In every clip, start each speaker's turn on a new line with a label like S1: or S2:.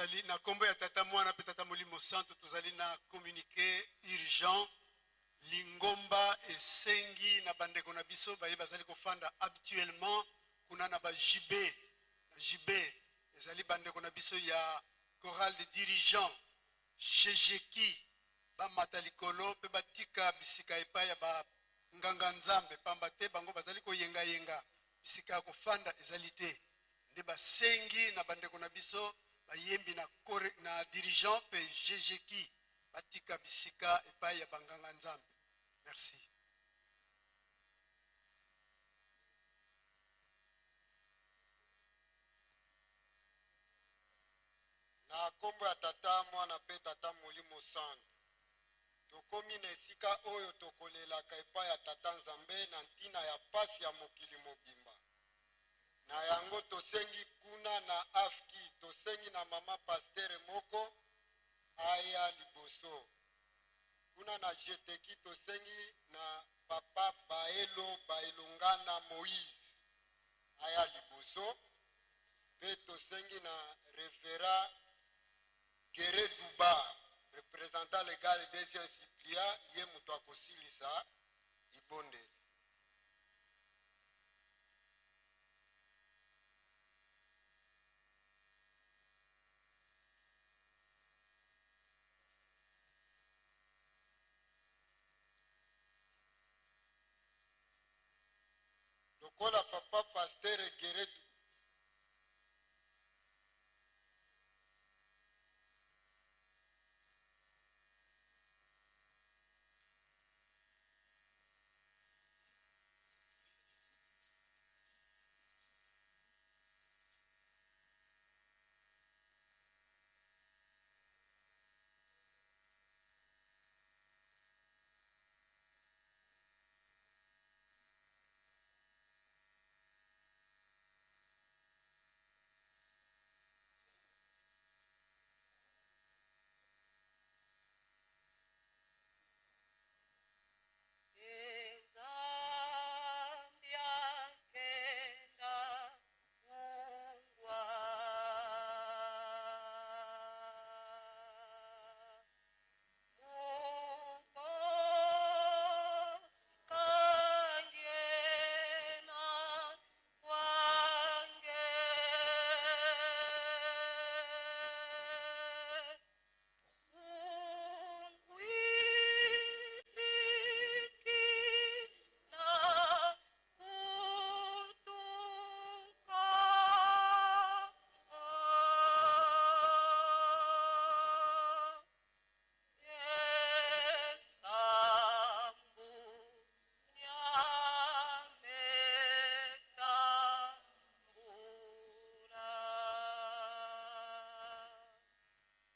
S1: Tozali na kombo ya Tata, Mwana mpe Tata Molimo Santu, tozali na communique urgent. Lingomba esengi na bandeko na biso baye bazali kofanda habituellement kuna na ba JB, na JB ezali bandeko na biso ya chorale de dirigeants GGKI, bamata likolo mpe batika bisika epai ya ba nganga Nzambe, pamba te bango bazali koyengayenga, bisika ya kofanda ezali te. Nde basengi na bandeko na biso bayembi na, na dirigeant mpe GGKI batika bisika epai ya banganga Nzambe. Merci.
S2: Na kombo ya Tata, Mwana mpe Tata Molimo Santu, tokomi na esika oyo tokolelaka epai ya Tata Nzambe na ntina ya pasi ya mokili mobimba. Na yango tosengi kuna na AFKI, tosengi na mama pastere moko aya liboso. Kuna na GTEKI tosengi na papa Baelo Baelongana Moïse aya liboso. Mpe tosengi na Reverend Gere Duba, representant legal deuxième supplia, ye moto akosilisa libondeli. Lokola papa pasteur Gere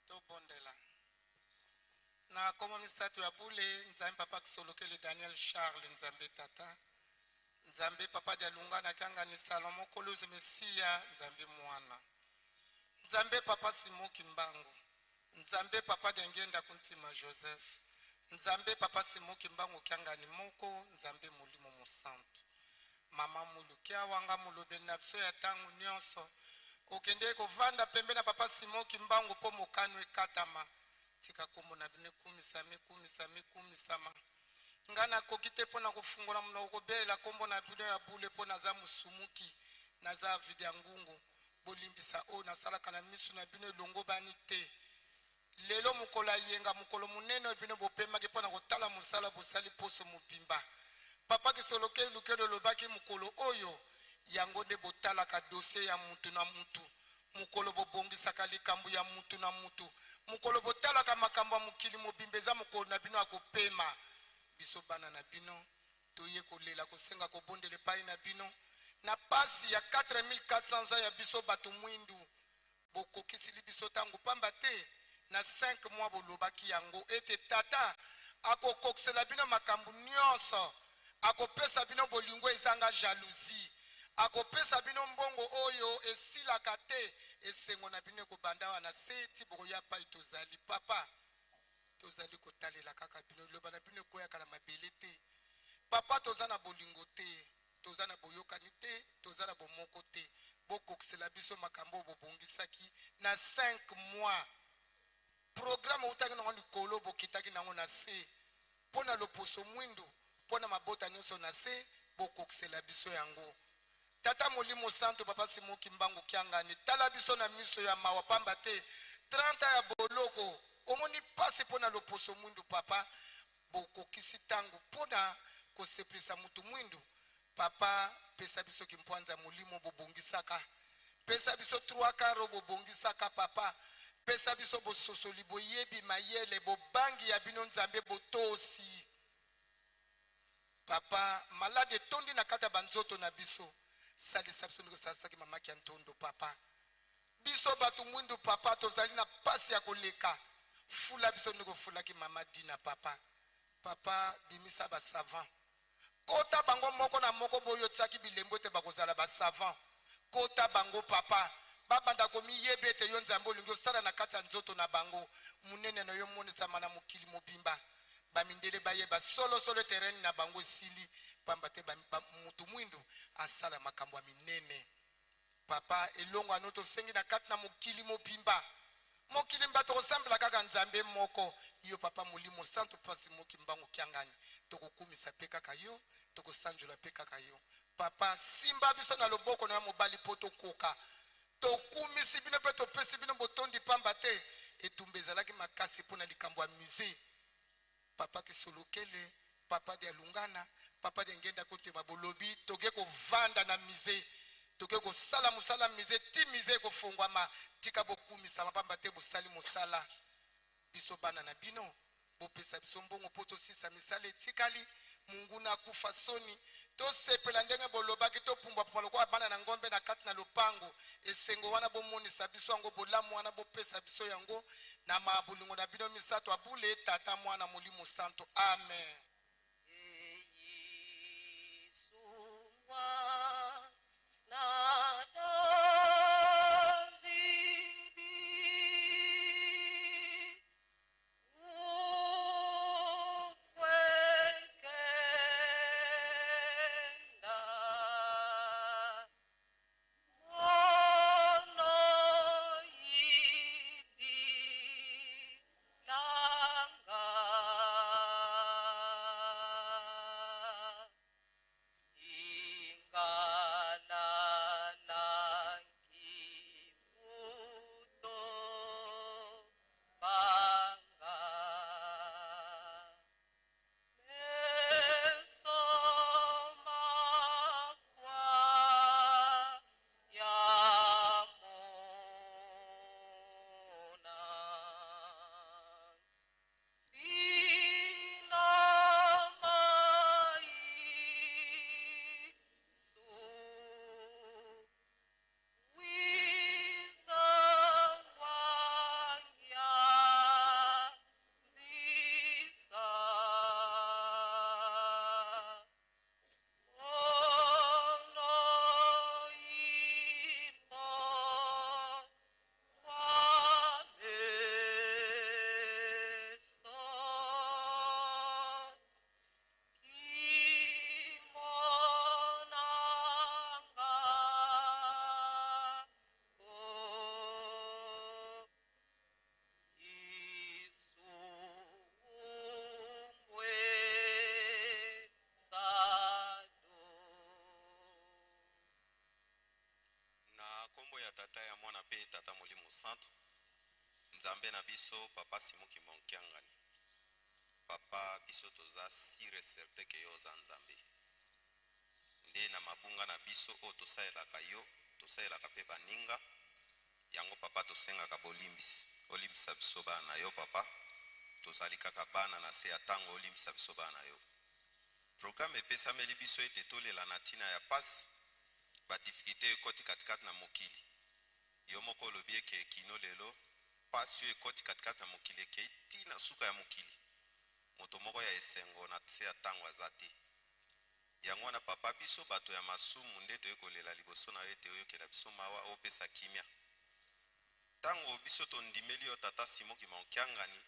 S3: Tobondela. Na kombo misato ya bule, Nzambe Papa Kisolokele Daniel Charles, Nzambe Tata, Nzambe Papa Dialungana Kiangani Salomon Kolozi Mesiya, Nzambe Mwana, Nzambe Papa Simon Kimbangu, Nzambe Papa Diangienda Kuntima Joseph, Nzambe Papa Simon Kimbangu Kiangani moko, Nzambe Molimo Mosantu. Mama Mulu Kiawa nga molobeli na biso ya tango nionso. Okendeki kovanda pembeni na Papa Simon Kimbangu po mokano ekatama. Tika kombo na bino ekumisama, ekumisama, ekumisama. Nga nakoki te po na kofungola monoko kobelela kombo na bino ya bule po naza mosumuki, naza avide ya ngungu. Bolimbisa oyo nasalaka na misu na bino elongobani te. Lelo mokolo ya yenga, mokolo monene oyo bino bopemaki mpo na kotala mosala bosali poso mobimba. Papa Kisoloke Lukelo olobaki mokolo oyo yango nde botalaka dossier ya mutu na mutu, mokolo bobongisaka likambo ya mutu na mutu, mokolo botalaka makambo ya mokili mobimba eza mokolo na bino ya kopema. Biso bana na bino toye kolela kosenga kobondela epayi na bino na pasi ya 4400 ans ya biso bato mwindu. Bokokisili biso tango, pamba te na cinq mois bolobaki yango ete Tata akokokisela bino makambo nionso, akopesa bino bolingo ezanga jalousie, akopesa bino mbongo oyo esilaka te, esengo na bino ekobanda awa na se ti bokoya epai tozali. Papa, tozali kotalela kaka bino, liloba na bino ekweyaka na mabele te. Papa, toza na bolingo te, toza na boyokani te, toza na bomoko te. Bokokisela biso makambo oyo bobongisaki na 5 mois. Programme eutaki nango likolo, bokitaki nango na se mpo na loposo mwindu, mpo na mabota nyonso na se, bokokisela biso yango. Tata Molimo Santu, Papa Simon Kimbangu Kiangani, tala biso na miso ya mawa, pamba te 30 ans ya boloko, omoni pasi mpo na loposo mwindu. Papa, bokokisi tango mpo na kosepelisa mutu mwindu. Papa, pesa biso kimpwanza ya molimo bobongisaka, pesa biso trois quarts oyo bobongisaka. Papa, pesa biso bososoli, boyebi, mayele, bobangi ya bino Nzambe, botosi. Papa, malade etondi na kati ya banzoto na biso, salisa biso ndenge osalisaki mama Kiantondo. Papa, biso bato mwindu, papa, tozali na pasi ya koleka, fula biso ndenge ofulaki mama Dina. Papa, papa, bimisa ba savant, kota bango moko na moko boyo otiaki bilembo ete bakozala ba savant, kota bango papa, babanda komiyeba ete yo Nzambe olingi osala na kati ya nzoto na bango. Monene na yo emonisama na mokili mobimba, bamindele bayeba solo solo ete règne na bango esili, pamba te mutu mwindu asala makambo ya minene. Papa, elongo ano tosengi na kati na mokili mobimba, mokili mba tokosambela kaka Nzambe moko, yo Papa Molimo Santu, Pasi Moki Mbangu Kiangani, tokokumisa pe kaka yo, tokosanjola pe kaka yo. Papa, simba biso na loboko na yo mobali po tokoka. Tokumisi bino pe topesi bino botondi, pamba te etumba ezalaki makasi po na likambo ya musee. Papa Kisolokele, Papa Dialungana, Papa Diangienda Kotema, bolobi toke kovanda na musee, toke kosala mosala musee ti musee ekofongwama. Tika bokumisama pamba te bosali mosala. Biso bana na bino, bopesa biso mbongo po tosisa misala etikali. Monguna akufa soni. Tosepela ndenge bolobaki, topumbwapumbwa lokola bana na ngombe na kati na lopango. Esengo wana bomonisa biso yango, bolamu wana bopesa biso yango na ma bolingo na bino misato ya bule, Tata, Mwana, Molimo Santo. Amen.
S4: Na kombo ya Tata, ya Mwana pe Tata Molimo Santu, Nzambe na biso, Papa Simon Kimbangu Kiangani, Papa, biso toza sur et certain que yo oza Nzambe. Nde na mabunga na biso oyo tosalelaka yo, tosalelaka pe baninga, yango Papa tosengaka bolimbisi. Olimbisa biso bana na yo Papa, tozali kaka bana na se ya tango, olimbisa biso bana na yo. Programme epesameli biso ete tolela na tina ya pasi, ba difficultes ekoti katikati na mokili. Yo moko olobi eke kino lelo pasi oyo ekoti katikati na mokili ekei ti na suka ya mokili. Moto moko ya esengo na se ya tango aza te. Yango wana Papa, biso bato ya masumu nde toye kolela liboso na yo ete oyokela biso mawa, opesa kimia. Tango biso tondimeli yo Tata Simon Kimbangu Kiangani,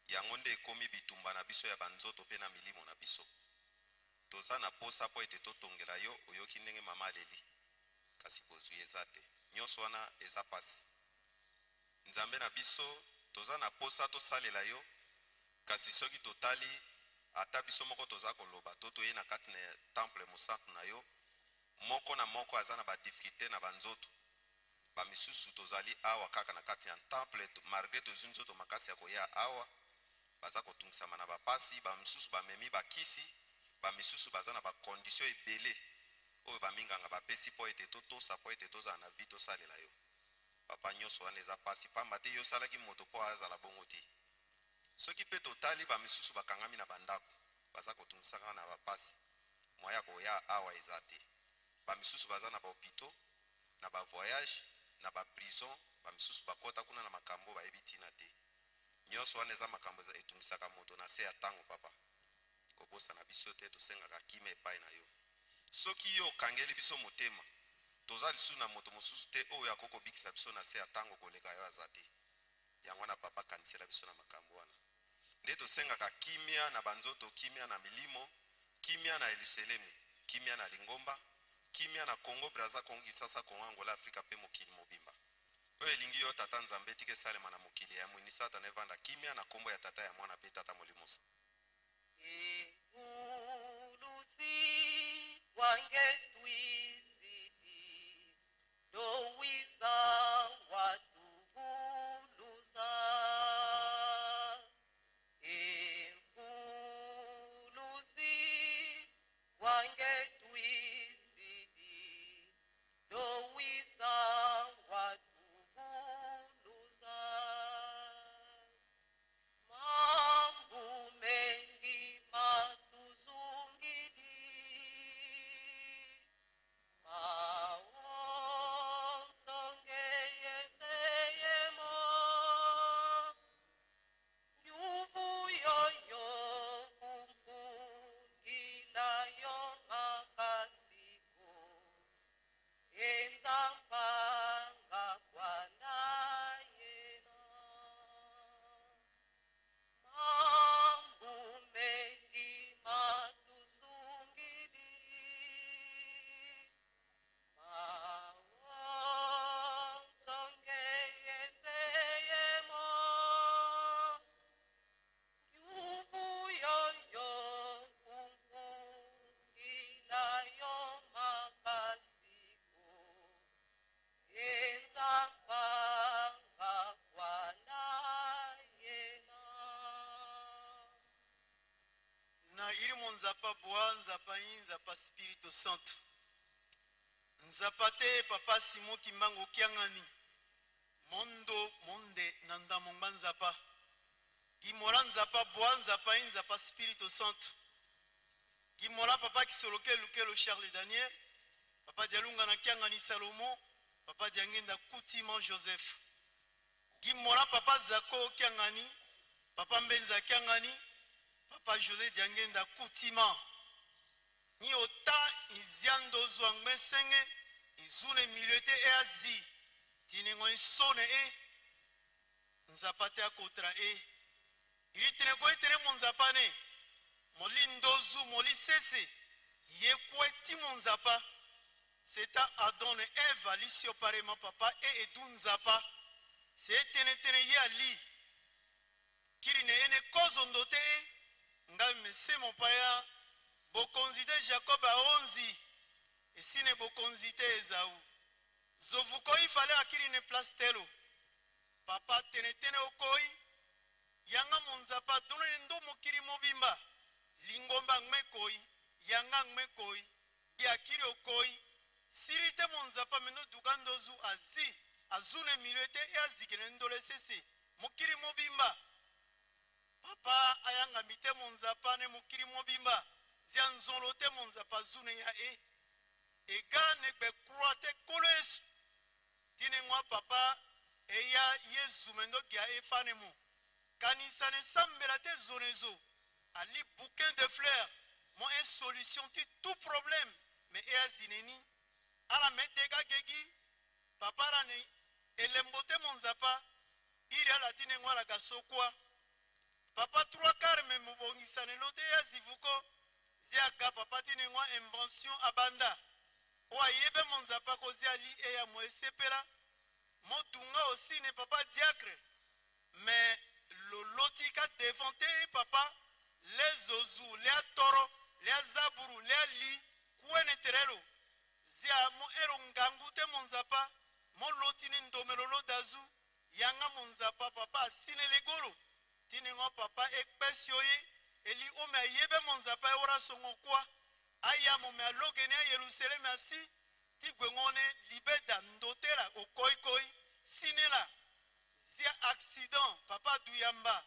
S4: yango nde ekomi bitumba na biso ya ba nzoto pe na milimo na biso. Toza na posa po ete totongela yo, oyoki ndenge mama aleli. kasi bozwi eza te. Nyonso wana eza pasi. Nzambe na biso, toza na posa tosalela yo, kasi soki totali ata biso moko toza koloba to toye na kati na temple mosantu na yo, moko na moko aza na ba difficultes na ba nzoto. Ba misusu tozali awa kaka na kati ya temple, malgre tozwi nzoto makasi ya koya awa, baza kotungisama na ba pasi, ba misusu bamemi ba kisi, ba misusu baza na ba conditions ebele oyo ba minganga bapesi mpo ete totosa, mpo ete tozala na vie tosalela yo. Papa, nyonso wana eza pasi, pamba te yo osalaki moto mpo azala bongo te. Soki mpe totali ba misusu bakangami na ba ndako, baza kotungisaka na ba pasi, moyen ya koya awa eza te. Ba misusu baza na ba hopitaux, na ba voyages, na ba prisons, ba misusu bakota kuna na makambo bayebi tina te. Nyonso wana eza makambo etungisaka moto na se ya tango, papa. Kobosana biso te, tosengaka kimia epai na yo. Soki yo okangeli biso motema, toza lisusu na moto mosusu te oyo akoki kobikisa biso na se ya tango koleka yo aza te. Yango wana papa, kanisela biso na makambo wana. Nde tosengaka kimia na banzoto, kimia na milimo, kimia na Yeluselemi, kimia na lingomba, kimia na Congo Brazza, Congo Kisasa, Congo Angola, Afrika pe mokili mobimba. Oyo elingi yo Tata Nzambe tika esalema na mokili ya mwini Satana evanda kimia na kombo ya Tata ya Mwana pe Tata Molimo Santu.
S5: Ekulusi wangetwizidi lowisa watubulusa. Ekulusi wangetwizidi lowisa watubulusa. Mambu mengi matuzungidi, maonsongeyeseyemo, nyuvuyoyo kumfungilayo makasiko, enzampanga kwanayena. Mambu mengi matuzungidi, maonsongeyeseyemo, nyuvuyoyo kumfungilayo makasiko, enzampanga kwanayena.
S1: Na ilimo nzapa bwa nzapa yi nzapa Spirito Santo. Nzapa te papa Simon Kimbangu Kiangani. Mondo monde na ndamo ngba nzapa. Gimola nzapa bwa nzapa yi nzapa Spirito Santo. Gimola papa Kisoloke Lukelo Charles Daniel. Papa Dialunga na Kiangani Salomon. Papa Diangenda Koutima Joseph. Gimola papa Zako Kiangani. Papa Mbenza Kiangani. Papa José Diangenda Koutima. Ni ota iziando zwangme senge izune milieu te e azi tinengo insone e nzapa te akotra e ili teneko etene monzapa ne moli ndozu moli sese yekwe ti monzapa seta Adam ne Eve alisio parema papa e edu nzapa se tene tene ye ali kiri ne ene kozo ndote e ngai mese mopaya bokonzi te Jacob aonzi esine bokonzi te Ezau zovuko ifale akiri ne place telo papa tene tene okoi yanga monzapa donene ndo mokili mobimba lingomba ngmekoi yanga ngmekoi diakiri okoi siri te monzapa mendo duka ndozu azi azune milieu te e azikene ndole sese mokili mobimba papa ayanga mite monzapa ne mokili mobimba zia nzolo te monzapa zune ya e ega ne gbe croix te kolo esu tine ngwa papa eya yezu mendo gia efane mu kanisa ne sambela te zonezo ali bouquin de fleurs mo un solution ti tout problème mais e azineni ala meteka gegi papa la ne elembo te monzapa iri ala tine ngwa la gasokwa papa trois quarts me mobongisa lelo te ya zivuko ziaga papa tine ngwa invention abanda
S6: Oyo ayebe monzapa kozia li eya mo esepela motunga osine papa diacre mais loloti ka devant te papa le zozu le toro le zaburu le li kuene terelo zia mo ero ngangu te monzapa moloti ni ndomelolo dazu yanga monzapa papa asine legolo tiningo papa ekpesi oyi eli ome ayebe monzapa ewora songo kwa aya mome alogene ya Yerusaleme asi tigwengone libeda ndotela okoikoi sinela zia accident papa duyamba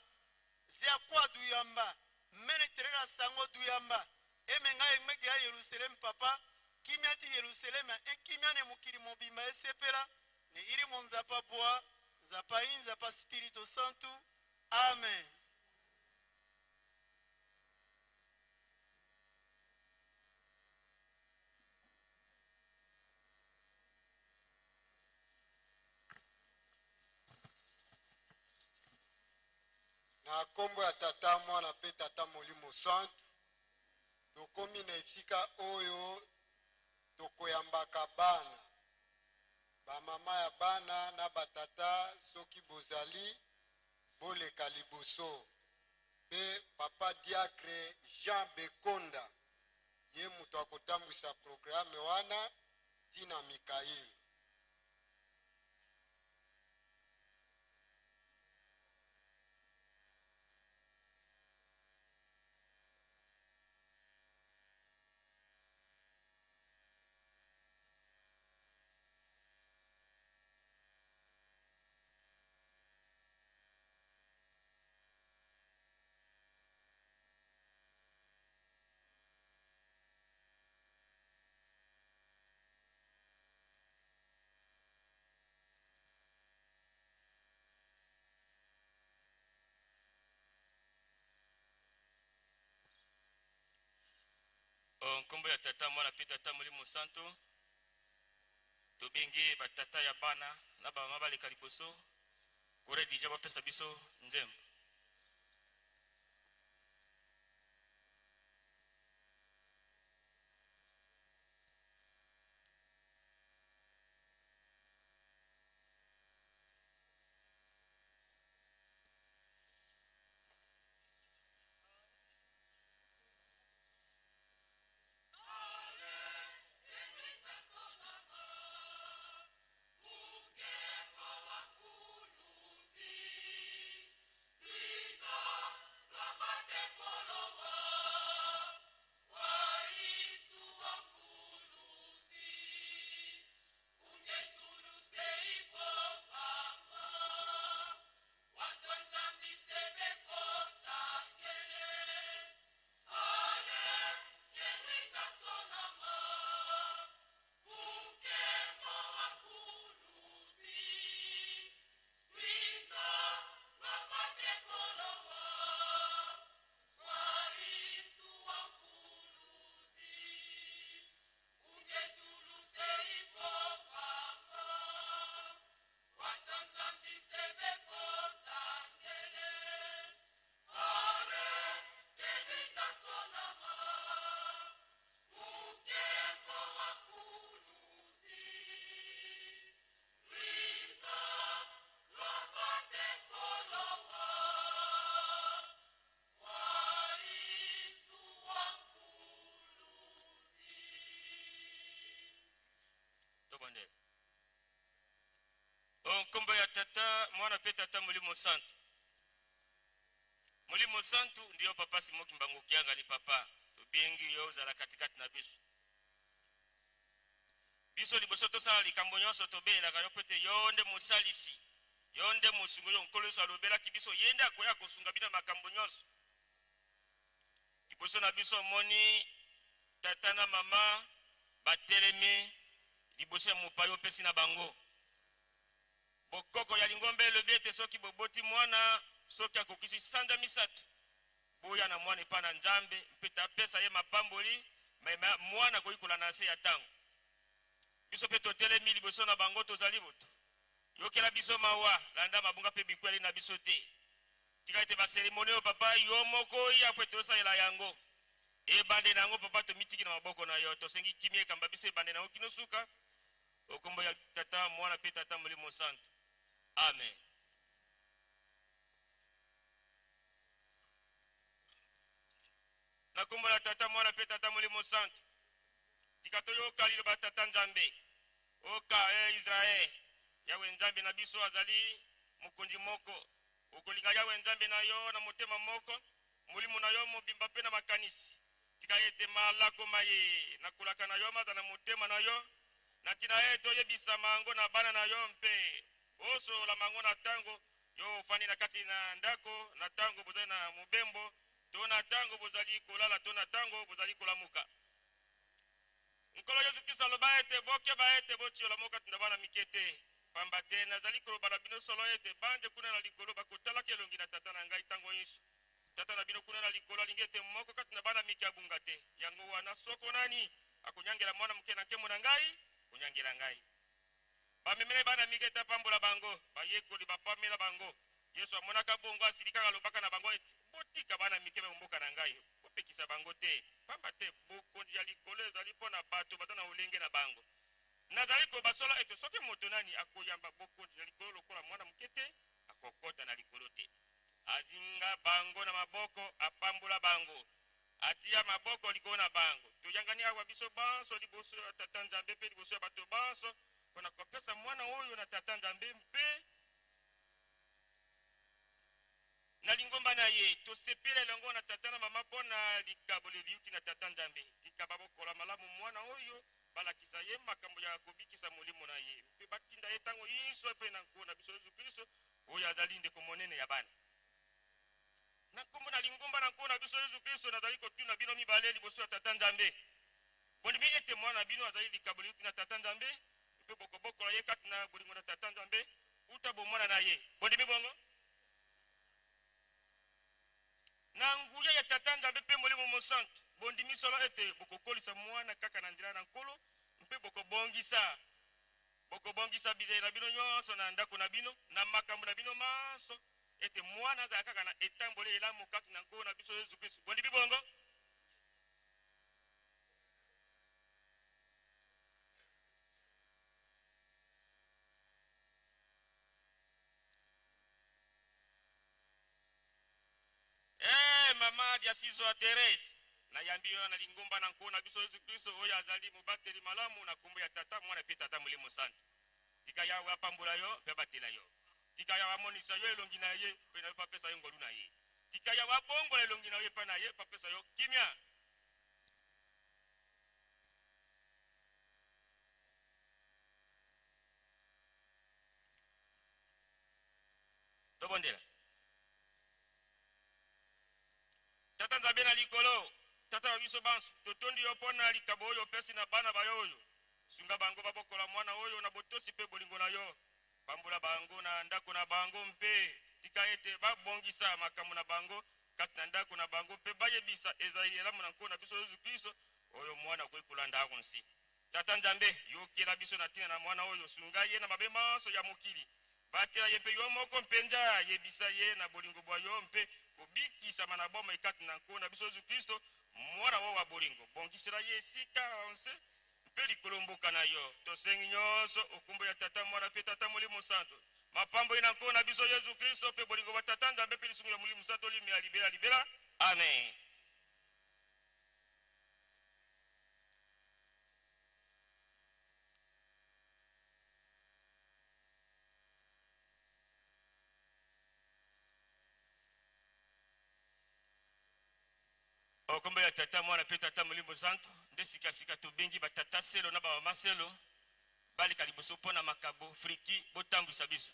S6: zia kwa duyamba mene terela sango duyamba emenga emege ya Yerusaleme papa kimia ti Yerusaleme ekimia ne mokili mobimba esepela ne iri monzapa bwa nzapa inzapa Spirito Santo. Amen.
S2: Na nkombo ya Tata, Mwana mpe Tata Molimo Santu, tokomi na esika oyo tokoyambaka bana, bamama ya bana na batata. Soki bozali, boleka liboso. Mpe papa diacre Jean Bekonda ye moto akotambwisa programme wana ntina Mikail.
S7: Nkombo ya Tata, Mwana mpe Tata Molimo Santo, tobengi batata ya bana na bamama baleka liboso kore dija bapesa biso nzembo. Tobondela. Nkombo ya Tata, Mwana mpe Tata Molimo Santu. Molimo Santu ndiyo papa Simoki Mbangu Kiangani. Papa, tobengi yo ozala katikati na biso. Biso liboso tosala likambo nyonso, tobelelaka yo mpo ete yo nde mosalisi, yo nde mosungi oyo Nkolo Yesu alobelaki biso, ye nde akoya kosunga bino makambo nyonso. Liboso na biso omoni tata na mama batelemi liboso ya mopaya opesi na bango. Bokoko ya lingomba elobi ete soki boboti mwana, soki akokisi sanza 3, boya na mwana epai na Nzambe mpe tapesa ye mapamboli, me mwana akoki kolanda na se ya ntango. Biso mpe totelemi liboso na bango, tozali boto. Yokela biso mawa, landa mabunga mpe bikweli na biso te. Tika ete baseremoni oyo papa yo moko ya po ete osalela yango. Ebandeli na yango, Papa, tomitiki na maboko na yo. Tosengi kimia ekamba biso ebandeli na yango kino suka. O kombo ya Tata, Mwana mpe Tata Molimo Santu. Amen. Na kombo na Tata, Mwana mpe Tata Molimo Santu, tika toyoka liloba ya Tata Nzambe. Oka, e Israel, Yawe Nzambe na biso azali Mokonzi moko. Okolinga Yawe Nzambe na yo na motema moko, molimo na yo mobimba mpe na makanisi. Tika ete malako maye nakolaka na yo mazala na motema na yo, na ntina ete oyebisa mango na bana na yo mpe osolola mango na ntango yo ofandi na kati na ndako, na ntango bozali na mobembo, to na ntango bozali kolala to na ntango bozali kolamuka. Nkolo Yesu Klisto aloba ete, Bokeba ete botiola moko kati na bana mike te, pamba te nazali koloba na bino solo ete banje kuna na likolo bakotalaka elongi na Tata na ngai ntango inso. Tata na bino kuna na likolo alingi ete moko kati na bana mike abunga te. Yango wana, soko nani akonyangela mwana moke na nkembo na ngai, konyangela ngai. Bamemela ye bana mike ete apambola bango. Bayekoli bapamela bango. Yesu amonaka bongo, asilikaka, alobaka na bango ete, Botika bana mike baya mboka na ngai, bopekisa bango te, pamba te bokonzi ya likolo ezali mpo na bato baza na lolenge na bango. Nazali koloba solo ete soki moto nani akoyamba bokonzi ya likolo lokola mwana moke te, akokota na likolo te. Azinga bango na maboko, apambola bango, atiya maboko likolo na bango. Toyangani awa biso banso liboso ya Tata Nzambe mpe liboso ya bato banso mpo na kopesa mwana oyo na Tata Nzambe mpe na lingomba na ye. Tosepela elongo na tata na mama mpo na likabo liuti na Tata Nzambe. Tika babokola malamu mwana oyo, balakisa ye makambo ya kobikisa molimo na ye, mpe batinda ye ntango inso epai na Nkolo na biso Yesu Klisto, oyo azali ndeko monene ya bana. Na nkombo na lingomba na Nkolo na biso Yesu Klisto, nazali kotuna bino mibale liboso ya Tata Nzambe, Bondimi ete mwana na bino azali likabo liuti na Tata Nzambe, mpe bokobokola ye kati na bolingo na Tata Nzambe uta bomwana na ye? Bondimi bongo? Na nguya ya Tata Nzambe mpe Molimo Mosantu, bondimi solo ete bokokolisa mwana kaka na nzela na Nkolo mpe bokobongisa bokobongisa bizaleli na bino nyonso na ndako na bino, na makambo na bino manso, ete mwana azala kaka na etamboli elamu kati na Nkolo na biso Yesu Kristu. Bondimi bongo? Ee, mama Diasizo Therese, nayambi yo na lingomba na Nkolo na biso Yesu Kristo, oyo azali mobateli malamu, na kombo ya Tata, Mwana mpe Tata Molimo Santu. Tika Yawe apambola yo mpe abatela yo. Tika Yawe amonisa yo elongi na ye mpe na yo mpe apesa yo ngolu na ye. Tika Yawe abongola elongi na yo epai na ye mpe apesa yo kimia. Tobondela. Tata Nzambe na likolo, Tata wa biso banso, totondi yo mpo na likabo oyo opesi na bana ba yo oyo. Sunga bango babokola mwana oyo na botosi mpe bolingo na yo. Pambola bango na ndako na bango mpe tika ete babongisa makambo na bango kati na ndako na bango mpe bayebisa ezaleli elamu na Nkolo na biso Yesu Klisto, oyo mwana akoki kolanda awa nsi. Tata Nzambe, yokela biso na ntina na mwana oyo, sunga ye na mabe manso ya mokili. Batela ye mpe yo moko mpenza, yebisa ye na bolingo bwa yo mpe kobikisama na bomoi kati na Nkolo na biso Yesu Klisto, Mwana wo wa bolingo. Bongisela ye esika o nse mpe likolo mboka na yo. Tosengi nyonso o nkombo ya Tata, Mwana mpe Tata Molimo Santu. Mapamboli na Nkolo na biso Yesu Klisto mpe bolingo bwa Tata Nzambe mpe lisungi ya Molimo Santu limela libela libela. Amen. Okombo ya Tata, Mwana mpe Tata Molimo Santu, nde sikasika tobengi batata selo na bamama selo baleka liboso mpo na makabo friki botambwisa biso.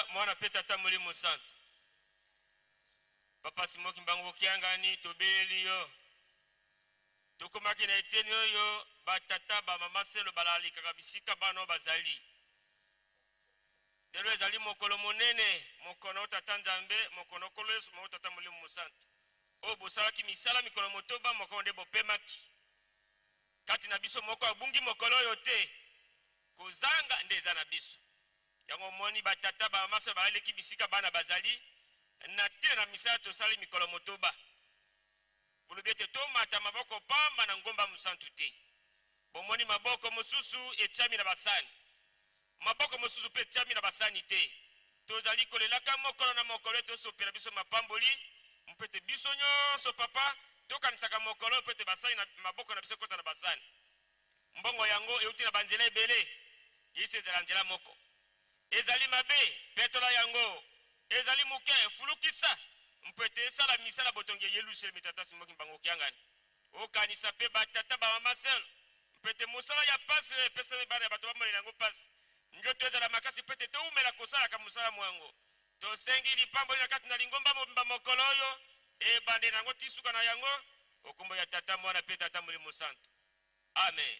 S7: Tata, Mwana mpe Tata Molimo Santu. Papa Simon Kimbangu Kiangani, tobeleli yo. Tokomaki na eteni oyo batata ba mama selo balalikaka bisika bana oyo bazali. Lelo ezali mokolo monene, mokolo Tata Nzambe, mokolo Nkolo Yesu, mokolo Tata Molimo Mosantu. Oyo bosalaki misala mikolo motoba, mokolo nde bopemaki. Kati na biso moko abungi mokolo oyo te. Kozanga nde eza na biso. Yango omoni batata ba mama selo balaleki bisika bana bazali na ntina na misala tosali mikolo motoba. Bolobi ete tomata maboko pamba na ngomba mosantu te. Bomoni maboko mosusu etiami na basani, maboko mosusu mpe etiami na basani te. Tozali kolelaka mokolo na mokolo ete osopela biso mapamboli, mpo ete biso nyonso, Papa, tokanisaka mokolo oyo mpo ete basani na maboko na biso ekota na basani. Mbongo yango euti na banzela ebele, yisi ezala nzela moko. Ezali mabe, petola yango. Ezali moke, fulukisa, mpo ete esala misala botongi ya Yelusalemi. Tata Simon Kimbangu Kiangani, okanisa mpe batata ba mama sœur, mpo ete mosala ya pasi oyo epesami bana ya bato bamonela yango pasi, njoto ezala makasi mpo ete toumela kosalaka mosala mwango. Tosengi lipamboli na kati na lingomba mobimba mokolo oyo, ebandeli na yango tii suka na yango, o kombo ya Tata, Mwana mpe Tata Molimo Santu. Amen.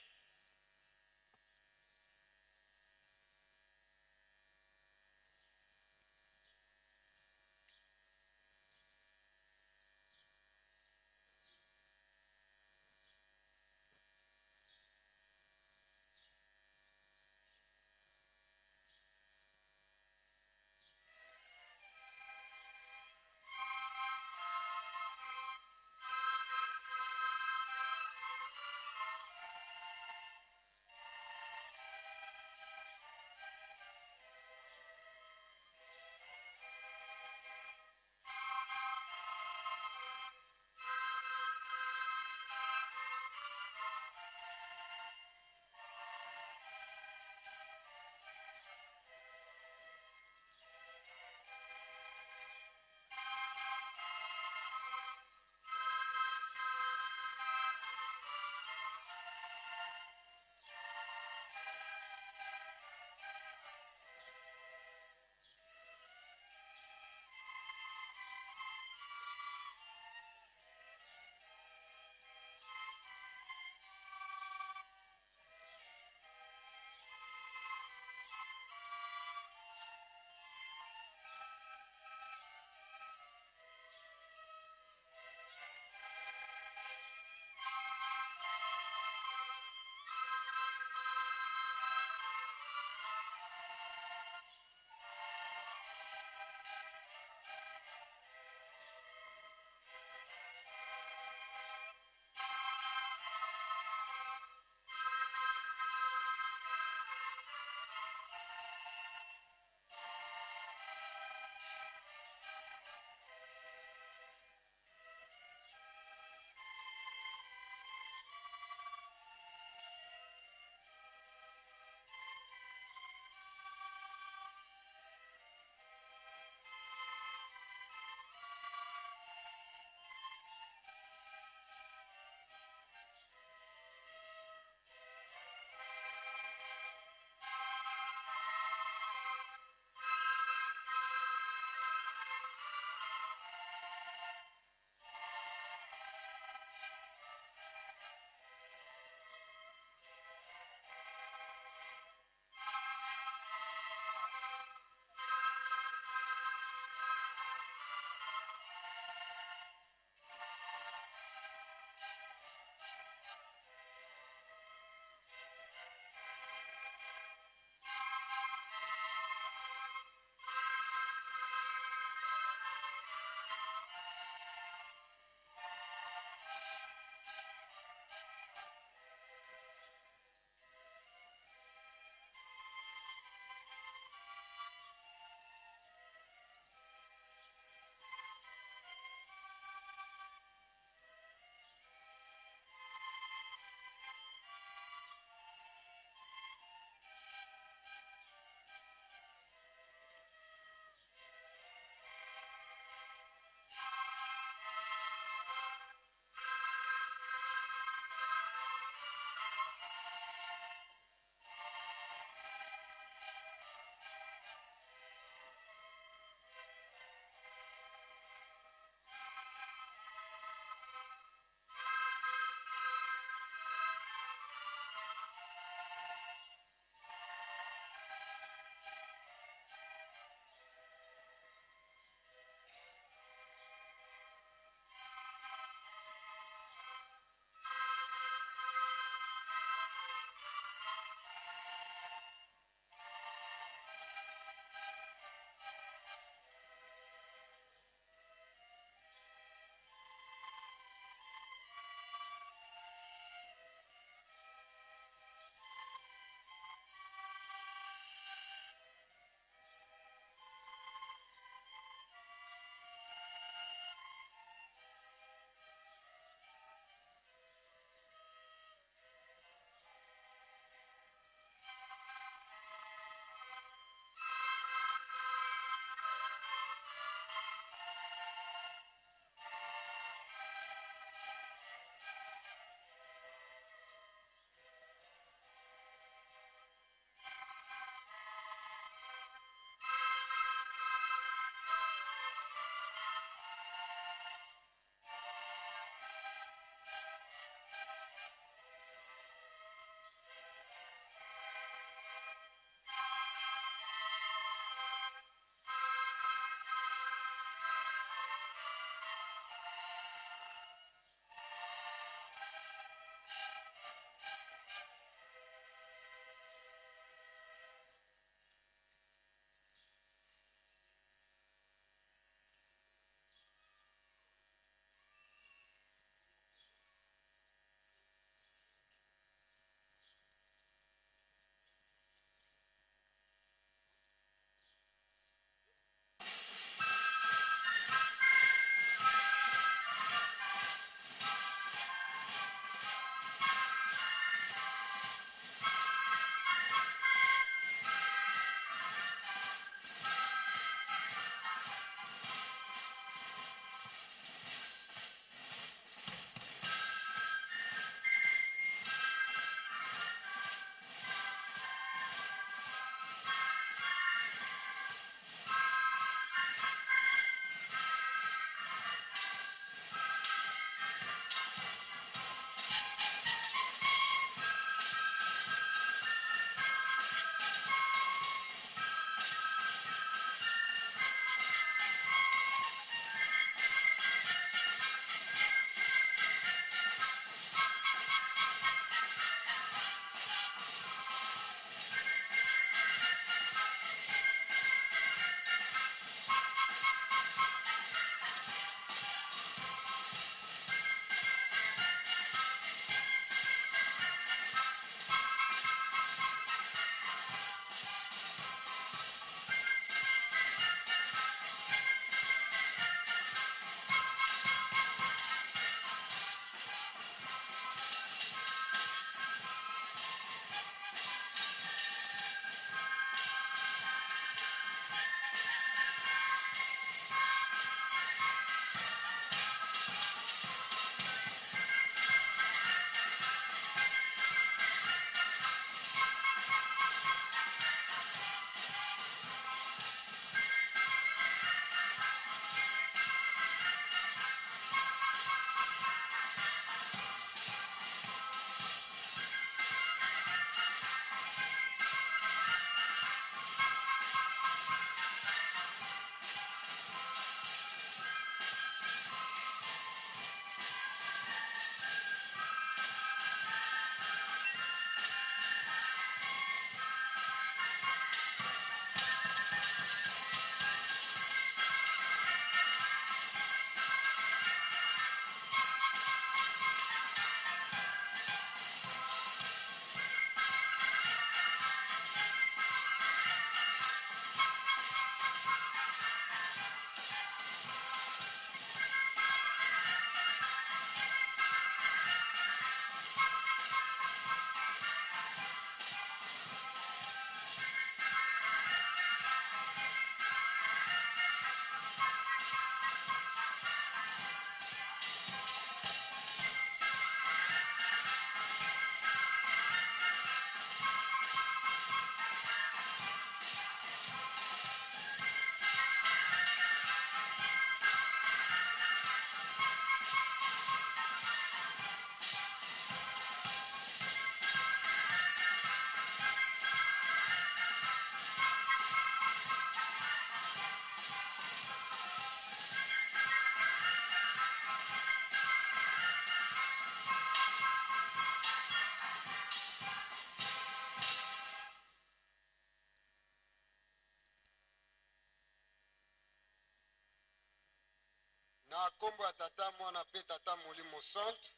S2: nkombo ya Tata, Mwana mpe Tata Molimo Santu.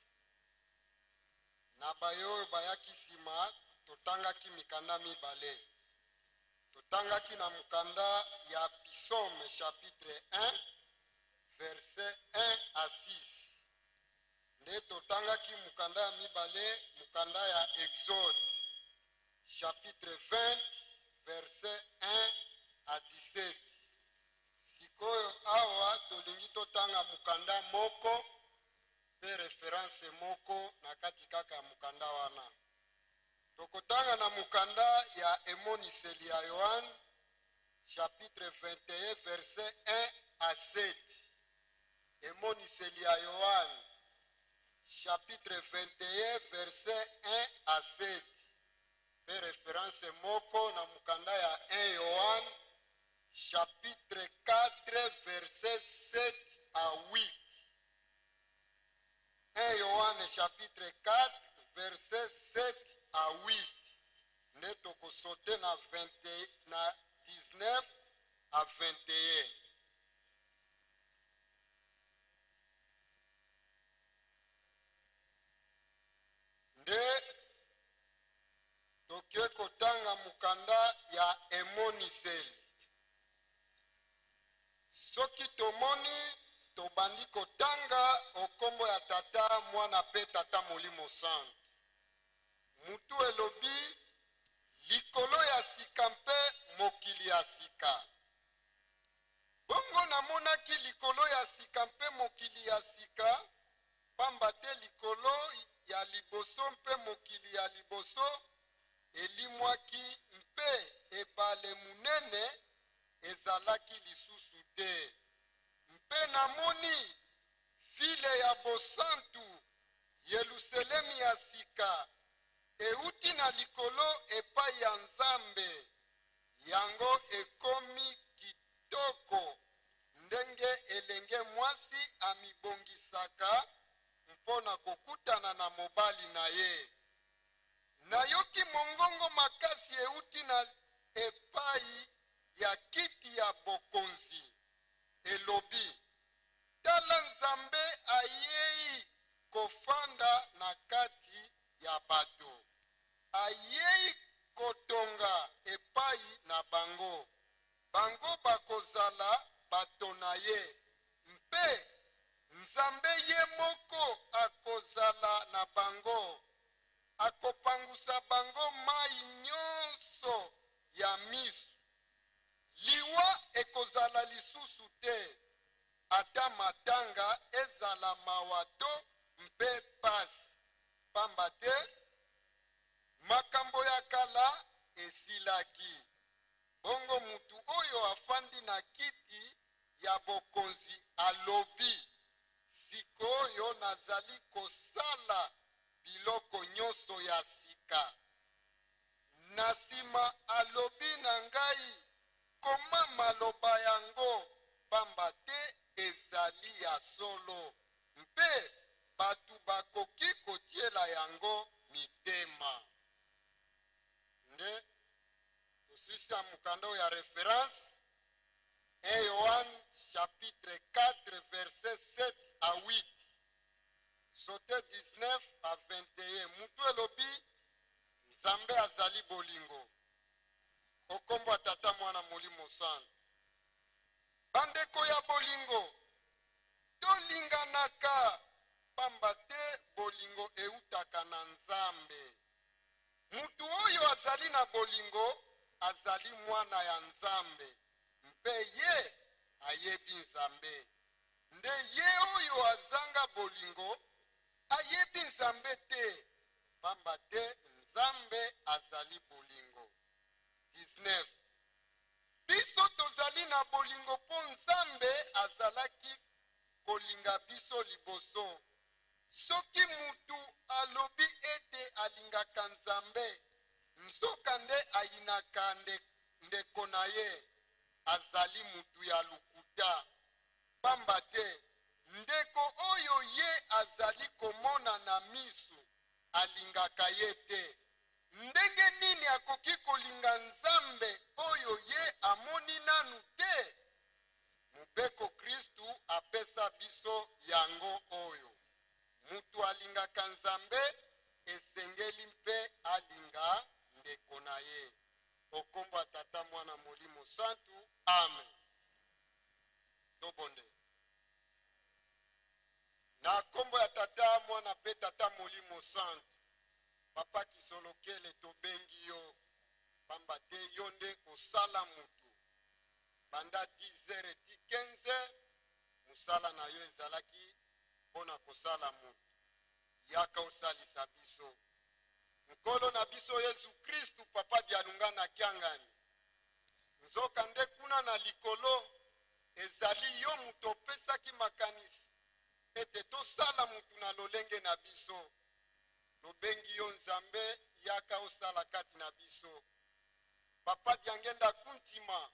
S2: Na baye oyo bayaki nsima, totangaki mikanda mibale. Totangaki na mokanda ya Psaume chapitre 1 verset 1 à 6. Nde totangaki mokanda ya mibale, mokanda ya Exode chapitre 20 verset 1 à 17. Sikoyo awa tolingi totanga mokanda moko mpe reference moko na kati kaka ya mokanda wana. Tokotanga na mokanda ya Emoniseli ya Yoane chapitre 21 verset 1 à 7. Emoniseli ya Yoane chapitre 21 verset 1 à 7 mpe reference moko na mokanda ya 1 Yoane chapitre 4 verset 7 à 8. 1 Yoane chapitre 4 verset 7 à 8 nde tokosote na 20, na 19 à 21. Nde toke kotanga mokanda ya Emoniseli. Soki tomoni tobandi kotanga okombo ya Tata, Mwana mpe Tata Molimo Santu. Mutu elobi likolo ya sika mpe mokili ya sika. Bongo namonaki likolo ya sika mpe mokili ya sika, pamba te likolo ya liboso mpe mokili ya liboso elimwaki mpe ebale monene ezalaki lisusu te. Mpe namoni vile ya bosantu, Yelusalemi ya sika, euti na likolo epai ya Nzambe. Yango ekomi kitoko ndenge elenge mwasi amibongisaka mpo na kokutana na mobali na ye. Nayoki mongongo makasi euti na epai ya kiti ya bokonzi, elobi: Tala, Nzambe ayei kofanda na kati ya bato, ayei kotonga epai na bango. Bango bakozala bato na ye, mpe Nzambe ye moko akozala na bango. Akopangusa bango mai nyonso ya miso. Liwa ekozala lisusu te, ata matanga ezala mawa to mpe pasi, pamba te makambo ya kala esilaki. Bongo mutu oyo afandi na kiti ya bokonzi alobi: Sikoyo nazali kosala biloko nyonso ya sika. Na nsima alobi na ngai: Koma maloba yango, pamba te ezali ya solo mpe bato bakoki kotiela yango mitema. Nde tosilisi ya mokanda oyo ya reference 1 Yohane chapitre 4 verset 7 à 8, sote 19 à 21. Mutu elobi Nzambe azali bolingo. Okombo ya Tata, Mwana, Molimo Santu. Bandeko ya bolingo, tolinganaka, pamba te bolingo eutaka na Nzambe. Mutu oyo azali na bolingo azali mwana ya Nzambe, mpe ye ayebi Nzambe. Nde ye oyo azanga bolingo ayebi Nzambe te, pamba te Nzambe azali bolingo. 19 Biso tozali na bolingo mpo Nzambe azalaki kolinga biso liboso. Soki mutu alobi ete alingaka Nzambe, nzoka nde ayinaka ndeko na ye, azali mutu ya lokuta. Pamba te ndeko oyo ye azali komona na misu alingaka ye te. Ndenge nini akoki kolinga Nzambe oyo ye amoni nanu te? Mobeko Kristu apesa biso yango oyo, Mutu alingaka Nzambe, esengeli mpe alinga ndeko na ye. O kombo ya Tata, Mwana, Molimo Santu. Amen. Tobondela. Na kombo ya Tata, Mwana mpe Tata Molimo Santu, Papa Kisolokele tobengi yo pamba te yo nde osala mutu. Banda 10 heures ti 15 heures mosala na yo ezalaki mpo na kosala mutu. Yaka osalisa biso. Nkolo na biso Yezu Kristu, Papa Dialungana Kiangani. Nzoka nde kuna na likolo ezali yo moto opesaki makanisi ete tosala mutu na lolenge na biso. Tobengi yo Nzambe, yaka osala kati na biso. Papa Diangenda Kuntima,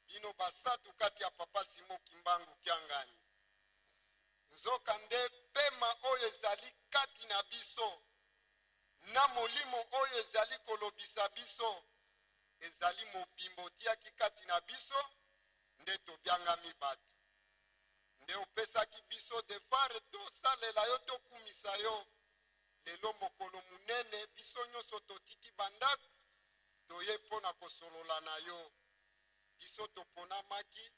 S2: bino basatu kati ya Papa Simon Kimbangu Kiangani. Nzoka nde pema oyo ezali kati na biso na molimo oyo ezali kolobisa biso ezali mobimba otiaki kati na biso nde tobiangami bato. Nde opesaki biso devoir tosalela yo, tokumisa yo. Lelo mokolo monene, biso nyonso totiki bandako toye mpo na kosolola na yo. Biso toponamaki,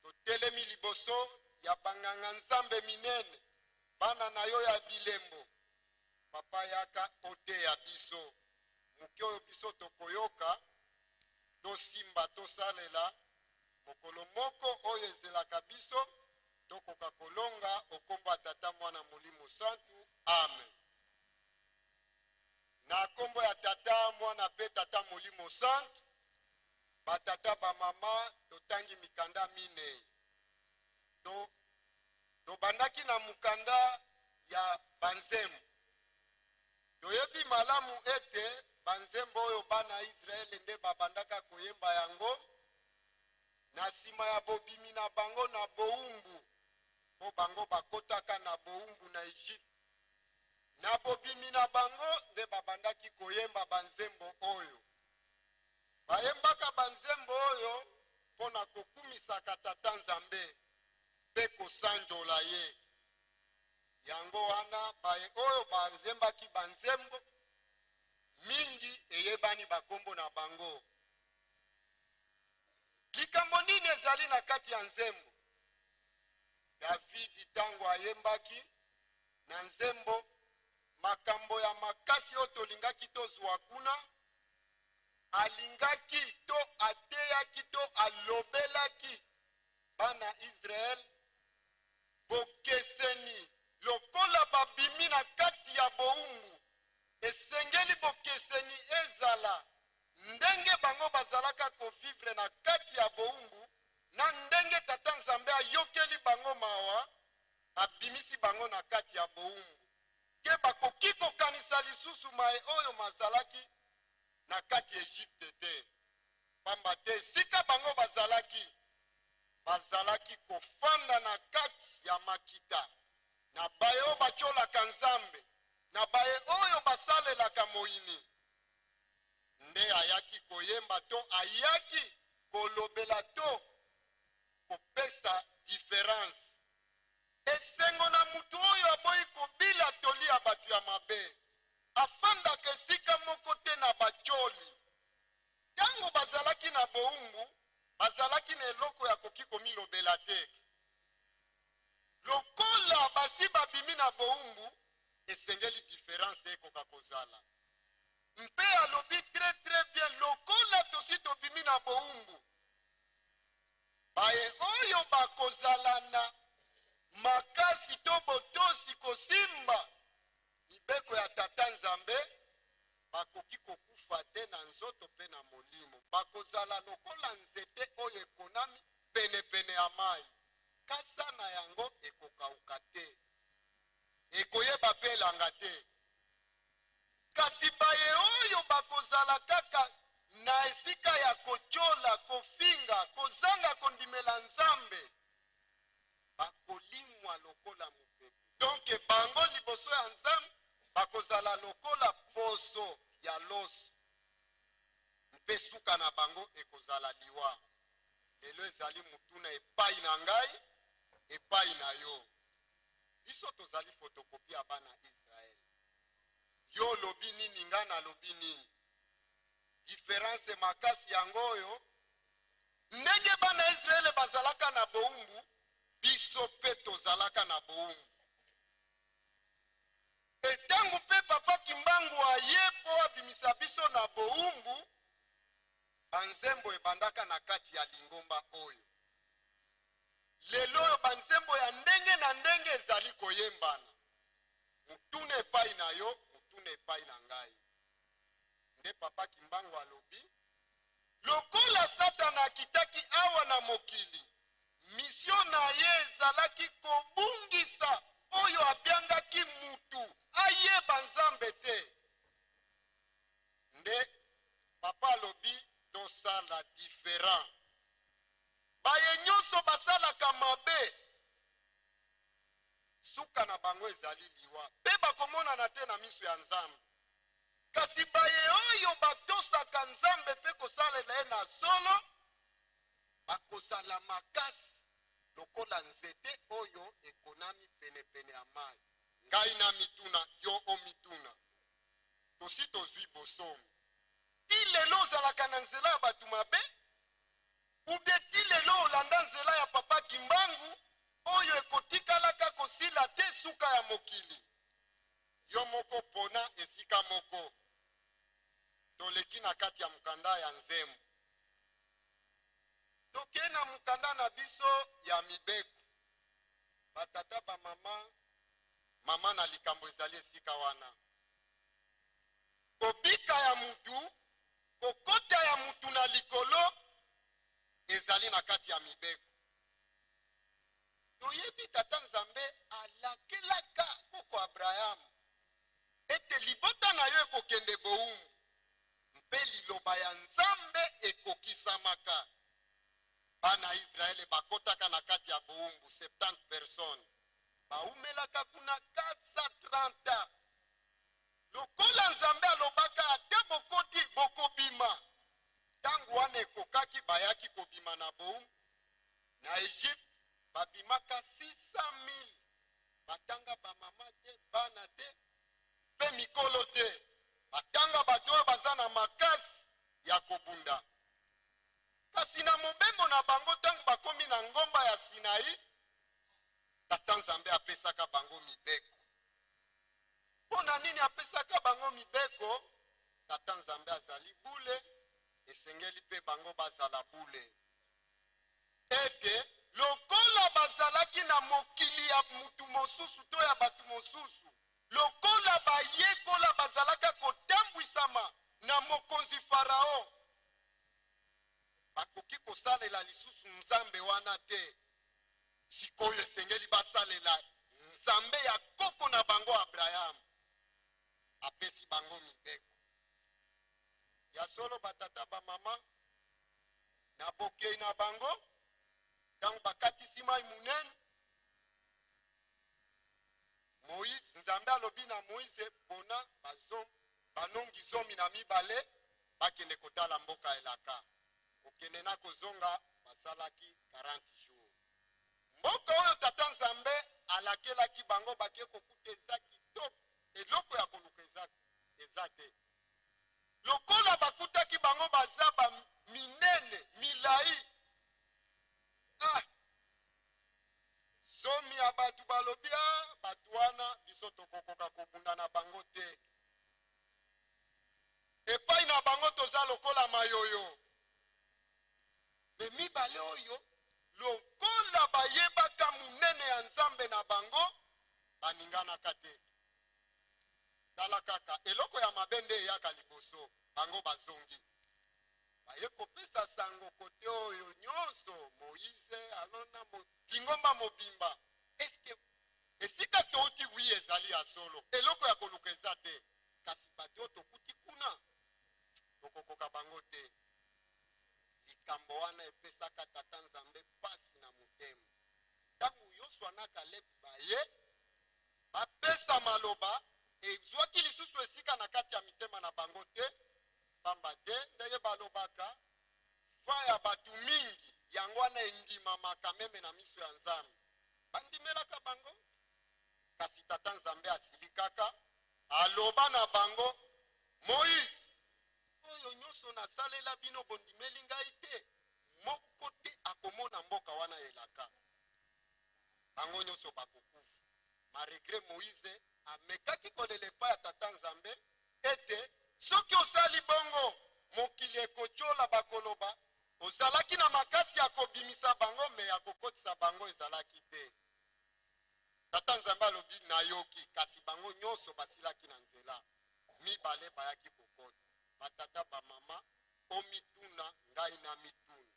S2: totelemi liboso ya banganga Nzambe minene, bana na yo ya bilembo. Papa yaka oteya biso moke oyo biso tokoyoka, tosimba, tosalela mokolo moko oyo ezelaka biso tokoka kolonga okombo ya Tata Mwana Molimo Santu. Amen. Na kombo ya Tata Mwana pe Tata Molimo Santu, ba tata ba mama totangi mikanda minei. To tobandaki na mokanda ya banzembo. Toyebi malamu ete banzembo oyo bana ya Israele nde babandaka koyemba yango na nsima ya bobimi na bango na bowumbu, mpo bango bakotaka na bowumbu na Egypte. Na bobimi na bango nde babandaki koyemba banzembo oyo. Bayembaka banzembo oyo mpo na kokumisaka Tata Nzambe mpe kosanjola ye. Yango wana baye oyo bazembaki banzembo mingi eyebani bakombo na bango. Likambo nini ezali na kati ya nzembo? Davidi ntango ayembaki na nzembo makambo ya makasi oyo tolingaki tozwa kuna, alingaki to ateyaki to alobelaki bana Israele Bokeseni, Lokola babimi na kati ya bowumbu, esengeli bokeseni ezala ndenge bango bazalaka ko vivre na kati ya bowumbu na ndenge Tata Nzambe ayokeli bango mawa, abimisi bango na kati ya bowumbu. Ke bakoki kokanisa lisusu maye oyo mazalaki na kati ya Egypte te. Pamba te esika bango bazalaki, bazalaki kofanda na kati ya makita na baye oyo batiolaka Nzambe, na baye oyo basalelaka moyini. Nde ayaki koyemba to ayaki kolobela to kopesa difference. Esengo na moto oyo aboyi kobila toli ya bato ya mabe, afandaka esika moko te na batioli. Ntango bazalaki na bowumbu, bazalaki na eloko ya koki komilobela te. Lokola basi babimi na bowumbu, esengeli difference ekoka kozala. Mpe alobi très très bien, lokola tosi tobimi na bowumbu, baye oyo bakozala na makasi to botosi kosimba mibeko ya Tata Nzambe, bakoki kokufa te na nzoto mpe na molimo. Bakozala lokola nzete oyo ekonami penepene ya mai, kasa na yango ekokauka te, ekoyeba mpe elanga te. Kasi baye oyo bakozala kaka na esika ya kotyola, kofinga, kozanga kondimela Nzambe, bakolimwa lokola mopepe. Donc bango liboso ya Nzambe bakozala lokola poso ya loso, mpe suka na bango ekozala liwa. Lelo ezali motuna epai na ngai, epai na yo. Biso tozali fotokopi ya bana Israel. Yo olobi nini, ngai nalobi nini? Difference makasi yango oyo. Ndenge bana Israele bazalaka na bowumbu, biso mpe tozalaka na bowumbu. Mpe ntango mpe Papa Kimbangu aye mpo abimisa biso na bowumbu, banzembo ebandaka na kati ya lingomba oyo. Lelo oyo banzembo ya ndenge na ndenge ezali koyembana. Motuna epai na yo, motuna epai na ngai. Nde Papa Kimbangu alobi, lokola Satana akitaki awa na mokili, mission na ye ezalaki kobungisa oyo abiangaki mutu ayeba Nzambe te. Nde Papa alobi tosala different. Baye nyonso basalaka mabe, suka na bango ezali liwa, mpe bakomonana te na miso ya Nzambe. Kasi baye oyo batosaka Nzambe mpe kosalela ye na solo, bakozala makasi lokola nzete oyo ekonami penepene ya mai. Ngai namituna, yo omituna, tosi tozwi bosomi? Ti lelo ozalaka na nzela ya bato mabe? Ou bien ti lelo olanda nzela ya Papa Kimbangu oyo ekotikalaka kosila te suka ya mokili? Yo moko pona esika moko. Toleki na kati ya mokanda ya Nzembo. Tokei na mokanda na biso ya Mibeko. Ba tata, ba mama, mama na likambo ezali esika wana. Kobika ya mutu, kokota ya mutu na likolo ezali na kati ya mibeko. Toyebi Tata Nzambe alakelaka koko Abraham ete libota na yo ekokende bowumbu, mpe liloba ya Nzambe ekokisamaka. Bana Israele bakotaka na kati ya bowumbu, 70 personnes bawumelaka kuna 430 ans. Lokola Nzambe alobaka ata bokoti bokobima, tango wana ekokaki bayaki kobima na bowumbu na Egypte, babimaka 600.000, batanga ba mama te, bana te, mpe mikolo te, batanga bato oyo baza na makasi ya kobunda. Kasi na mobembo na bango, tango bakomi na ngomba ya Sinai, Tata Nzambe apesaka bango mibeko. Mpo na nini apesaka bango mibeko? Tata Nzambe azali bule, esengeli mpe bango bazala bule. Ete lokola bazalaki na mokili ya mutu mosusu to ya bato mosusu, lokola bayekola bazalaka kotambwisama na mokonzi Farao, bakoki kosalela lisusu Nzambe wana te. Sikoyo esengeli basalela Nzambe ya koko na bango Abraham. Apesi bango mibeko. Ya solo, batata, bamama, na bokei na bango, ntango bakatisi mai monene, Moïse, Nzambe alobi na Moïse, pona banongi 12 bakende kotala mboka elaka. Kokende na kozonga basalaki 40 jours. Mboka oyo Tata Nzambe alakelaki bango bake kokuta eza kitoko, eloko ya koluka eza te. Lokola bakutaki bango baza ba minene, milai. 10 ya bato balobi, bato wana biso tokokoka kobunda na bango te. Epai na bango toza lokola mayoyo. Me mibale oyo lokola bayebaka monene ya Nzambe na bango, baninganaka te. Tala kaka eloko ya mabe nde eyaka liboso, bango bazongi. Baye kopesa sango kote oyo nyonso, Moïse, Alona, lingomba mobimba. Eske esika touti wi ezali ya solo, eloko ya koluka eza te, kasi bato oyo tokuti kuna tokokoka bango te. Likambo wana epesaka Tata Nzambe pasi na motema. Ntango Yosua na Kaleb baye bapesa maloba, ezwaki lisusu esika na kati ya mitema na bango te, pamba te ndenge balobaka, va ya bato mingi yango yango wana endimamaka meme na miso ya Nzambe. Bandimelaka bango. Kasi Tata Nzambe asilikaka, aloba na bango, Moïse, oyo nyonso nasalela bino bondimeli ngai te, moko te akomona mboka wana elaka. Bango nyonso bakokufa. Malgre Moïse amekaki kolela epai ya Tata Nzambe ete soki osali bongo mokili ekotiola, bakoloba ozalaki na makasi ya kobimisa bango me ya kokotisa bango ezalaki te. Tata Nzambe alobi nayoki, kasi bango nyonso basilaki na nzela. Mibale bayaki kokota. Batata bamama, omituna ngai na mituna.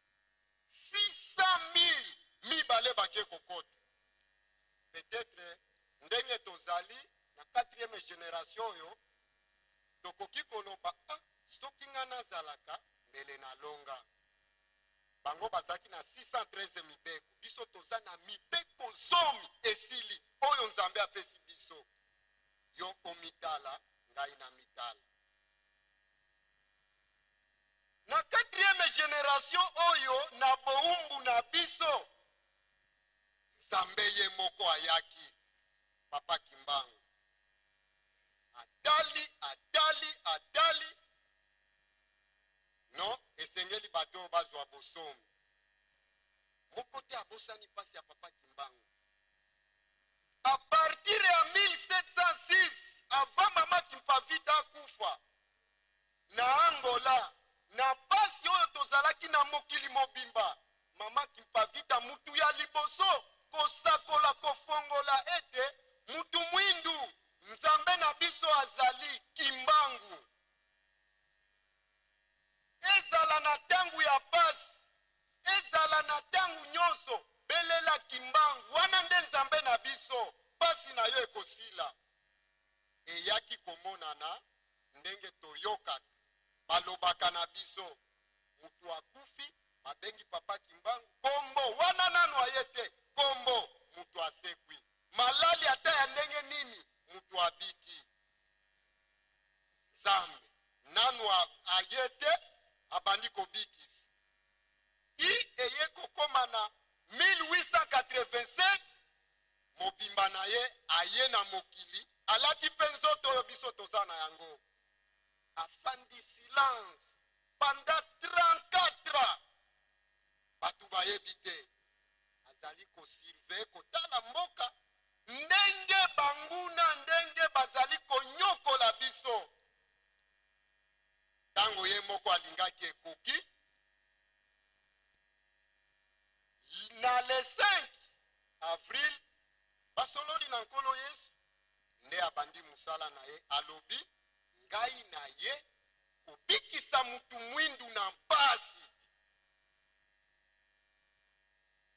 S2: 600 000 mibale bake kokota. Peut-être ndenge tozali na 4e génération oyo tokoki koloba ah, soki nga nazalaka mbele nalonga. Bango bazalaki na 613 mibeko, biso toza na mibeko 10 esili oyo Nzambe apesi biso. Yo omitala, ngai na mitala. Na 4e génération oyo na bowumbu na biso, Nzambe ye moko ayaki, Papa Kimbangu. Atali, atali, atali. Non, esengeli bato oyo bazwa bosomi. Moko te abosani mpasi ya Papa Kimbangu. À partir ya 1706, avant Mama Kimpavita akufa, na Angola, na pasi oyo tozalaki na mokili mobimba, Mama Kimpavita mutu ya liboso kosakola kofongola ete mutu mwindu Nzambe na biso azali Kimbangu. Ezala na tangu ya pasi, ezala na tangu nyonso, belela Kimbangu, wana nde Nzambe na biso, pasi na yo ekosila. Eyaki komonana ndenge toyokaka balobaka na biso, mutu akufi babengi Papa Kimbangu, kombo wana nanu aye te, kombo mutu asekwi, malali ata ya ndenge nini mutu abiki. Nzambe nanu aye te, abandi kobikisa. I eye kokoma na 1887, mobimba na ye aye na mokili, alati mpe nzoto oyo biso toza na yango. Afandi silence pendant 34 ans, bato bayebi te. Azali kosurveiller, kotala mboka ndenge banguna ndenge bazali konyokola biso. Ntango ye moko alingaki ekoki, na le 5 avril basololi na Nkolo Yesu, nde abandi mosala na ye. Alobi ngai na ye kobikisa mutu mwindu na mpasi.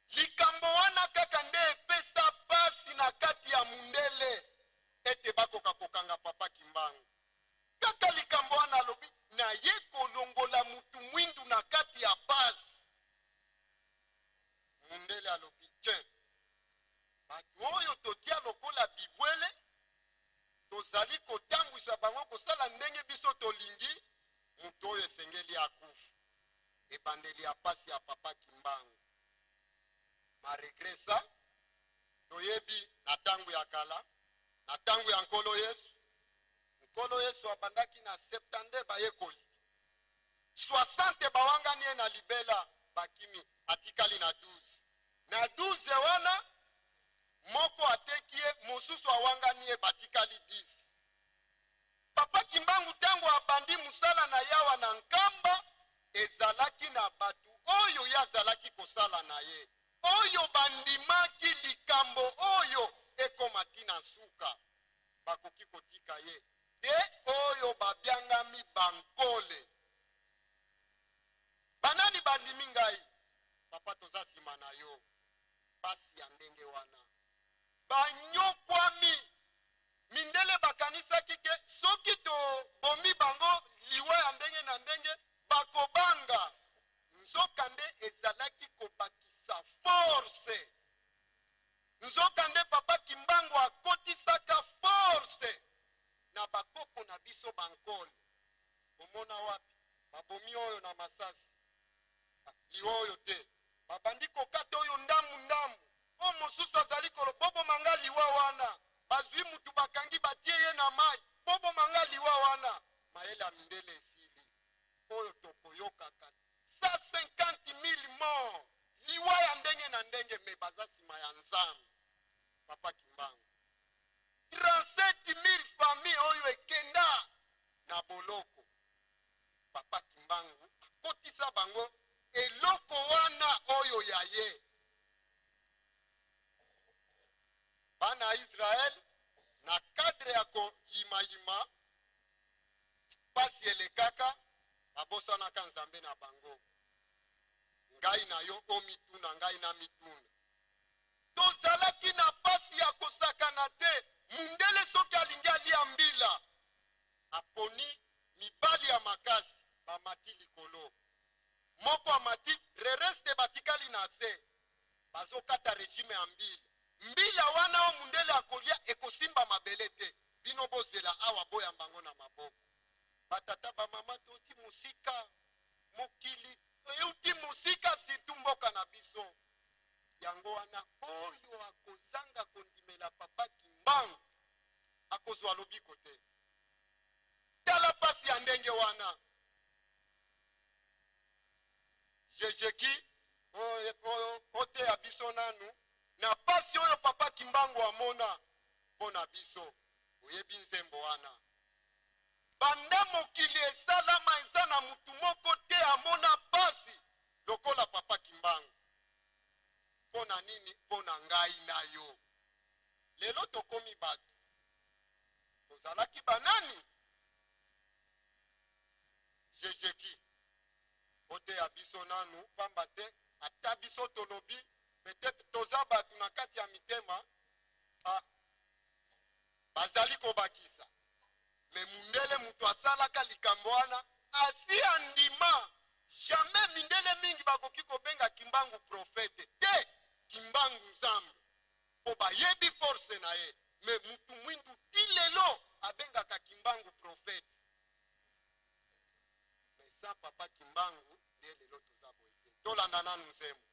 S2: Likambo wana kaka nde epesa pasi na kati ya mundele ete bakoka kokanga Papa Kimbangu. Kaka likambo wana alobi na ye kolongola mutu mwindu na kati ya pasi. Mundele alobi tiens, bato oyo totia lokola bibwele, tozali kotambwisa bango kosala ndenge biso tolingi, mutu oyo esengeli akufa. Ebandeli ya pasi ya Papa Kimbangu. Malgré ça, toyebi na tangu ya kala, na tangu ya Nkolo Yesu, Nkolo Yesu abandaki na 72 bayekoli. 60 bawangani ye na libela, bakimi, atikali na 12. Na 12 wana, moko ateki ye, mosusu awangani ye, batikali 10. Papa Kimbangu tango abandi musala na yawa na Nkamba, ezalaki na batu oyo ye azalaki kosala na ye, oyo bandimaki likambo oyo ekoma ti na nsuka, bakoki kotika ye te, oyo babiangami bankole. Banani bandimi ngai? Papa, toza nsima na yo. Pasi ya ndenge wana banyokwami. Mindele bakanisaki ke soki tobomi bango liwa ya ndenge na ndenge bakobanga, nzoka nde ezalaki kobakisa force. Nzoka nde Papa Kimbangu akotisaka force na bakoko na biso bankole. Omona wapi babomi oyo na masasi, liwa oyo te. Babandi kokata oyo ndambu ndambu. Oyo mosusu azali koloba, Boboma nga liwa wana. Bazwi mutu bakangi batie ye na mayi, Boboma nga liwa wana. Mayele ya mindele esili. Oyo tokoyokaka 150 000 morts, liwa ya ndenge na ndenge, mais baza sima ya Nzambe. Papa Kimbangu. 37 000 familles oyo ekenda na boloko. Papa Kimbangu akotisa bango eloko wana oyo ya ye. Bana ya Israël na cadre ya koyimayima pasi elekaka, babosanaka Nzambe na bango. Ngai na yo omituna, ngai na mituna. Tozalaki na pasi ya kosakana te. Mundele soki alingi alia mbila, aponi mibali ya makasi bamati likolo. Moko amati, le reste batikali na se. Bazokata regime ya mbila. Mbila wana oyo mundele akolia ekosimba mabele te. Bino bozela awa boyamba ngo na maboko. Batata ba mama touti mosika, mokili euti mosika, surtout mboka na biso. Yango wana oyo akozanga kondimela Papa Kimbangu akozwa lobiko te. Tala pasi ya ndenge wana. Jejeki oyo oteya biso nanu na pasi oyo Papa Kimbangu amona mpo na biso. Oyebi nzembo wana. Banda mokili esalama eza na mutu moko te amona pasi lokola Papa Kimbangu. Mpo na nini? Mpo na ngai na yo. Lelo tokomi bato. Tozalaki banani? Jejeki oteya biso nanu, pamba te ata biso tolobi peut-être toza bato na kati ya mitema, ah, bazali kobakisa. Mais mundele mutu asalaka likambo wana asi andima. Jamais mindele mingi bakoki kobenga Kimbangu prophète te, Kimbangu Nzambe, po bayebi force na ye. Mais mutu mwindu ti lelo abengaka Kimbangu prophète. Mais sans Papa Kimbangu nde lelo toza boye te. Tolanda nanu nzembo.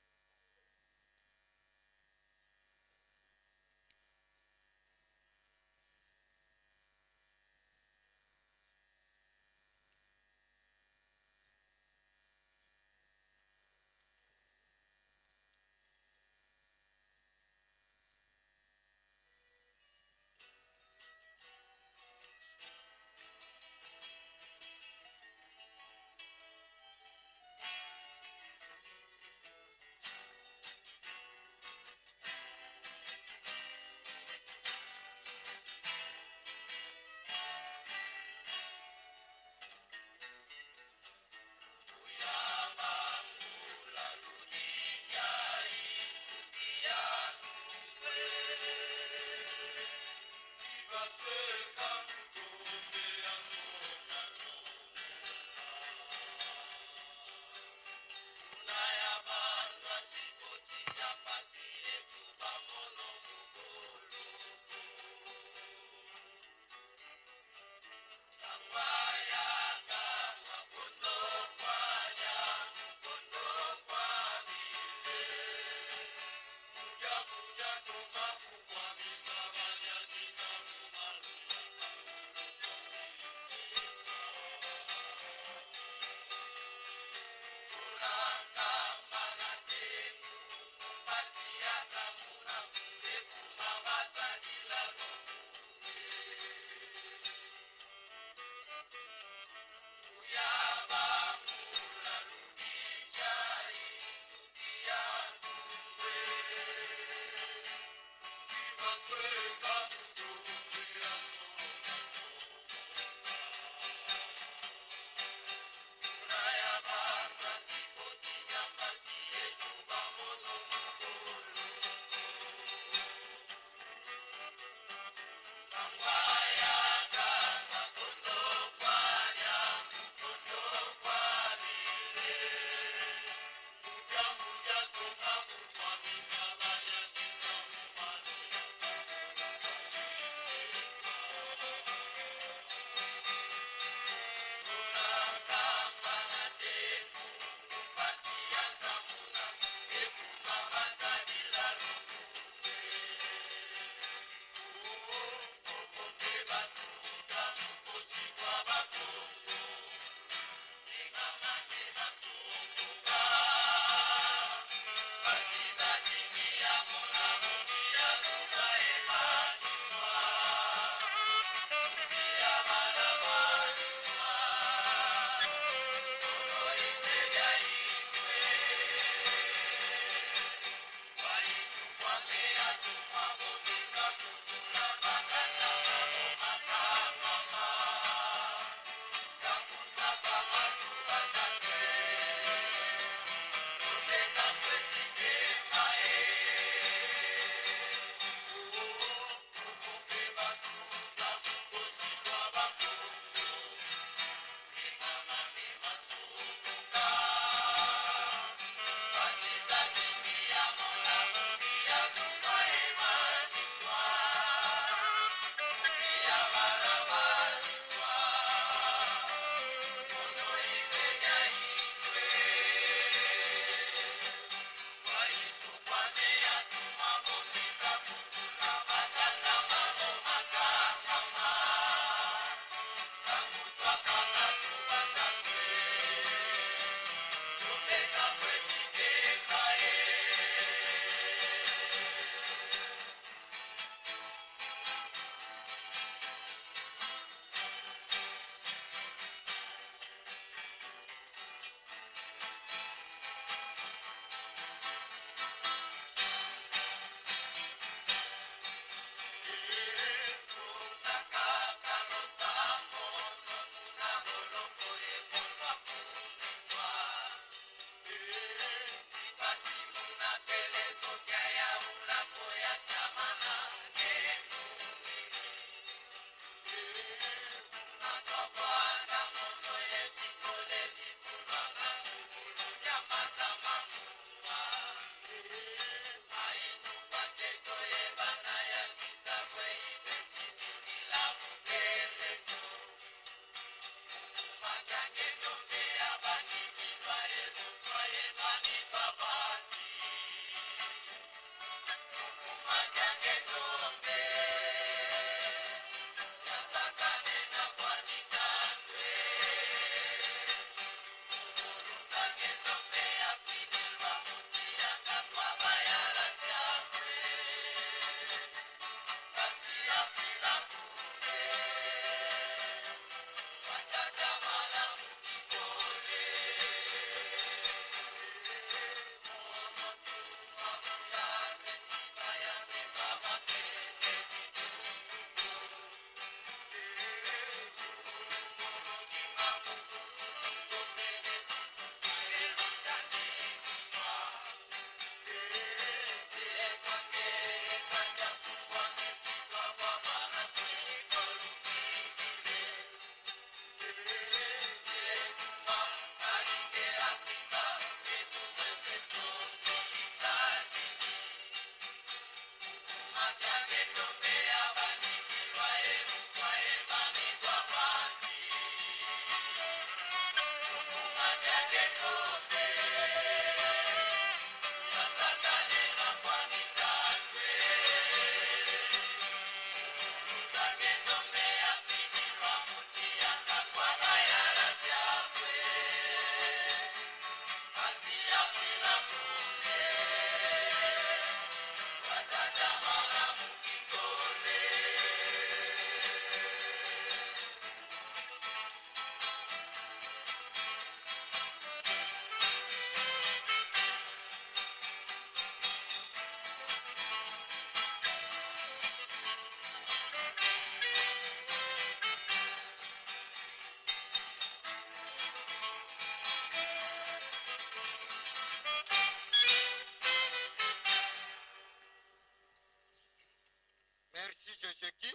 S2: Merci Jejeki.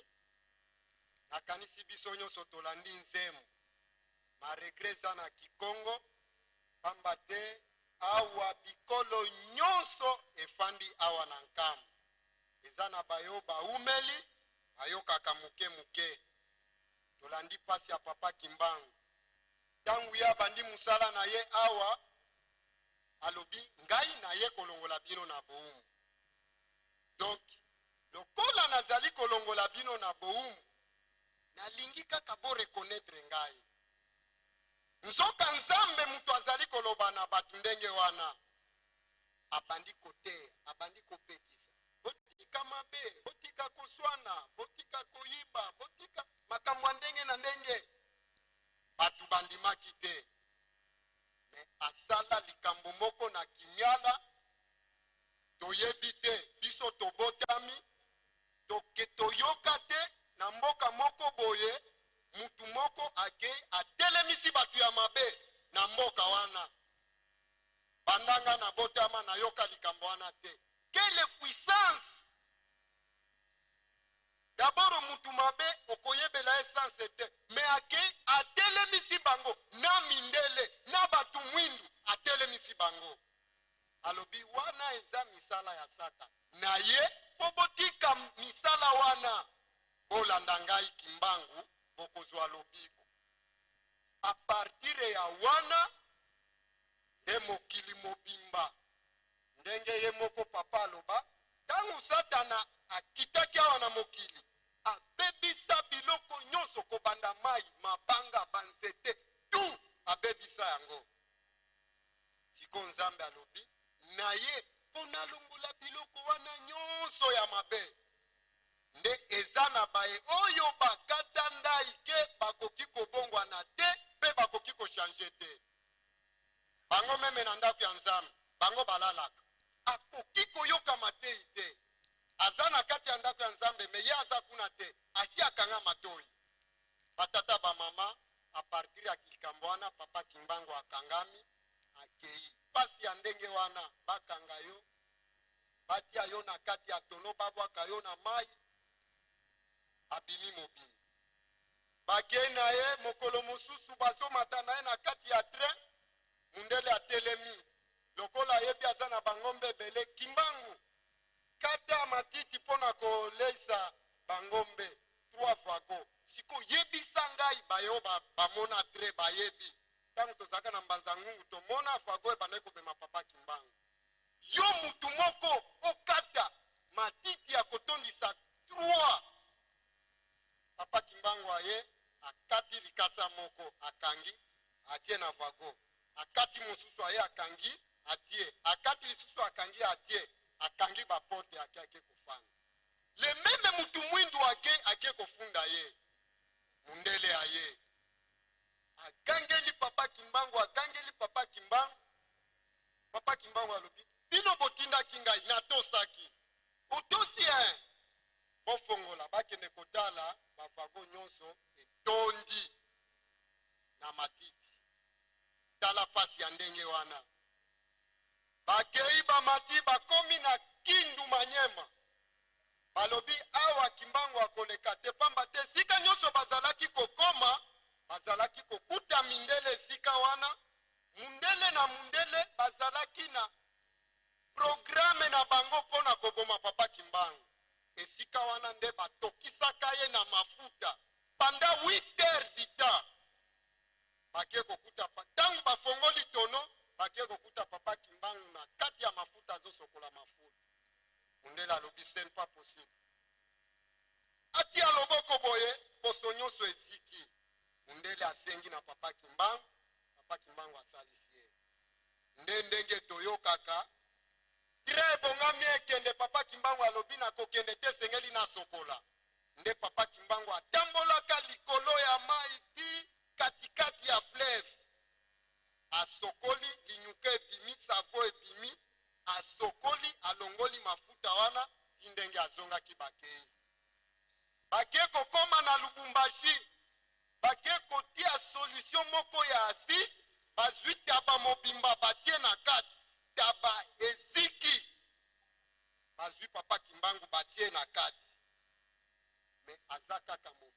S2: Nakanisi biso nyonso tolandi nzembo. Ma regret eza na Kikongo pamba te awa bikolo nyonso efandi awa na Nkamba. Eza na bayo baumeli bayokaka moke moke. Tolandi pasi ya papa Kimbangu. Tangu ye abandi mosala na ye awa, alobi ngai naye kolongola bino na bowumbu. Donc lokola nazali kolongola bino na bowumbu, nalingi kaka bo reconnaitre ngai. Nzoka Nzambe moto azali koloba na bato ndenge wana. Abandi koteya, abandi kopekisa, botika mabe, botika koswana, botika koyiba, botika makambo ya ndenge na ndenge. Bato bandimaki te. Mais asala likambo moko na kimiala, toyebi te, biso tobotami, toke toyoka te na mboka moko boye, mutu moko akei atelemisi bato ya mabe na mboka wana. Banda nga nabotama nayoka likambo wana te. Quelle puissance! D'abord mutu mabe okoyebela ye sense te, mais akei atelemisi bango na mindele na batu mwindu, atelemisi bango. Alobi wana eza misala ya Satana na ye, po botika misala wana, bolanda ngai Kimbangu, bokozua lobiko. A partir ya wana nde mokili mobimba, ndenge ye moko papa aloba, tango Satana akitaki awa na mokili, abebisa biloko nyonso, kobanda mayi, mabanga, ba nzete, tout abebisa yango. Sikoyo Nzambe alobi na ye mpo nalongola biloko wana nyonso ya mabe. Nde eza na baye oyo bakata ndayi ke bakoki kobongwana te mpe bakoki ko changer te. Bango meme na ndako ya Nzambe bango balalaka. Akoki koyoka mateyi te. Aza na kati ya ndako ya Nzambe mais ye aza kuna te. Asi akanga matoyi. Ba tata ba mama, a partir ya likambo wana papa Kimbangu akangami, akeyi. Pasi ya ndenge wana bakanga yo, batia yo na kati ya tonneau, babwaka yo na mayi, abimi mobimba. Bakei na ye mokolo mosusu, bazomata na ye na kati ya train, mundele atelemi lokola ayebi aza na bangombe ebele. Kimbangu, kata matiti mpo na koleisa bangombe. Trois wagon. Sikoyo yebisa ngai baye oyo ba bamona train bayebi tango tozalaka na mbanza ngungu tomona wagon ebandaki komema papa kimbangu. Yo mutu moko okata matiti ya kotondisa trois. Papa kimbangu aye akati likasa moko akangi atie na wagon, akati mosusu aye akangi atie, akati lisusu akangi atie, akangi ba porte ake ake kofanda. Le meme mutu mwindu ake ake kofunda ye. Mundele aye agangeli papa Kimbangu, agangeli papa Kimbangu. Papa Kimbangu alobi, bino botindaki ngai, natosaki. Otosi hein? Bofongola bakende kotala ba wagon nyonso etondi na matiti. Tala pasi ya ndenge wana. Bakei bamati bakomi na Kindu Manyema. Balobi awa Kimbangu akoleka te pamba te esika nyonso bazalaki kokoma bazalaki kokuta mindele esika wana. Mundele na mundele bazalaki na programme na bango mpo na koboma Papa Kimbangu. Esika wana nde batokisaka ye na mafuta. Banda 8 heures du temps bake kokuta ntango bafongoli tono, bake kokuta Papa Kimbangu na kati ya mafuta, azosokola mafuta. Mundele alobi: "Ce n'est pas possible." Atia loboko boye, poso nyonso eziki. Mundele asengi na Papa Kimbangu, Papa Kimbangu asalisi ye. Nde ndenge toyokaka train ebongami ekende, Papa Kimbangu alobi: "Nakokende te, esengeli nasokola." Nde Papa Kimbangu atambolaka likolo ya mai ti katikati ya fleuve, asokoli, linyuka ebimi, savon ebimi, asokoli, alongoli mafuta wana ti ndenge azongaki. Bakei, bake kokóma na Lubumbashi, bake kotia solution moko ya acide, bazwi taba mobimba, batie na kati, taba eziki. Bazwi Papa Kimbangu, batie na kati, mais aza kaka mobimba.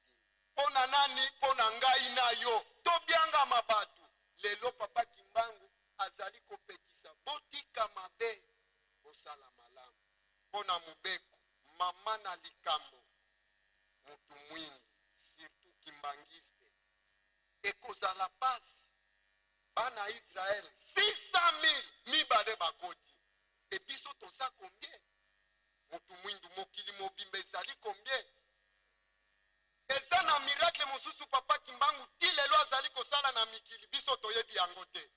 S2: Mpo na nani? Mpo na ngai na yo tobiangama bato. Lelo Papa Kimbangu azali kopekisa: botika mabe, bosala malamu. Mpo na mobeko, mama na likambo, mutu mwindu, surtout kimbanguiste, ekozala pasi. Bana Israele 600 000 mibale bakoti, e biso toza combien? Mutu mwindu, mokili mobimba ezali combien? Eza na miracle mosusu Papa Kimbangu ti lelo azali kosala na mikili, biso toyebi yango te.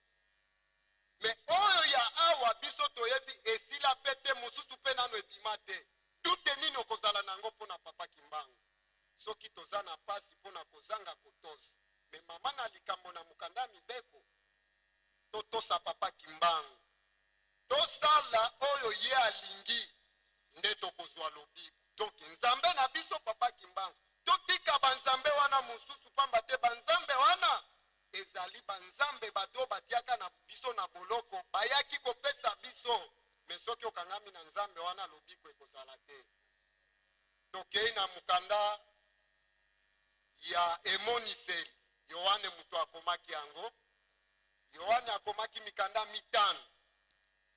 S2: Mais oyo ya awa biso toyebi esila mpe te, mosusu mpe nano ebima te. Tute nini okozala na yango mpo na Papa Kimbangu soki toza na pasi mpo na kozanga kotosa? Mais mama na likambo na mokanda ya mibeko, totosa Papa Kimbangu, tosala oyo ye alingi, nde tokozwa lobiko. Donc Nzambe na biso Papa Kimbangu, totika banzambe wana mosusu, pamba te banzambe wana ezali banzambe bato oyo batiaka na biso na boloko, bayaki kopesa biso. Mais soki okangami na nzambe wana, lobiko ekozala te. Tokei na mokanda ya Emoniseli. Yohane moto akomaki yango. Yohane akomaki mikanda mitano.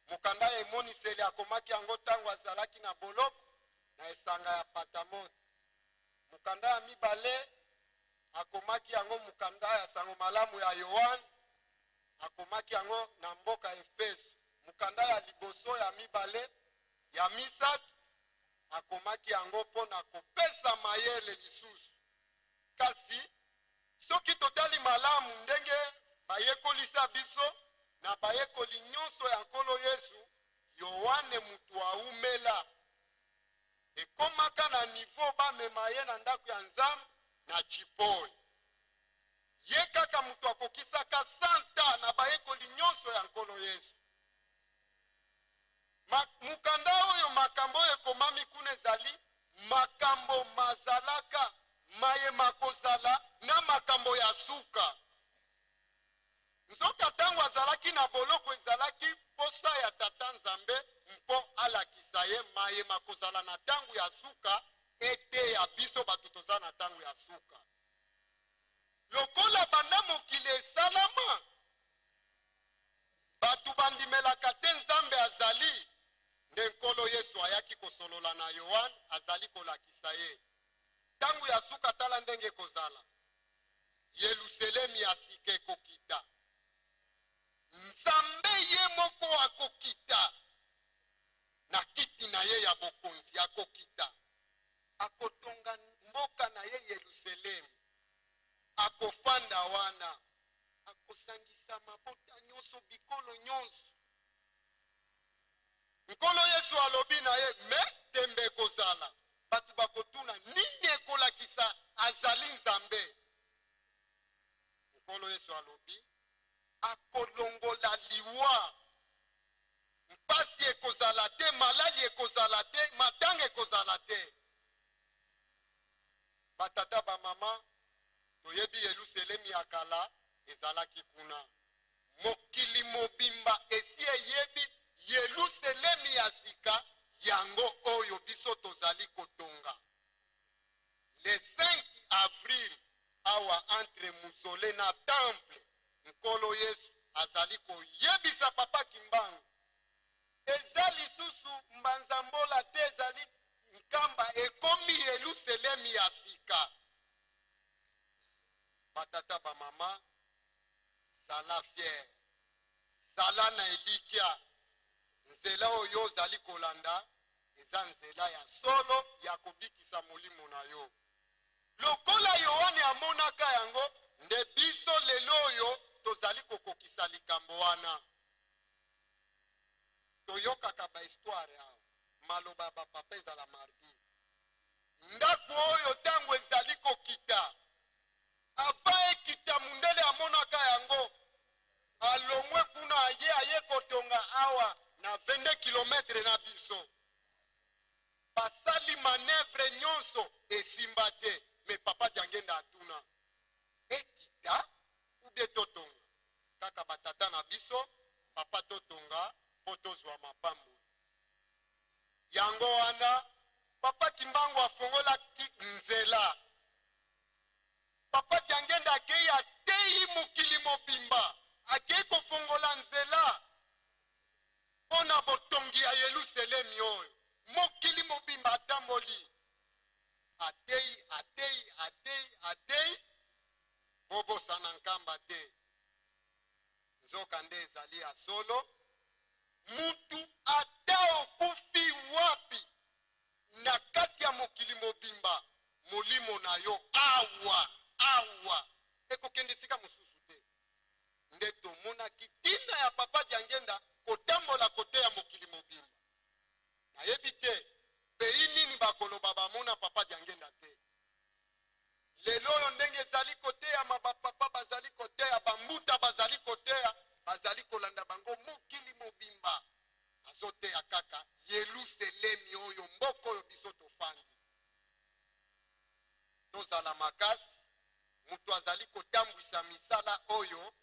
S2: Mokanda ya Emoniseli akomaki yango ntango azalaki na boloko na esanga ya Patamote. Mokanda ya mibale akomaki yango, mokanda ya Sango Malamu ya Yohane, akomaki yango na mboka Efeso. Mokanda ya liboso, ya mibale, ya misato akomaki yango mpo na kopesa mayele lisusu. Kasi soki totali malamu ndenge bayekolisa biso na bayekoli nyonso ya Nkolo Yesu, Yohane mutu aumela, ekomaka na niveau bamema ye na ndako ya Nzambe na Chipoi. Ye kaka moto akokisaka santa na bayekoli nyonso ya Nkolo Yesu. Mokanda oyo, makambo oyo ekomami kuna ezali makambo mazalaka, maye makozala na makambo ya suka. Nzoka ntango azalaki na boloko, ezalaki posa ya Tata Nzambe mpo alakisa ye maye makozala na ntango ya suka, ete ya biso bato toza na ntango ya suka. Lokola banda mokili esalama, bato bandimelaka te Nzambe azali, nde Nkolo Yesu ayaki kosolola na Yohane, azali kolakisa ye ntango ya suka. Tala ndenge ekozala: Yelusalemi ya sika ekokita, Nzambe ye moko akokita na kiti na ye ya bokonzi, akokita, akotonga mboka na ye Yelusalemi, akofanda wana, akosangisa mabota nyonso, bikolo nyonso. Nkolo Yesu alobi na ye: mais tembe ekozala, bato bakotuna nini ekolakisa azali Nzambe. Nkolo Yesu alobi akolongola liwa, mpasi ekozala te, malali ekozala te, matanga ekozala te. Batata, bamama, toyebi Yelusalemi ya kala ezalaki kuna. Mokili mobimba esi eyebi Yelusalemi ya sika, yango oyo biso tozali kotonga le 5 avril awa entre mausolée na temple. Nkolo Yesu azali koyebisa Papa Kimbangu: eza lisusu Mbanzambola te, ezali Nkamba, ekomi Yelusalemi ya sika. Batata, bamama, zala fier, zala na elikya. Nzela oyo ozali kolanda eza nzela ya solo ya kobikisa molimo na yo. Lokola Yoane amonaka yango, nde biso lelo oyo tozali kokokisa likambo wana. Toyokaka ba histoire awa, maloba ya bapapa ezala mardi. Ndako oyo ntango ezali kokita, avant ekita, mundele amonaka yango, alongwe kuna, aye kotonga awa na 22 kilometre na biso. Basali manœuvre nyonso, esimba te. Me papa Diangenda atuna: ekita ou bien totonga kaka? Batata na biso, papa, totonga mpo tozwa mapambo. Yango wana papa Kimbangu afongolaki nzela. Papa Diangenda akei, ateyi mokili mobimba, akei kofongola nzela mpo na botongi ya Yelusalemi oyo. Mokili mobimba atamboli, ateyi, ateyi, ateyi, ateyi. Bobosana Nkamba te. Nzoka nde ezali ya solo, mutu ata okufi wapi na kati ya mokili mobimba, molimo na yo awa awa ekokende esika mosusu te. Nde tomonaki ntina ya papa Diangenda kotambola koteya mokili mobimba. Nayebi te pays nini bakoloba bamona papa Diangenda te. Lelo oyo, ndenge ezali koteyama, bapapa bazali koteya, bambuta bazali koteya, bazali kolanda bango mokili mobimba. Azoteya kaka Yeluselemi oyo, mboka oyo biso tofandi. Tozala makasi. Moto azali kotambwisa misala oyo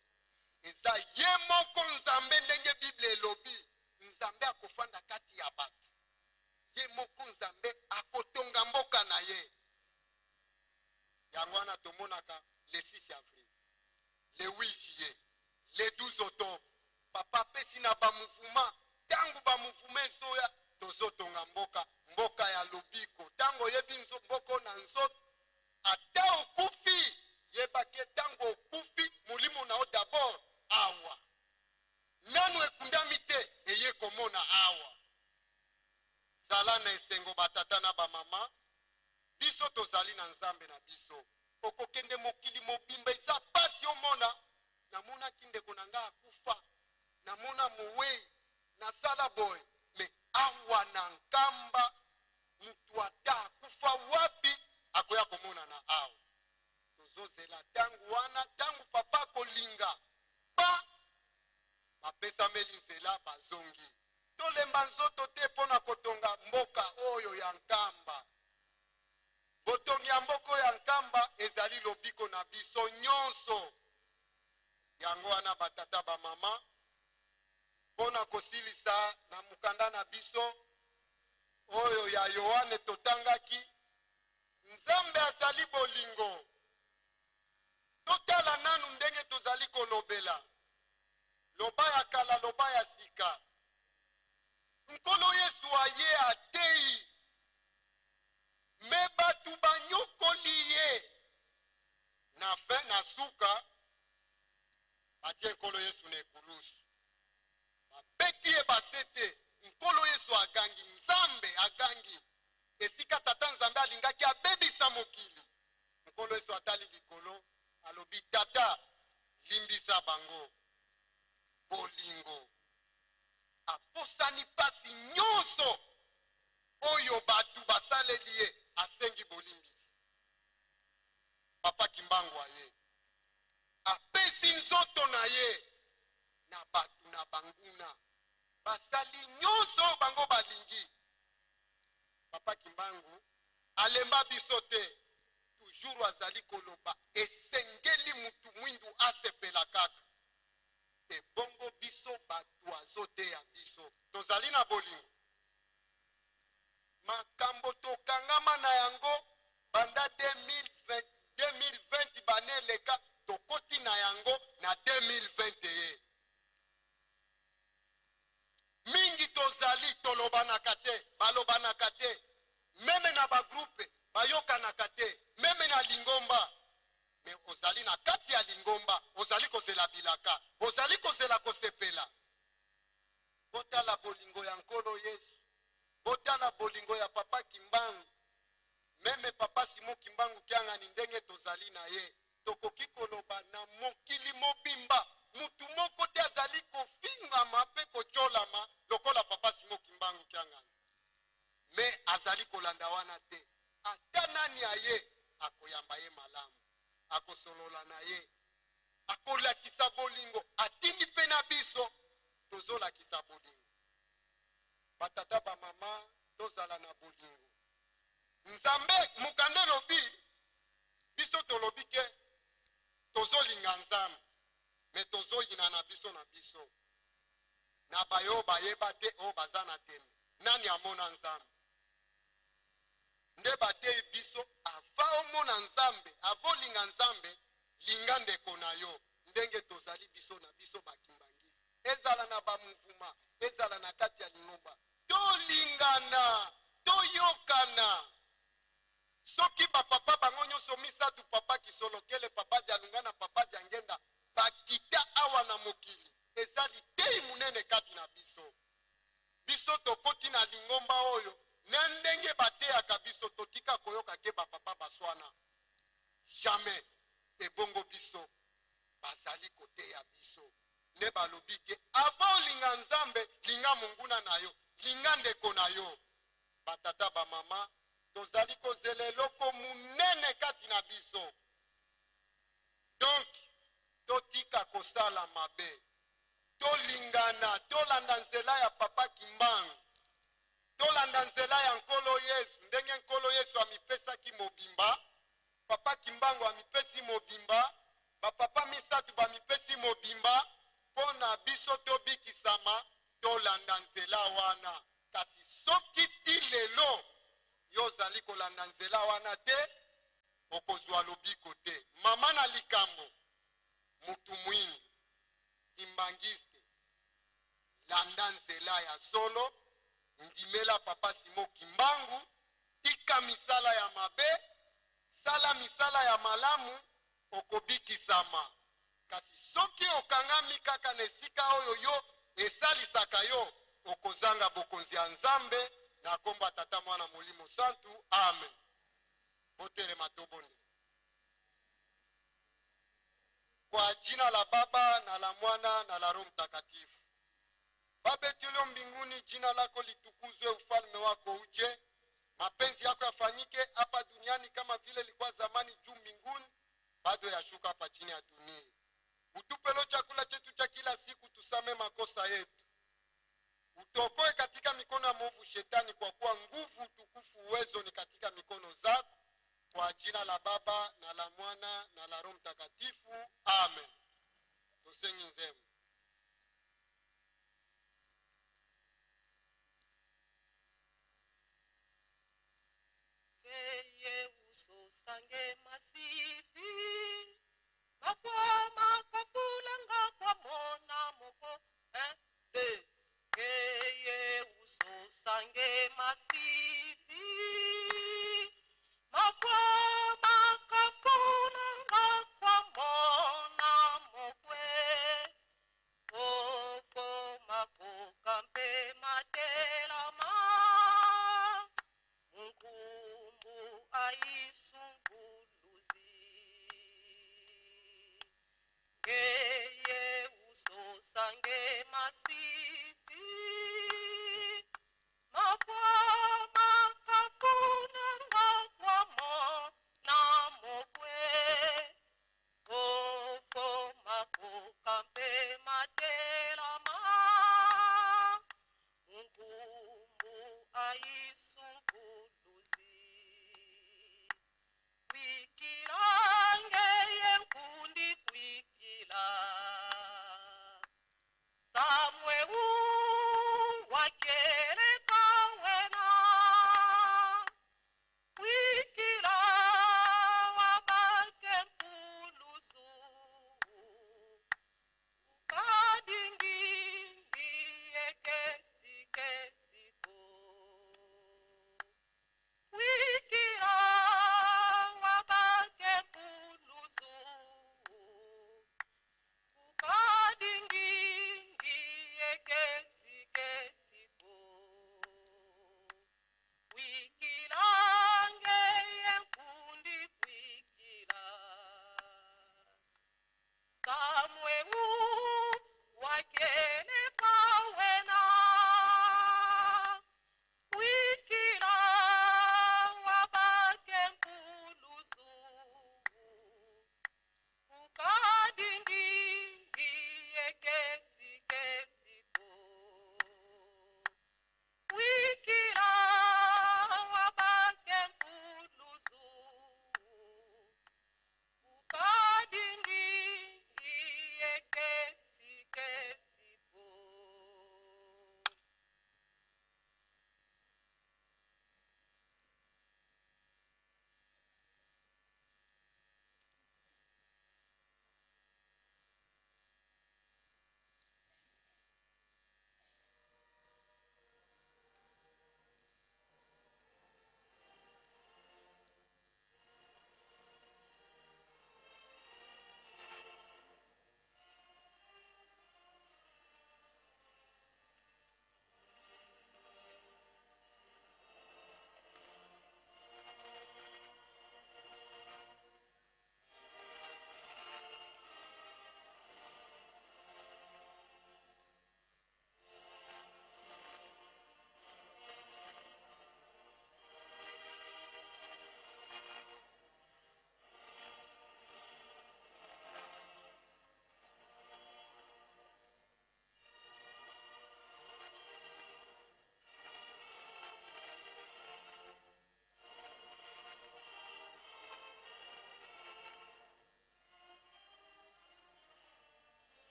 S2: eza ye moko Nzambe. Ndenge Bible elobi, Nzambe akofanda kati ya bato. Ye moko Nzambe akotonga mboka na ye. Yango wana tomonaka le 6 avril, le 8 juillet, le 12 octobre, papa apesi na bamouvement. Ntango bamouvement ezoya, tozotonga mboka, mboka ya lobiko. Ntango oyebi mboka na nzoto, ata okufi, yebaki ntango okufi, molimo na yo d'abord awa nanu ekundami te, eye komona awa. Zala na esengo, batata na bamama. Biso tozali na Nzambe na biso. Okokende mokili mobimba, eza pasi omona. Namonaki ndeko na ngai akufa, namona mowei, nasala boye, me awa na Nkamba, mutu ata akufa wapi, akoya komonana awa. Tozozela ntango wana, ntango papa akolinga pa bapesameli nzela bazongi. Tolemba nzoto te mpo na kotonga mboka oyo ya Nkamba. Botongi ya mboka oyo ya Nkamba ezali lobiko na biso nyonso. Yango wana, batata, bamama, mpo na kosilisa na mokanda na biso oyo ya Yohane totangaki, Nzambe azali bolingo. Totala nanu ndenge tozali kolobela, loba ya kala, loba ya sika. Nkolo Yesu aye, ateyi, me bato banyokoli ye. Na fin, na suka, batie Nkolo Yesu na ekulusu, babeti ye basete. Nkolo Yesu agangi, Nzambe agangi. Esika Tata Nzambe alingaki abebisa mokili, Nkolo Yesu atali likolo, alobi: "Tata, limbisa bango." Bolingo. Aposani mpasi nyonso oyo bato basaleli ye, asengi bolimbisi. Papa Kimbangu aye, apesi nzoto na ye na bato na banguna, basali nyonso oyo bango balingi. Papa Kimbangu alemba biso te. Toujours azali koloba: esengeli mutu mwindu asepela kaka. Ebongo biso bato azoteya biso, tozali na bolingo? Makambo tokangama na yango banda 2020, 2020 bana eleka, tokoti na yango na 2021. Mingi tozali tolobanaka te, balobanaka te, même na bagroupe bayokanaka te, même na lingomba. Me ozali Ozali na kati ya lingomba, ozali kozela bilaka, ozali kozela kosepela. Botala bolingo ya Nkolo Yesu, botala bolingo ya Papa Kimbangu, meme Papa Simon Kimbangu Kiangani, ndenge tozali na ye. Tokoki koloba na mokili mobimba, mutu moko te azali kofingama pe kotiolama lokola Papa Simon Kimbangu Kiangani. Mais azali kolanda wana te. Ata nani aye, akoyamba ye malamu, akosolola na ye, akolakisa bolingo. Atindi pe na biso tozolakisa bolingo. Batata, bamama, tozala na bolingo. Nzambe, mokanda elobi, biso tolobi ke tozolinga Nzambe, me tozoyina na biso na biso. Na bayo bayeba te oyo baza na tembe, nani amona Nzambe? Nde bateyi biso, ava omona Nzambe, ava olinga Nzambe, linga ndeko na yo. Ndenge tozali biso na biso bakimbangisi, ezala na bamuvuma, ezala na kati ya lingomba, tolingana, toyokana. Soki bapapa bango nyonso misato, Papa Kisolokele, Papa Dialunga na Papa Diangenda, bakita awa na mokili, eza litei monene kati na biso. Biso tokoti na lingomba oyo na ndenge bateyaka biso, totika koyoka ke bapapa baswana jamais. Ebongo biso bazali koteya biso nde balobi ke avant olinga Nzambe, linga monguna na yo, linga ndeko na yo. Batata, bamama, tozali kozela eloko monene kati na biso. Donc totika kosala mabe, tolingana, tolanda nzela ya Papa Kimbangu, tolanda nzela ya Nkolo Yesu. Ndenge Nkolo Yesu amipesaki mobimba, Papa Kimbangu amipesi mobimba, bapapa misato bamipesi mobimba mpo na biso tobikisama. Tolanda nzela wana. Kasi soki ti lelo yo ozali kolanda nzela wana te, okozwa lobiko te. Mama na likambo, mutu mwindu kimbangiste, landa nzela ya solo, ndimela Papa Simon Kimbangu, tika misala ya mabe, sala misala ya malamu, okobikisama. Kasi soki okangami kaka na esika oyo yo esalisaka yo, okozanga bokonzi ya Nzambe. Na kombo ya Tata, Mwana, Molimo Santu, amen. Botelema, tobonde. Kwa jina la Baba na la Mwana na la Roho Mtakatifu. Baba yetu ulio mbinguni, jina lako litukuzwe, ufalme wako uje, mapenzi yako yafanyike hapa duniani kama vile ilikuwa zamani juu mbinguni, bado yashuka hapa chini ya dunia. Utupe leo chakula chetu cha kila siku, tusame makosa yetu, utuokoe katika mikono ya mwovu Shetani, kwa kuwa nguvu, utukufu, uwezo ni katika mikono zako. Kwa jina la Baba na la Mwana na la Roho Mtakatifu, amen. Tosengi nzembo.
S5: Ngeye usosange masifi mafwa makafulanga kwa mona moko. 1 2. Ngeye usosange masifi mafwa makafulanga kwa mona mokwe oko makoka mpe matelama nkumbu aisumbuluzi. Ngeye usosange masifi mafwa makafunanga kwa mona mokwe oko makoka mpe matelama nkumbu aisumbuluzi. Kwikila ngeye nkundi kwikila samwe.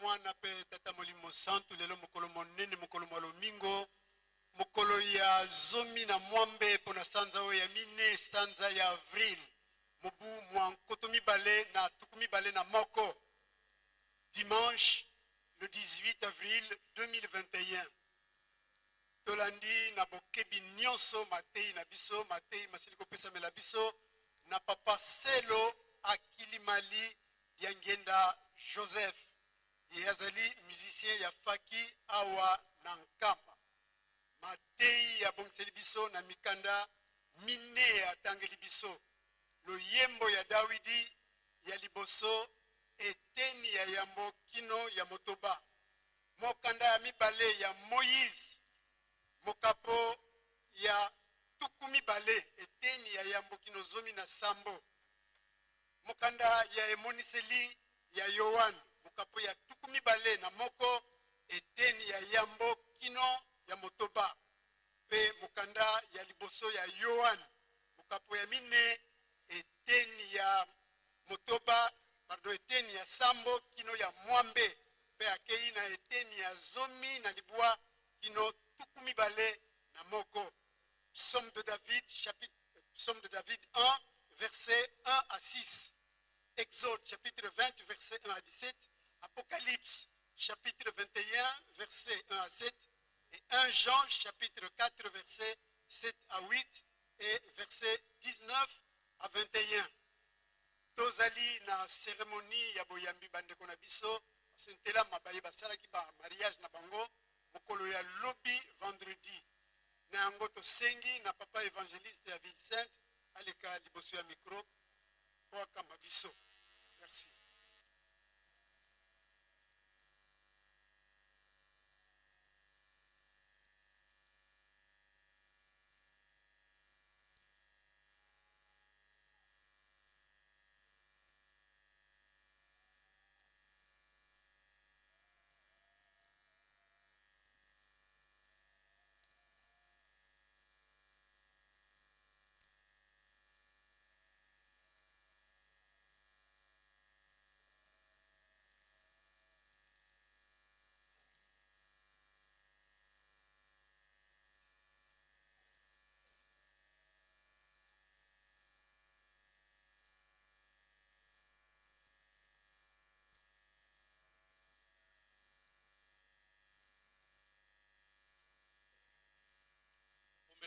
S1: Mwana mpe Tata Molimo Santu, lelo mokolo monene, mokolo mwa lomingo, mokolo ya 18 mpo na sanza oyo ya mine, sanza ya avril, mobu mwa 2021, dimanche le 18 avril 2021. Tolandi na bokebi nyonso mateyi na biso, mateyi masili kopesamela biso na Papa Selo Akilimali Diangienda Joseph. Ye azali musicien ya faki awa na Nkamba. Mateyi abongiseli biso na mikanda mine atangeli biso loyembo ya Dawidi ya liboso eteni ya yambo kino ya motoba, mokanda ya mibale ya Moyize mokapo ya 20 eteni ya yambo kino 17, mokanda ya emoniseli ya Yoane mokapo ya 21 eteni ya yambo kino ya motoba, mpe mokanda ya liboso ya Yoane mokapo ya mine eteni ya motoba, pardon, eteni ya sambo kino ya mwambe, mpe akei na eteni ya 19 kino 21. Psaume de David, chapitre, Psaume de David 1, verset 1 à 6. Exode, chapitre 20, verset 1 à 17. Apocalypse, chapitre 21, verset 1 à 7. Et 1 Jean, chapitre 4, verset 7 à 8 et verset 19 à 21. Tozali na cérémonie ya boyambi bandeko na biso basentela mabaye basalaki ba mariage na bango mokolo ya lobi vendredi. Na yango tosengi na papa évangéliste ya Ville Sainte aleka liboso ya micro po akamba biso. Merci.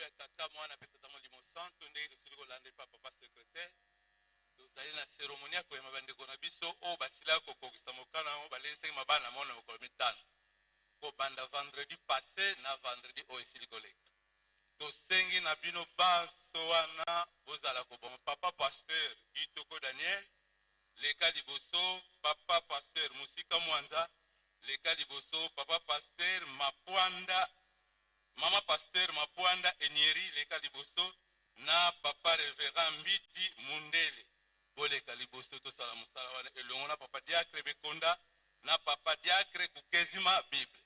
S8: Kombo ya Tata, Mwana mpe Tata Molimo Santu, ndenge tosili kolanda epa papa secretaire, tozali na ceremonie ya koyamba bandeko na biso oyo basila kokokisa mokano yango, balelisaki mabala na bango na mokolo mitano, kobanda vendredi passe na vendredi oyo esili koleka. Tosengi na bino banso wana bozala koboma. Papa pasteur Itoko Daniel, leka liboso. Papa pasteur Musika Mwanza, leka liboso. Papa pasteur Mapwanda, mama pasteur Mapwanda Enieri, leka liboso. Na papa reverend Mbiti Mundele, boleka liboso. Tosala mosala wana elongo na papa diacre Bekonda na papa diacre Kukezima Bible.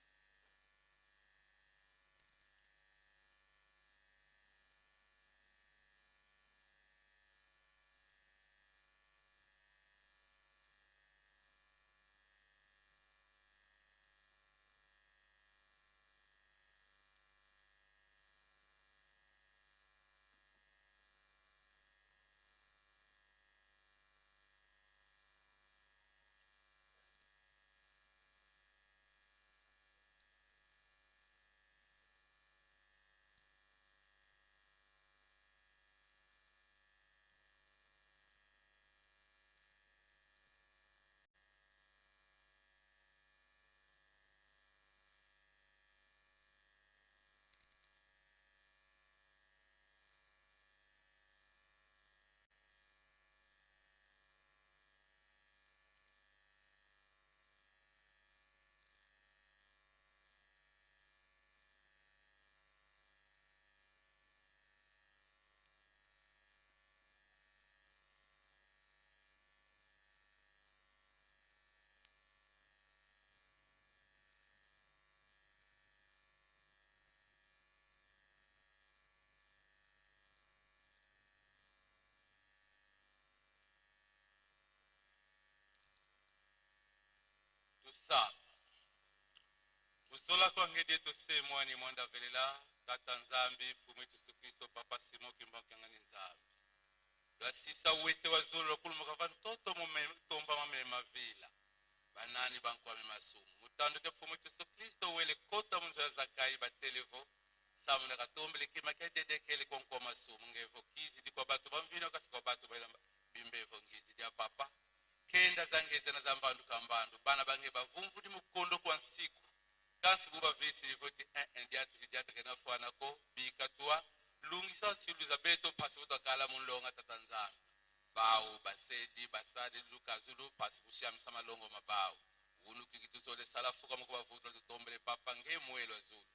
S8: Tusamba. Kuzola kwa ngedi yetu se mwani mwanda velela tata Nzambi mfumu wetu Yesu Kristo papa Simon Kimbangu Kiangani Nzambi. Lwasisa wete wa zulu lokulumuka va ntoto mume tomba mamema vila. Banani bankwame masumu. Mutanduke mfumu wetu Yesu Kristo wele kota munzo ya Zakai batelevo. Samu na katombele kima ke dedekele konkwa masumu ngevo kizi di kwa bato bamvino kasi kwa bato bailamba bimbevo ngizi dia papa. Kenda zangeze na zambandu kambandu bana bange bavumvu di mukondo kwa nsiku kansi buba vesi livoti eh eh diatu diatu kena fwana ko bikatua lungisa silu za beto pasi utakala munlonga tata Nzambi bawu basedi basadi lukazulu pasi kushamisa malongo mabawu unuki kituzole sala fuka muko bavutu tutombele papa nge mwelo zulu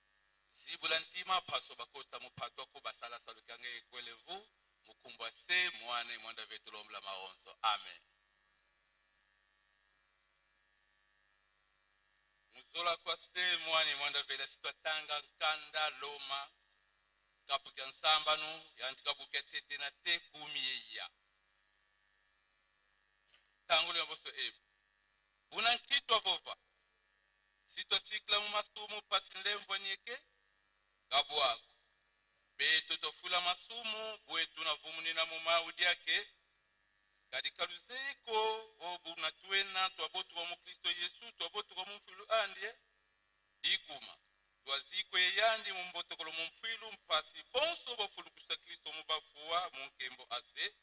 S8: zibula ntima paso bakosta mupatwa ko basala salukange ekwelevu mukumbwa se mwane mwanda vetu lombla maonso amen. Muzola kwa se mwani mwanda vela sitwatanga nkanda loma kapuka nsambanu yantika buke tete na te kumi yeya tangu lya boso ebu una nkitwa vova sitwa sikla mu masumu pasi ndemvo nyeke kabwako beto tofula masumu bwetu na vumunina mu maudi yake kadika luzeko vobu na twena twabotu wa mukristo Yesu twabotu wa mumfilu andie ikuma twazikwe yandi mumbotokolo mumfilu mpasi bonso bafulukusa Kristo mubafuwa munkembo ase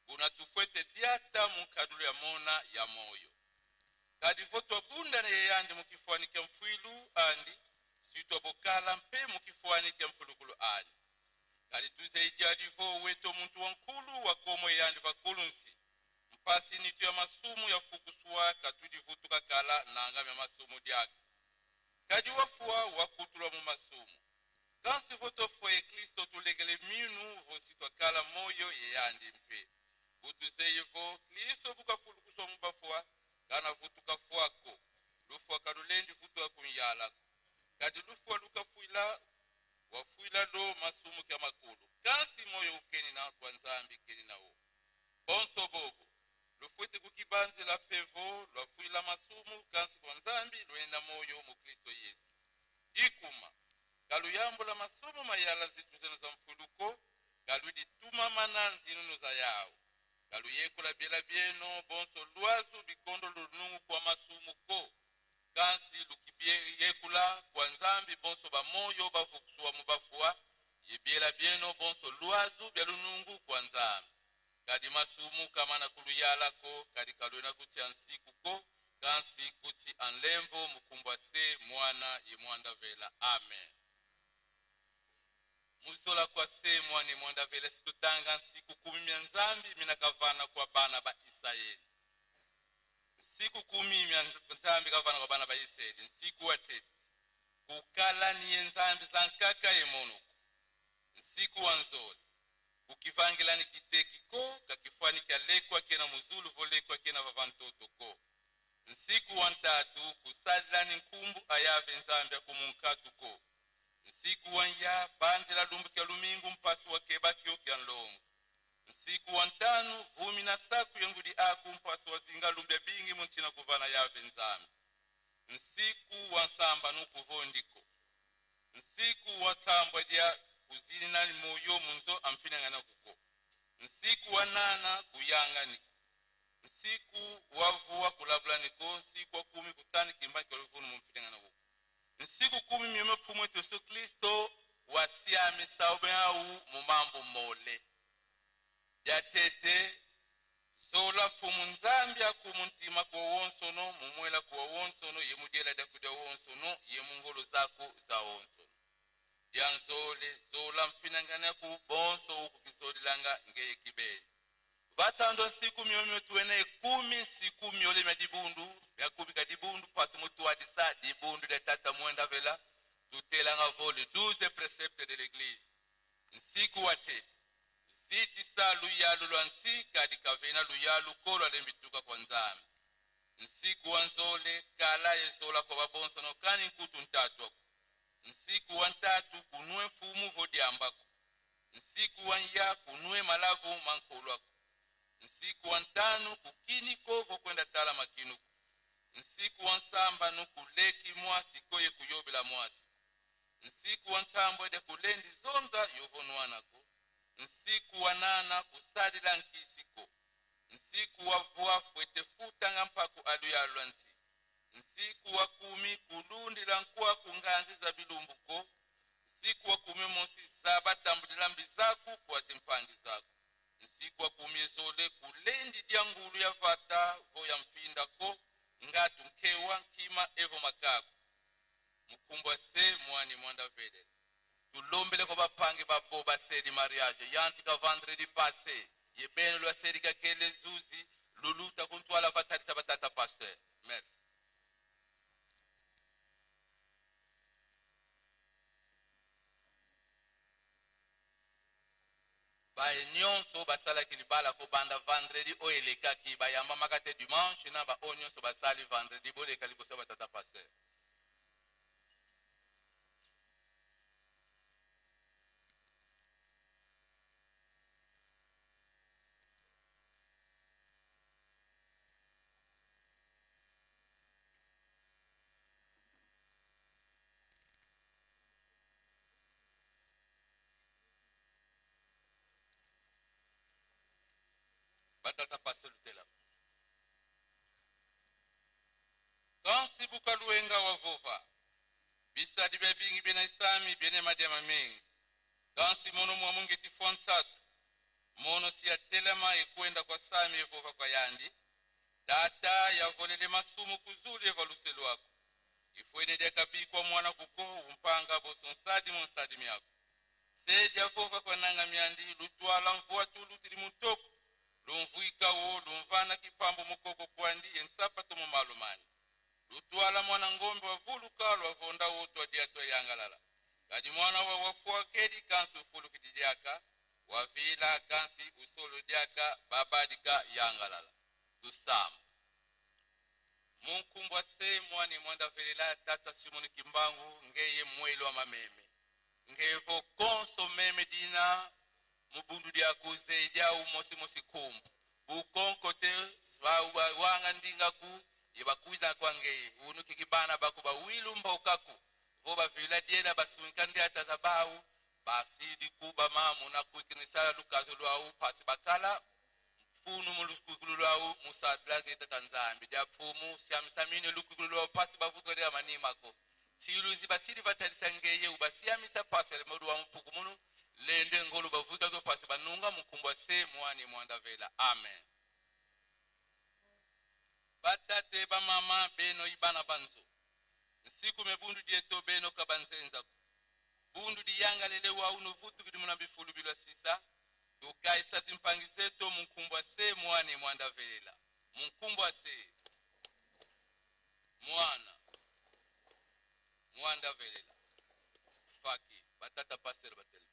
S8: unatufwete diata munkadulu ya mona ya moyo kadivo twabunda na yeyandi mukifwani kya mfwilu andi sitwabokala mpe mukifwani kya mfulukulu andi kadi tuzeijadivo weto muntu wankulu wakomo yandi bakulunsi mpasi nitu ya masumu ya fukuswa katudivutuka kala nanga ya masumu diaka kadi wafua wakutulwa mu masumu kansi votofwe Kristo tulekele minu vositwa kala moyo yeyandi mpe butuzeyivo Kristo bukafulukuswa mu bafua kana vutuka fwako lufwa kalulendi vutuka kunyalako kadi lufwa lukafuila wafuila lo masumu kya makulu kansi moyo ukeni na kwa Nzambi keni na wo bonso bobo lufwete kukibanzela pevo lwafuila masumu kansi kwa Nzambi lwenda moyo mu Kristo Yesu ikuma kaluyambola masumu mayala zituzeno za mfuluko kaludituma mananzi nunu za yawo kaluyekula byela byeno bonso lwazu bikondo lunungu kwa masumu ko kansi lukibiyekula kwa Nzambi bonso bamoyo bavukuswa mubafua yebyela byeno bonso lwazu bya lunungu kwa Nzambi kadi masumu kama na kuluyalako kadi kalwena kutya nsiku ko kansi kuti anlemvo mukumbwa se mwana ye mwanda vela amen. Muzola kwa se mwana ye mwanda vela situtanga nsiku kumi mya Nzambi minakavana kwa bana ba Israeli nsiku kumi mya Nzambi kavana kwa bana ba Israeli nsiku wa tete kukala niye Nzambi za nkaka ye monuko nsiku wa nzole ukivangilani kitekiko kakifwani kyalekwa kena muzulu volekwa kena vavantoto ko nsiku wa ntatu kusalilani nkumbu ayave Nzambi akumunkatu ko nsiku wa nya banzela lumbu kya lumingu mpasi wa kebakio kya nlongo nsiku wa ntanu vumi na saku yengudi aku mpasi wa zinga lumbu ya bingi muntina kuvana yave Nzambi nsiku wa nsamba nukuvondiko nsiku wa tsambwa dia kuzini nani moyo munzo amfinangana kuko nsiku wa nana kuyanga niko nsiku wavuwa kulabula niko nsiku wa kumi kutani kimba kyoluvunu mumfinangana kuko nsiku kumi myome pfumwe Yesu Kristo wasiame saubeu mumambo mole yatete zola pfumu Nzambi akumuntima kwa wonsono mumwela kwa wonsono yemujela dakuja wonsono yemungolo zako za wonsono yanzole zola mfinangana ku bonso ukukizolilanga ngeye kibeli vatando nsiku myomyo tuene kumi nsiku myole mya dibundu mya kumi ka dibundu pasi mutu adisa dibundu de tata mwenda vela tutelanga vole 12 préceptes de l'église nsiku wa tete ziti sa luyalu lwa ntsika dikavena luyalu kolwa lembituka kwa Nzambi nsiku wa nzole kala yezola kwa babonso nokani nkutu ntatu nsiku wa ntatu kunwe mfumu vodiambako nsiku wa nya kunwe malavu mankolwako nsiku wa ntanu kukini kovo kwenda tala makinuko Nsiku wa nsambanu kuleki mwasi koye kuyobela mwasi. Nsiku wa ntsambo ede kulendi zonza yovonwanako. Nsiku wa nana kusalila nkisiko. Nsiku wa vua fwete futanga mpaku aluyalwa nsi. Nsiku wa kumi kulundila nkwa kunganzi za bilumbuko. Nsiku wa kumi mosi saba tambulila mbizaku kwa zimpangi zaku. Nsiku wa kumi ezole kulendi dia ngulu ya vata vo ya mfindako ngatu nkewa nkima evo makaku. Mukumbwa se mwani mwanda vele. Tulombele ko bapangi babo baseli mariage yantika vendredi passé yebene lwa selika kele zuzi luluta kuntwala batalisa batata pasteur. Merci. Baye nyonso basalaki libala kobanda vendredi oyo elekaki bayambamaka te dimanche na ba oyo nyonso basali vendredi boleka liboso ya batata pasteur. Batata pasteur lutela. Kansi bukaluenga wavova. Bisadi bya bingi bena isami bene madiama mengi. Kansi mono mwa mungeti fonsatu. Mono si atelema ekwenda kwa sami evova kwa yandi. Tata yavolele masumu kuzuli eva luselo wako. Ifwene dyakabikwa mwana kuko umpanga boso nsadi mu nsadi myako. Sedi avova kwa nanga myandi lutwala mvua tulu tili mutoko. Lumvuika wo lumvana kipambo mukoko kwandi yensapa to mumalumani. Lutwala mwana ngombe wa vuluka lwa vonda wo twa dia twa yangalala. Kadi mwana wa wafua kedi kansi ufulu kididiaka, wavila kansi usolo diaka babadika yangalala. Tusama. Munkumbwa se mwani mwanda velela tata Simoni Kimbangu ngeye mwelo wa mameme. Ngevo konso meme dina mubundu dia kuze dia umosi mosi kumbu. Bukonko te wanga ndinga ku yebakuiza kwa ngeye. Unuki kibana baku ba wilu mbokaku. Vo ba vila diela basunka ndi atazabau. Basidi kuba mamu na kuikinisala lukazo lwau pasi bakala. Mfunu mulukukulu lwau musadla geta tanzambi. Dia pfumu siamisamine lukukulu lwau pasi bavuka dia manimako. Tiluzi basidi batalisa ngeye ubasiamisa pasi ale modu wa mpuku munu. Lende ngolu bavuka ko pasi banunga mukumbwa se mwani mwanda vela. Amen. Batate ba mama beno ibana banzo. Nsiku mebundu dieto beno kabanzenza. Bundu diyanga lele wa uno vutu kidi muna bifulu bilwa sisa. Tukaisa simpangiseto mukumbwa se mwani mwanda vela. Mukumbwa se mwana mwanda velela. Faki batata passer batele.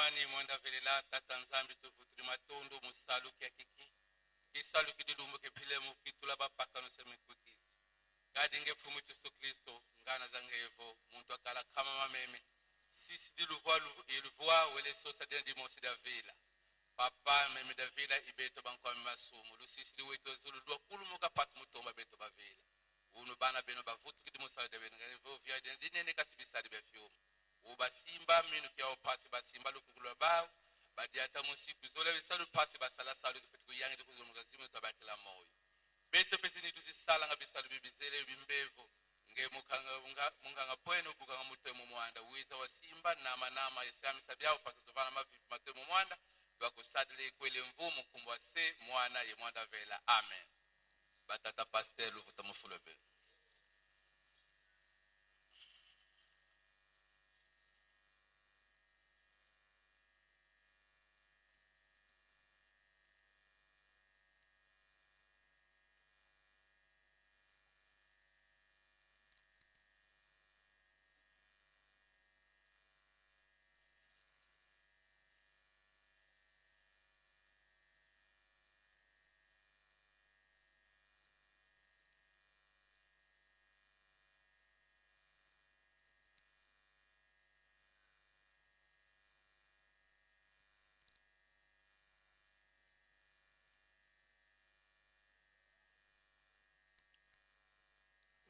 S8: Mwani mwenda velela tata Nzambi tuvutuli matondo musaluki ya kiki kisaluki dilumbu kipilemu kitula bapakano semikukizi kadi nge mfumu Yesu Kristo ngana zangevo muntu akala kama mameme sisi diluvua iluvua wele sosa dia dimosi da vila papa meme da vila ibeto bankwami masumu lusisi liweto zulu lwa kulumuka pasi mutomba beto bavila uno bana beno bavutuki dimusala da beno ngevo vya dinene kasi bisali bya fyumu ubasimba minu kya pasi basimba lukukulwa bawo badiata musiku zola bisalu pasi basala salu kifeti kuyange kuzomuka zimu tabakila moyo beto pesi nitu sisalanga bisalu bibizele bimbevo nge mukanga munganga pweno bukanga mutemo mwanda wiza wasimba nama nama yesamisa byawo pasi tovana mavipi matemo mwanda lwakusadile ikwele mvumu kumbwa se mwana ye mwanda vela amen batata pasteur luvuta mufulobe.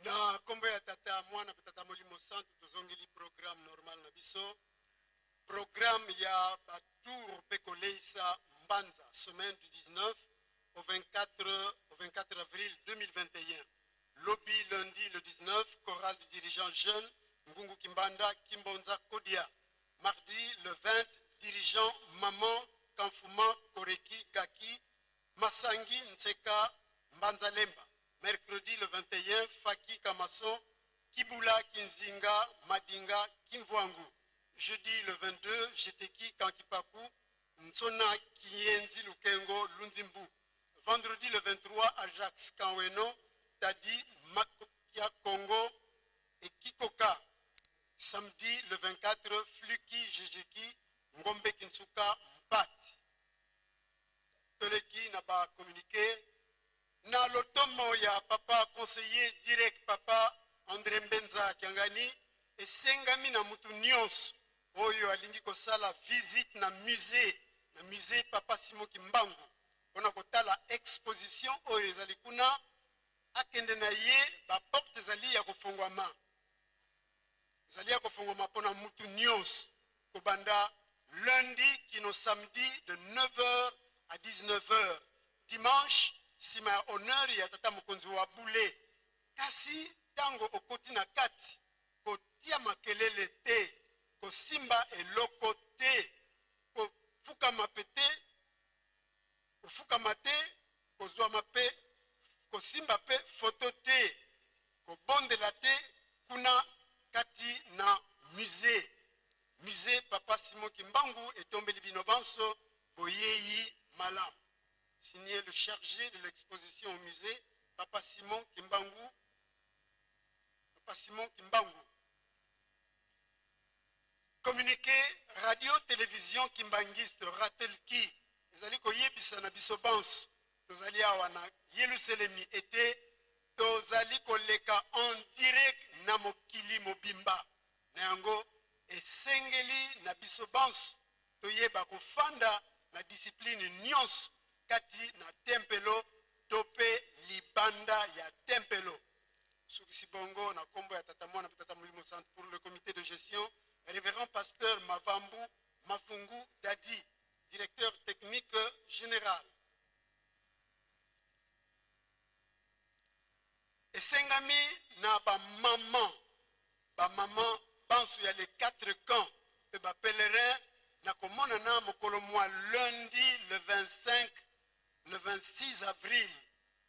S1: Na kombo ya tata mwana pe tata molimo santu tozongeli programme normal na biso programme ya batour pe koleisa mbanza semaine du 19 au 24 avril 2021 lobby lundi le 19 chorale du dirigeant jeune Ngungu Kimbanda Kimbonza Kodia mardi le 20 dirigeant maman Kamfuma Koreki Gaki Masangi Nseka Mbanzalemba mercredi le 21 Faki Kamason Kibula Kinzinga Madinga Kimvwangu jeudi le 22 Jeteki Kankipaku Nsona Kienzi Lukengo Lunzimbu vendredi le 23 Ajax Kanweno Tadi Makokia Congo et Kikoka samedi le 24 Fluki Jejeki Ngombe Kinsuka Mpati toleki na ba communiqué na lotomo ya papa conseiller direct papa André Mbenza Kiangani esengami na mutu nyonso oyo alingi kosala visite na musée papa Simon Kimbangu mpona kotala exposition oyo ezali kuna akende na ye ba porte ezali ya kofongwama ezali ya kofongwama mpona mutu nyonso kobanda lundi kino samedi de 9h à 19h dimanche sima ya honneur ya tata mokonzi wa bule kasi tango okoti na kati kotia makelele te kosimba eloko te kofukama pe te kofukama te kozwama pe kosimba pe foto te kobondela te kuna kati na musée musée papa Simon Kimbangu etombeli bino banso boyeyi malamu. Signé le chargé de l'exposition au musée papa Simon Kimbangu. Papa Simon Kimbangu. Communiqué radio télévision kimbanguiste Ratelki ezali koyebisa na biso banso tozali awa na Yelusalemi ete tozali koleka en direct na mokili mobimba na yango esengeli na biso banso toyeba kofanda na discipline nyonso kati na tempelo to pe libanda ya tempelo. Sukisi bongo na kombo ya tata mwana pe tata molimo santu pour le comité de gestion révérend pasteur Mavambu Mafungu Dadi directeur technique général. Esengami na ba maman ba maman banso ya les 4 camps pe ba pèlerins na komona na mokolo mwa lundi le 25 le 26 avril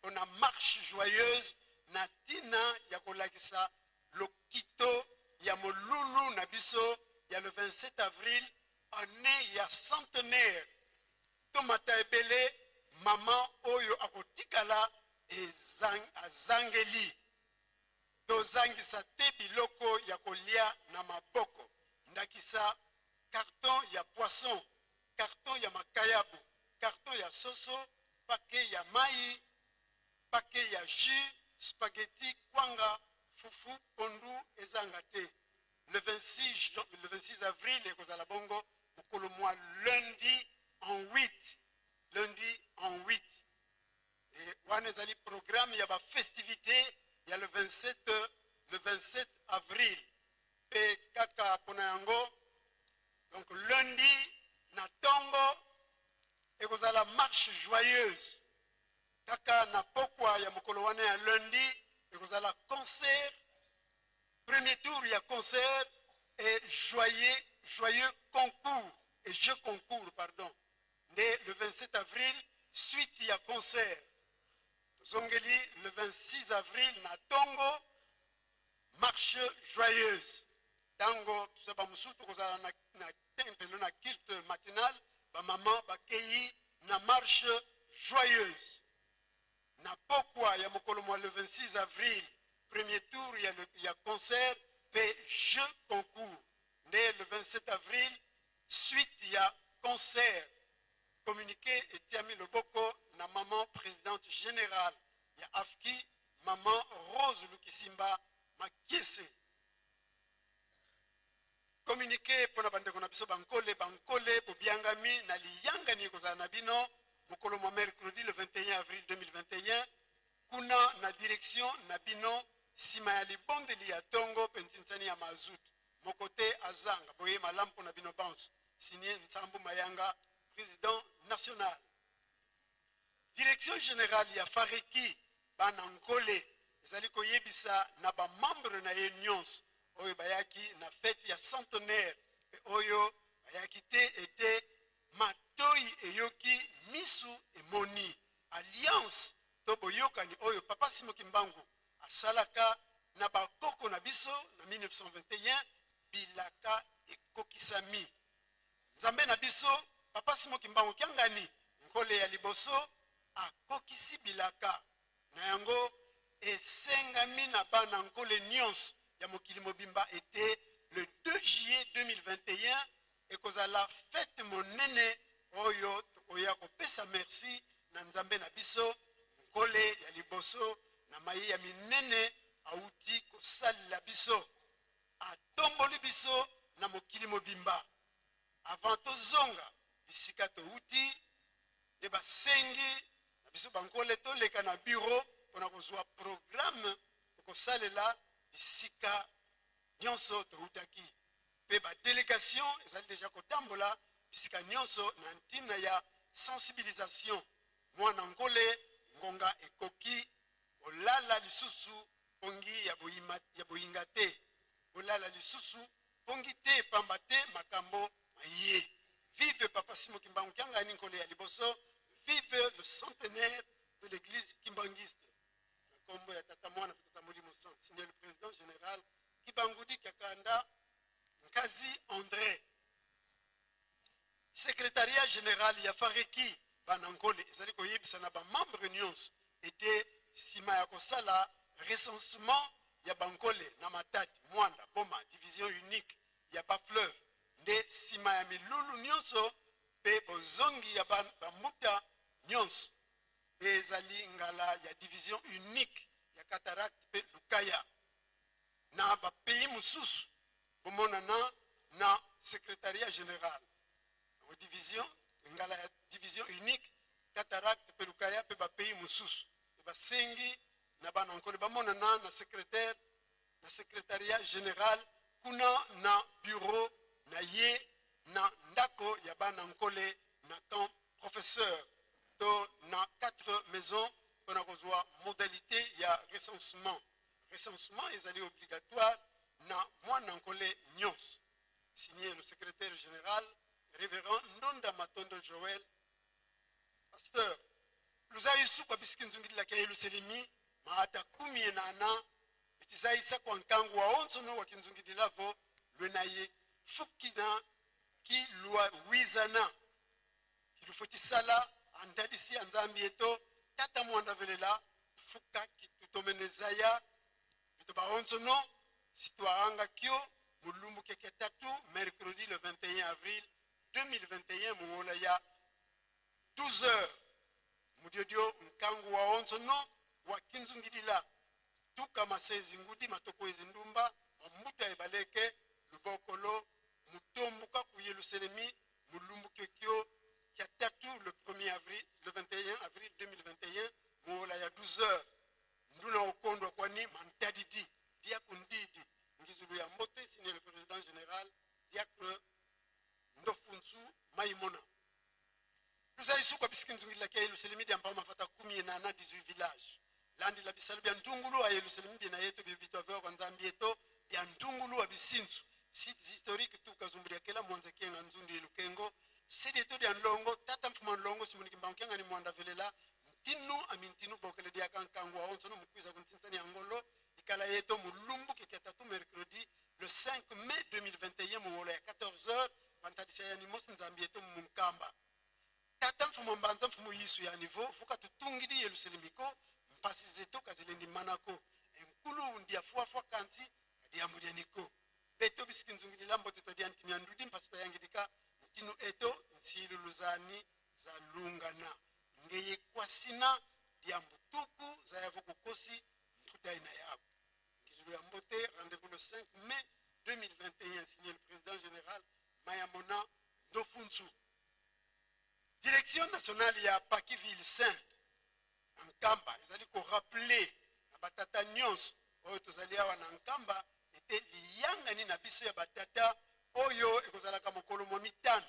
S1: on a marche joyeuse na tina ya kolakisa lokito ya molulu na biso ya le 27 avril année ya centenaire tomata ebele mama oyo akotikala azangeli tozangisa te biloko ya kolia na maboko ndakisa Carton ya poisson, carton ya makayabu, carton ya soso, paquet ya mayi, paquet ya jus, spaghetti, kwanga, fufu, pondu ezanga te. Le 26, le 26 avril ekozala bongo mokolo mwa lundi en 8, lundi en 8. Et wana ezali programme ya ba festivité ya le 27, le 27 avril. Pe kaka pona yango, donc lundi na tongo ekozala marche joyeuse. Kaka na pokwa ya mokolo wana ya lundi ekozala concert, premier tour ya concert et joyeux, joyeux concours et jeu concours, pardon. Nde le 27 avril suite ya concert. Tozongeli le 26 avril na tongo marche joyeuse. Tango toza ba mosusu tokozala na, na tempelo na culte matinal, ba mama bakei na marche joyeuse. Na pokwa ya mokolo mwa le 26 avril premier tour ya, le, ya concert pe jeu concours. Nde le 27 avril suite ya concert. Communiqué etiami loboko na maman présidente générale ya AFKI, maman Rose Lukisimba Makiese. Communiqué pona bandeko na biso bankole, bankole bobiangami na liyangani ekozala na bino mokolo mwa mercredi le 21 avril 2021 kuna na direction na bino nsima ya libondeli ya tongo mpe ntinsani ya mazut. Moko te azanga boye malamu pona bino banso. Signé Nsambu Mayanga, président national. Direction générale ya Fareki bana Nkole ezali koyebisa na ba membre na ye nyonso oyo bayaki na fete ya centenaire mpe oyo bayaki te ete matoi eyoki, misu emoni. Alliance to boyokani oyo Papa Simon Kimbangu asalaka na bakoko na biso na 1921, bilaka ekokisami. Nzambe na biso Papa Simon Kimbangu Kiangani, Nkole ya liboso, akokisi bilaka. Na yango esengami na bana Nkole nyonso ya mokili mobimba ete le 2 juillet 2021 ekozala fete monene oyo tokoya kopesa merci na Nzambe na biso Nkole ya liboso na maye ya minene auti kosalela biso. Atomboli biso na mokili mobimba. Avant tozonga bisika touti, nde basengi na biso bankole toleka na bureau mpona kozwa programme tokosalela bisika nyonso toutaki, mpe ba delegation ezali deja kotambola bisika nyonso na ntina ya sensibilisation. Mwana nkole, ngonga ekoki, olala lisusu pongi ya boyima, ya boyinga te, bolala lisusu pongi te, pamba te makambo maye. Vive Papa Simon Kimbangu Kiangani, nkole ya liboso. Vive le centenaire de l'église kimbanguiste. Na kombo ya Tata Mwana pe Tata Molimo Santu. Signé le président général Kibangudi Kakanda Nkazi André. Secrétariat général ya Fareki Banankole ezali koyebisa na ba membre nyonso ete sima ya kosala recensement ya Bankole na Matadi, Mwanda, Boma, division unique ya Bas-Fleuve, nde sima ya milulu nyonso pe bozongi ya bambuta nyonso, ezali ngala ya division unique ya Cataracte pe Lukaya na ba pays mosusu bomonana na secrétariat général. Yango division ngala ya division unique Cataracte pe Lukaya pe ba pays mosusu basengi na bana nkole bamonana na secrétaire na secrétariat général kuna na bureau na ye na ndako ya bana nkole na camp professeur to na 4 maisons mpona kozwa modalité ya recensement. Recensement ezali obligatoire na mwana nkole nyonso. Signé le secrétaire général révérend Ndonda Matondo Joël, pasteur. Luzayi sukwa bisiki nzungililaka Yelusalemi maata kumi enana etizayisa kwa nkangu wa onsono wa kinzungililavo lwenaye fukina ki lwa wizana kilufotisala andadisi ya nzambi eto tata mwanda velela fuka kitutomenezaya bito baonsono sitwaanga kyo Mulumbu keke tatu mercredi le 21 avril 2021 muwola ya 12 heures mudiodio nkangu wa onzono wa kinzungidila tuka masezi ngudi matoko ezi ndumba mambuta ebaleke lubokolo mutombuka ku yelusalemi mulumbu kekio kia tatu le 1er avril le 21 avril 2021 muwola ya 12 heures nduna okondwa kwani mantadidi diaku ndidi ngizulu ya mbote signé le président général diacre ndofunzu maimona luzaisuka bisiki nzungilila kia yelusalemi dia mpama fata kumi na na 18 village landi la bisalu bya ntungulu a yelusalemi bina yetu bibitwa vyo kwa nzambi yeto bya ntungulu wa bisinzu sites historiques tuka zumbulia kela mwanza kienga nzundu yelukengo sidi yetu dia nlongo tata mfuma nlongo simuniki mbangu kianga ni mwanda velela ntinu amintinu bokele dia kankangu aonso no mukwiza kuntsinsani ya ngolo ikala yeto mulumbu kekia tatu mercredi le 5 mai 2021 muwolo ya 14h pantadisa ya nimosi nzambi yeto munkamba tata mfumo mbanza mfumo yisu ya niveau fuka tutungidi yeluselimiko mpasi zeto kazilendi manako enkulu ndia fuafua kanti kadia mudianiko beto bisiki nzungidila mbote todia ntimia ndudi mpasi toyangidika ntinu eto nsiluluzani za lungana ngeye kwasina dia mbutuku za yavo kukosi mputai na yabo ngizulu ya mbote rendez-vous le 5 mai 2021 signé le président général Mayamona Ndofunzu. Direction nationale ya Pakiville Sainte na Nkamba ezali korappeler na batata nyonso oyo tozali awa na Nkamba ete liyangani na biso ya batata oyo ekozalaka mokolo mwa mitano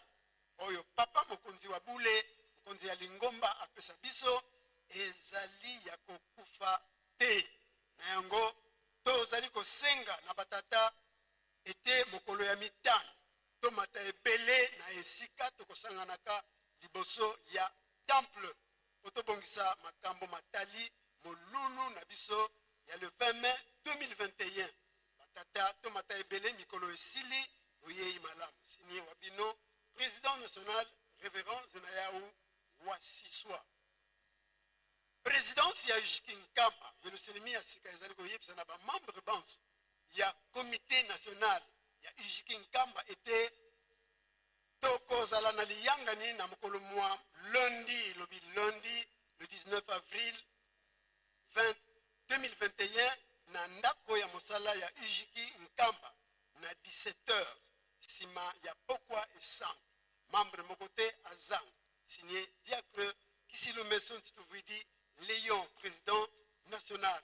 S1: oyo papa mokonzi wa bule mokonzi ya lingomba apesa biso ezali ya kokufa te. Na yango tozali kosenga na batata ete mokolo ya mitano tomata ebele na esika tokosanganaka liboso ya temple po tobongisa makambo matali molulu na biso ya le 20 mai 2021. Batata tomata ebele mikolo esili boyei malamu. Signé wa bino président national révérend Zenayahu Wasiswa. Présidence ya Jikinkamba Yelusalemi ya sika ezali koyebisa na ba membre banso ya comité national ya Jikinkamba ete tokozala na liyangani na mokolo mwa lundi, lobi lundi le 19 avril 2021 na ndako ya mosala ya Ujiki Nkamba na 17h sima ya pokwa esango. Membre moko te azanga. Signé Diacre Kisilumeso Ntituvidi Léon, président national.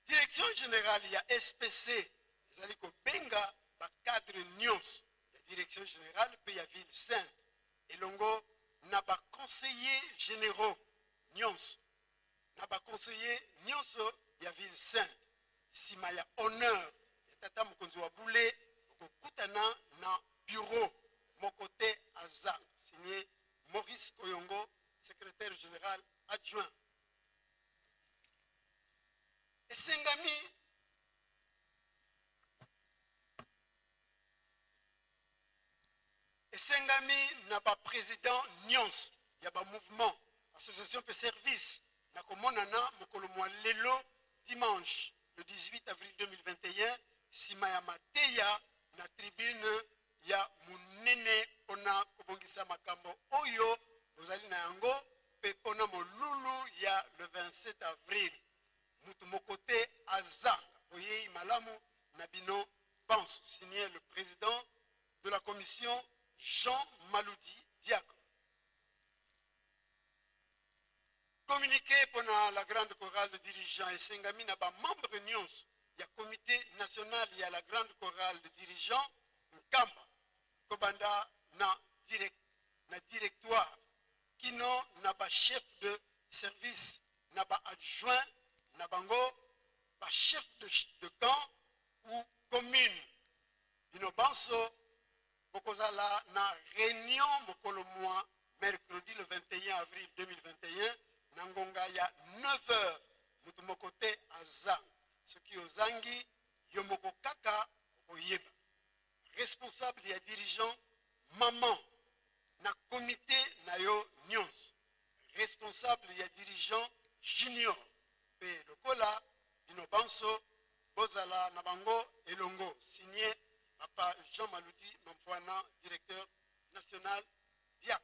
S1: Direction générale ya SPC ezali kobenga ba cadre nyonso ya direction générale pe ya ville sainte elongo na ba conseillers généraux nyonso na ba conseillers nyonso ya ville sainte sima ya honneur ya tata mokonzi wa bule okokutana na bureau moko te azanga. Signé Maurice Koyongo, secrétaire général adjoint. Esengami esengami na ba président nyonso ya ba mouvement association pe service na komonana mokolo mwa lelo dimanche le 18 avril 2021 sima ya mateya na tribune ya monene mpona kobongisa makambo oyo bozali na yango pe mpona molulu ya le 27 avril. Mutu moko te azanga boyei malamu na bino banso. Signé le président de la commission Jean Maloudi Diacre. Communiqué pour la grande chorale de dirigeants esengami na ba membre nyonso ya comité national ya la grande chorale de dirigeants Nkamba kobanda na direct, na directoire kino na ba chef de service na ba adjoint na bango ba chef de camp ou commune bino banso bokozala na réunion mokolo mwa mercredi le 21 avril 2021 na ngonga ya 9h. Mutu moko te azanga, soki ozangi yo moko kaka okoyeba. Responsable ya dirigeant maman na comité na yo nyonso, responsable ya dirigeant junior pe lokola bino banso bozala na bango elongo. Signé Papa Jean Maludi Mamfwana, directeur national diacre.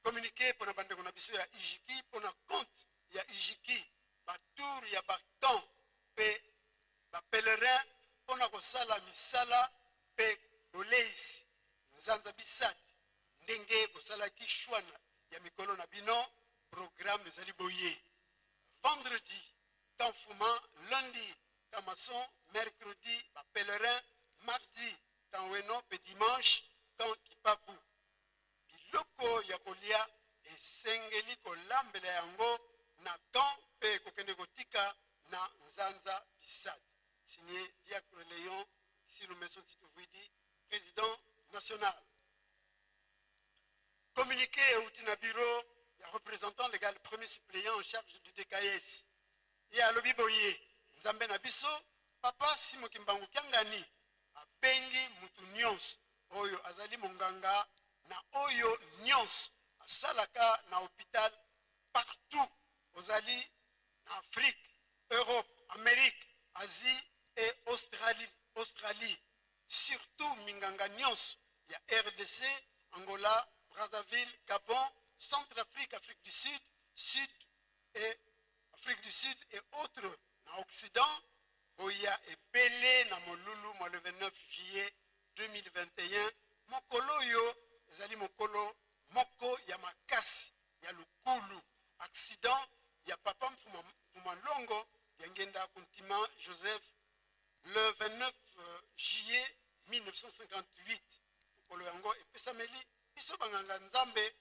S1: Communiqué pona bandeko na biso ya Ijiki, pona compte ya Ijiki, ba tour ya ba camp pe ba pèlerin pona kosala misala pe boleisi nzanza bisati ndenge bosalaki choix ya mikolo na bino. Programme ezali boye: vendredi camp Fuma, lundi camp Maçon, mercredi ba pèlerin, mardi camp Weno pe dimanche camp Kipaku. Biloko ya kolia esengeli kolambela yango na camp pe kokende kotika na nzanza bisat. Signé Diacre Léon Silumeso Ntituvuidi, président national. Communiqué euti na bureau ya représentant légal premier suppléant en charge du DKS. Ye alobi boye: Nzambe na biso Papa Simo Kimbangu Kiangani abengi mutu nyonso oyo azali monganga na oyo nyonso asalaka na hôpital partout ozali na Afrique, Europe, Amérique, Asie et Australie, surtout minganga nyonso ya RDC, Angola, Brazzaville, Gabon, Centrafrique, Afrique du Sud, Sud et Afrique du Sud et autres na Occident, boya ebele na molulu mwa le 29 juillet 2021. Mokolo oyo ezali mokolo moko ya makasi ya lukulu. Accident ya Papa Mfuma Longo ya Ngenda Kuntima Joseph le 29 juillet 1958. Mokolo yango epesameli biso banganga Nzambe,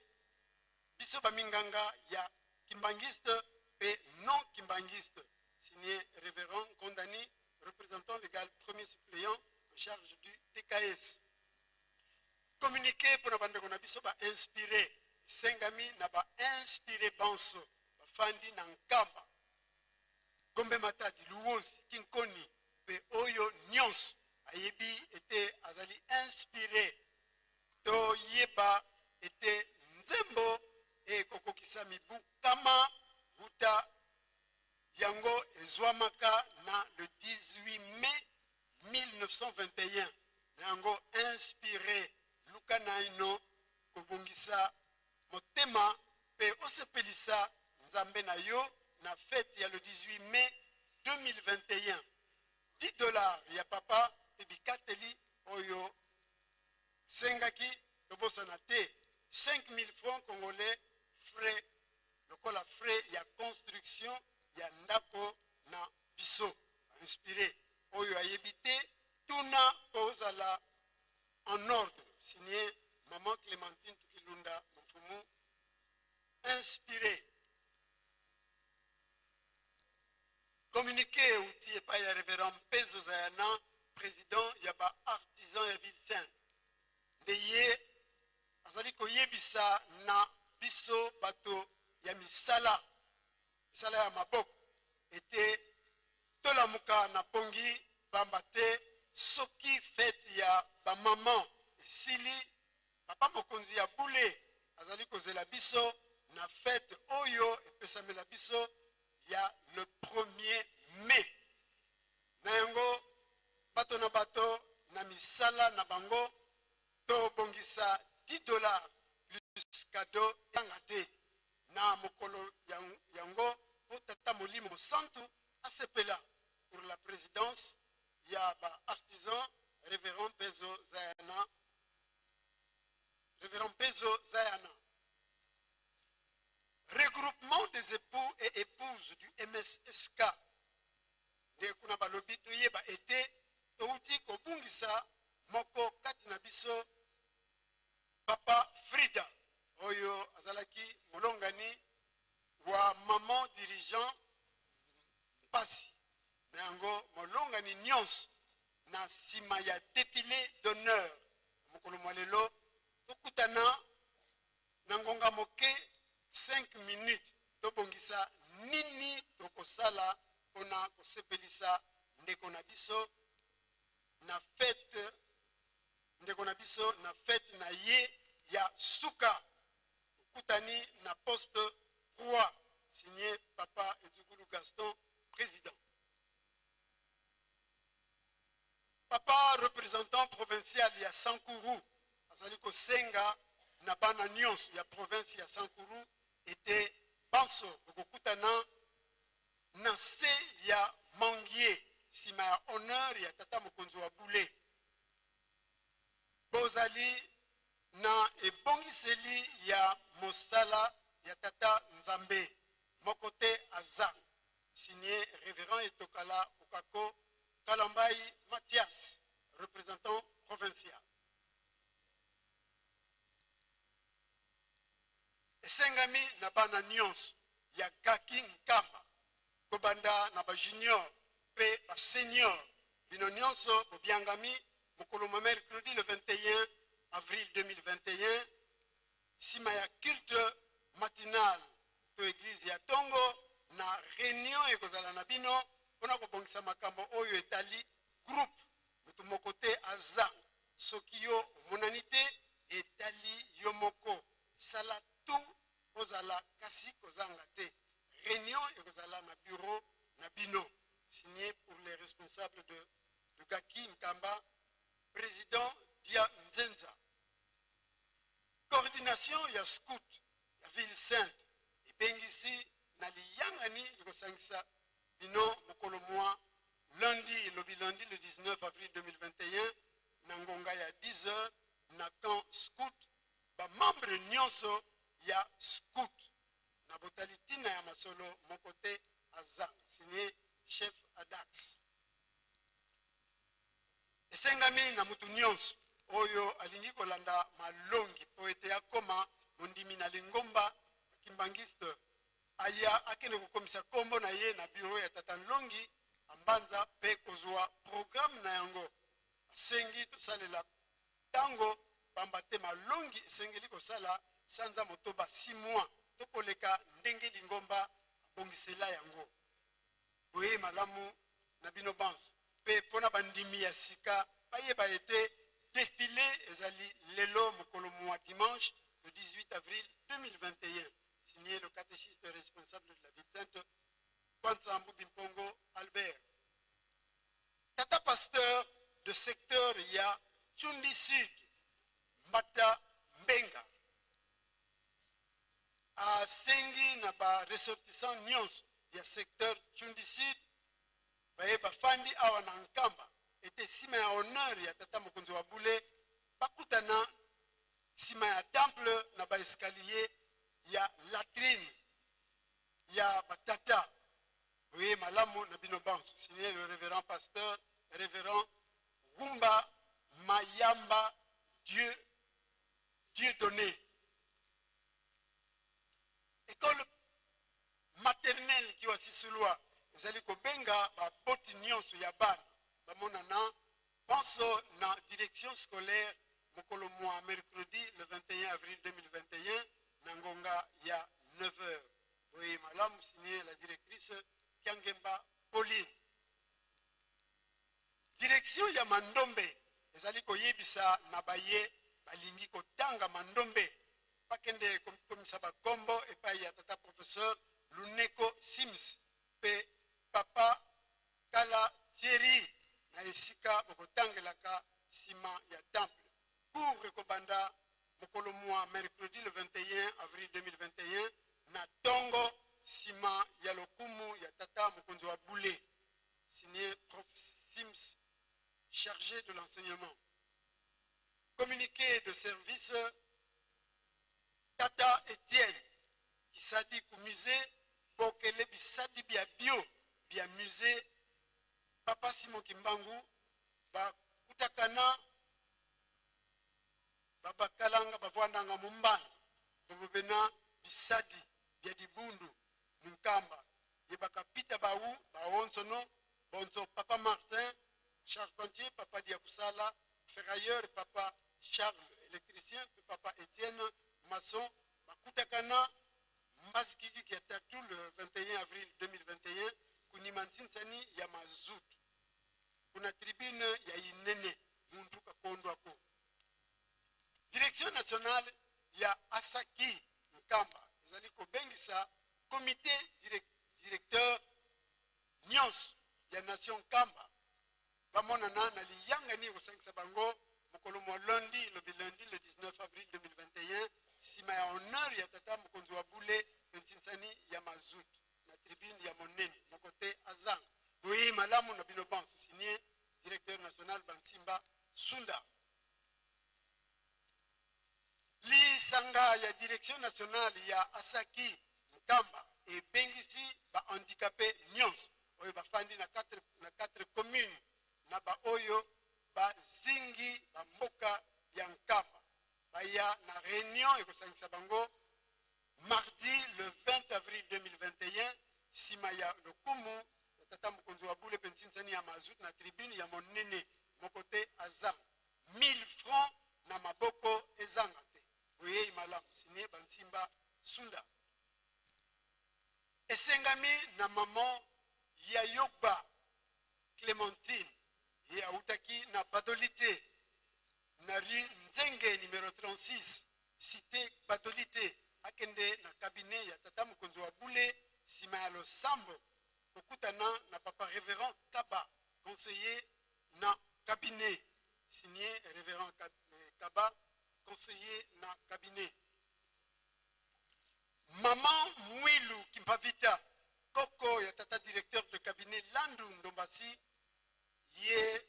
S1: biso baminganga ya kimbangiste pe non kimbangiste. Signé Révérend Kondani, représentant légal premier suppléant en charge du DKS. Communiqué pour bandeko na biso ba inspiré, sengami na ba inspiré banso, bafandi na Nkamba, Gombe Matadi, Luozi, Kinkoni, pe oyo nyonso ayebi ete azali inspiré, toyeba ete nzembo ekokokisa mibu kama wuta yango ezwamaka na le 18 mai 1921. Na yango inspiré, luka naino kobongisa motema pe osepelisa Nzambe na yo na fête ya le 18 mai 2021. 10 $ ya papa pe bikateli oyo sengaki tobosana te 5000 francs congolais frais lokola frais ya construction ya ndako na biso. Inspiré oyo ayebi te, tuna po ozala en ordre. Signé Maman Clémentine Tukilunda Mfumu, inspiré. Communiqué outil epai ya révérend Mpezo Zayana, président ya ba artisan ya ville sainte. Nde ye azali koyebisa na biso bato ya misala, misala ya maboko, ete tolamuka na pongi pamba te soki fête ya bamama esili, papa mokonzi ya bule azali kozela biso na fête oyo epesamela biso ya le 1er mai. Na yango bato na bato na misala na bango tobongisa 10 $ plus cadeau yanga te na mokolo yango po tata molimo santu asepela. Pour la présidence ya ba artisan, révérend Pezo Zayana, révérend Pezo Zayana. Regroupement des époux et épouses du MSSK nde kuna balobi toyeba ete touti kobungisa moko kati na biso, Papa Frida, oyo azalaki molongani wa maman dirigeant mpasi. Na yango molongani nyonso na nsima ya défilé d'honneur mokolo mwa lelo, tokutana na ngonga moke 5 minutes, tobongisa nini tokosala mpona kosepelisa ndeko na biso na fête, ndeko na biso na fête na ye ya suka. Okutani na poste 3. Signé papa Edzukulu Gaston, président. Papa représentant provincial ya Sankuru azali kosenga na bana nyonso ya province ya Sankuru ete banso bokokutana na se ya mangier nsima ya honneur ya tata mokonzi wa bule. Bozali na ebongiseli ya mosala ya tata Nzambe moko te azanga. Signé Révérend Etokala Okako Kalambayi Mathias, représentant provincial. Esengami na bana nyonso ya Gaki Nkamba, kobanda na ba junior pe ba senior, bino nyonso bobiangami mokolo mwa mercredi le 21 avril 2021 sima ya culte matinal to eglise ya tongo na reunion ekozala na bino mpona kobongisa makambo oyo etali groupe. Moto moko te azanga. Soki yo omonani te, etali yo moko. Sala tout ozala, kasi kozanga te. Reunion ekozala na bureau na bino. Signé pour les responsables de Gaki Nkamba, président Dia Nzenza. Coordination ya scout ya ville sainte ebengisi na liyangani likosangisa bino mokolo mwa lundi, elobi lundi le 19 avril 2021 na ngonga ya 10 heures na camp scout. Ba membre nyonso ya scout na botali ntina ya masolo moko te azanga. Signé chef Adax. Esengami na mutu nyonso oyo alingi kolanda malongi mpo ete akoma mondimi na lingomba ya Kimbanguiste aya akende kokomisa kombo na ye na bureau ya tata Nlongi Ambanza mpe kozwa programme na yango. Asengi tosalela tango pamba te malongi esengeli kosala sanza motoba, 6 mois, to koleka ndenge lingomba abongisela yango. Boyei malamu na bino banso, mpe mpo na bandimi ya sika bayeba ete defile ezali lelo mokolo mua dimanche le 18 avril 2021. Signé le catéchiste responsable de la ville sainte, Kwanzambu Bimpongo Albert. Tata pasteur de secteur ya Tchundi Sud, Mbata Mbenga, asengi na ba ressortissants nyonso ya secteur Tchundi Sud baye bafandi awa na Nkamba ete sima ya honneur ya tata mokonzi wa bule bakutana sima ya temple na ba escalier ya latrine ya batata. Boye malamu na bino banso. Signé le révérend pasteur, révérend Gumba Mayamba Dieu, Dieu donné. École maternelle Kiwasisulwa ezali kobenga baboti nyonso ya bana bamonana banso na direction scolaire mokolo mwa mercredi le 21 avril 2021 na ngonga ya 9 heures. Boye malamu, signé la directrice Kiangemba Pauline. Direction ya Mandombe ezali koyebisa na baye balingi kotanga Mandombe bakende komisa bakombo epai ya tata professeur Luneko Sims pe papa Kala Thierry na esika bokotangelaka sima ya temple. Cours ekobanda mokolo mwa mercredi le 21 avril 2021 na tongo sima ya lokumu ya tata mokonzi wa bule. Signé prof Sims, chargé de l'enseignement. Communiqué de service Tata Etienne Kisadi ku musée bokele bisadi bia bio bia musée Papa Simon Kimbangu bakutakana babakalanga bavwandanga mu mbanza bobobena bisadi bia dibundu mu Nkamba ye bakapita bawu baonsono bonso Papa Martin charpentier, Papa Diakusala ferrailleur, Papa Charles électricien, pe Papa Etienne maçon bakutakana mbazikiki ya tatu le 21 avril 2021 kunima ntsinsani ya mazutu kuna tribune ya inene muntu kakondwako. Direction nationale ya Asaki Nkamba ezali kobengisa Comite directeur nyonso ya Nation Nkamba bamonana na liyangani ekosangisa bango mokolo mwa lundi, lobi lundi le 19 avril 2021, nsima ya honneur ya tata mokonzi wa bule mpe ntinsani ya mazutu na tribune ya monene, moko te azanga. Boyei malamu na bino banso. Signé directeur national Bansimba Sunda. Lisanga ya direction nationale ya Asaki Nkamba ebengisi ba handicapes nionso oyo bafandi na 4 communes na ba oyo bazingi ba mboka ya Nkamba baya na reunion ekosangisa bango mardi le 20 avril 2021 sima ya lokumu ya tata mokonzi wa bule mpe ntinsani ya mazut na tribune ya monene, moko te azanga 1000 francs na maboko ezanga te. Boyei malamu. Signé Bansimba Sunda. Esengami na maman Yayogba Clementine, ye awutaki na Badolite na rue Nzenge numero 36 cite Badolite, akende na cabinet ya tata mokonzi wa bule sima ya losambo kokutana na papa Reverend Kaba, conseiller na cabinet. Signé Reverend Kaba, conseiller na cabinet. Maman Mwilu Kimpavita, koko ya tata directeur de cabinet Landu Ndombasi, ye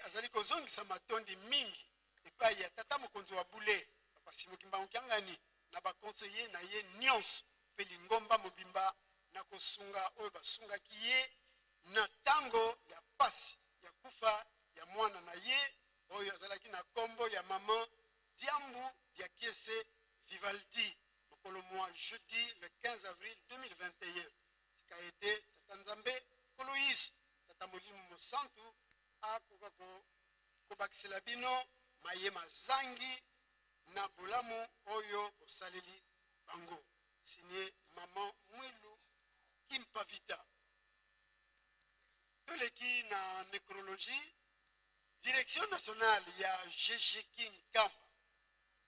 S1: azali kozongisa matondi mingi epai ya tata mokonzi wa bule papa Simo Kimbangu Kiangani na ba conseiller na ye nyonso mpe lingomba mobimba na kosunga oyo basungaki ye na tango ya pasi ya kufa ya mwana na ye oyo azalaki na kombo ya maman Diambu Diakiese Vivaldi mokolo mwa jeudi le 15 avril 2021. Tika ete Tata Nzambe Nkolo Yesu, Tata Molimo Mosantu akoka kobakisela bino maye mazangi na bolamu oyo bosaleli bango. Signé Maman Mwilu Kimpavita. Toleki na necrologie. Direction nationale ya GGK Nkamba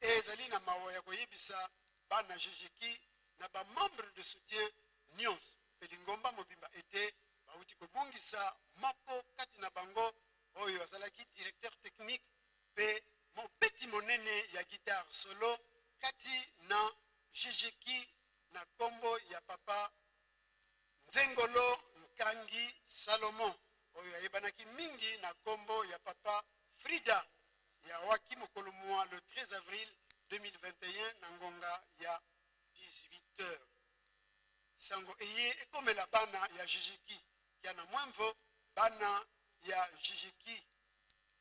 S1: ezali na mawa ya koyebisa bana GGK na ba membres de soutien nyonso mpe lingomba mobimba ete bawuti kobungisa moko kati na bango oyo azalaki directeur technique mpe mobeti monene ya guitare solo kati na GGK na kombo ya papa Nzengolo Nkangi Salomon oyo ayebanaki mingi na kombo ya papa Frida, yawaki mokolo mwa le 13 avril 2021 na ngonga ya 18 heures. Sango eye ekomela bana ya Jijiki ya na Mwemvo, bana ya Jijiki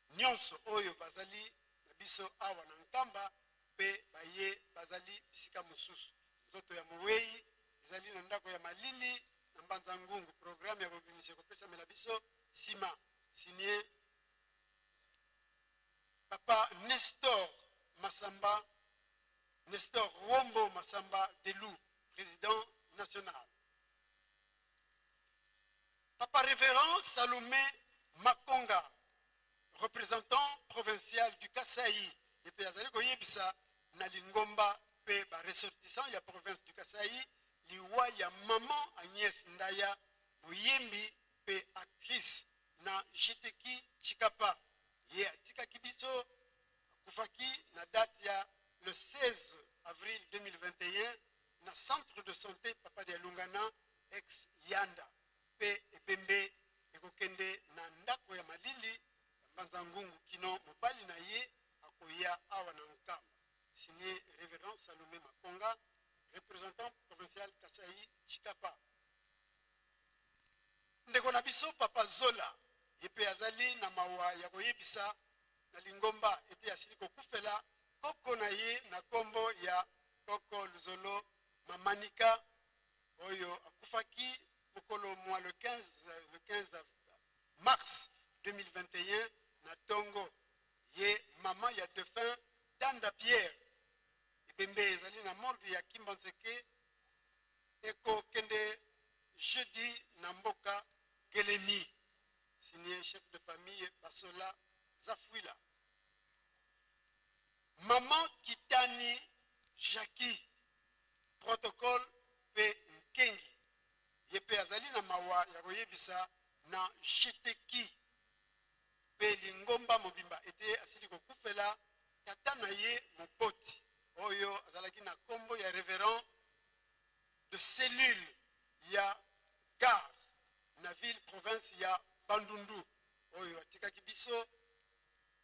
S1: nyonso oyo bazali na biso awa na Nkamba mpe baye bazali bisika mosusu. Nzoto ya mowei ezali na ndako ya malili na Mbanza Ngungu. Programme ya bobimisi ekopesamela biso sima. Signé Papa Nestor Massamba, Nestor Rombo Massamba Delou, président national. Papa Révérend Salomé Makonga, représentant provincial du Kasaï, et puis azali koyebisa na lingomba pe ba ressortissants ya province du Kasaï liwa ya maman Agnès Ndaya, moyembi pe actrice na Jiteki Chikapa. Ye atikaki biso, akufaki na date ya le 16 avril 2021 na centre de santé Papa Dialungana ex Yanda, pe ebembe ekokende na ndako ya malili ya Mbanza Ngungu kino mobali na ye akoya awa na Nkamba. Signé Révérend Salomé Makonga, représentant provincial Kasaï Chikapa. Ndeko na biso Papa Zola ye pe azali na mawa ya koyebisa na lingomba ete asili kokufela koko na ye na kombo ya Koko Luzolo Mamanika oyo akufaki mokolo mwa le 15 mars 2021 na tongo. Ye mama ya defunt Tanda Pierre. Ebembe ezali na morgue ya Kimbanseke, ekokende jeudi na mboka Gelemi. Signé chef de famille Basola Zafuila. Maman Kitani Jackie, Protocole mpe Nkengi. Ye mpe azali na mawa ya koyebisa na GTQ mpe lingomba mobimba ete asili kokufela tata na ye moboti oyo azalaki na nkombo ya reverend de cellule ya gare na ville province ya Bandundu oyo atikaki biso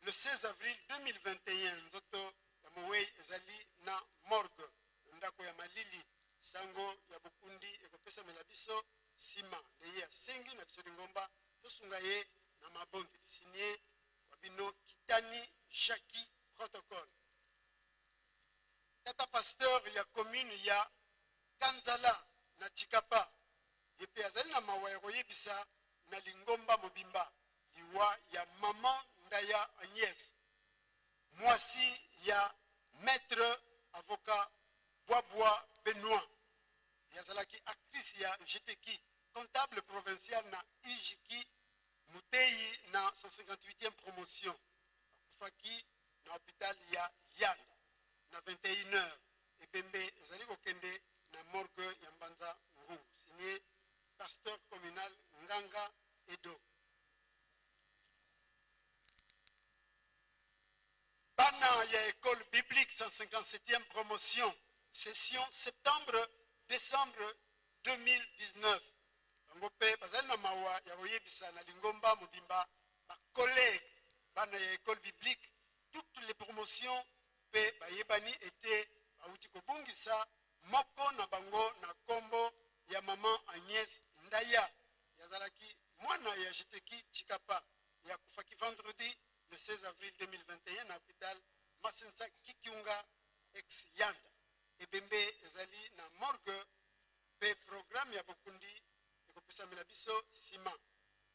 S1: le 16 avril 2021. Nzoto ya mowei ezali na morgue na ndako ya malili. Sango ya bokundi ekopesamela biso nsima. Nde ye asengi na biso lingomba tosunga ye na mabondeli. Signe wa bino Kitani Jackie Protocole. Tata pasteur ya commune ya Kanzala na Tshikapa, ye mpe azali na mawa ya koyebisa na lingomba mobimba liwa ya maman Ndaya Agnès, mwasi ya maître avocat Bwabwa Benoit. Ye azalaki actrice ya GTQ, comptable provincial na IJQ, moteyi na 158e promotion. Akufaki na hôpital ya Yanda na 21h. Ebembe ezali kokende na morgue ya Mbanza Ngungu. Signé pasteur communal Nganga Edo. Bana ya école biblique 157e promotion, session septembre décembre 2019, bango mpe bazali na mawa ya koyebisa na lingomba mobimba, bacollègue bana ya école biblique toutes les promotions mpe bayebani ete bawuti kobungisa moko na bango na nkombo ya mama Agnès Ndaya. Yazalaki mwana ya Jiteki Tshikapa. Yakufaki vendredi le 16 avril 2021 na hôpital Masensa Kikiunga ex Yanda. Ebembe ezali na morgue mpe programme ya bokundi ekopesamela biso nsima.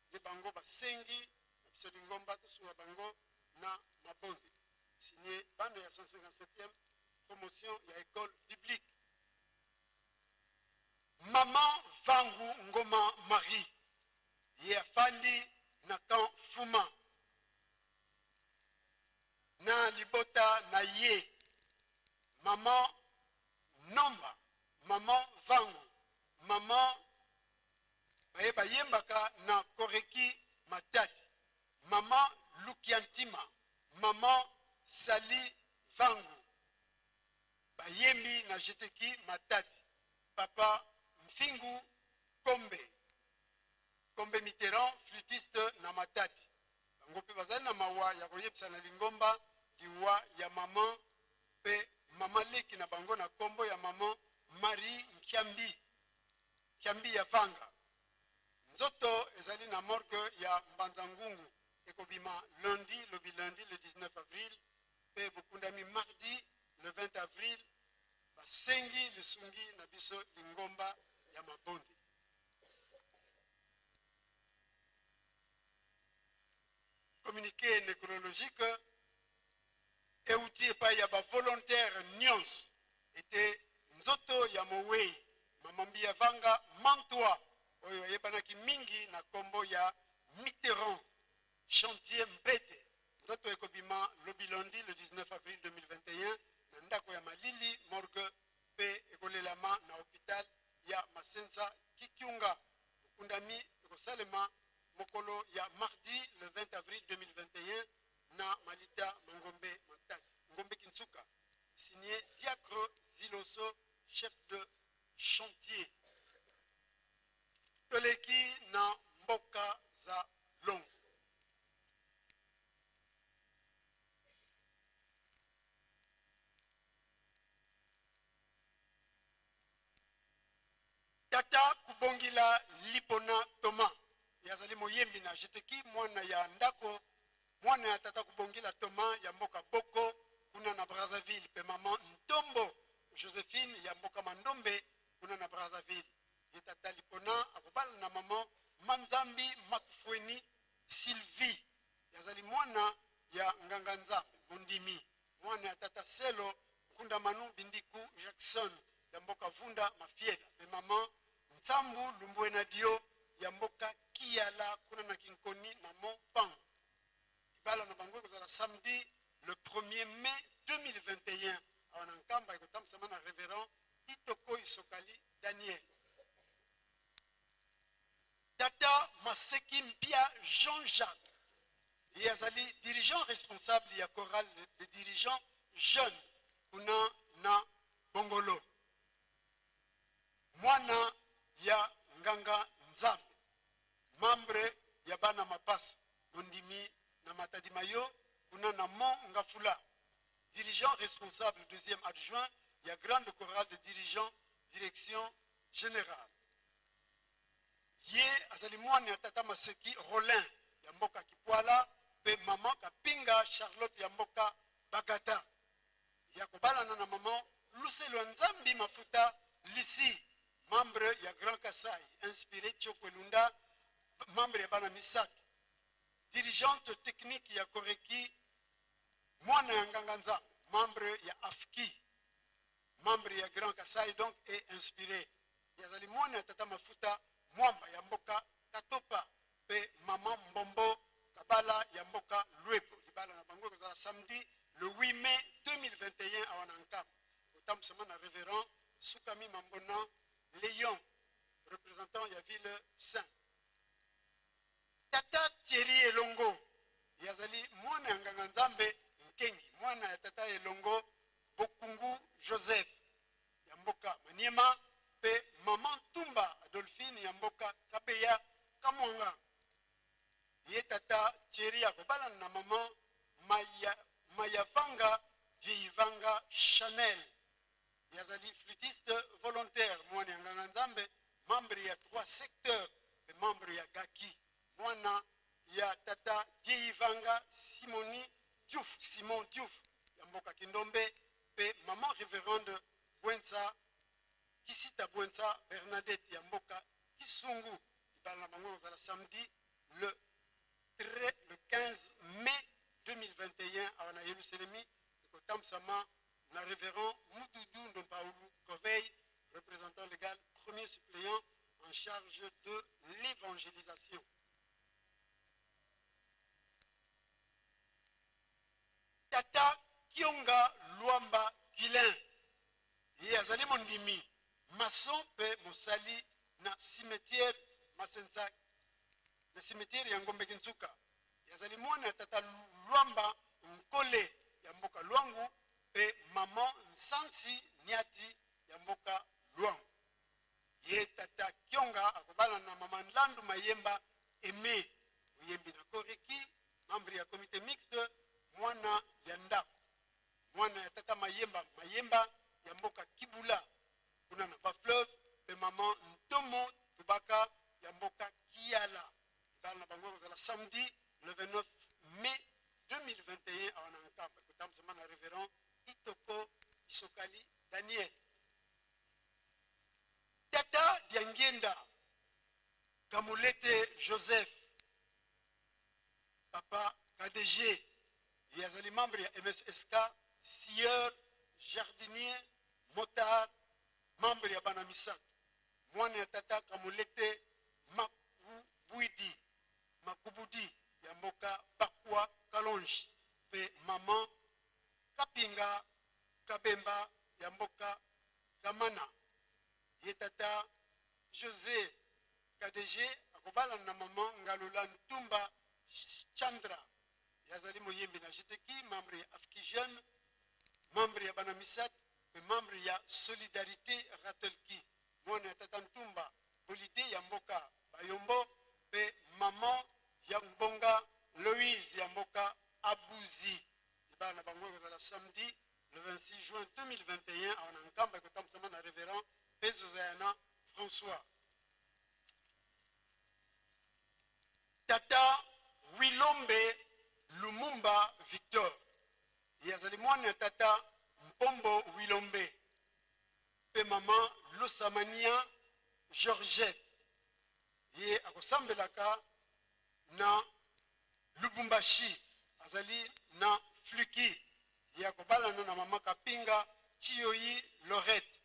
S1: Nde bango basengi na biso lingomba tosunga bango na mabonde. Signé bando ya 157e promotion ya école biblique. Mama Vangu Ngoma Marie, ye afandi na camp Fuma na libota na ye mama Nomba, mama Vangu, mama baye bayembaka na Koreki Matadi, mama Lukiantima, mama Sali Vangu, bayembi na Jeteki Matadi, papa Mfingu Kombe, Kombe Mitterrand, flûtiste na Matadi. Bango mpe bazali na mawa ya koyebisa na lingomba liwa ya mama mpe mama leki na bango na kombo ya mama Marie Nkiambi, Nkiambi ya Vanga. Nzoto ezali na morgue ya Mbanza Ngungu, ekobima lundi, lobi lundi le 19 avril, mpe bokundami mardi le 20 avril. Basengi lisungi na biso lingomba ya mabondeli. Communiqué nécrologique euti epai ya bavolontaire nyonso ete nzoto ya mowei mama Mbiya Vanga Mantwa, oyo ayebanaki mingi na nkombo ya Mitterrand Chantier Mpete, nzoto ekobima lobi lundi le 19 avril 2021 na ndako ya malili morgue mpe ekolelama na hôpital ya Masenza Kikiunga. Bokundami ekosalema mokolo ya mardi le 20 avril 2021 na malita Mangombe Matadi Ngombe Kinsuka. Signé Diacre Ziloso, chef de chantier. Toleki na mboka za longo. Tata Kubongila Lipona Thomas, ye azali moyembi na Jeteki, mwana ya ndako, mwana ya tata Kubongila Thomas ya mboka Boko kuna na Brazzaville, mpe mama Ntombo Josephine ya mboka Mandombe kuna na Brazzaville. Ye tata Lipona akobala na mama Manzambi Matufueni Sylvie, ye azali mwana ya nganga Nzambe mondimi, mwana ya tata Selo Nkunda Manu Bindiku Jackson ya mboka Vunda Mafiela, mpe mama Nsambu Lumbuena Dio ya mboka Kiyala kuna na Kinkoni na Mont-Pang. Libala na bango ekozala samedi le 1er mai 2021 awa na Nkamba, ekotambwisama na révérend Itokoi. Isokali Daniel. Tata Maseki Mpia Jean-Jacques ye azali dirigeant responsable ya chorale des dirigeants jeunes kuna na Bongolo, mwana ya nganga Nzambe, membre ya bana mapasa mondimi na Matadi Mayo kuna na Mont Ngafula, dirigeant responsable deuxième adjoint ya grande chorale de dirigeants direction générale. Ye azali mwana ya tata Maseki Rolin ya mboka Kipwala mpe mama Kapinga Charlotte ya mboka Bagata. Ya kobalana na mama Luselo Nzambi Mafuta Lucie, membre ya Grand Kasai, inspiré Tchokwelunda, membre ya bana misato, dirigeante technique ya Koreki, mwana ya nganga Nzambe, membre ya AFKI, membre ya Grand Kasai donc et inspiré. Yazali mwana ya tata Mafuta Mwamba ya mboka Katopa pe mama Mbombo Kabala ya mboka Luebo. Libala na bango ekozala samedi le 8 mai 2021 awa na Nkamba. Kotambusama na révérend Sukami Mambona Léon, représentant ya ville sainte. Tata Thierry Elongo yazali mwana ya nganga Nzambe Nkengi, mwana ya tata Elongo Bokungu Joseph ya mboka Maniema pe mama Ntumba Adolphine ya mboka Kabeya Kamwanga. Ye tata Thierry akobalana na mama Maya, Mayavanga Dieivanga Chanel. Yazali flûtiste volontaire, mwana ya nganga Nzambe, membre ya 3 secteurs pe membre ya Gaki, mwana ya tata Dieivanga Simoni Diouf, Simon Diouf ya mboka Kindombe pe maman révérende Bwensa Kisita Bwensa Bernadette ya mboka Kisungu. Libala na bango ekozala samedi le 15 mai 2021 awa na Yerusalemi, ekotambusama na révérend Mududu Ndompaulu Corveille, représentant légal, premier suppléant en charge de l'évangélisation. Tata Kionga Luamba Guilain, ye azali mondimi, maçon pe mosali na cimetière Masenza, na cimetière ya Ngombe Kinsuka. Ye azali mwana ya tata Luamba Nkole ya mboka Luangu pe maman Nsansi Niati ya mboka Luangu. Ye tata Kionga akobala na mama Nlandu Mayemba Aimé, moyembi na Koreki, membre ya comité mixte, mwana ya ndako, mwana ya tata Mayemba Mayemba ya mboka Kibula kuna na Bas-Fleuve pe maman Ntomo Tubaka ya mboka Kiala. Libala na bango ekozala samedi le 29 mai 2021 awa na Nkamba, ekotambusama na révérend Itoko Isokali Daniel. Tata Diangienda Kamulete Joseph, papa KDG, ye azali membre ya MSSK, sieur, jardinier, motard, membre ya bana misato, mwana ya tata Kamulete Makubuidi Makubudi ya mboka Bakwa Kalonji pe maman Kapinga Kabemba ya mboka Kamana. Ye tata José KDG akobalana na maman Ngalola Ntumba Chandra. Ye azali moyembi na GTK, membre ya Afki Jeune, membre ya bana misat pe membre ya Solidarité Ratelki. Mwana ya tata Ntumba Bolide ya mboka Bayombo pe maman ya Mbonga Loïse ya mboka Abuzi. Libala na bango ekozala samedi le 26 juin 2021 awa na Nkamba, ekotambusama na révérend Bezozayana François. Tata Wilombe Lumumba Victor, ye azali mwana ya tata Mpombo Wilombe pe mama Losamania Georgette. Ye akosambelaka na Lubumbashi, azali na Fluki. Ye akobalana na mama Kapinga Chiyoyi Lorette,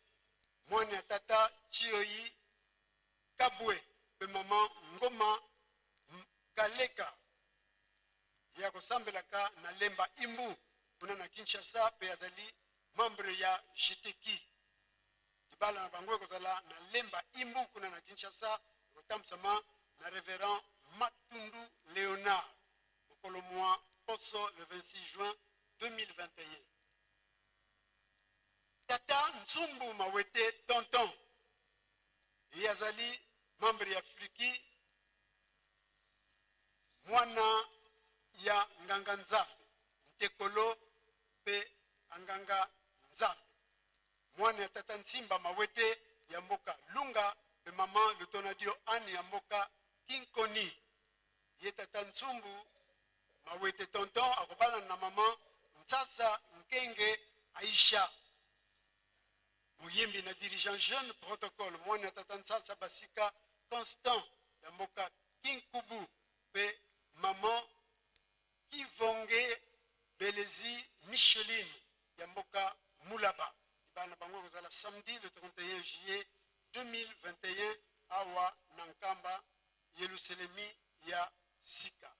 S1: mwana ya tata Chiyoyi Kabwe pe mama Ngoma Kaleka. Ye akosambelaka na Lemba Imbu kuna na Kinshasa pe azali membre ya GTK. Libala na bango ekozala na Lemba Imbu kuna na Kinshasa, ekotambwisama na Reverend Matundu Leonard mokolo mwa poso le 26 juin 2021. Tata Nzumbu Mawete Tonton, ye azali membre ya Fliki, mwana ya nganga Nzambe Ntekolo mpe anganga Nzambe, mwana ya tata Nsimba Mawete ya mboka Lunga mpe mama Lutonadio Anne ya mboka Kinkoni. Ye tata Nsumbu Mawete Tonton akobalana na mama Nsasa Nkenge Aisha, moyembi na dirigeant jeune protocole, mwana ya tata Nsasa Basika Constant ya mboka Kinkubu mpe mama Kivonge Belezi Micheline ya mboka Mulaba. Libala na bango ekozala samedi le 31 juillet 2021 awa na Nkamba, Yelusalemi ya sika.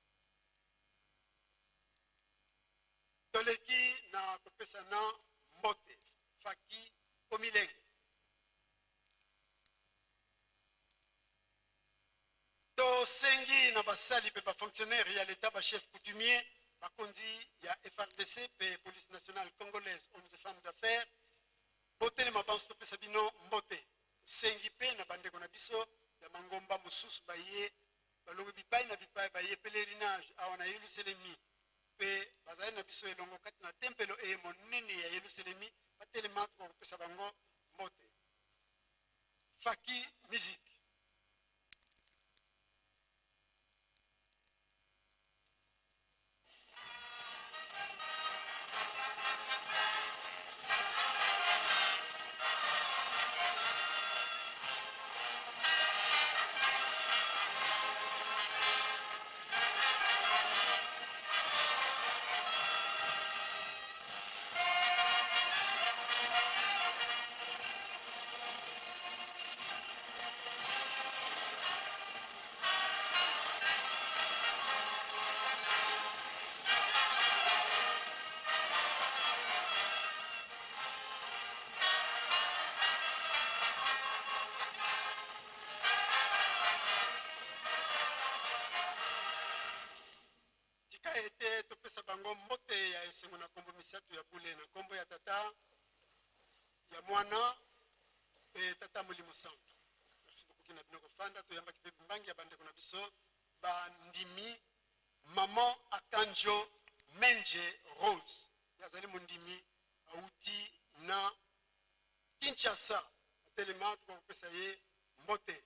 S1: Toleki na kopesana mbote. Faki Omilenge. Tosengi na basali mpe ba fonctionnaires ya l'Etat, ba chefs coutumiers, bakonzi ya FARDC mpe police nationale congolaise, hommes et femmes d'affaires, botelema banso topesa bino mbote. Tosengi mpe na bandeko na biso ya mangomba mosusu baye balongwe bipai na bipai, baye pèlerinage awa na Yelusalemi mpe bazali na biso elongo kati na tempelo eye monene ya Yelusalemi, batelema tokopesa bango mbote. Faki Musique. Tika ete topesa bango mbote ya esengo na nkombo misato ya bule, na nkombo ya Tata, ya Mwana mpe Tata Molimo Santu. Merci beaucoup na bino kofanda. Toyambaki mpe mbangi ya bandeko na biso bandimi, Maman Akanjo Menje Rose, ye azali mondimi awuti na Kinshasa, atelema tokopesa ye mbote.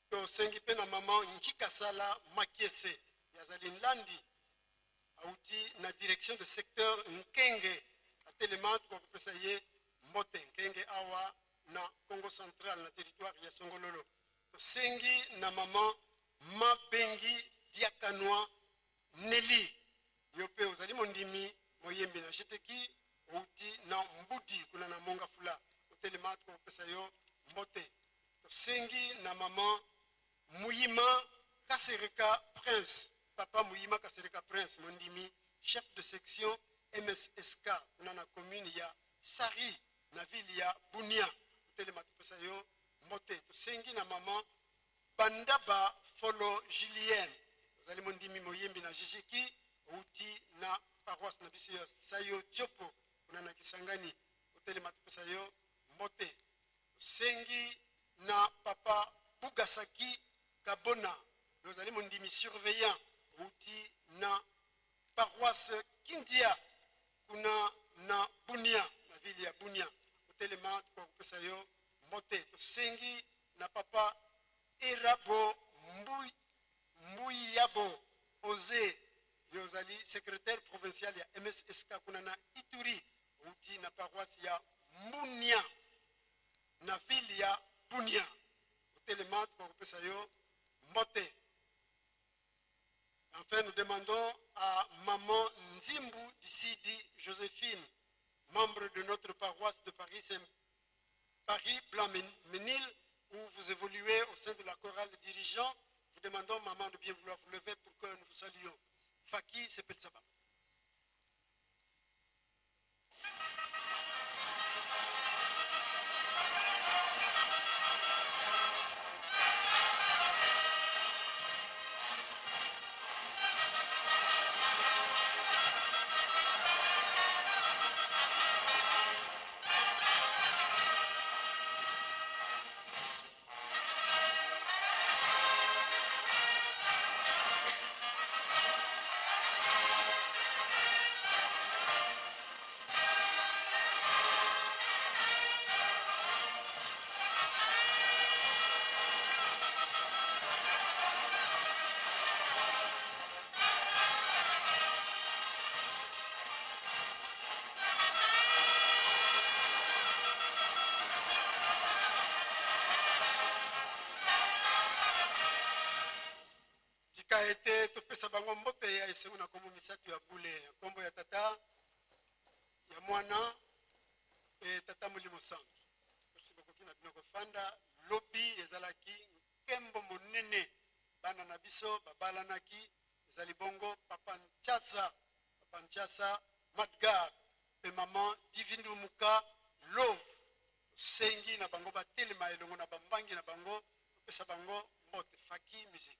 S1: Tosengi mpe na Maman Nkikasala Makiese, ye azali nlandi awuti na direction de secteur Nkenge, atelema tokopesa ye mbote. Nkenge awa na Congo central na territoire ya Songololo. Tosengi na Maman Mabengi Diakanwa Nelly, yo mpe ozali mondimi moyembi na Jeteki, outi na Mbudi kuna na Mongafula, otelema tokopesa yo mbote. Tosengi na Maman Muyima Kasereka Prince, Papa Muyima Kasereka Prince, mondimi chef de section MSSK kuna na commune ya Sari na ville ya Bunia, otelema topesa yo mbote. Tosengi na Maman Bandaba Folo Julienne, ozali mondimi moyembi na Jijiki, outi na paroisse na biso ya Sayo Tiopo kuna na Kisangani, otelema topesa yo mbote. Tosengi na Papa Bugasaki Kabona, ozali mondimi surveillant, outi na paroisse Kindia kuna na Bunia, na ville ya Bunia, otelema tokopesa yo mbote. Tosengi na Papa Erabo Mbuyabo Oze, yo ozali secrétaire provincial ya MSSK kuna na Ituri, outi na paroisse ya Mbunia na ville ya Bunia, otelema tokopesa yo mbote. Enfin, nous demandons à Maman Nzimbu Dissidi Joséphine, membre de notre paroisse de Paris, Paris Blanc-Ménil, où vous évoluez au sein de la chorale des dirigeants. Vous demandons, maman, de bien vouloir vous lever pour que nous vous saluions. Faki Sepelsaba. topesa bango mbote ya esengo na nkombo misato ya bule, na nkombo ya Tata, ya Mwana mpe Tata Molimo Santu. Merci bokoki na bino kofanda. Lobi ezalaki nkembo monene, bana na biso babalanaki. Ezali bongo Papa Ntiasa, Papa Ntiasa Madgar mpe Mama Divindu Muka Love. Tosengi na bango batelema elongo na bambangi na bango, topesa bango mbote. Faki Musique.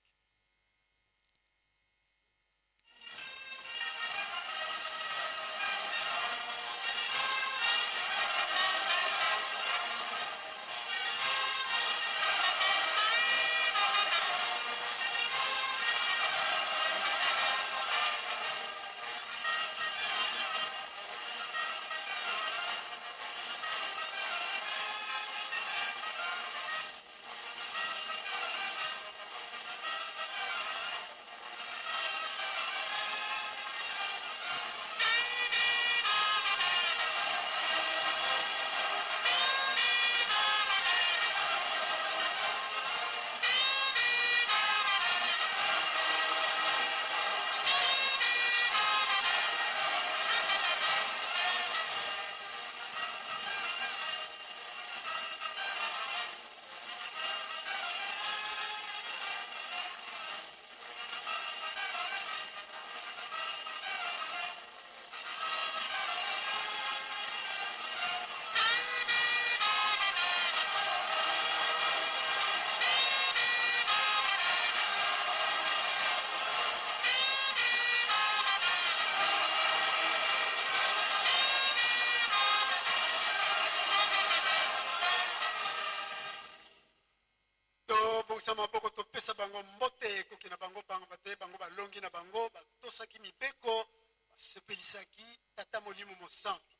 S1: Tobongisa maboko, topesa bango mbote ekoki na bango, pamba te bango balongi na bango, batosaki mibeko, basepelisaki Tata Molimo Mosantu.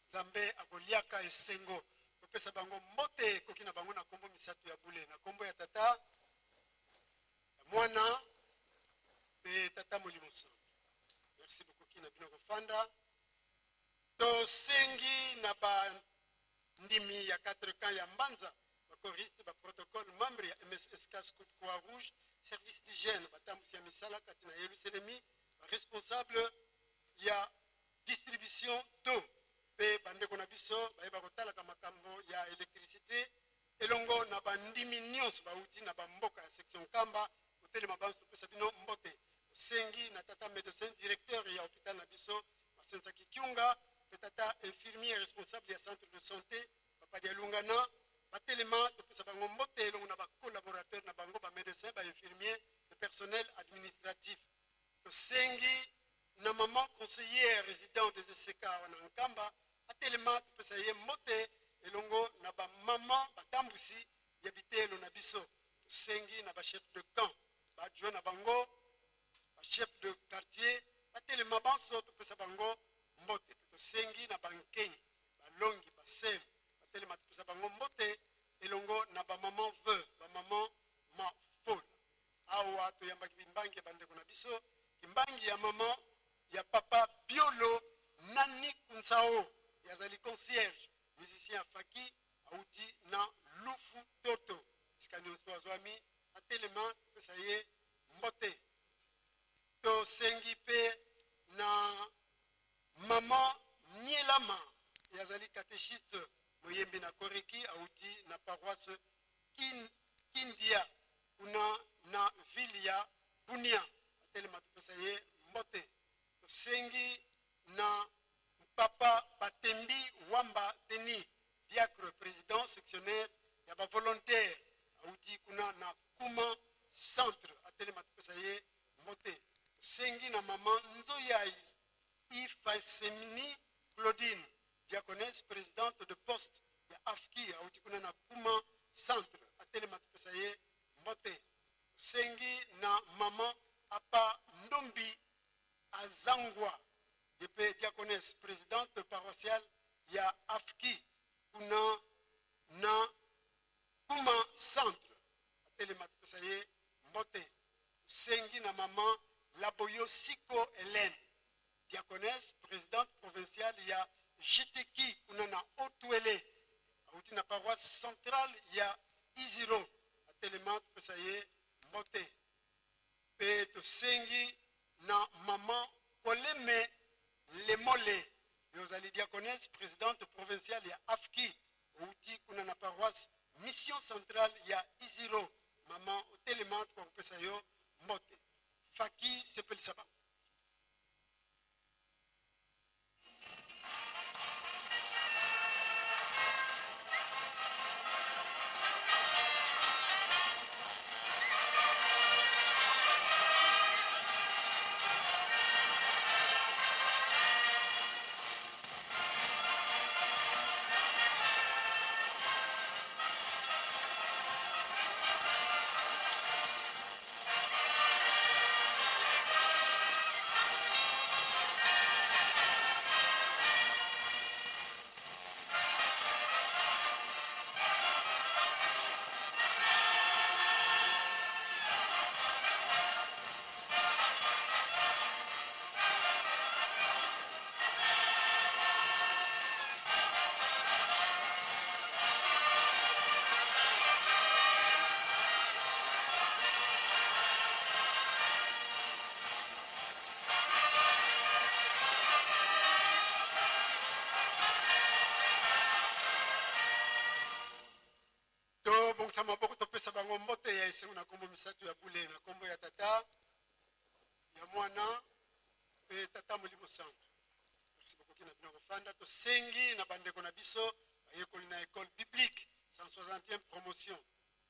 S1: Nzambe akoliaka esengo. Topesa bango mbote ekoki na bango na kombo misato ya bule, na kombo ya Tata, ya Mwana mpe Tata Molimo Santu. Merci bokoki na bino kofanda. Tosengi na bandimi ya 4 camps ya Mbanza, bakoriste, baprotocole, membre ya MSSK, Scout Croix Rouge, service d'hygiène, batambusi ya misala kati na Yelusalemi, baresponsable ya distribution d'eau mpe bandeko na biso bayeba kotalaka makambo ya électricité, elongo na bandimi nyonso bauti na bamboka ya section Nkamba, kotelema banso, topesa bino mbote. Tosengi na tata médecin directeur ya hôpital na biso Masensaki Kiunga mpe tata infirmier responsable ya centre de santé Papa Dialungana batelema, topesa bango mbote elongo na bacollaborateur na bango, bamédecin, bainfirmier, le personnel administratif. Tosengi na maman conseillère résident des ECK wana Nkamba atelema, topesa ye mbote elongo na bamama batambusi ya biteyelo na biso. Tosengi na bachef de camp, baadjoint na bango, bachef de quartier batelema banso, topesa bango mbote. Mpe tosengi na bankengi, balongi, basele batelema, topesa bango mbote elongo na bamama veuve, bamama mafola. Awa toyambaki bimbangi ya bandeko na biso, kimbangi ya mama ya papa Biolo Nani Kunsao, yazali concierge musicien ya Faki, auti na Lufu Toto. Esika nyonso azwami atelema, topesa ye mbote. Tosengi mpe na mama Nielama, yazali catéchiste, moyembi na Koreki, auti na paroisse Kindia kuna na ville ya Bunia, atelema, topesa ye mbote. Tosengi na papa Batembi Wamba Denis, diacre président sectionnaire ya bavolontaire, auti kuna na Kuma centre, atelema, topesa ye mbote. Tosengi na mama Nzoya Ifasemini Claudine, diaconesse présidente de poste ya AFKI, auti kuna na Kuma centre, atelema, topesa ye mbote. Tosengi na mama Apa Ndombi Azangwa, ye mpe diaconesse présidente paroissiale ya AFKI kuna na Kuma centre, atelema, topesa ye mbote. Tosengi na mama Laboyo Siko Hélène, diaconesse présidente provinciale ya GTK kuna na Otwele, auti na paroisse centrale ya Iziro, atelema, topesa ye mbote. Mpe tosengi na mama Koleme Lemole, yo ozali diaconesse presidente provinciale ya AFKI, outi kuna na paroisse Mission Centrale ya Isiro. Mama otelema, tokopesa yo mbote. Faki sepelisa bango. Tobongisa maboko, topesa bango mbote ya esengo na nkombo misato ya bule, na nkombo ya Tata, ya Mwana mpe Tata Molimo Santu. Merci, bokoki na bino kofanda. Tosengi na bandeko na biso bayekoli na école biblique 160e promotion,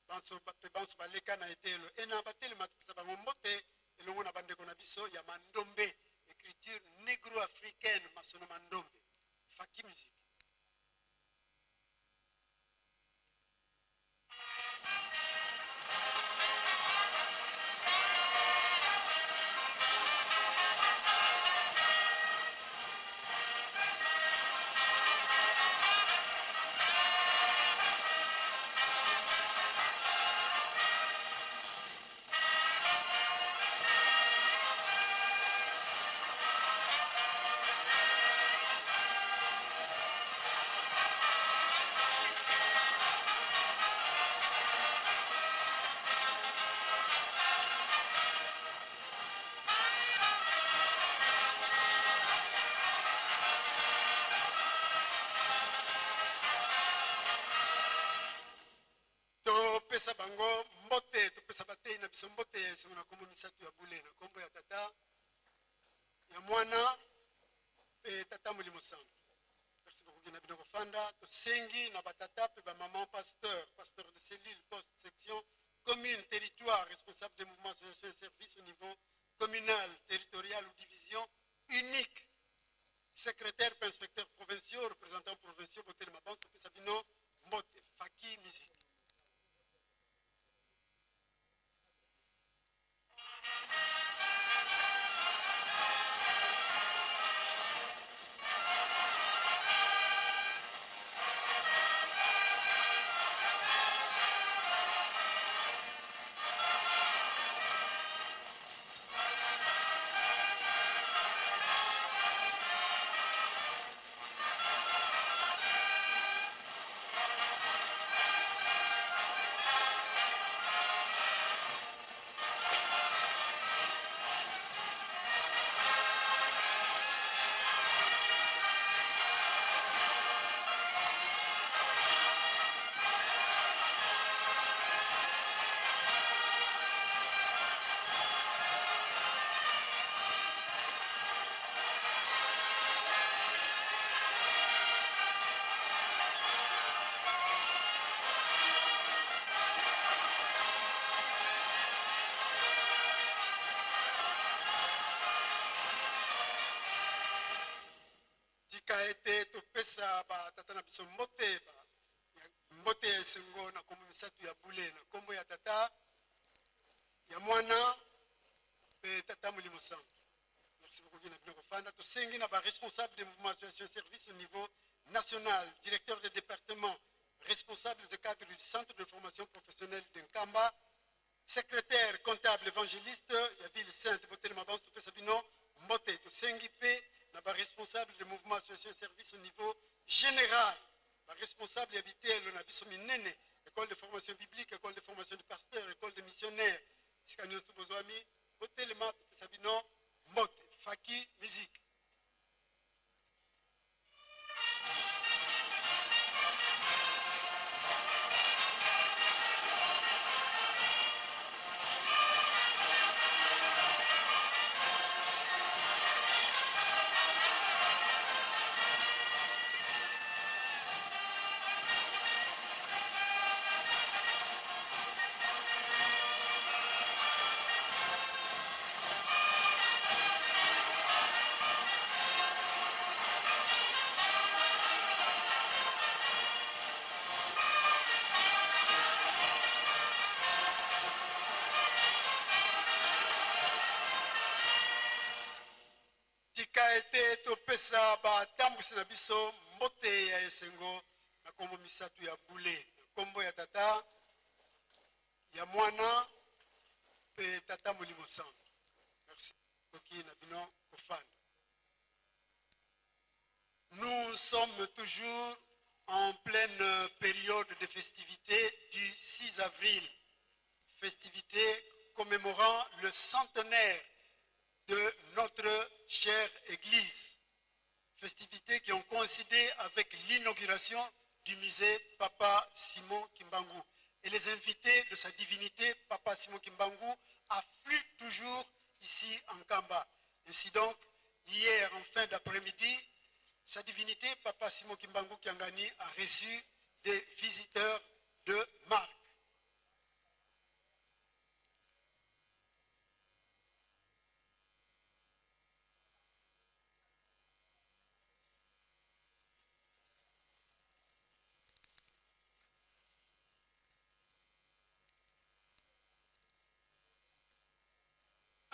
S1: banso mpe banso baleka na eteyelo ena, batelema, topesa bango mbote elongo na bandeko na biso ya Mandombe, écriture négro-africaine, masono Mandombe. Faki musique. Topesa bango mbote, topesa batei na biso mbote ya esengo na nkombo misato ya bule, na nkombo ya Tata, ya Mwana mpe Tata Molimo Santu. Merci beaucoup na bino kofanda. Tosengi na batata mpe bamama pasteur, pasteur de cellule, poste, section, commune, territoire, responsable des mouvements, associations et services au niveau communal, territorial ou division unique, secrétaire mpe inspecteur provinciaux, représentant provinciaux, botelema banso, topesa bino mbote. Faki musique. Tika ete topesa batata na biso mbote, mbote ya esengo na nkombo misato ya bule, na nkombo ya Tata, ya Mwana mpe Tata Molimo Santu. Merci beaucoup na bino kofanda. Tosengi na baresponsable de mouvement, association, service au niveau national, directeur de département, responsables et cadres du centre de formation professionnelle de Nkamba, secrétaire, comptable, évangéliste ya ville sainte, botelema banso, topesa bino mbote. Tosengi mpe na baresponsable de mouvement, association, service au niveau général, baresponsable ya biteyelo na biso minene, école de formation biblique, école de formation de pasteur, école de missionnaire, esika nyonso bozwami. Botelema topesa bino mbote. Faki Musique. Tika ete topesa batambwisi na biso mbote ya esengo na nkombo misato ya bule, na nkombo ya Tata, ya Mwana mpe Tata Molimo Santu. Merci. Toki na bino kofanda. Nous sommes toujours en pleine période de festivités du 6 avril, festivité commémorant le centenaire de notre chère Église. Festivités qui ont coïncidé avec l'inauguration du musée Papa Simon Kimbangu. Et les invités de sa divinité, Papa Simon Kimbangu, affluent toujours ici en Kamba. Ainsi donc, hier en fin d'après-midi, sa divinité, Papa Simon Kimbangu Kiangani, a reçu des visiteurs de marque.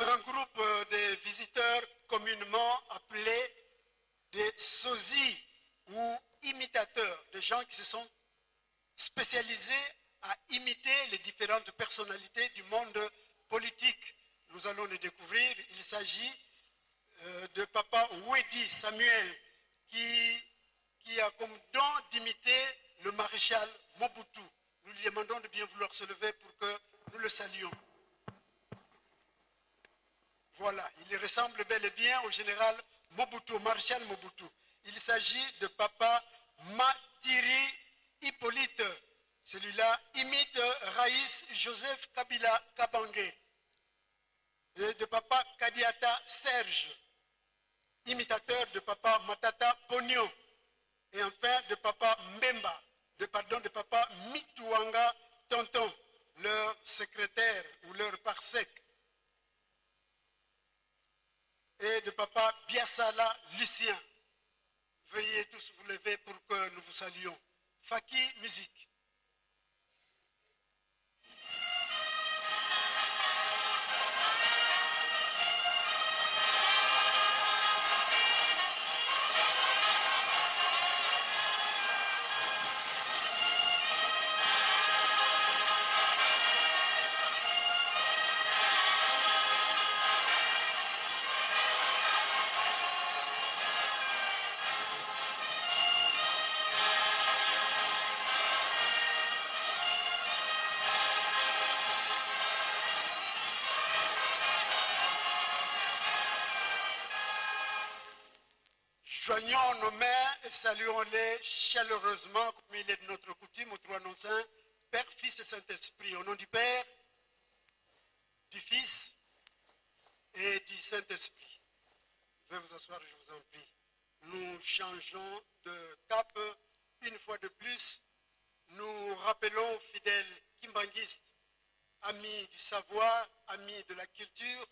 S1: Un groupe de visiteurs communément appelés des sosies ou imitateurs, des gens qui se sont spécialisés à imiter les différentes personnalités du monde politique. Nous allons les découvrir. Il s'agit de Papa Wedi Samuel qui a comme don d'imiter le maréchal Mobutu. Nous lui demandons de bien vouloir se lever pour que nous le saluions. Voilà, il ressemble bel et bien au général Mobutu, au maréchal Mobutu. Il s'agit de Papa Matiri Hippolyte. Celui-là imite Raïs Joseph Kabila Kabange. Et de Papa Kadiata Serge, imitateur de Papa Matata Pognon. Et enfin de Papa Mbemba, de, pardon, de Papa Mitouanga Tonton, leur secrétaire ou leur parsec. Et de Papa Biasala Lucien. Veuillez tous vous lever pour que nous vous saluions. Faki Musique. Joignons nos mains et saluons-les chaleureusement, comme il est de notre coutume, aux trois noms saints, Père, Fils et Saint-Esprit. Au nom du Père, du Fils et du Saint-Esprit. Veuillez vous asseoir, je vous en prie. Nous changeons de cap une fois de plus. Nous rappelons, fidèles kimbanguistes, amis du savoir, amis de la culture,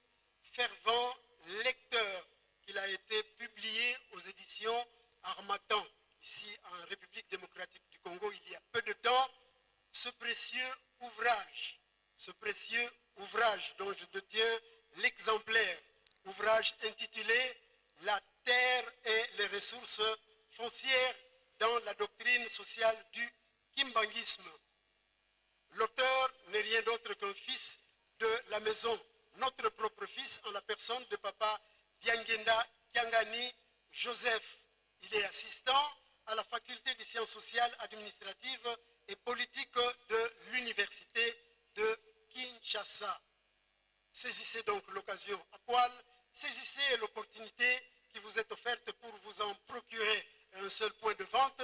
S1: fervents lecteurs, qu'il a été publié aux éditions Harmattan, ici en République démocratique du Congo, il y a peu de temps, ce précieux ouvrage, ce précieux ouvrage dont je détiens l'exemplaire, ouvrage intitulé La terre et les ressources foncières dans la doctrine sociale du kimbanguisme. L'auteur n'est rien d'autre qu'un fils de la maison, notre propre fils en la personne de Papa Diangenda Kiangani Joseph. Il est assistant à la faculté des sciences sociales, administratives et politiques de l'université de Kinshasa. Saisissez donc l'occasion à poil, saisissez l'opportunité qui vous est offerte pour vous en procurer un seul point de vente,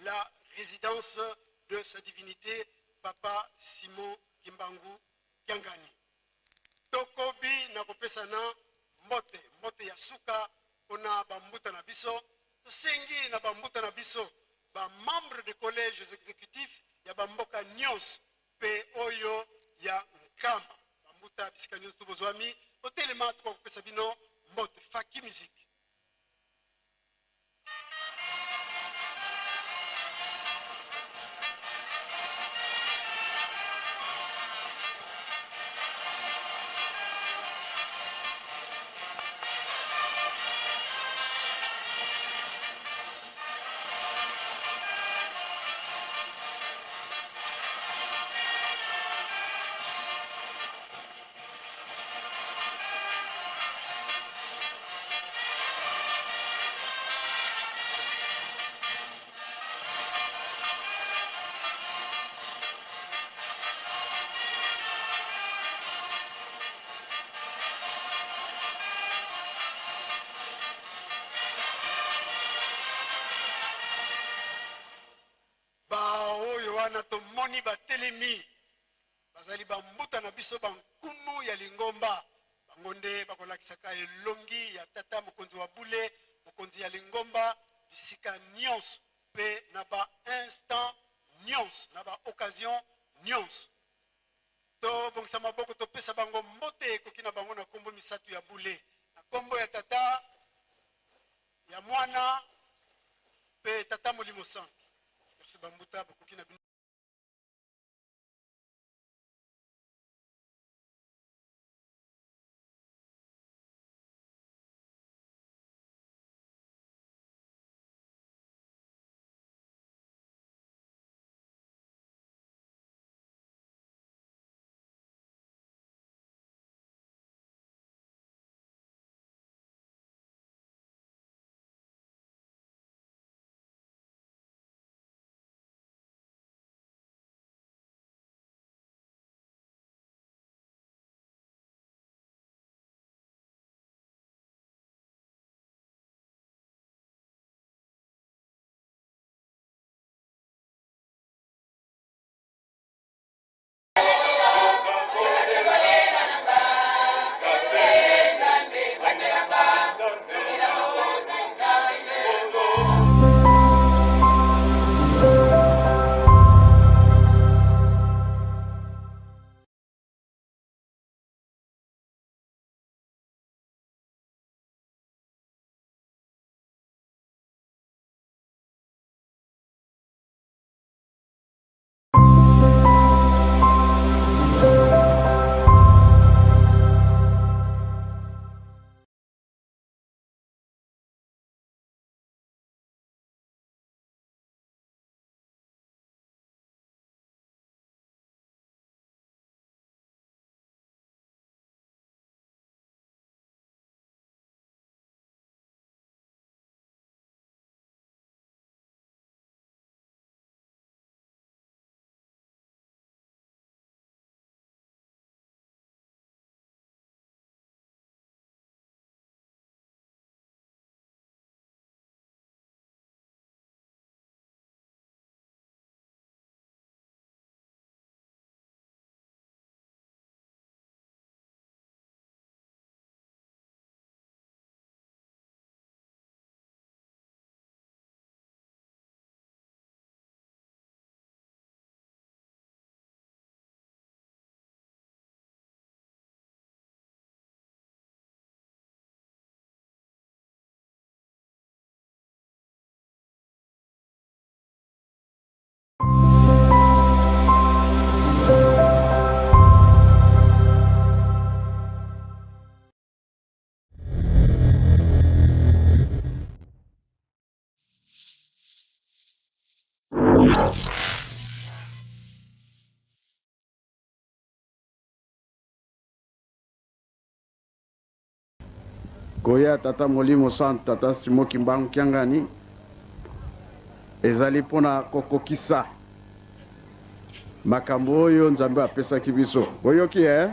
S1: la résidence de sa divinité, Papa Simon Kimbangu Kiangani. Tokobi na kopesana mbote, mbote ya suka pona ba mbuta na biso. Tosengi na ba mbuta na biso, ba membres de collèges exécutifs ya ba mboka nyonso pe oyo ya Nkamba. Ba mbuta bisika nyonso to bozwami, totelema tokoka kopesa bino mbote. Faki Musique. Baoyo wana tomoni batelemi bazali bambuta na biso, bankumu ya lingomba. Bango nde bakolakisaka elongi ya Tata Mokonzi wa bule, Mokonzi ya lingomba, bisika nionso mpe na ba instants nionso, na ba occasions nionso. Tobongisa maboko, topesa bango mbote ekoki na bango na kombo misatu ya bule, na kombo ya Tata, ya Mwana mpe Tata Molimo Santu. Merci bambuta, bokoki na bino.
S9: Koya Tata Molimo Santu, Tata Simon Kimbangu Kiangani, ezali mpo na kokokisa makambo oyo Nzambe apesaki biso. Boyoki eh?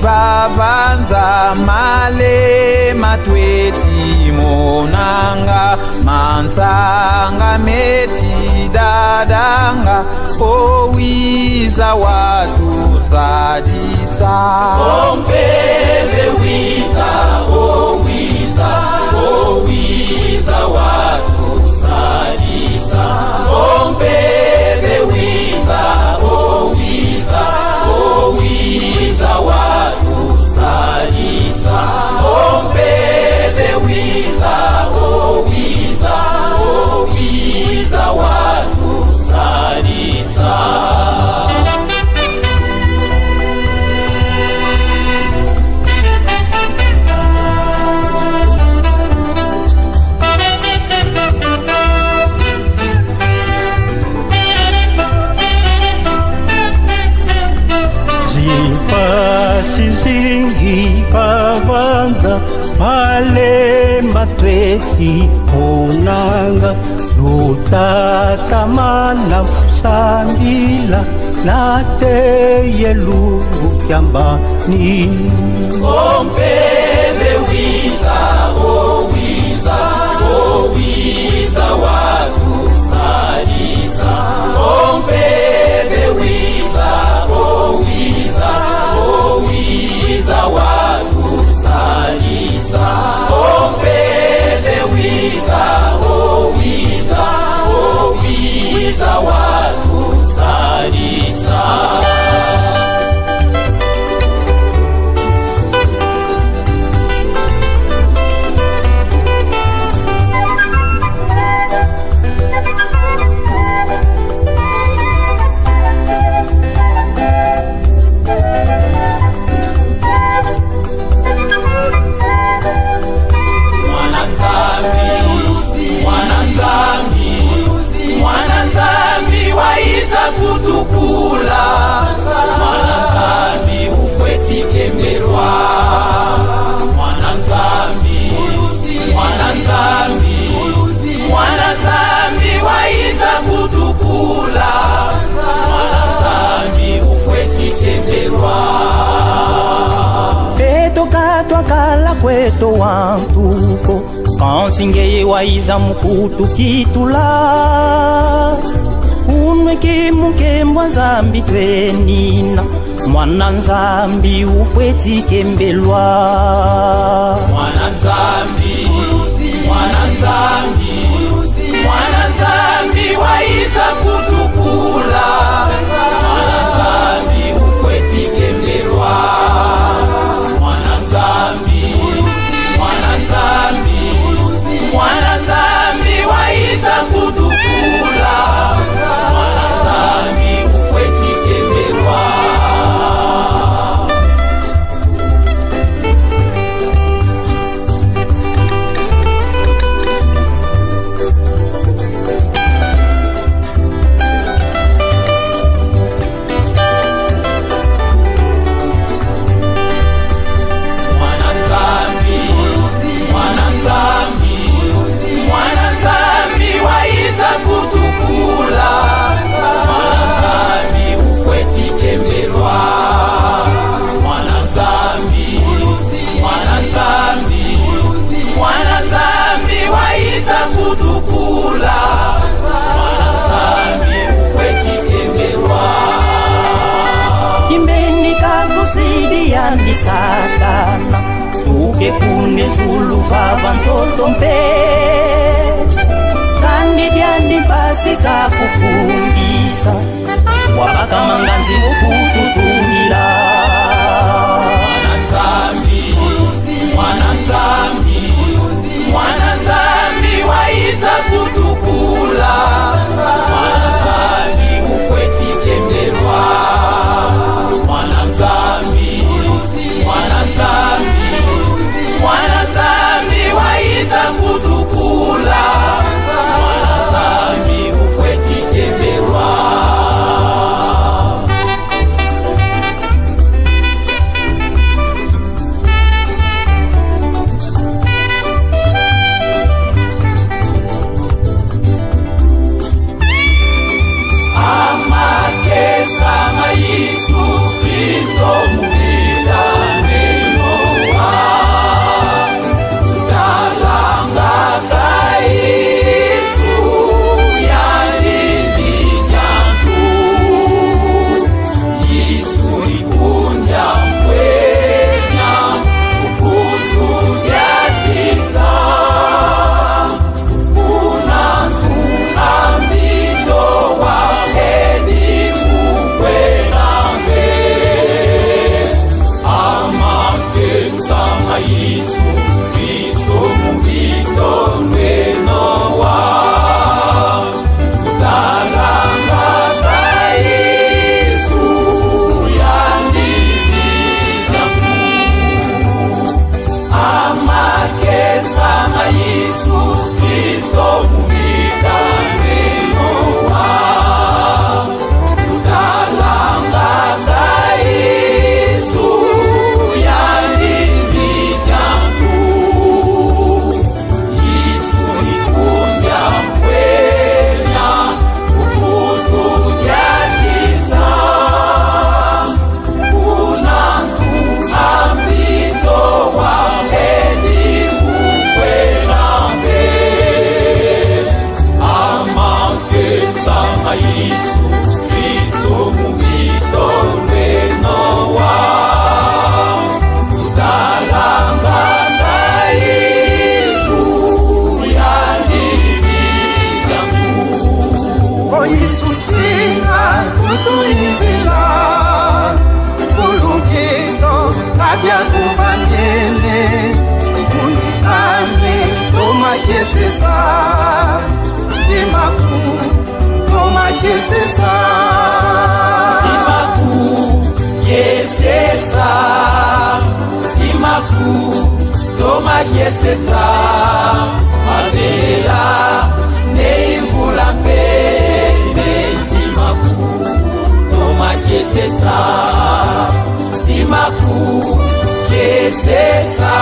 S10: Vavanza malema tweti monanga mansanga meti dadanga owiza watu sadisa.
S11: Ompeve wiza, owiza, owiza watu sadisa. Ompeve wiza, owiza, owiza watu sadisa. Ompeve wiza, owiza, owiza watu sadisa.
S12: Zipasi zingi vavanza malema tweti monanga lutatamana sambila nateyelungu kyambani.
S11: Ompeve wiza, owiza, owiza watu sadisa. Ompeve wiza, owiza, owiza watu sadisa. Ompeve wiza, owiza, owiza watu sadisa. Mwana Nzambi, Mwana Nzambi, Mwana Nzambi waiza kutukula. Mwana Nzambi ufwetikembelwa. Mwana Nzambi, Mwana Nzambi, Mwana Nzambi waiza kutukula. Mwana Nzambi ufwetikembelwa.
S13: Petoka twakala kweto wantuko kansingeye waiza mukutu kitula unweke mukembwa nzambi twenina mwana nzambi ufwetikembelwa.
S11: Mwana Nzambi, Mwana Nzambi, Mwana Nzambi waiza kutukula. Mwana Nzambi ufwetikembelwa. Mwana Nzambi, Mwana Nzambi, Mwana Nzambi waiza kutukula. Mwana Nzambi ufwetikembelwa. Mwana Nzambi, Mwana Nzambi, Mwana Nzambi waiza kutukula. Mwana Nzambi ufwetikembelwa. Mwana Nzambi, Mwana Nzambi, Mwana Nzambi waiza kutukula. Mwana Nzambi ufwetikembelwa.
S13: Kimbeni kakusidia ndi satana tuke kune zulu vava ntoto mpe kandi dyandi pasi kakufungisa wabakamanganzi mukututungila.
S11: Mwana Nzambi, Mwana Nzambi, Mwana Nzambi waiza kutukula. Mwana Nzambi ufwetikembelwa. Mwana Nzambi, Mwana Nzambi, Mwana Nzambi waiza kutukula. Mwana Nzambi ufwetikembelwa. Byakuba myene Kundi ame tomakiesesa Timaku tomakiesesa
S10: Timaku kiesesa Timaku tomakiesesa Mabelela neimvula mpe Timaku tomakiesesa Timaku kiesesa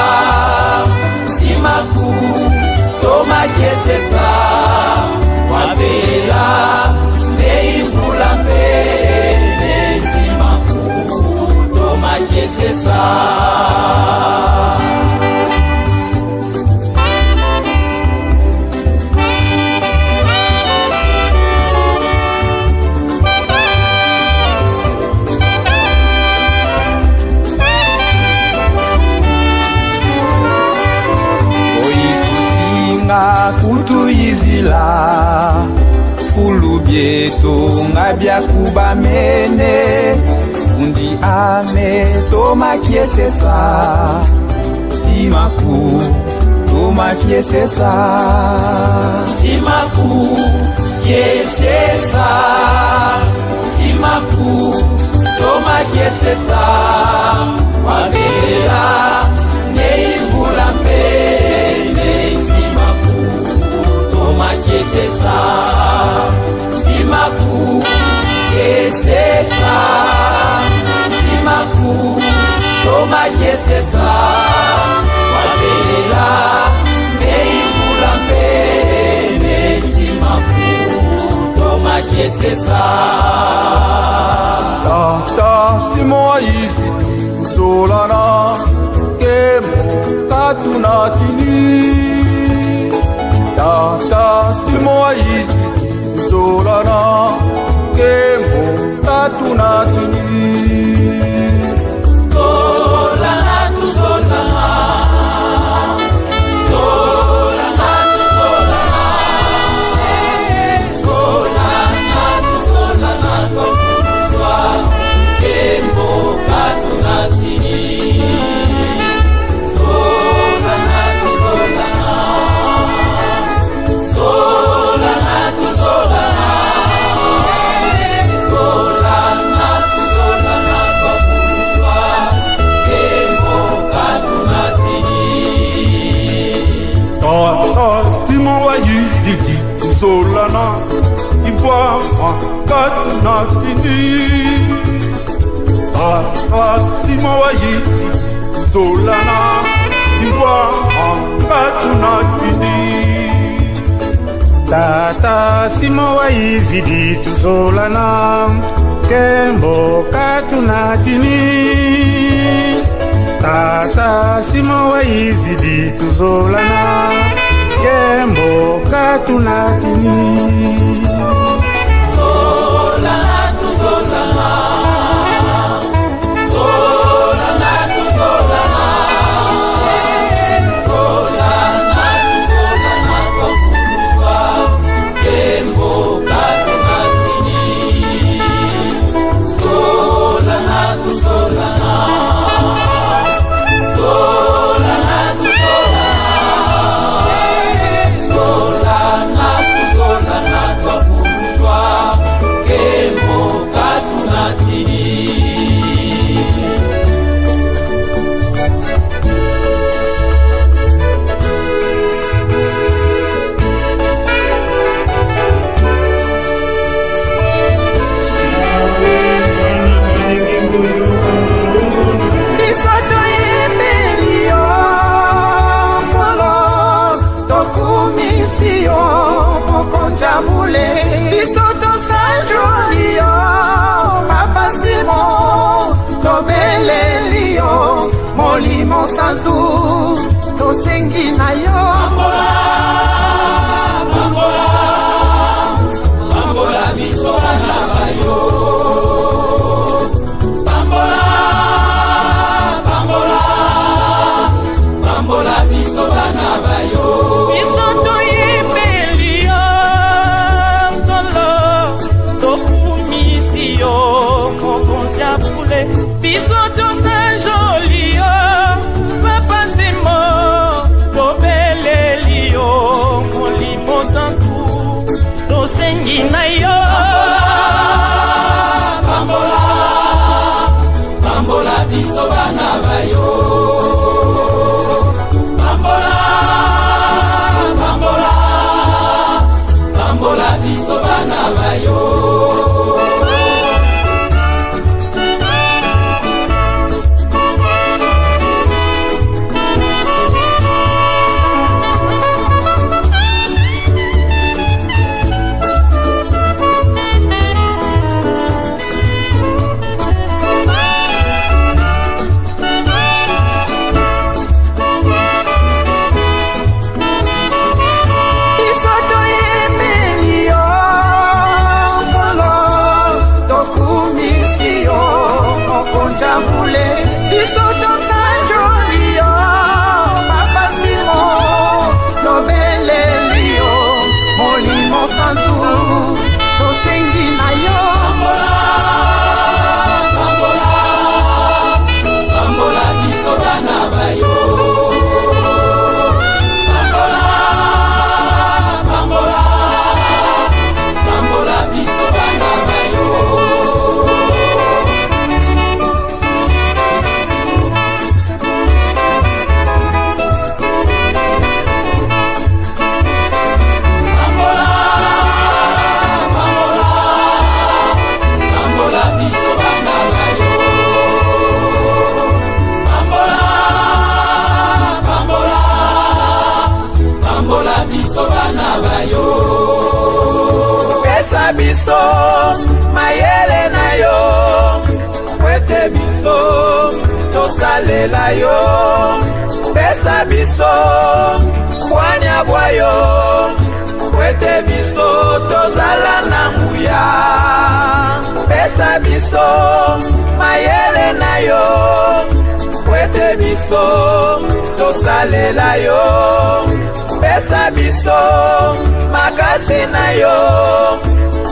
S10: Timaku tomakiesesa Mabelela neimvula mpe Timaku tomakiesesa Oisusinga kutuyizila fulu bieto nga byakuba mene undi ame tomakiesesa timaku tomakiesesa Timaku kiesesa Timaku tomakiesesa Mabelela neimvula mpe Timaku tomakiesesa Timaku kiesesa Timaku tomakiesesa Mabelela neimvula mpe Timaku tomakiesesa
S14: Tata Simon aisi kuzolana kemo katuna tini Tata Simon aisi kuzolana kemo katuna tini
S10: Zolana tuzolana Zolana tuzolana Zolana tuzolana twafundiswa kembo katuna tini Zolana tuzolana Zolana tuzolana Zolana tuzolana twafundiswa kembo katuna tini
S14: Tata Simon aisi kuzolana ibwama katuna tini Tata Simon aisi kuzolana ibwama katuna tini
S15: Tata Simo waizidi tuzolana kembo katuna tini Tata Simo waizidi tuzolana kembo katuna tini
S10: Zolana tuzolana Zolana tuzolana Zolana tuzolana twafundiswa kembo katuna tini Zolana tuzolana Zolana tuzolana Zolana tuzolana twafundiswa kembo katuna tini
S11: Biso toyembeli yo nkolo tokumisi yo mokonzi ya bule biso tosanjoli yo papa Simon tobeleli yo molimo santu tosengi na yo
S10: Pambola, pambola biso bana bayo Pambola, pambola, pambola biso bana bayo
S13: Biso toyembeli yo nkolo tokumisi yo mokonzi ya bule biso tosanjoli yo Tosalela yo, pesa biso bwanya bwa yo, po ete biso tozala na nguya. Pesa biso mayele na yo, po ete biso tosalela yo. Pesa biso makasi na yo,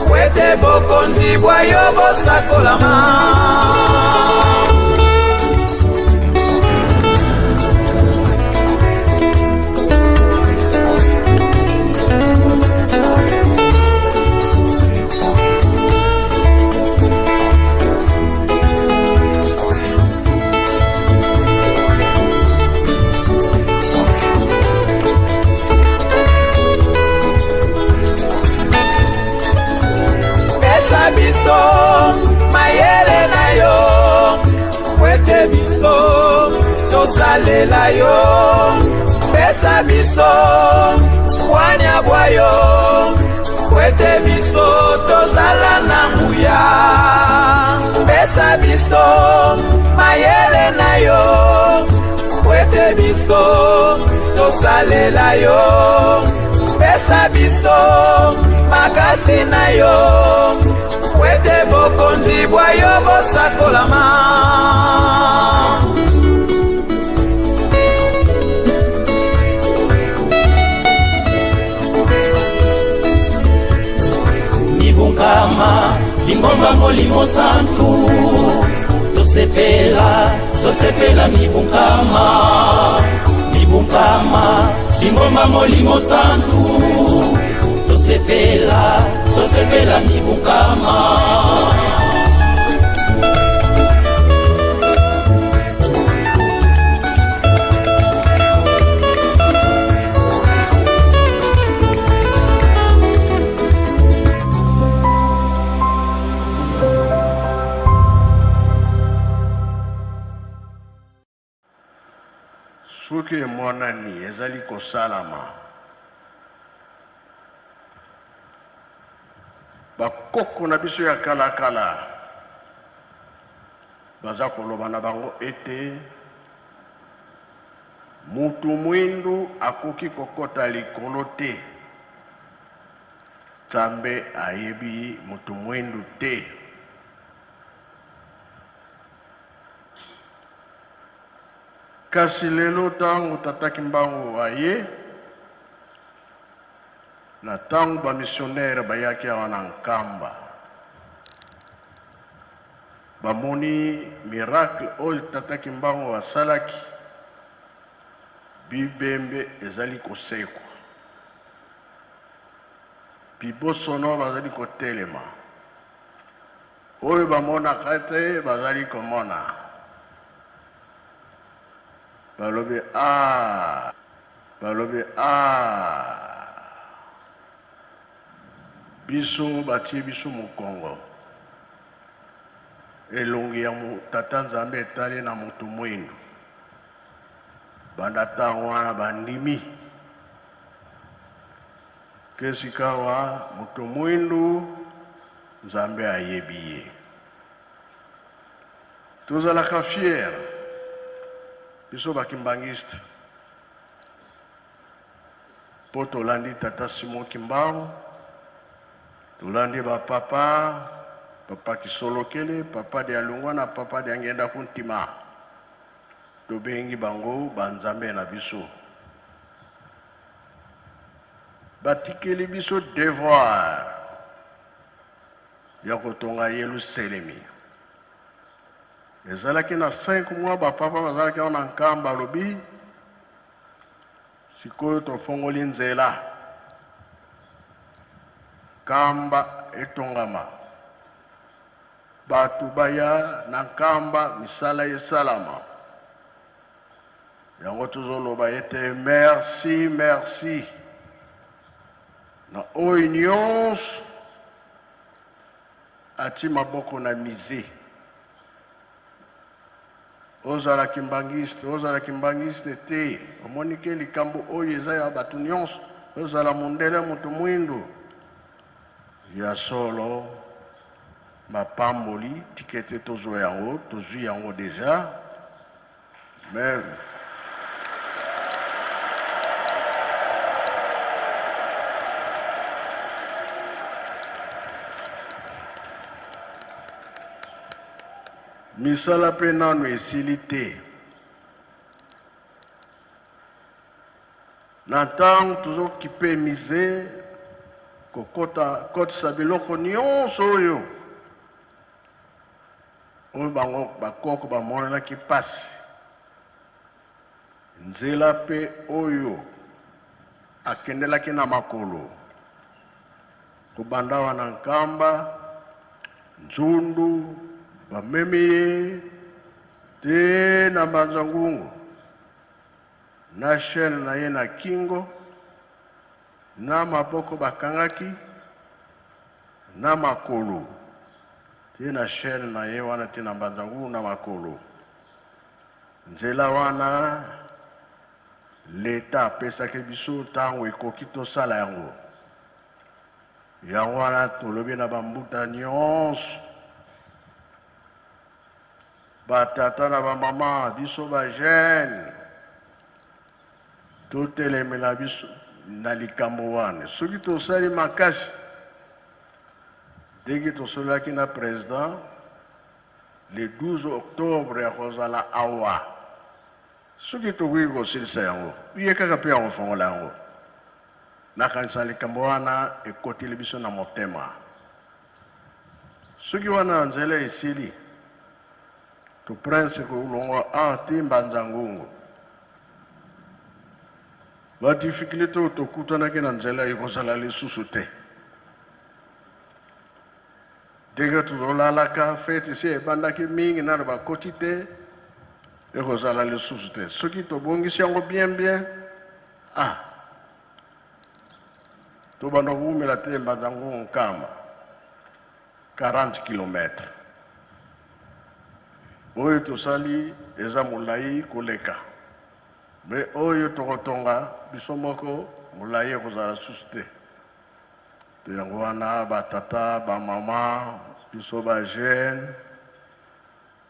S13: po ete bokonzi bwa yo bosakolama. Pesa biso mayele na yo, po ete biso tosalela yo. Pesa biso bwanya bwa yo, po ete biso tozala na nguya. Pesa biso mayele na yo, po ete biso tosalela yo. Pesa biso makasi na yo, po ete bokonzi bwa yo bosakolama.
S10: Mibunkama lingomba molimo santu, tosepela, tosepela mibunkama, mibunkama lingomba molimo santu, tosepela, tosepela mibunkama.
S9: Soki emonani ezali kosalama, bakoko na biso ya kalakala baza koloba na bango ete mutu mwindu akoki kokota likolo te, Nzambe ayebi mutu mwindu te. Kasi lelo tango Tata Kimbangu aye, na tango ba missionnaires bayaki awa na Nkamba, bamoni miracle oyo Tata Kimbangu asalaki, bibembe ezali kosekwa, bibosono bazali kotelema, oyo bamonaka te bazali komona. Balobi, Ah! Balobi, Ah! Biso batie biso mokongo. Elongi ya Tata Nzambe etali na moto mwindu. Banda ntango wana bandimi ke sikawa moto mwindu Nzambe ayebi ye. Tozalaka fier biso ba kimbanguiste po tolandi tata Simon Kimbangu, tolandi ba papa, papa Kisolokele, papa Dialungana na papa Diangienda Kuntima. Tobengi bango ba nzambe na biso. Batikeli biso devoir ya kotonga Yelusalemi. Ezalaki na 5 mois ba papa bazalaki awa na Nkamba, alobi sikoyo tofongoli nzela Nkamba etongama, bato baya na Nkamba, misala esalama. Yango tozoloba ete merci, merci na oyo nyonso ati maboko na musée. Ozala kimbangiste, ozala kimbangiste te, omoni ke likambo oyo eza ya bato nyonso, ozala mondele, moto mwindu. Ya solo mapamboli tikete tozwa yango, tozwi yango deja. Mais misala mpe nano esili te. Na ntango tozokipe mise kokota kotisa biloko nyonso oyo oyo bango bakoko bamonanaki mpasi, nzela mpe oyo akendelaki na makolo kobanda wana Nkamba Nzundu bamemi ye te na Mbanza Ngungu na chaine na ye na kingo na maboko bakangaki na makolo te na chaine na ye wana te na Mbanza Ngungu na makolo. Nzela wana leta apesaki biso ntango ekoki tosala yango. Yango wana tolobi na bambuta nyonso, batata na bamama, biso ba jeune, totelemela biso na likambo wana. Soki tosali makasi ndenge tosololaki na president le 12 octobre ya kozala awa, soki tokoki kosilisa yango, ye kaka mpe akofongola yango. Nakanisa likambo wana ekoteli biso na motema. Soki wana nzela esili, to prince kolongwa awa ti Mbanza Ngungu, ba difficulté oyo tokutanaki na nzela ekozala lisusu te. Ndenge tozolalaka fete esi ebandaki mingi nano bakoti te, ekozala lisusu te. Soki tobongisi yango bien bien, ah, tobanda kowumela te Mbanza Ngungu Nkamba 40 kilomètres oyo tosali eza molai koleka, me oyo tokotonga biso moko molai ekozala susu te. Te yango wana batata, bamama, biso ba jeune,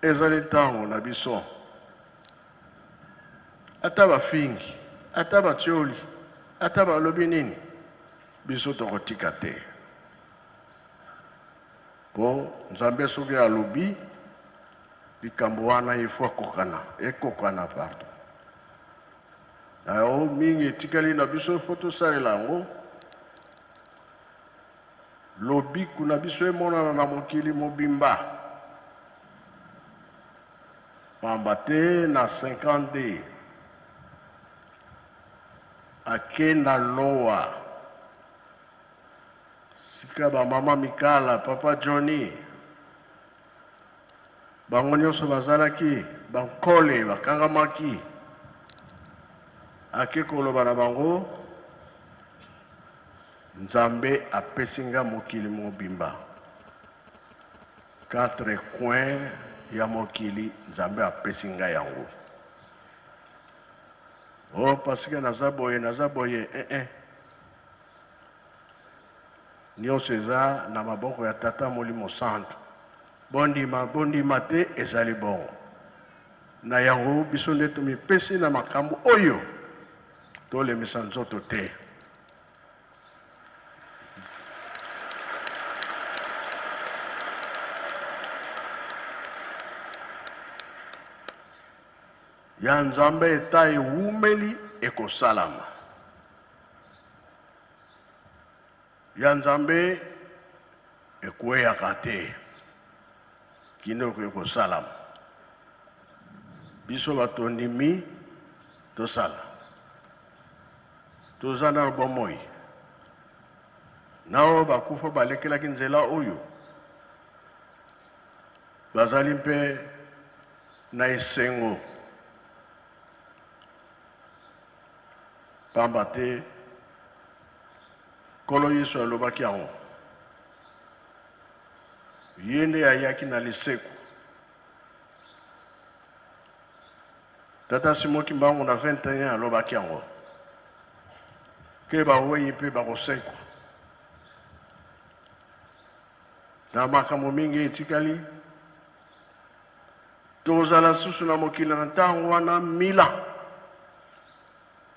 S9: ezali ntango na biso. Ata bafingi, ata batioli, ata balobi nini, biso tokotika te. Po Nzambe soki alobi likambo wana il faut akokana, ekokana pardon. Na yango mingi etikali na biso faut tosalela yango. Lobiko na biso emonana na mokili mobimba. Pamba te na 52 akenda lowa sika ba mama Mikala, papa Johnny, bango nyonso bazalaki bankole, bakangamaki. Ake koloba na bango, Nzambe apesi nga mokili mobimba, quatre coins ya mokili Nzambe apesi nga yango. Oh, parce que naza boye, naza boye, eh, eh. Nyonso eza na maboko ya Tata Molimo Santu. Bondima, bondima te, ezali bongo. Na yango biso nde tomipesi na makambo oyo, tolemisa nzoto te. Ya Nzambe eta ewumeli ekosalama. Ya Nzambe ekweyaka te kino ekoki kosalama. Biso batondimi tosala, toza na bomoi na oyo bakufa balekelaki nzela oyo bazali mpe na esengo, pamba te Nkolo Yesu alobaki yango. Ye nde ayaki na lisekwa. Tata Simon Kimbangu na 21 alobaki yango ke bawei mpe bakosekwa. Na makambo mingi etikali. Tokozala susu na mokili na ntango wana mila,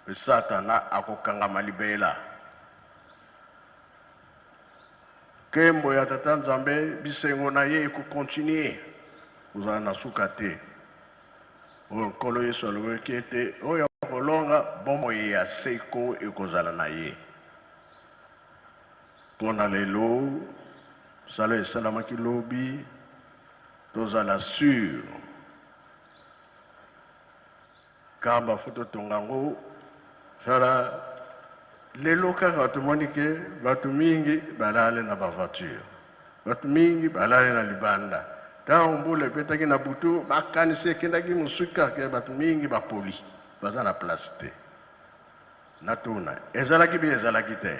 S9: mpe Satana akokangama libela. Nkembo ya Tata Nzambe, bisengo na ye ekokontinue kozala na suka te. Oyo Nkolo Yesu alobaki ete oyo akolonga, bomoi ya seko ekozala na ye. Mpo na lelo, mosala esalamaki lobi, tozala sur kamba fo totonga yango sala lelo kaka tomoni ke bato mingi balali na bavoiture bato mingi balali na libanda ntango mbula ebetaki na butu makanisi ekendaki mosika ke bato mingi bapoli baza na place te Natuna, ezalaki bi ezalaki te?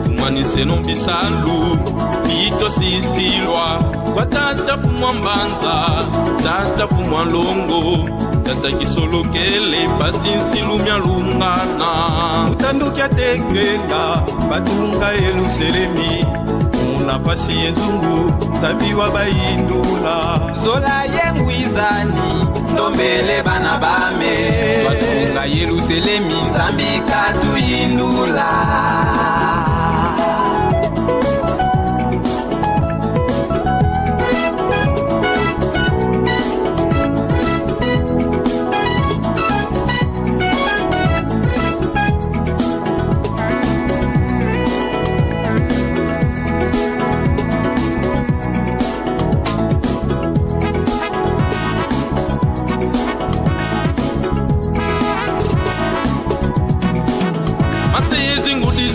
S16: Kumaniseno bisalu bitosisilwa kwa tata fumwa mbanza tata fumwa longo tata kisolokele pasi nsilumya lungana
S13: mutanduki atekela batunga yeluselemi muna pasi ye nzungu nzambi wa bayindula
S17: zola ye ngwizani ndombele bana bame batunga yeluselemi nzambi katuyindula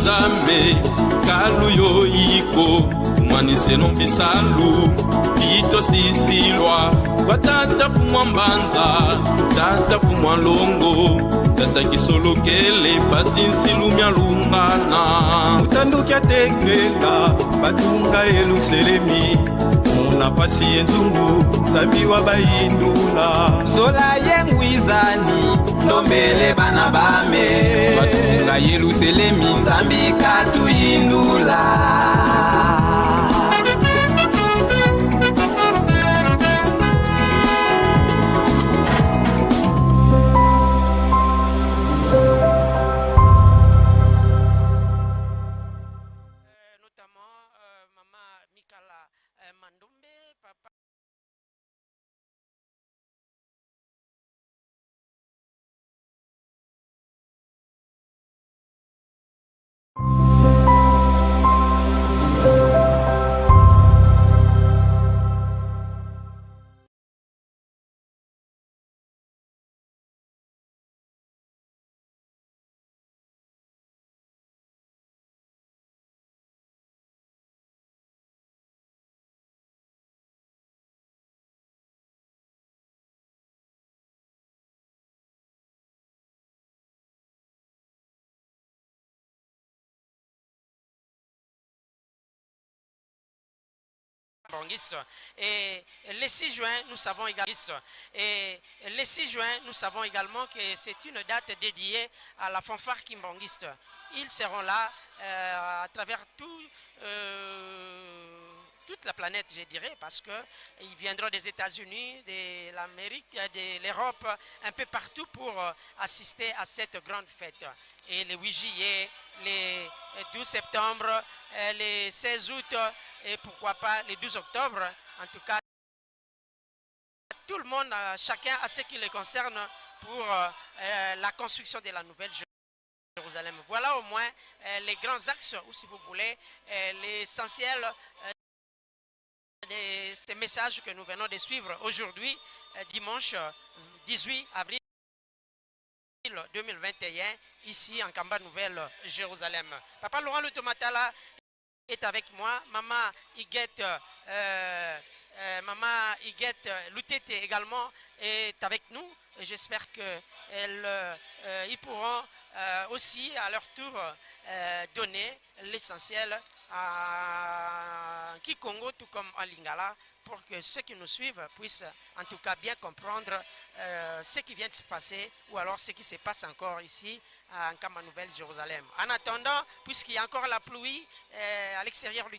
S16: Nzambe kalu yo yiko kumaniseno bisalu bitosisilwa kwa tata fumwa mbanza tata fumwa longo tata kisolokele pasi nsilumya lungana
S13: mutanduki atekela batunga yeluselemi muna pasi ye nzungu nzambi wa bayindula
S17: zola ye ngwizani ndombele bana bame batunga yeluselemi nzambi katuyindula
S18: Et le 6 juin, nous savons également, et le 6 juin, nous savons également que c'est une date dédiée à la fanfare kimbanguiste. Ils seront là à travers toute la planète, je dirais, parce qu'ils viendront des États-Unis, de l'Amérique, de l'Europe, un peu partout pour assister à cette grande fête. Et le 8 juillet, le 12 septembre, le 16 août et pourquoi pas le 12 octobre. En tout cas, tout le monde, chacun à ce qui le concerne pour la construction de la nouvelle Jérusalem. Voilà au moins les grands axes, ou si vous voulez, l'essentiel de ces messages que nous venons de suivre aujourd'hui, dimanche 18 avril 2021, ici en Kamba Nouvelle, Jérusalem. Papa Laurent Lutomatala est avec moi, Maman Huguette, Maman Huguette Lutete également est avec nous. J'espère qu'ils pourront aussi à leur tour donner l'essentiel à Kikongo, tout comme en Lingala, pour que ceux qui nous suivent puissent en tout cas bien comprendre ce qui vient de se passer ou alors ce qui se passe encore ici à Nkamba Nouvelle Jérusalem. En attendant, puisqu'il y a encore la pluie à l'extérieur du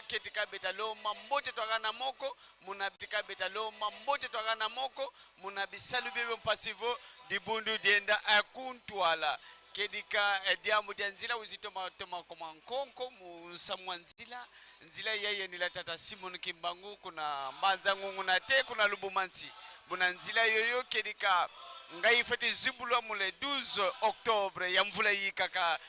S19: Ketika betalo mambote twaka na moko muna tika betalo mambote twaka na moko muna bisalu bebe mpasivo dibundu dienda akuntwala kedika diambu dia nzila uzitoma toma koma nkonko musamwa nzila nzila yeye ni la tata Simon Kimbangu kuna mbanza ngungu na te kuna lubumansi buna nzila yoyo kedika ngai fete zibulwa mule 12 octobre ya mvula yikaka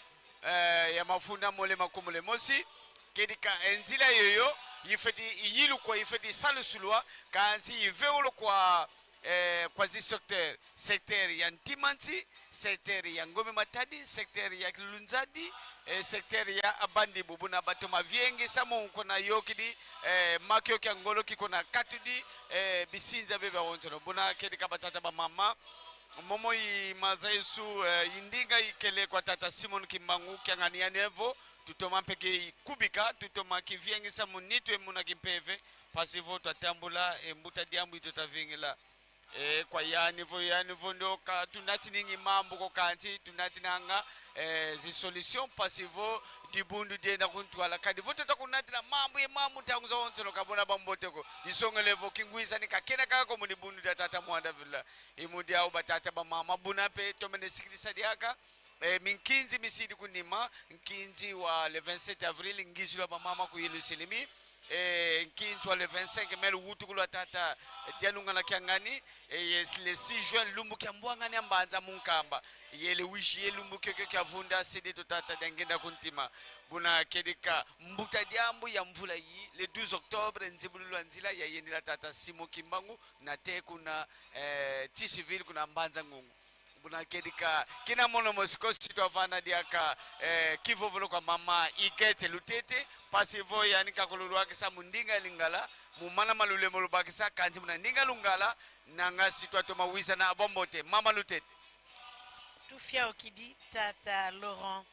S19: ya mafunda mole makumule mosi kedika nzila yoyo yifeti yilu kwa yifeti salusulwa kanzi yiveulo kwa kwa zi secteur secteur ya Ntimanti, secteur ya Ngome Matadi, secteur ya Lunzadi, secteur ya Abandi Bubuna bato maviengi samu kona yokidi makyo kya ngolo kiko na katudi bisinza bebe wontono buna kedika batata ba mama momo yi mazaisu indinga ikele kwa tata Simon Kimbangu kyangania nevo tutoma mpeke ikubika tutoma kiviengi samu nitwe muna kimpeve pasivo twatambula embuta diambu itotavingila kwa yanivo yanivo ndio ka tunati ningi mambo ko kanti tunati nanga zi solution pasivo dibundu dienda kuntwala kadi vote takunati na mambo ye mambo tangu za ontsolo kabona bamboteko disongelevo kingwisa ni kakena kaka ko mudibundu da tata mwanda vila imudi au batata ba mama buna pe tomene sikilisa diaka minkinzi misidi kunima nkinzi wa le 27 avril ngizi wa mama ku Yerusalemi nkinzi wa le 25 mai luwutu kulwa tata dialunga na kiangani le 6 juin lumbu kya mbwangani ambanza munkamba ye le 8 juillet lumbu kyokyo kya vunda sede to tata diangenda kuntima buna kedika mbuta diambu ya mvula yi le 12 octobre nzibululwa nzila ya yendela tata Simon Kimbangu na te kuna Tisiville kuna mbanza ngungu buna kedika kina mono mosiko sito avana diaka kivovolo kwa mama Igete Lutete pasivo yani kakololwa kisa mundinga lingala mumana malule molobakisa kanzi muna ndinga lungala nanga sito atoma wisa na abombote mama Lutete
S20: tufia okidi tata Laurent.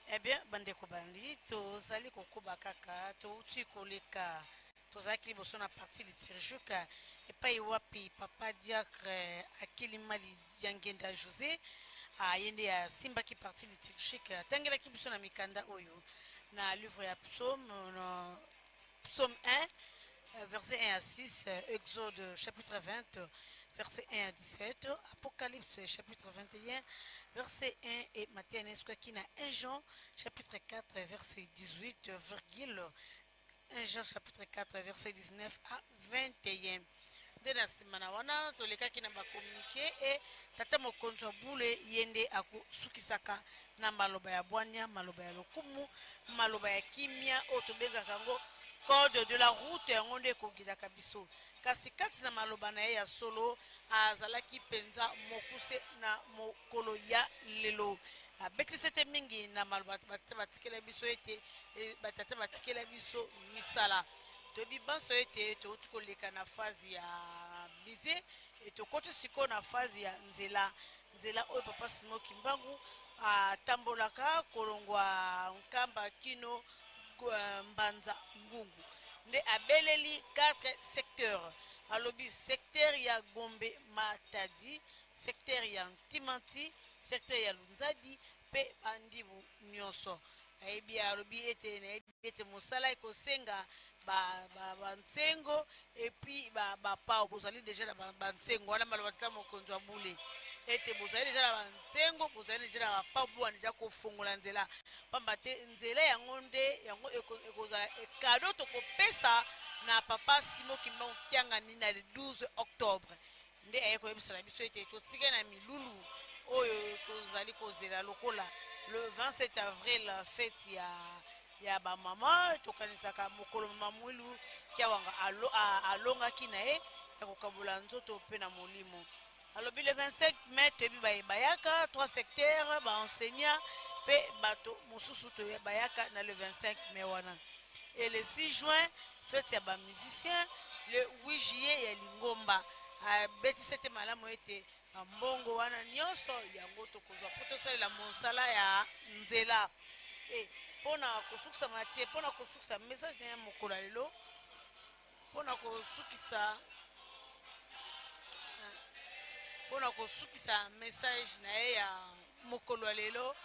S20: Eh bien bandeko bandi tozali kokoba kaka touti koleka tozalaki liboso na partie liturgique epai wapi papa diacre Akilima Lidiangenda José ayende asimbaki partie liturgique atangelaki biso na mikanda oyo na livre ya psaume na psaume 1 verset 1 à 6, Exode chapitre 20 verset 1 à 17, Apocalypse chapitre 21 verset 1 et Matthieu na 1 Jean chapitre 4 verset 18 virgule 1 Jean chapitre 4 verset 19 à 21. Nde na nsima na wana tolekaki na bakomunike e tata mokonzi wa bule ye nde akosukisaka na maloba ya bwanya, maloba ya lokumu, maloba ya kimia oyo tobengaka yango code de la route, yango nde ekogidaka biso. Kasi kati na maloba na ye ya solo azalaki mpenza mokuse na mokolo ya lelo. Abeti sete mingi na maloba batata batikela biso ete e, batata batikela biso misala. Toyebi banso ete touti koleka na phase ya musée e tokoti sikoyo na phase ya nzela, nzela oyo papa Simon Kimbangu atambolaka kolongwa Nkamba kino eh, Mbanza Ngungu. Nde abeleli 4 secteur, alobi secteur ya Gombe Matadi, secteur ya Ntimanti, secteur ya Lunzadi mpe bandibu nyonso. Ayebi, alobi ete nayebi ete mosala ekosenga bansengo ba, ba epuis bapao ba bozali deja na bansengo wana, maloba tata mokonzi wa bule ete bozali deja na bansengo, bozali deja na bapao, bowa deja kofongola nzela, pamba te nzela yango nde yango ekozala kado tokopesa na papa Simon Kimbangu Kiangani na le 12 octobre. Nde aye koyebisa na biso ete totikali na milulu oyo tozali kozela lokola le 27 avril, fete ya ya bamama. Tokanisaka mokolo mama Mwilu Kiawanga alo, alongaki na ye ya kokabola nzoto mpe na molimo. Alobi le 25 mai toyebi baye bayaka trois secteurs, baenseignant mpe bato mosusu bayaka na le 25 mai wana. Et le 6 juin fete ya bamusicien, le 8 juillet ya lingomba. Abeti sete malamu ete bambongo wana nyonso yango tokozwa mpo tosalela mosala ya nzela. E mpo na kosukisa mate, mpo na kosukisa message na ya mokolo ya lelo, mpo na kosukisa mpo na kosukisa message na ye ya mokolo ya lelo,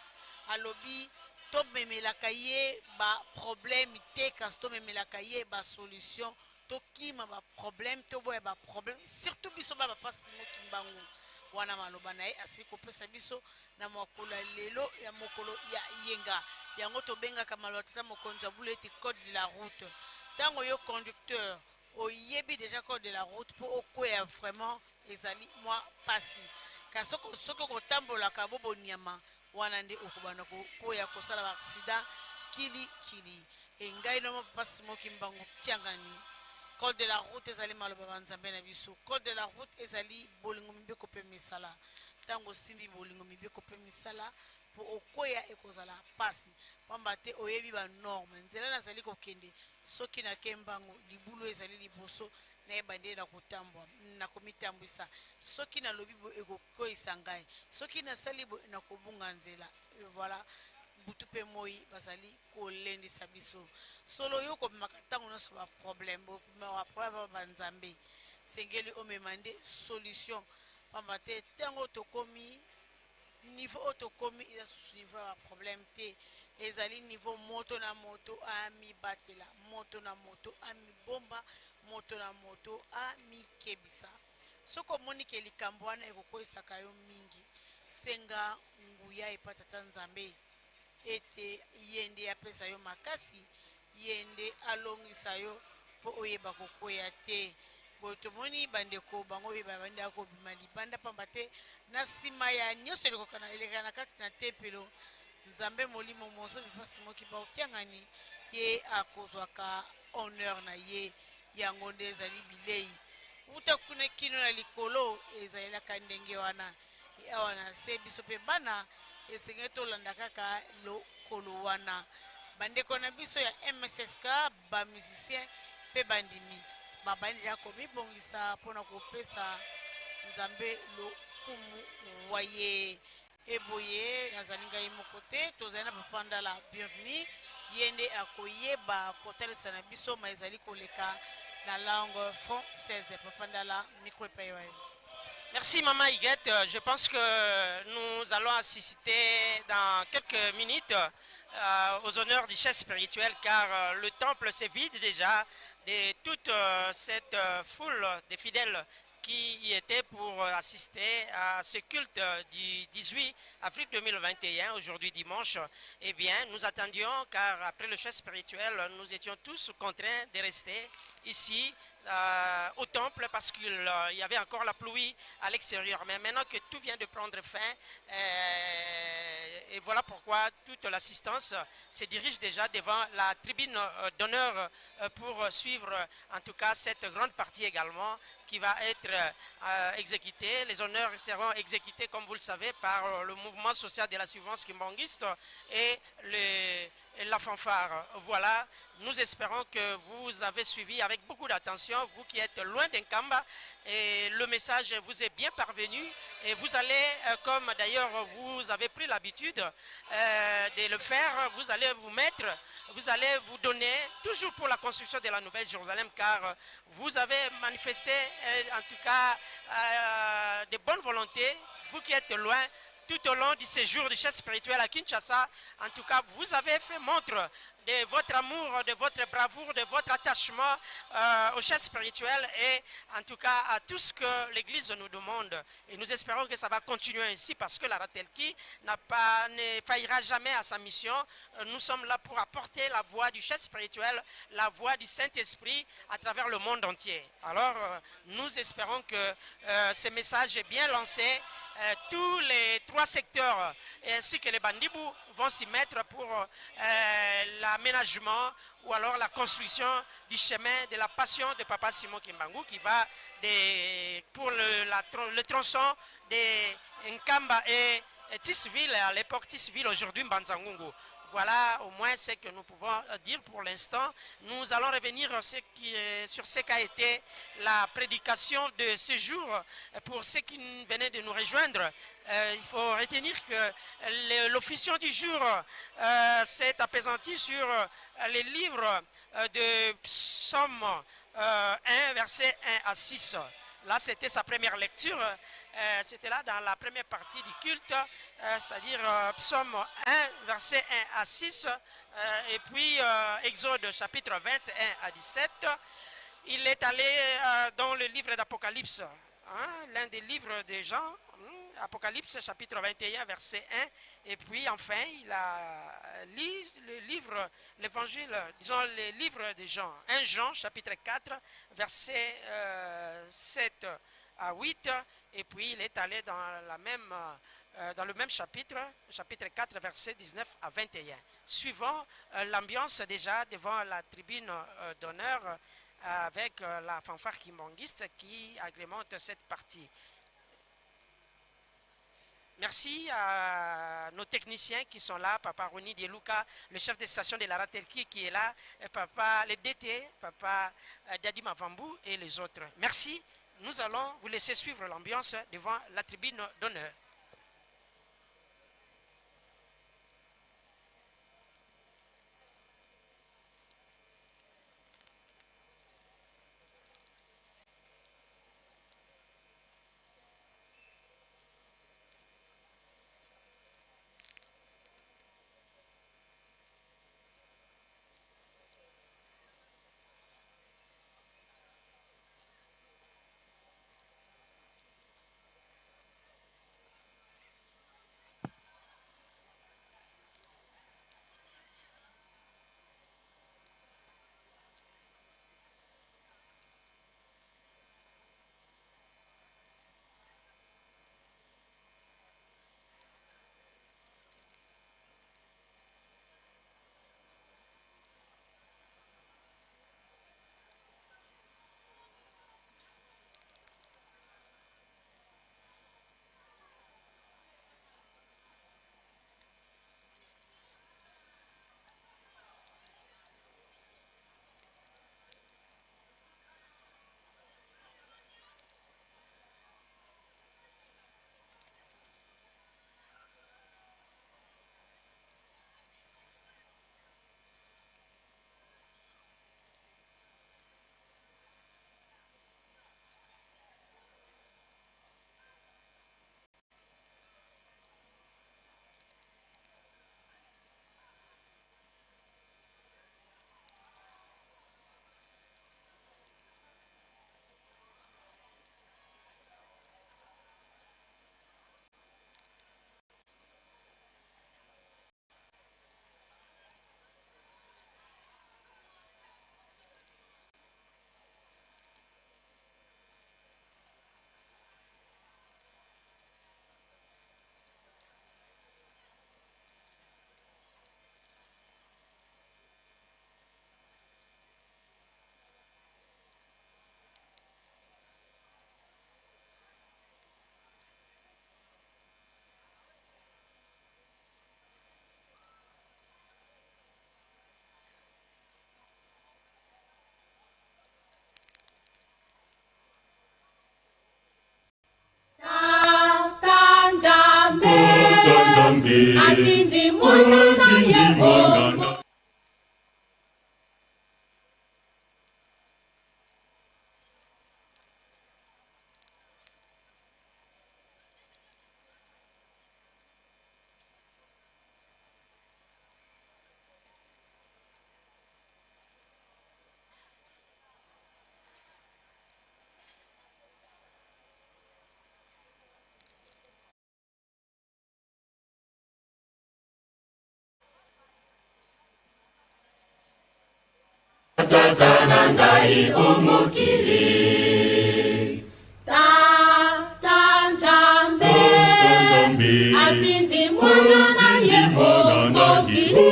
S20: alobi tomemelaka ye baproblème te, kasi tomemelaka ye basolution. Tokima baproblème, toboya baproblème, surtout biso ba papa Simon Kimbangu. Wana maloba na ye asili kopesa biso na mokolo ya lelo, ya mokolo ya yenga. Yango tobengaka maloba tata mokonzi ya bulu ete code de la route. Ntango yo conducteur oyebi deja code de la route, mpo okweya vraiment ezali mwa pasi. Kasi soki okotambolaka boboniama wana nde okobanda kokwea, kosala baaksida kilikili. Engai noma papa Simon Kimbangu Kiangani, code de la route ezali maloba ba Nzambe na biso. Code de la route ezali bolingo, mibeko mpe misala. Ntango osimbi bolingo, mibeko mpe misala, mpo okweya ekozala pasi, pamba te oyebi banorme. Nzela nazali kokende, soki nake mbango, libulu ezali liboso, nayeba nde nakotambwa, nakomitambwisa. Soki nalobi boye ekokweyisa ngai, soki nasali boye nakobunga nzela. Voilà, butu mpe moi bazali kolendisa biso. Solo yo komemaka ntango nyonso baproblème, komemaka problème banzambe, sengeli omema nde solution, pamba te ntango tokomi niveau oyo tokomi eza susu niveau ya baproblème te, ezali niveau moto na moto amibatela, moto na moto amibomba, moto na moto amikebisa. Soki omoni ke likambo wana ekokweyisaka yo mingi, senga nguya epa tata Nzambe ete ye nde apesa yo makasi, ye nde alongisa yo mpo oyeba kokweya te. Boye tomoni bandeko bango oyo babandaka kobima libanda, pamba te na nsima ya nyonso elekaka na kati na tempelo, Nzambe molimo mozo mpasi moki baokiangani ye akozwaka honneur na ye. Yango nde ezali bilei uta kuna kino na likolo, ezalelaka ndenge wana. Awa na se biso mpe bana esengeli tolanda kaka lokolo wana. Bandeko na biso ya MSSK, bamusicien mpe bandimi babandi deja komibongisa mpona kopesa Nzambe lokumu wa ye. Eboye nazali ngai moko te, tozali na papa Ndala Bienvenu, ye nde akoyeba kotalisa na biso ma ezali koleka na langue française. Papa Ndala, micro epai wa yo.
S18: Merci Maman Huguette. Je pense que nous allons assister dans quelques minutes aux honneurs du chef spirituel, car le temple s'est vide déjà de toute cette foule de fidèles qui y étaient pour assister à ce culte du 18 avril 2021, aujourd'hui dimanche. Eh bien, nous attendions, car après le chef spirituel, nous étions tous contraints de rester ici. au temple parce qu'il euh, y avait encore la pluie à l'extérieur. Mais maintenant que tout vient de prendre fin, euh, et voilà pourquoi toute l'assistance se dirige déjà devant la tribune d'honneur pour suivre en tout cas cette grande partie également qui va être exécutée. Les honneurs seront exécutés, comme vous le savez, par le mouvement social de la surveillance kimbanguiste et le, la fanfare. Voilà, nous espérons que vous avez suivi avec beaucoup d'attention, vous qui êtes loin d'Nkamba, et le message vous est bien parvenu. Et vous allez, euh, comme d'ailleurs vous avez pris l'habitude euh, de le faire, vous allez vous mettre, vous allez vous donner, toujours pour la construction de la Nouvelle Jérusalem, car vous avez manifesté, euh, en tout cas, de bonnes volontés, vous qui êtes loin, tout au long du séjour du chef spirituel à Kinshasa. En tout cas, vous avez fait montre de votre amour, de votre bravoure, de votre attachement euh, au chef spirituel et en tout cas à tout ce que l'Église nous demande. Et nous espérons que ça va continuer ainsi parce que la Ratelki n'a pas, ne faillira jamais à sa mission. Euh, nous sommes là pour apporter la voix du chef spirituel, la voix du Saint-Esprit à travers le monde entier. Alors, euh, nous espérons que ce message est bien lancé. Tous les trois secteurs ainsi que les bandibous vont s'y mettre pour euh, l'aménagement ou alors la construction du chemin de la passion de Papa Simon Kimbangu qui va des, pour le, la, le tronçon de Nkamba et Tisville, à l'époque Tisville, aujourd'hui Mbanzangungu. Voilà au moins ce que nous pouvons dire pour l'instant. Nous allons revenir ce qui, sur ce qu'a été la prédication de ce jour. Pour ceux qui venaient de nous rejoindre, euh, il faut retenir que l'officiant du jour euh, s'est appesanti sur euh, les livres de Psaume 1, verset 1 à 6. Là, c'était sa première lecture. C'était là dans la première partie du culte, c'est-à-dire Psaume 1, verset 1 à 6, et puis Exode chapitre 21 à 17. Il est allé dans le livre d'Apocalypse, hein, l'un des livres des Jean, hein, Apocalypse chapitre 21, verset 1. Et puis enfin, il a lu le livre, l'évangile, disons le livre de Jean. 1 Jean chapitre 4, verset 7 à 8. Et puis il est allé dans, la même, euh, dans le même chapitre, chapitre 4, verset 19 à 21. Suivant euh, l'ambiance déjà devant la tribune euh, d'honneur avec la fanfare kimbanguiste qui agrémente cette partie. Merci à nos techniciens qui sont là, Papa Roni Dieluka, le chef de station de la Ratelki qui est là, et Papa le DT, Papa Dadi Mavambou et les autres. Merci. Nous allons vous laisser suivre l'ambiance devant la tribune d'honneur.
S21: Tata na ngai o mokili.
S22: Tata Nzambe atindi mwana na ye o mokili.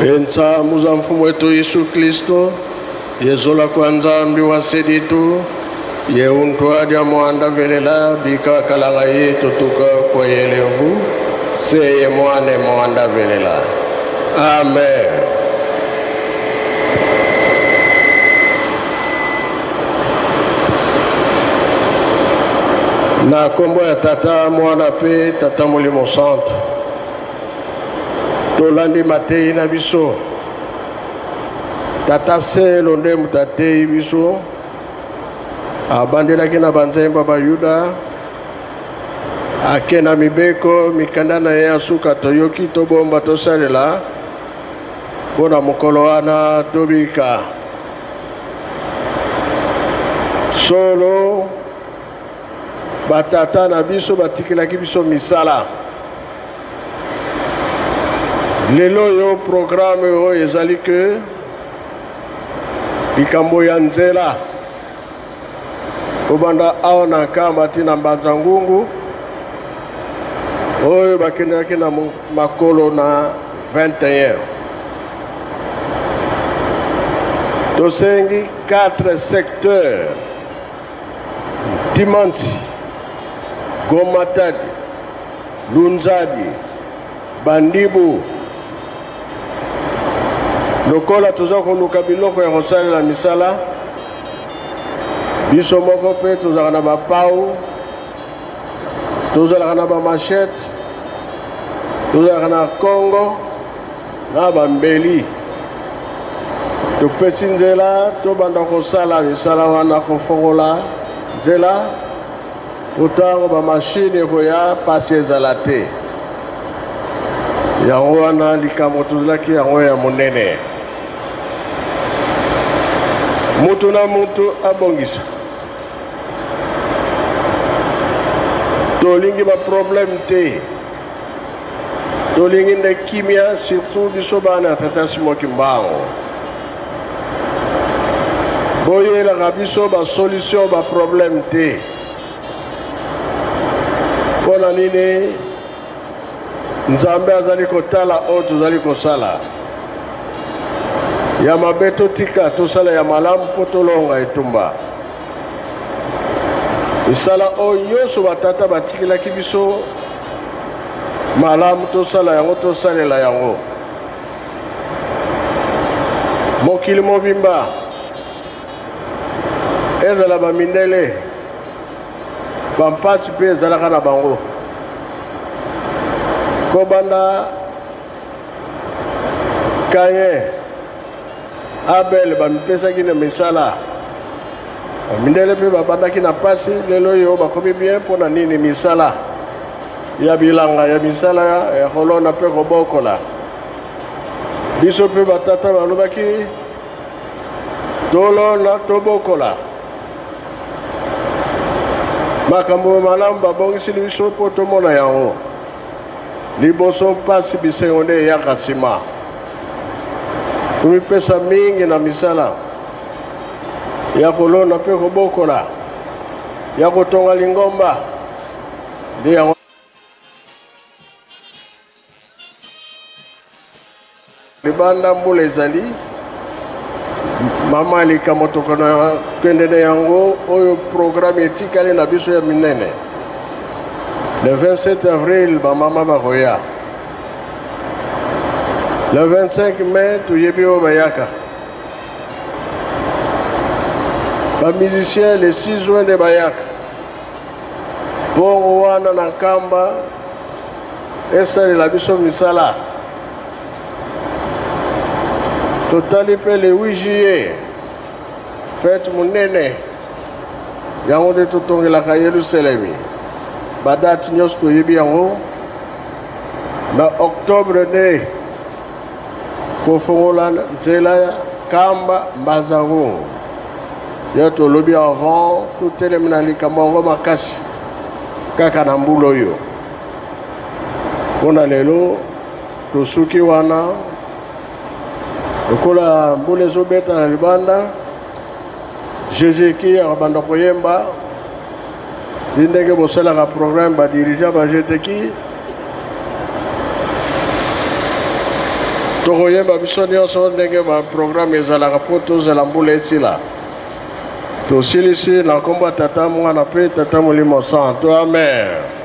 S9: Mpe nsamu za Mfumu wetu Yesu Kristo Yezola kwa Nzambi wa seditu ye untwa dia mwanda velela bika kalanga ye tutuka kwa yelemvu seye mwane mwanda velela. Amen. Na nkombo ya Tata, Mwana mpe Tata Molimo Santu, tolandi mateyi na biso. Tata Selo nde moto ateyi biso, abandelaki na banzembo ya Bayuda, ake na mibeko mikanda na ye ya suka toyoki tobomba tosalela mpo na mokolo wana tobika solo. Batata na biso batikelaki biso misala. Lelo oyo programme oyo ezali ke likambo ya nzela kobanda awa na Nkamba ti na Mbanza Ngungu oyo bakendaki na makolo na 21. Tosengi 4 secteurs Ntimansi, Gomatadi, Lunzadi, Bandibu. Lokola toza koluka biloko ya kosalela misala, biso moko mpe tozalaka na bapau, tozalaka na bamachete, tozalaka na Congo na bambeli. Topesi nzela tobanda kosala misala wana, kofongola nzela mpo ntango bamashine ekoya mpasi ezala te. Yango wana likambo tozalaki yango ya monene, moto na moto abongisa. Tolingi baproblème te. Tolingi nde kimia surtout biso bana ya tata Simon Kimbangu. Boyelaka biso ba solution ba problème te. Mpo na nini Nzambe azali kotala oyo tozali kosala ya mabe, totika tosala ya malamu mpo tolonga etumba. Misala oyo nyonso batata batikelaki biso malamu, tosala yango, tosalela yango. Mokili mobimba, ezala bamindele, bampasi mpe ezalaka na bango kobanda Kayen, Abel bamipesaki na misala. Mindele mpe babandaki na mpasi, lelo oyo bakomi bien mpo na nini? Misala ya bilanga, ya misala ya kolona mpe kobokola. Biso mpe batata balobaki tolona tobokola. Makambo malamu babongiseli biso mpo tomona yango. Liboso mpasi, bisengo nde eyaka nsima. Komipesa mingi na misala ya kolona mpe kobokola, ya kotonga lingomba nde yango. Libanda mbula ezali mama likambo tokona kende na yango oyo programme etikali na biso ya minene le 27 avril bamama bakoya le 25 mai toyebi oyo bayaka bamusicien le 6 juin nde bayaka bongo wana na nkamba esalela biso misala Totali mpe le 8 juillet, fete monene yango nde totongelaka Yelusalemi. Badate nyonso toyebi yango. Na octobre nde kofongola nzela ya Kamba Mbanza-Ngungu. Ya tolobi avant totelemi na likambo yango makasi kaka na mbula oyo. Mpo na lelo tosuki wana, lokola mbula ezobeta na libanda, GGK akobanda koyemba ti ndenge bosalaka programme ba dirigeant ba GTK. Tokoyemba biso nyonso ndenge baprograme ezalaka mpo tozela mbula esila. Tosilisi na nkombo ya Tata, Mwana mpe Tata Molimo Santo. Amen.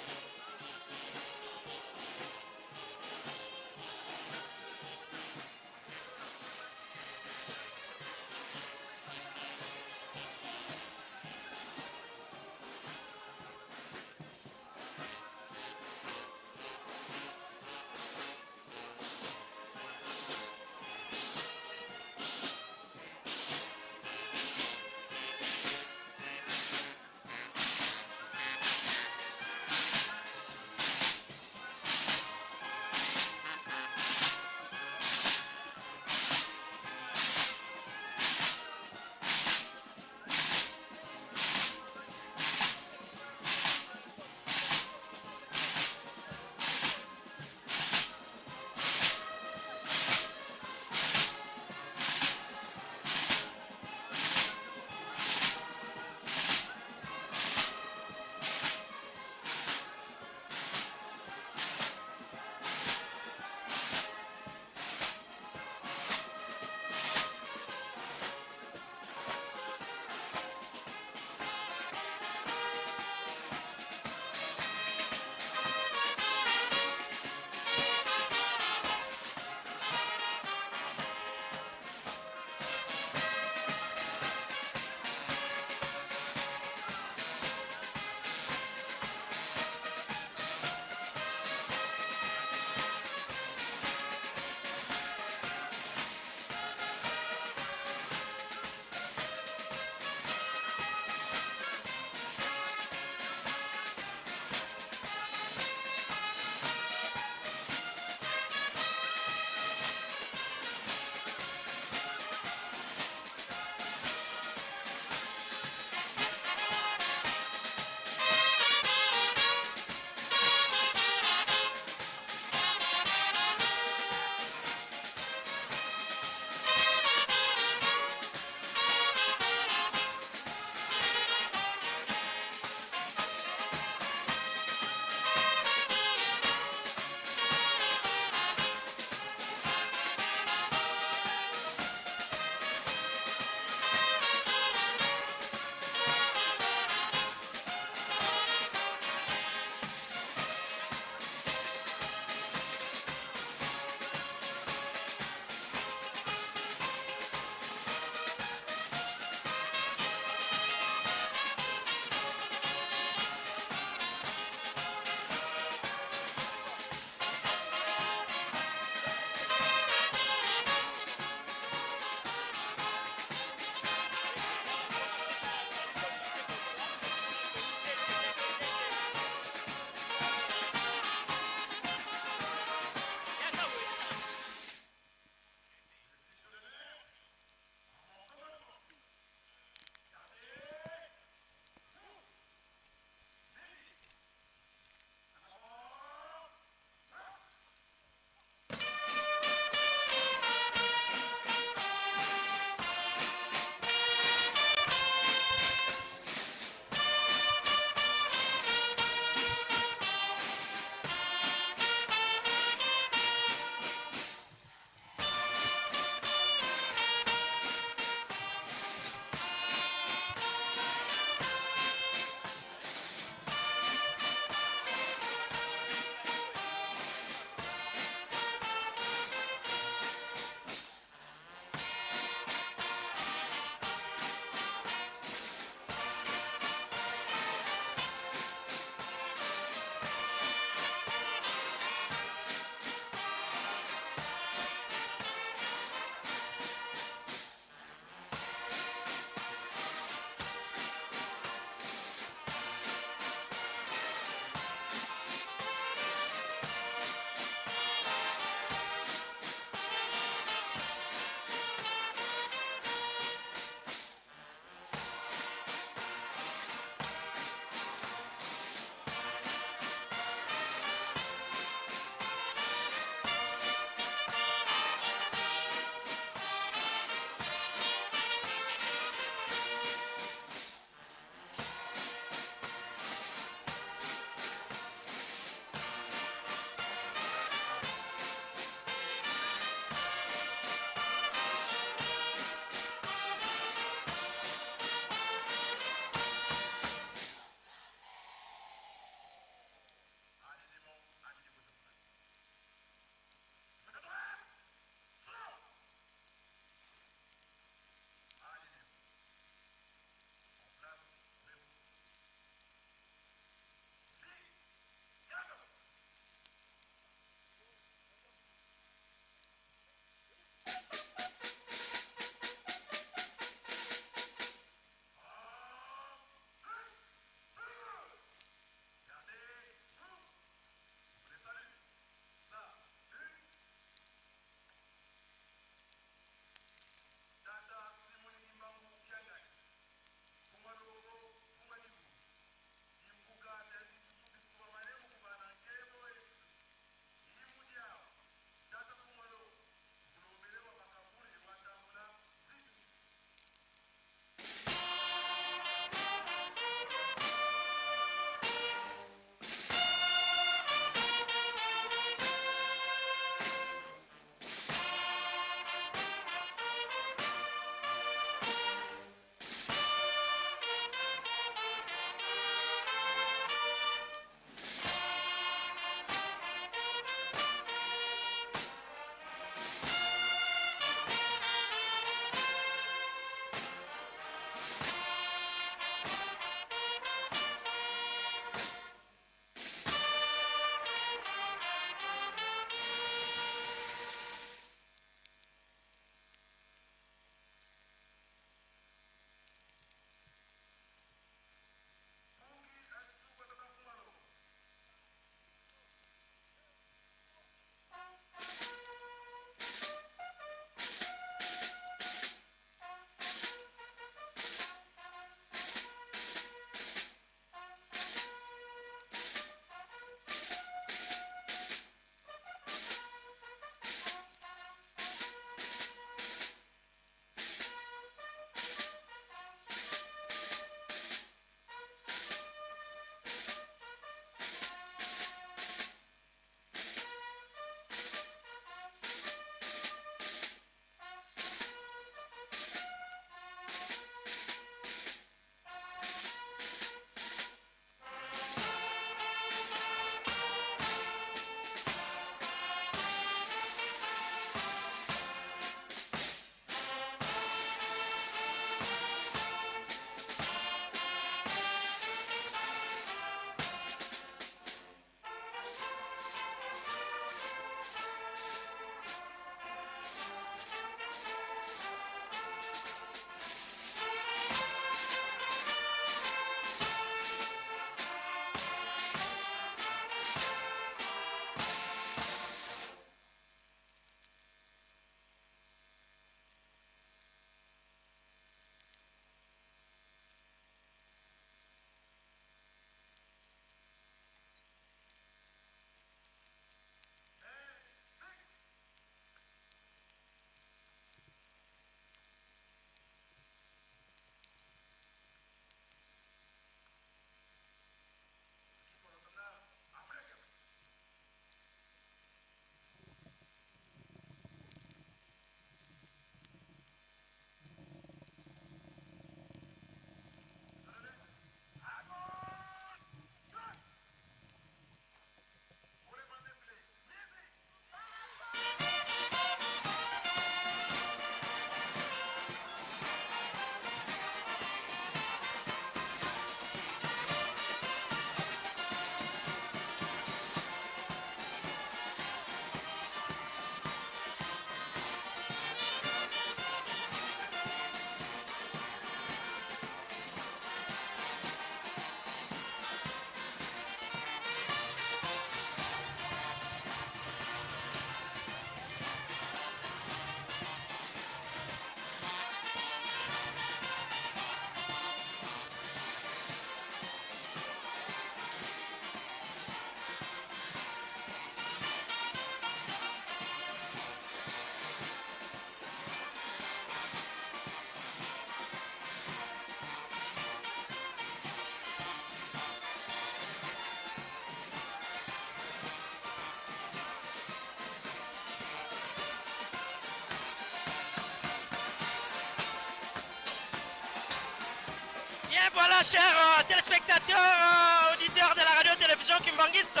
S18: voilà, chers téléspectateurs, auditeurs de la radio-télévision Kimbanguiste,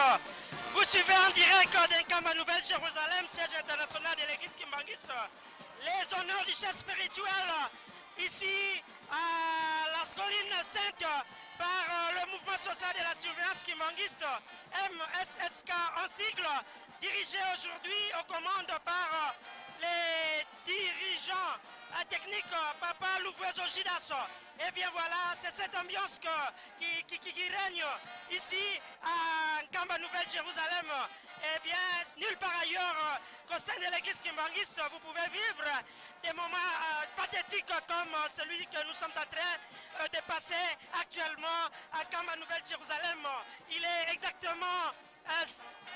S18: vous suivez en direct d'Nkamba Nouvelle-Jérusalem, siège international de l'église Kimbanguiste, les honneurs du chef spirituel ici à la colline sainte par le mouvement social de la surveillance Kimbanguiste, MSSK en sigle, dirigé aujourd'hui aux commandes par les dirigeants techniques Papa Louvoiseau Gidas. Et bien voilà, c'est cette ambiance qui règne ici à Nkamba Nouvelle-Jérusalem. Eh bien, nulle part ailleurs qu'au sein de l'église kimbanguiste, vous pouvez vivre des moments pathétiques comme celui que nous sommes en train de passer actuellement à Nkamba Nouvelle-Jérusalem. Il est exactement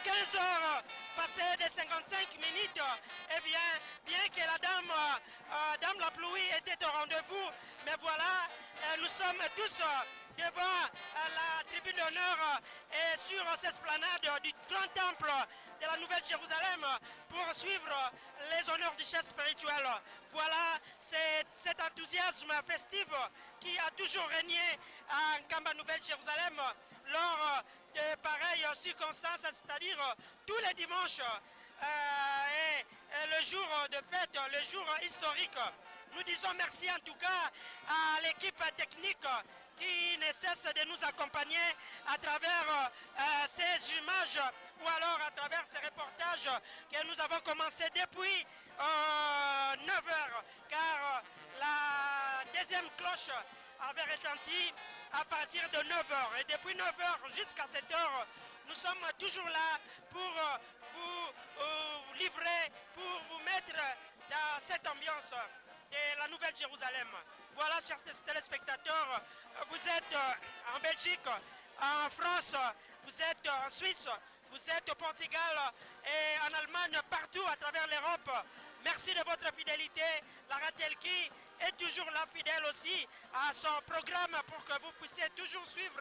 S18: 15 heures passées de 55 minutes. Eh bien, bien que la dame la pluie était au rendez-vous, mais voilà, nous sommes tous devant la tribune d'honneur et sur cette esplanade du grand temple de la Nouvelle-Jérusalem pour suivre les honneurs du chef spirituel. Voilà, c'est cet enthousiasme festif qui a toujours régné à Nkamba Nouvelle-Jérusalem lors de pareilles circonstances, c'est-à-dire tous les dimanches et le jour de fête, le jour historique. Nous disons merci en tout cas à l'équipe technique qui ne cesse de nous accompagner à travers ces images ou alors à travers ces reportages que nous avons commencé depuis 9 heures, car la deuxième cloche avait retenti à partir de 9 heures. Et depuis 9 heures jusqu'à 7 heures, nous sommes toujours là pour vous livrer, pour vous mettre dans cette ambiance de la Nouvelle-Jérusalem. Voilà, chers téléspectateurs, vous êtes en Belgique, en France, vous êtes en Suisse, vous êtes au Portugal et en Allemagne, partout à travers l'Europe. Merci de votre fidélité. La Ratelki est toujours là, fidèle aussi à son programme pour que vous puissiez toujours suivre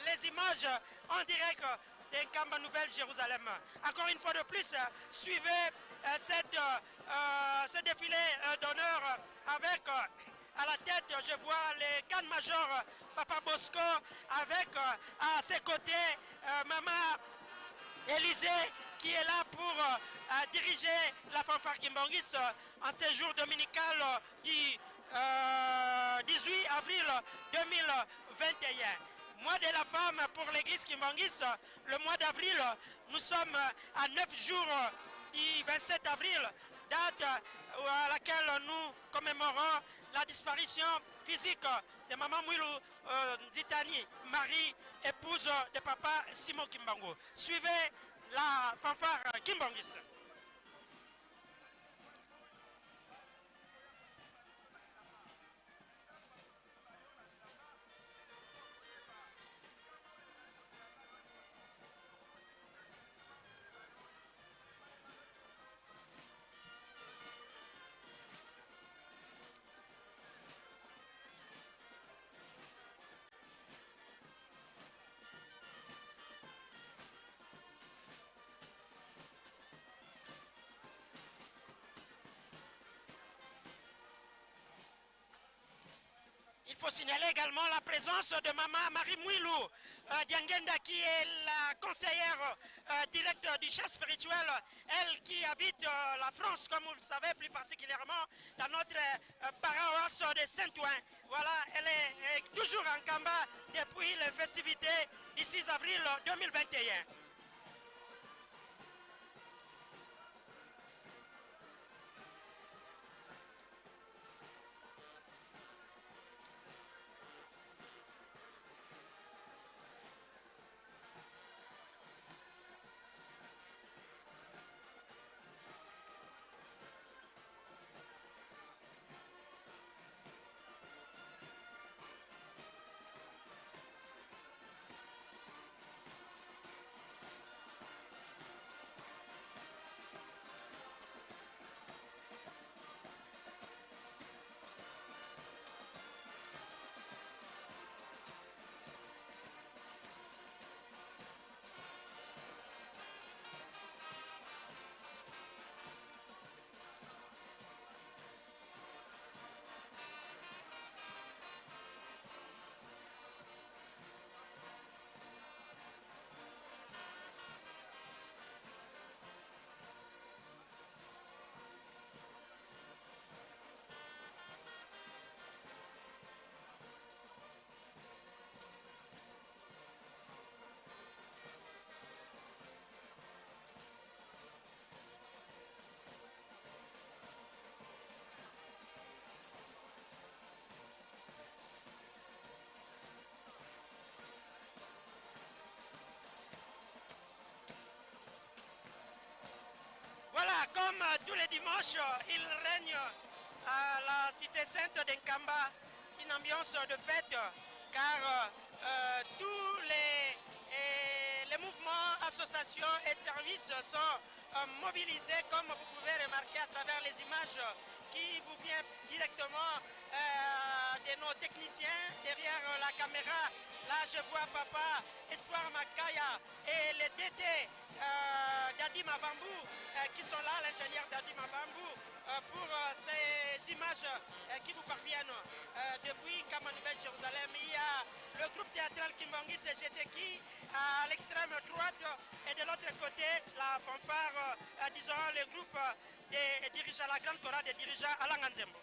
S18: les images en direct d'Nkamba Nouvelle-Jérusalem. Encore une fois de plus, suivez ce défilé d'honneur avec à la tête, je vois les cannes majors Papa Bosco, avec à ses côtés Maman Élisée qui est là pour diriger la fanfare Kimbanguiste en ce jour dominical du 18 avril 2021. Mois de la femme pour l'église Kimbanguiste, le mois d'avril, nous sommes à 9 jours du 27 avril, date à laquelle nous commémorons la disparition physique de Maman Mwilu Nzitani, Marie, épouse de Papa Simon Kimbangu. Suivez la fanfare kimbanguiste. Il faut signaler également la présence de Maman Marie Mwilu Diangenda, qui est la conseillère directe du chef spirituel, elle qui habite la France, comme vous le savez, plus particulièrement dans notre paroisse de Saint-Ouen. Voilà, elle est toujours en Nkamba depuis les festivités du 6 avril 2021. Comme tous les dimanches, il règne à la cité sainte d'Nkamba une ambiance de fête car tous les mouvements, associations et services sont mobilisés comme vous pouvez remarquer à travers les images qui vous viennent directement de nos techniciens derrière la caméra. Là, je vois papa Espoir Makaya et le DT Dadi Mabambou qui sont là, l'ingénieur Dadi Mabambou, pour ces images qui vous parviennent depuis Nkamba Nouvelle Jérusalem. Il y a le groupe théâtral Kimbanguiste GTK à l'extrême droite et de l'autre côté, la fanfare, disons, le groupe des dirigeants, la grande chorale des dirigeants à Langanzembo.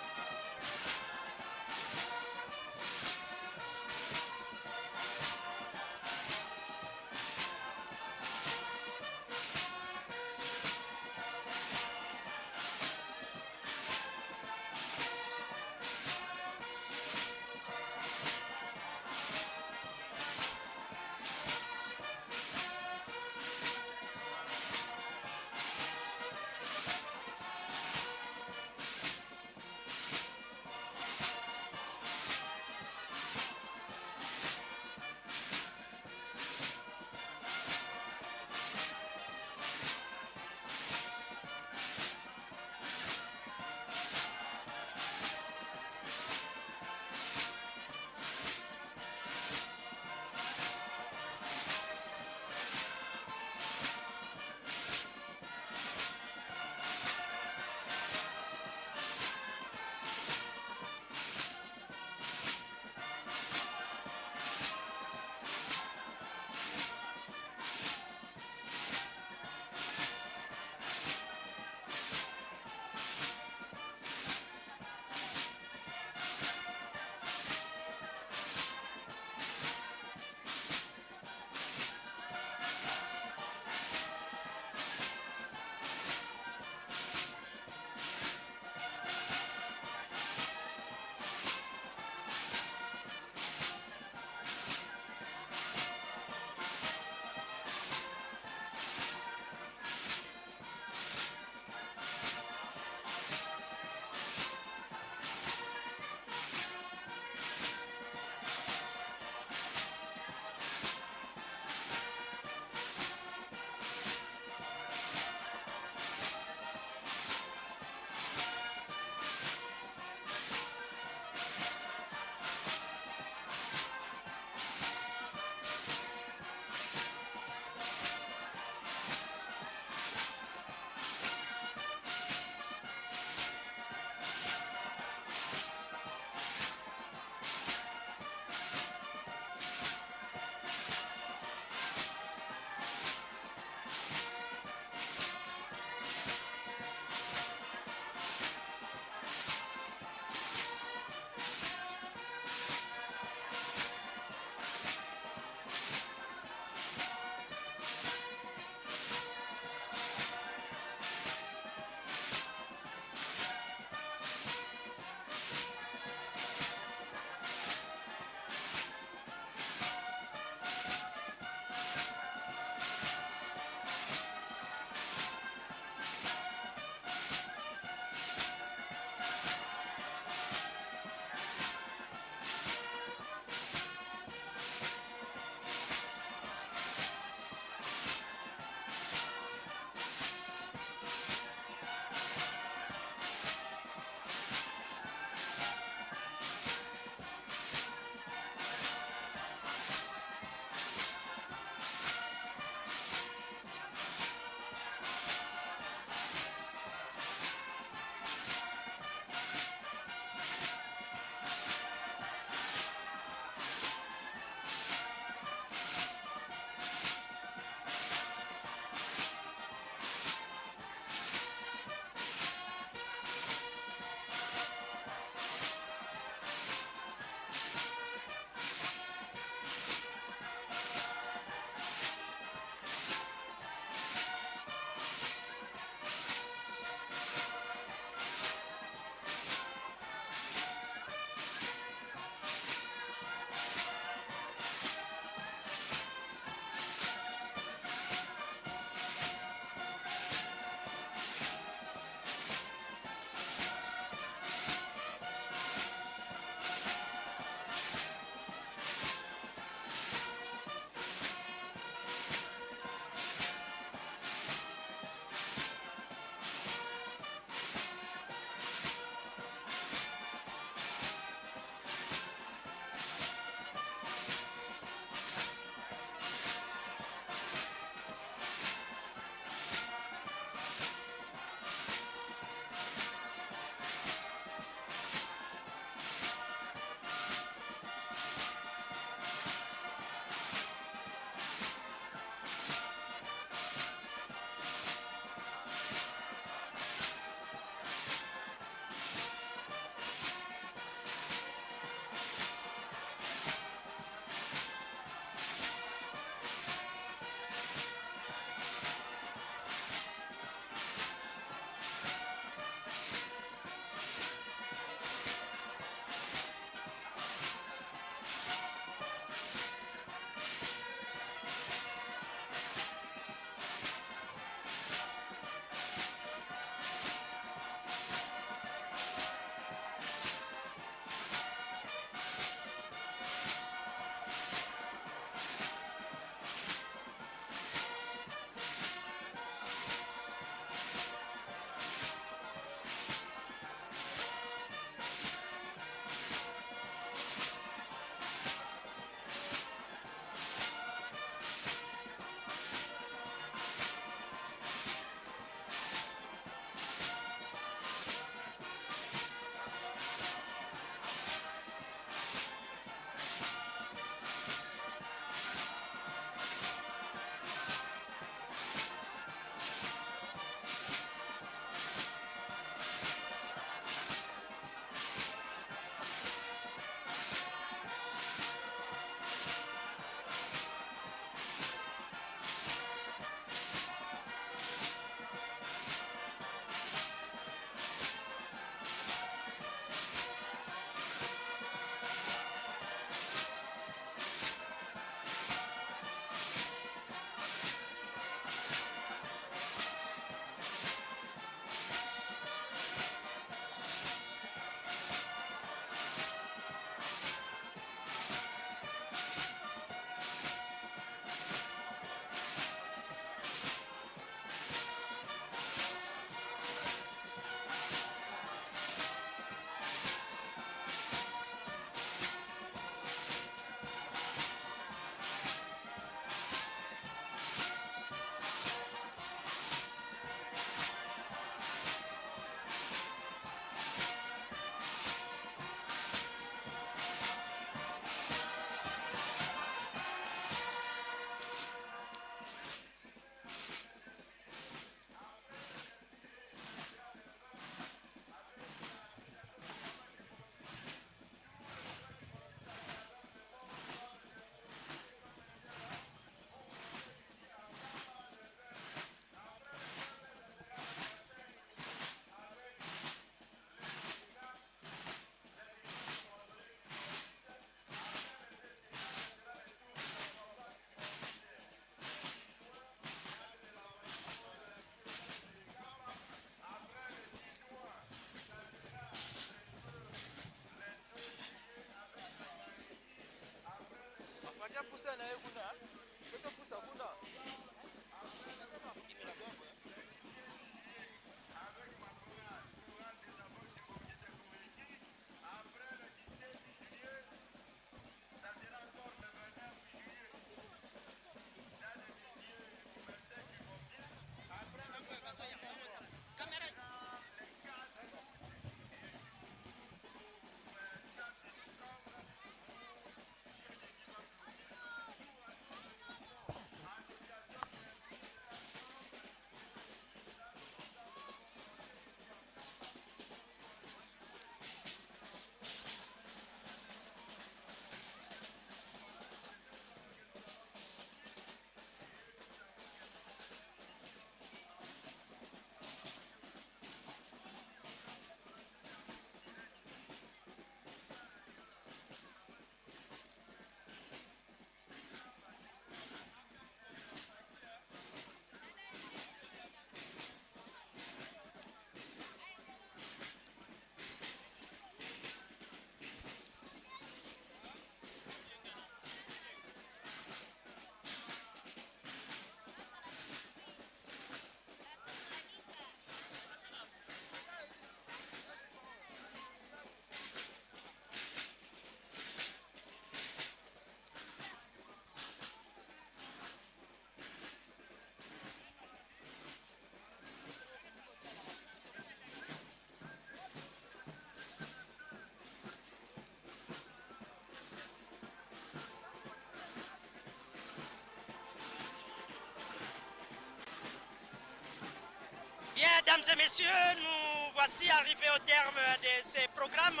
S18: Bien, dames et messieurs, nous voici arrivés au terme de ces programmes.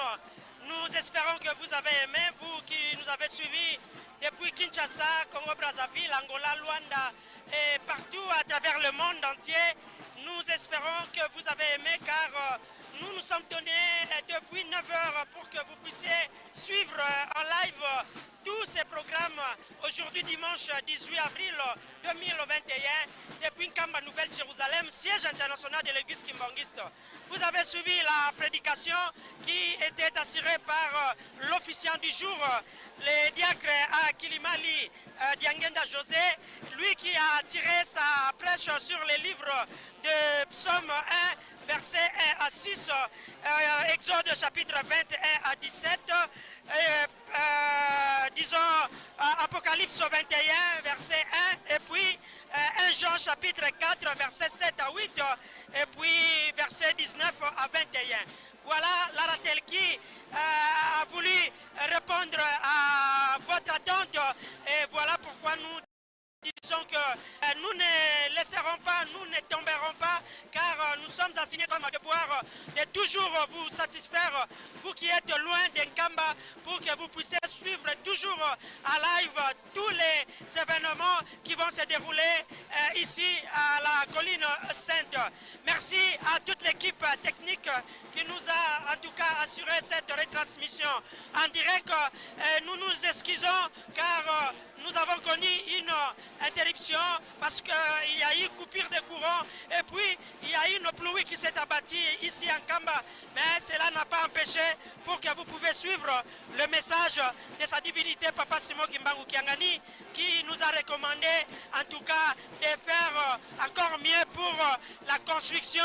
S18: Nous espérons que vous avez aimé, vous qui nous avez suivis depuis Kinshasa, Congo-Brazzaville, Angola, Luanda et partout à travers le monde entier. Nous espérons que vous avez aimé car euh, nous nous sommes donnés euh, depuis 9 heures pour que vous puissiez suivre euh, en live tous ces programmes aujourd'hui dimanche 18 avril 2021 depuis Nkamba Nouvelle-Jérusalem, siège international de l'église kimbanguiste. Vous avez suivi la prédication qui était assurée par euh, l'officiant du jour, le diacre à Kilimali euh, Diangenda José, lui qui a tiré sa prêche sur les livres de Psaume 1, verset 1 à 6, euh, Exode chapitre 21 à 17, disons Apocalypse 21, verset 1, et puis 1 Jean chapitre 4, verset 7 à 8, et puis verset 19 à 21. Voilà la qui euh, a voulu répondre à votre attente et voilà pourquoi nous disons que euh, nous ne laisserons pas, nous ne tomberons pas, car euh, nous sommes assignés comme devoir de toujours vous satisfaire, vous qui êtes loin d'Nkamba, pour que vous puissiez suivre toujours à live tous les événements qui vont se dérouler euh, ici à la colline sainte. Merci à toute l'équipe technique qui nous a en tout cas assuré cette retransmission en direct. Nous nous excusons car nous avons connu une interruption parce qu'il y a eu coupure de courant et puis il y a eu une pluie qui s'est abattue ici en Kamba. Mais cela n'a pas empêché pour que vous pouvez suivre le message de sa divinité Papa Simon Kimbangu Kiangani qui nous a recommandé en tout cas de faire encore mieux pour la construction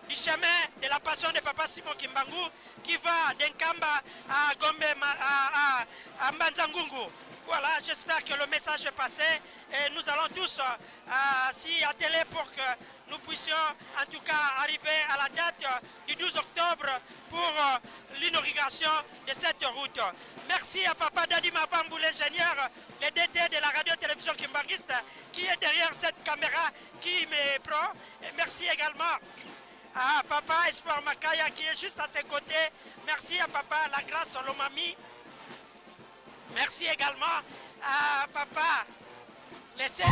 S18: du chemin de la passion de Papa Simon Kimbangu qui va d'Nkamba à Gombe à, à, à Mbanzangungu. Voilà, j'espère que le message est passé et nous allons tous euh, s'y atteler pour que nous puissions en tout cas arriver à la date du 12 octobre pour euh, l'inauguration de cette route. Merci à Papa Dadi Mavambou, l'ingénieur, le DT de la radio-télévision Kimbanguiste, qui est derrière cette caméra qui me prend. Et merci également à Papa Espoir Makaya qui est juste à ses côtés. Merci à Papa La Grâce Lomami. Merci également à Papa les CS.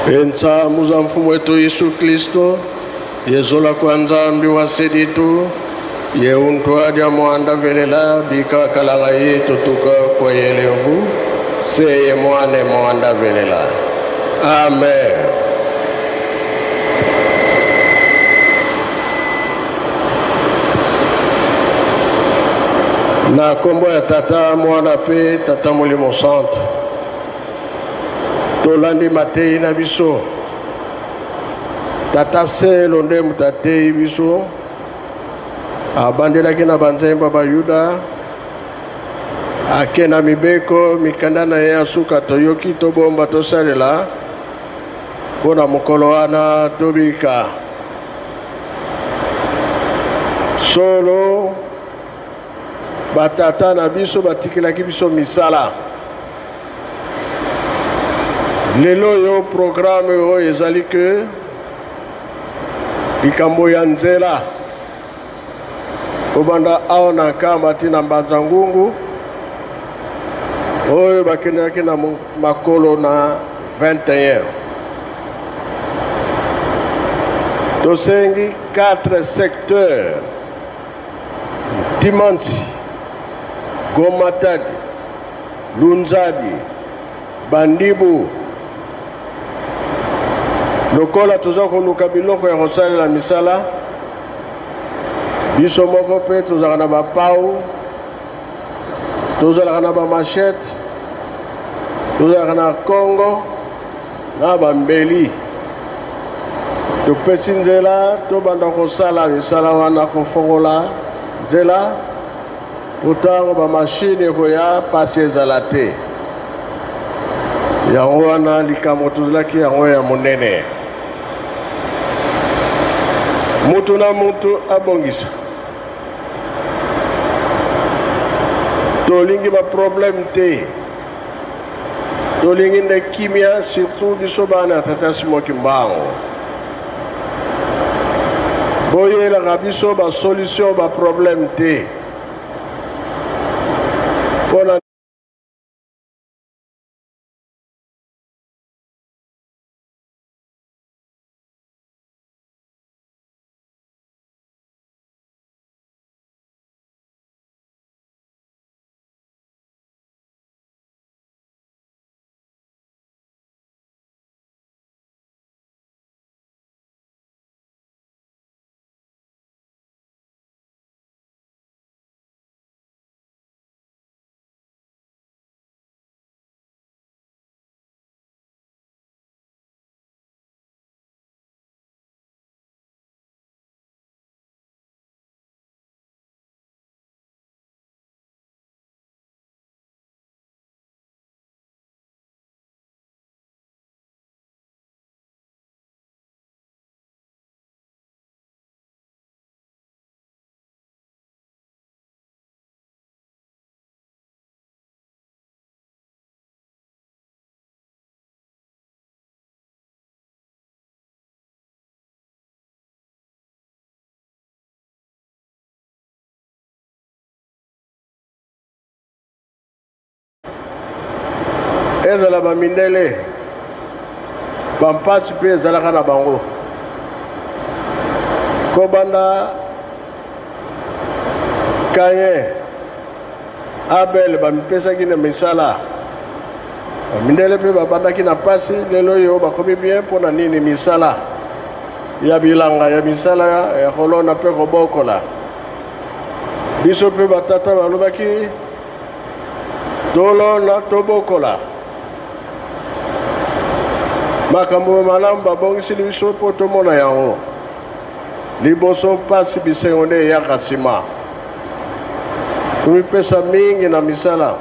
S9: Entsamu za mfumu wetu Yesu Kristo yezola kwa Nzambi wa seditu ye untwa dia mwanda velela bika kalanga yetu tuka kwa yelevu seye mwane mwanda velela. Amen. Na nkombo ya Tata, Mwana mpe Tata Molimo Santu, tolandi mateyi na biso. Tata Selo nde moto ateyi biso, abandelaki na banzembo ya Bayuda, ake na mibeko mikanda na ye ya suka toyoki tobomba tosalela mpo na mokolo wana tobika solo. Batata na biso batikelaki biso misala. Lelo oyo programme oyo ezali ke likambo ya nzela kobanda awa na Nkamba ti na Mbanza Ngungu oyo bakendaki na makolo na 21. Tosengi 4 secteurs Ntimansi, Gomatadi, Lunzadi, Bandibu. Lokola toza koluka biloko ya kosalela misala, biso moko mpe tozalaka na bapau, tozalaka na bamashete, tozalaka na Congo na bambeli. Topesi nzela tobanda kosala misala wana, kofongola nzela mpo ntango bamashine ekoya mpasi ezala te. Yango wana likambo tozalaki yango ya monene, moto na moto abongisa. Tolingi baproblème te. Tolingi nde kimia surtout biso bana ya tata Simon Kimbangu. Boyelaka biso ba solution ba problème te. Pona Ezala ba mindele ba mpasi mpe ezalaka na bango kobanda Kayen Abel bamipesaki na misala. Mindele mpe babandaki na mpasi, lelo oyo bakomi bien. Mpo na nini? Misala ya bilanga, ya misala ya kolona mpe kobokola. Biso mpe batata balobaki tolona tobokola. Makambo malamu babongiseli biso mpo tomona yango liboso mpasi, bisengo nde eyaka nsima. Tomipesa mingi na misala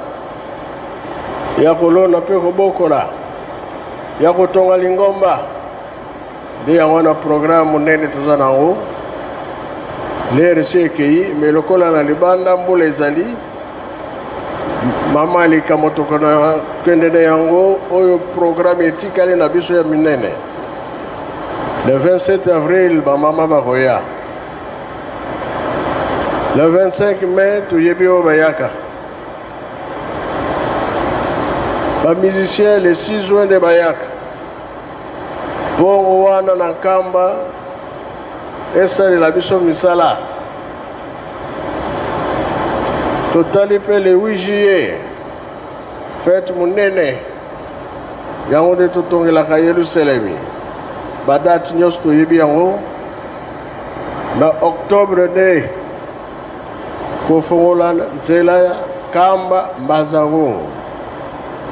S9: ya kolona mpe kobokola, ya kotonga lingomba. Nde yango wana programme monene toza na yango. Lere esi ekei, me lokola na libanda mbula ezali, mama likambo tokona kende na yango oyo programme etikali na biso ya minene. Le 27 avril bamama bakoya, le 25 mai toyebi oyo bayaka bamusicien, le 6 juin nde bayaka. Bongo wana na Nkamba esalela biso misala. Totali mpe le 8 juillet fete monene. Yango nde totongelaka Yelusalemi. Badate nyonso toyebi yango. Na octobre nde kofongola nzela ya Kamba Mbanza Ngungu.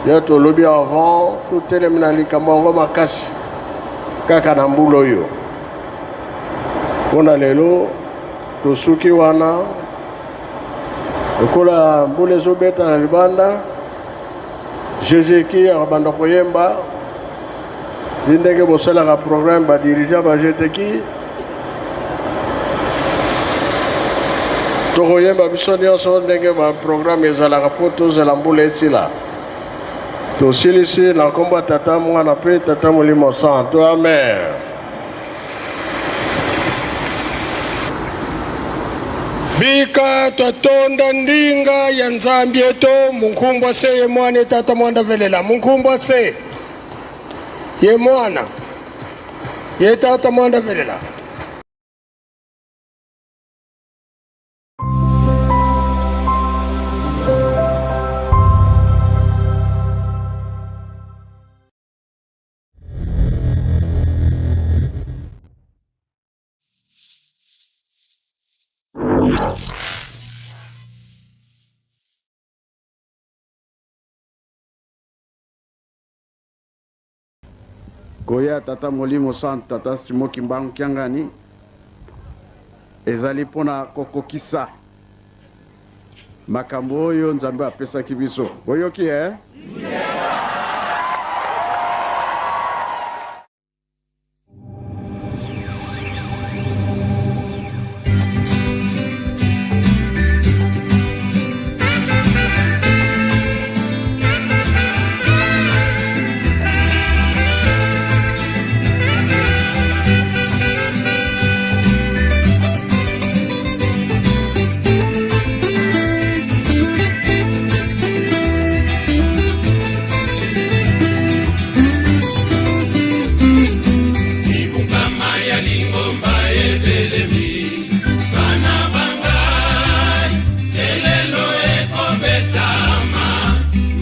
S9: Ya tolobi avant totelemi na likambo yango makasi kaka na mbula oyo. Mpo na lelo tosuki wana, lokola mbula ezobeta na libanda, GGK akobanda koyemba ni ndenge bosalaka programme ba dirigeant ba GTK tokoyemba biso nyonso ndenge ba programme ezalaka mpo tozela mbula esila. Tosilisi na nkombo ya Tata, Mwana mpe Tata Molimo Santo. Amen.
S3: Bika twatonda ndinga ya Nzambi eto munkumbwa se ye mwana etata mwanda velela munkumbwa se ye mwana ye tata mwanda velela.
S9: Koya Tata Molimo Santu, Tata Simon Kimbangu Kiangani, ezali mpo na kokokisa makambo oyo Nzambe apesaki biso. Boyoki eh?
S21: Libungama ya lingomba ebelemi, bana bangai, elelo ekobetama,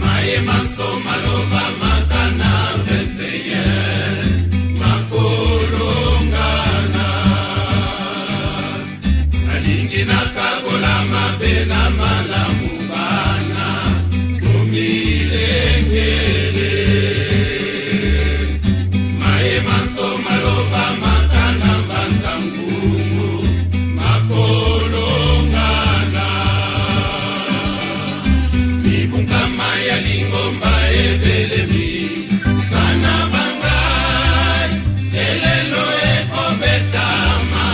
S21: maye manso malobamaka na 21 makolongana. Nalingi nakabola mabe na malamu, bana tomilengele. Maye manso malobamaka na mbanza ngungu makolongana. Libungama ya lingomba ebelemi, bana bangai, elelo ekobetama,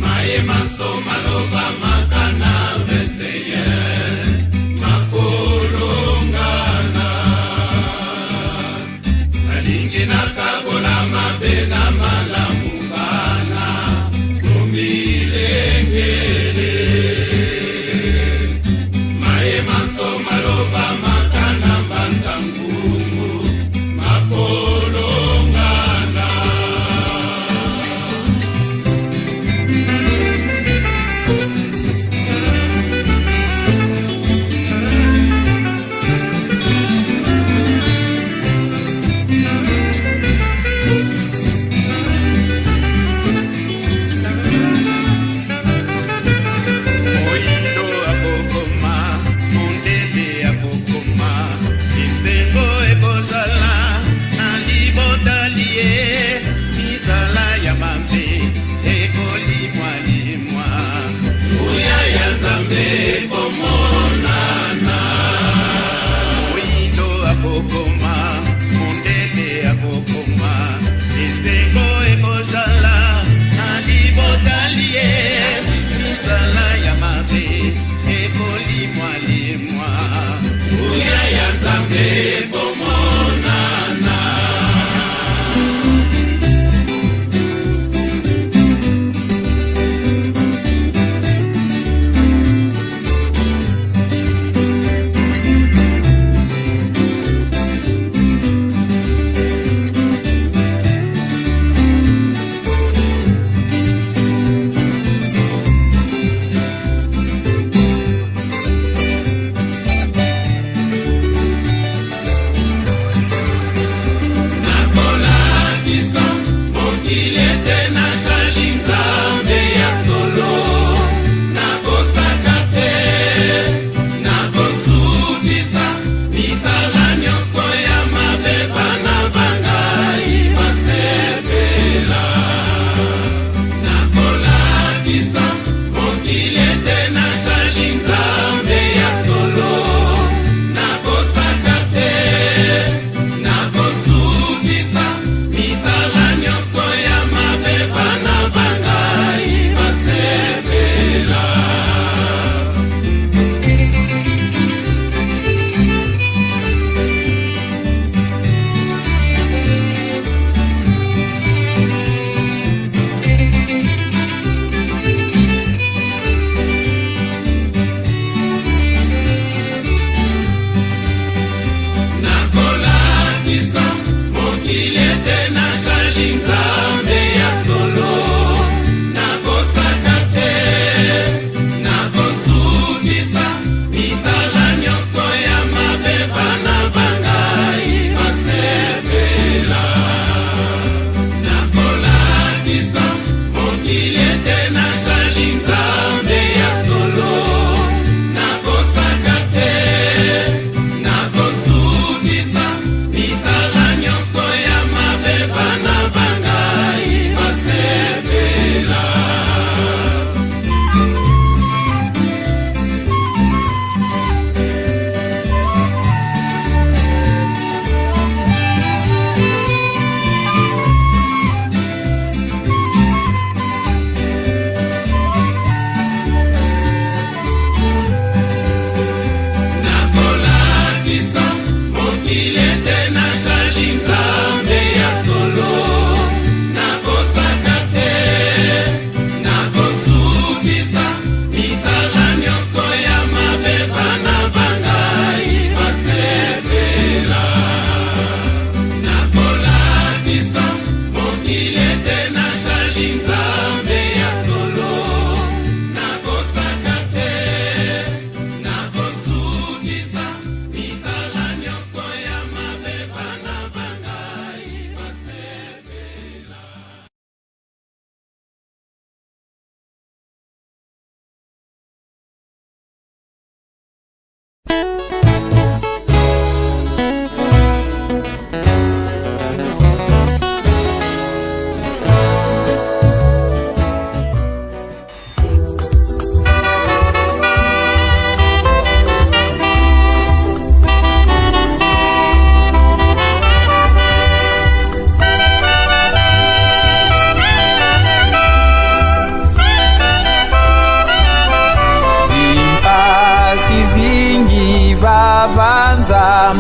S21: maye manso malobamaka na 21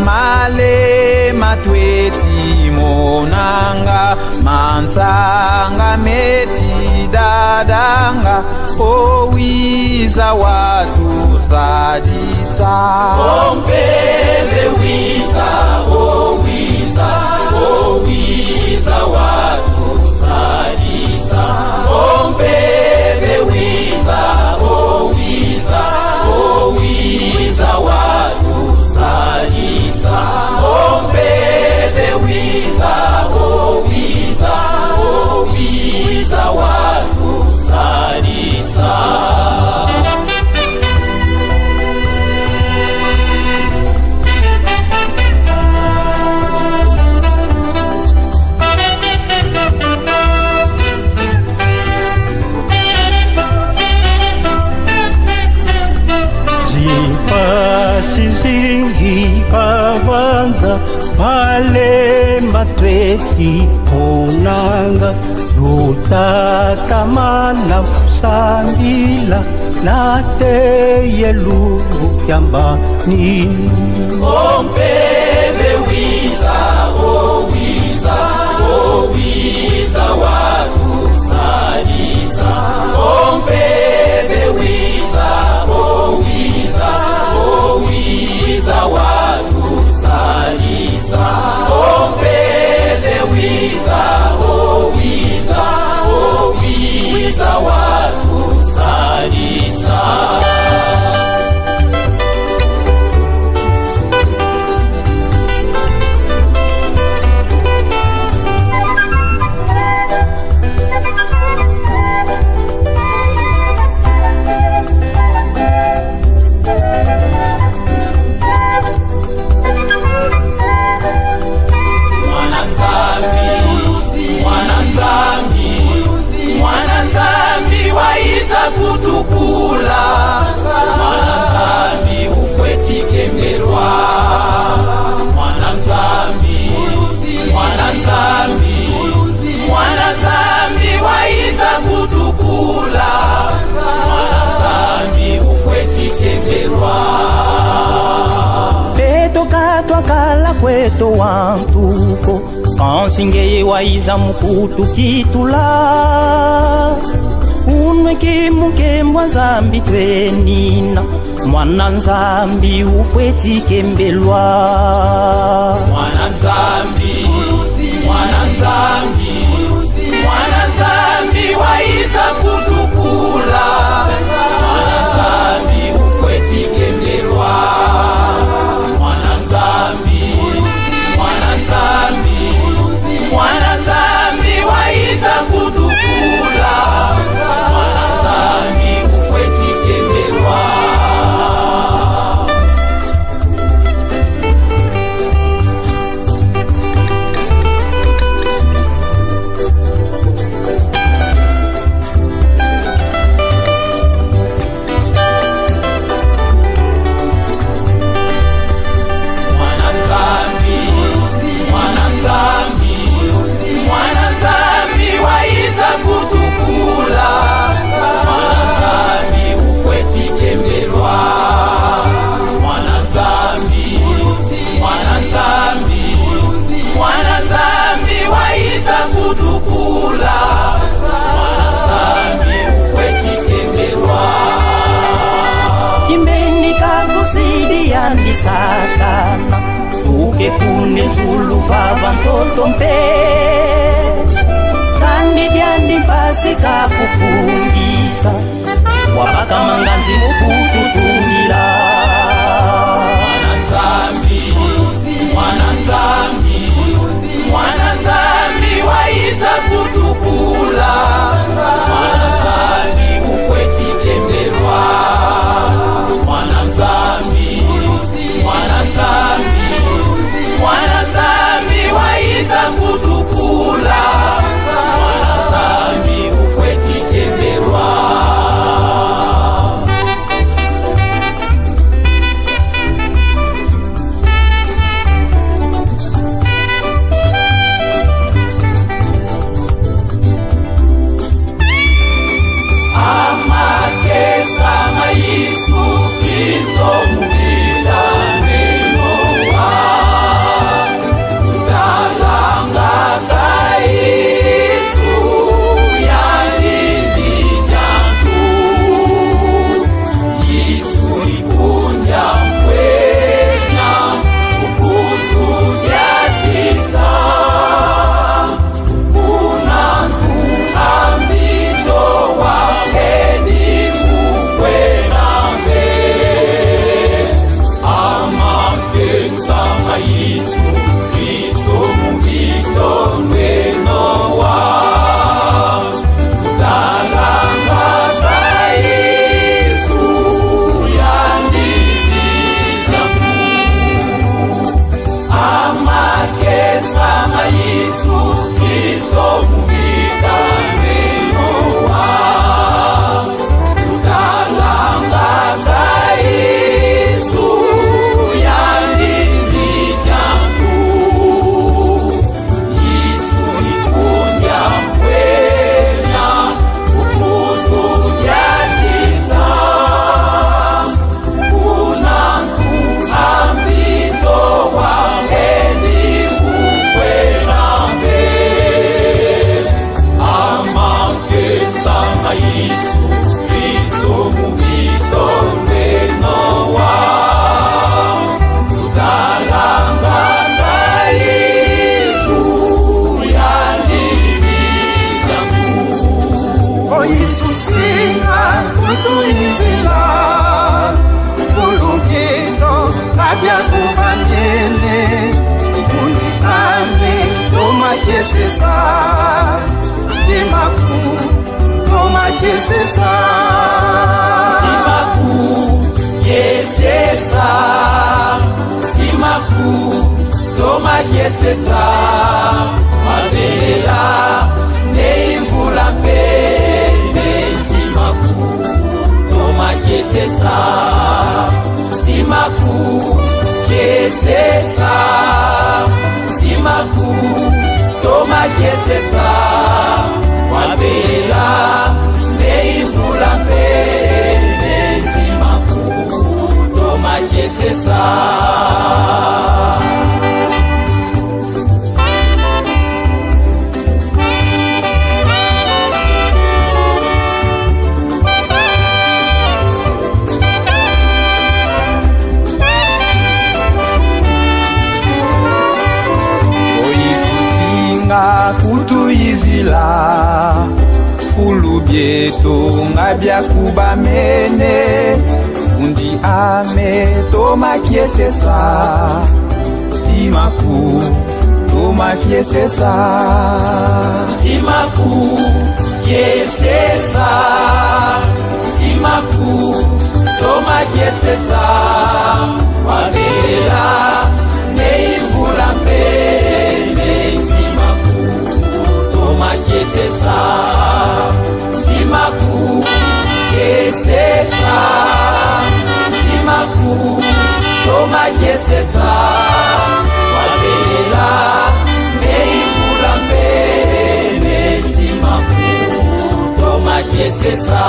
S17: Malema tweti monanga Mansanga meti dadanga Owiza watu sadisa
S10: Ompeve wiza, owiza, owiza watu sadisa. Ompeve wiza, owiza, owiza watu sadisa. Ompeve wiza, owiza, owiza watu sadisa.
S12: Zipasi zingi pavanza Malema tweti onanga Lutatamana sambila Nateye lungu kyamba ni
S10: Ompeve wiza, owiza, owiza watu sadisa. Ompeve wiza, owiza, owiza watu sadisa. Ompeve wiza, owiza, owiza watu sadisa. Mwana Nzambi, mwana Nzambi, mwana Nzambi waiza kutukula. Mwana Nzambi ufwetikembelwa. Mwana Nzambi, mwana Nzambi, mwana Nzambi waiza kutukula. Mwana Nzambi ufwetikembelwa.
S4: Peto katwakala kweto wantuko kansingeye waiza mukutu kitula unweke mukembwa nzambi twenina mwana nzambi ufwetikembelwa
S10: Mwana Nzambi, mwana Nzambi, mwana Nzambi waiza kutukula. Mwana Nzambi ufwetikembelwa. Mwana Nzambi, mwana Nzambi, mwana Nzambi waiza kutukula. Mwana Nzambi ufwetikembelwa. Mwana Nzambi, mwana Nzambi, mwana Nzambi waiza kutukula. Mwana Nzambi ufwetikembelwa. Mwana Nzambi, mwana Nzambi, mwana Nzambi waiza kutukula. Mwana Nzambi ufwetikembelwa.
S4: Kimbeni kakusidi yandi satana tuke kune zulu vava ntoto mpe kandi dyandi mpasi kakufungisa wabakamanganzi mukututungila
S10: Mwana Nzambi, mwana Nzambi, mwana Nzambi waiza kutukula. Mwana Nzambi ufwetikembelwa. Mwana Nzambi, mwana Nzambi, mwana Nzambi waiza kutukula. Mwana Nzambi ufwetikembelwa.
S11: Tomakisisa Timaku Tomakisisa
S10: Timaku Kiesesa Timaku Tomakiesesa Mabelela Neimvula mpe Timaku Tomakiesesa Timaku Kiesesa Timaku Tomakiesesa Mabelela Neimvula mpe Timaku Tomakiesesa
S17: Oisusinga kutuyizila fulu byetu nga byakubamene undi ame tomakiesesa timaku tomakiesesa
S10: Timaku Kiesesa Timaku Tomakiesesa Mabelela Neimvula mpe Timaku Tomakiesesa Timaku Kiesesa Timaku Tomakiesesa Mabelela Neimvula mpe Timaku Tomakiesesa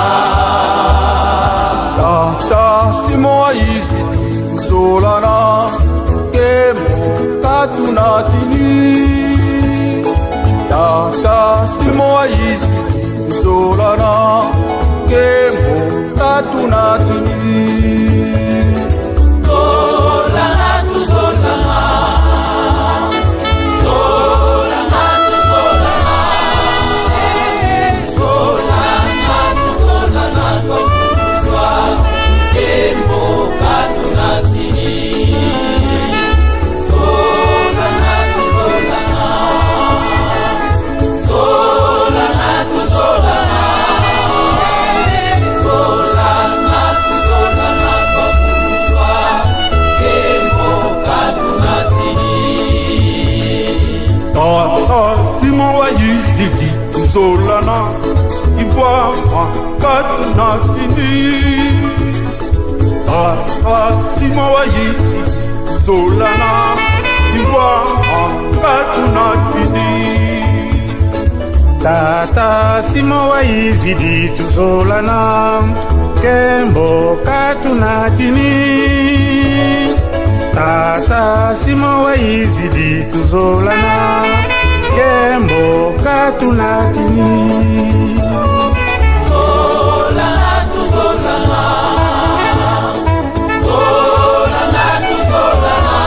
S14: Tata Simon aizidi kuzolana kemo katuna tini Tata Simon aizidi kuzolana kemo katuna tini
S10: Zolana tuzolana Zolana tuzolana Zolana tuzolana twafukuzwa Kembo katuna tini Zolana tuzolana Zolana tuzolana Zolana tuzolana twafukuzwa Kembo katuna tini
S14: Tata Simon aizidi kuzolana ibwama katuna tini Tata Simon aizidi kuzolana ibwama katuna tini
S15: Tata Simon waizidi tuzolana kembo katuna tini Tata Simon waizidi tuzolana kembo katuna tini
S10: Zolana tuzolana Zolana tuzolana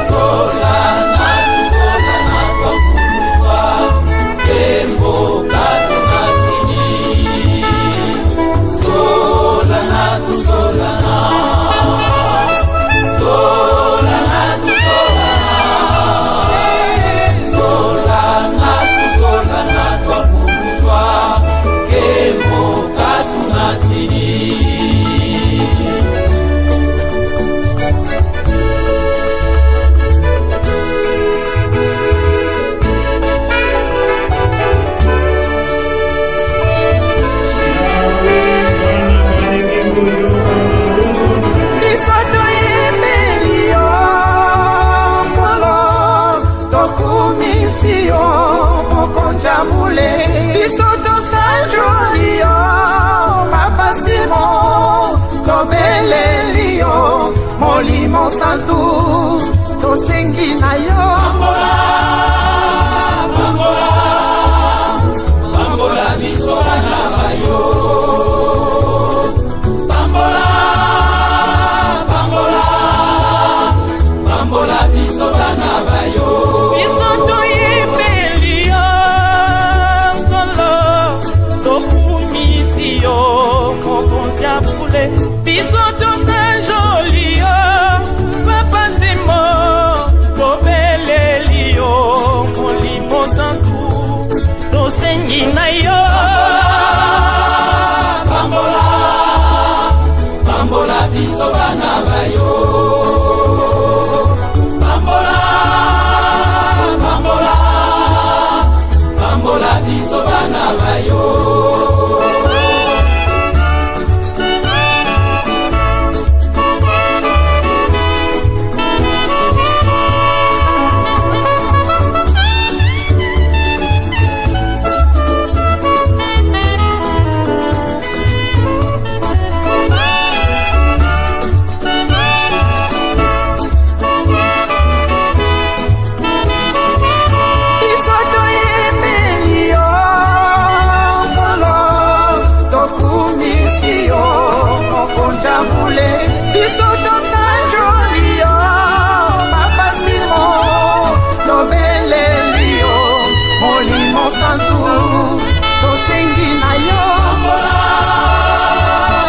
S10: Zolana tuzolana twafuluzwa Kembo katuna tini Zolana tuzolana Zolana tuzolana Zolana tuzolana twafuluzwa Kembo katuna tini
S11: Biso toyembeli yo nkolo tokumisi yo mokonzi ya bule biso tosanjoli yo papa Simon tobeleli yo molimo santu tosengi na yo
S10: Pambola, pambola biso bana bayo. Pambola, pambola, pambola biso bana bayo.
S4: Biso toyembeli yo nkolo tokumisi yo mokonzi ya bule biso tosanjoli yo papa Simon tobeleli yo
S10: biso bana bayo. Pambola, pambola, pambola biso bana bayo.
S11: Biso toyembeli yo nkolo, tokumisi yo mokonzi ya bule. Biso tosanjoli yo papa Simon, tobeleli yo Molimo Santu, tosengi na yo.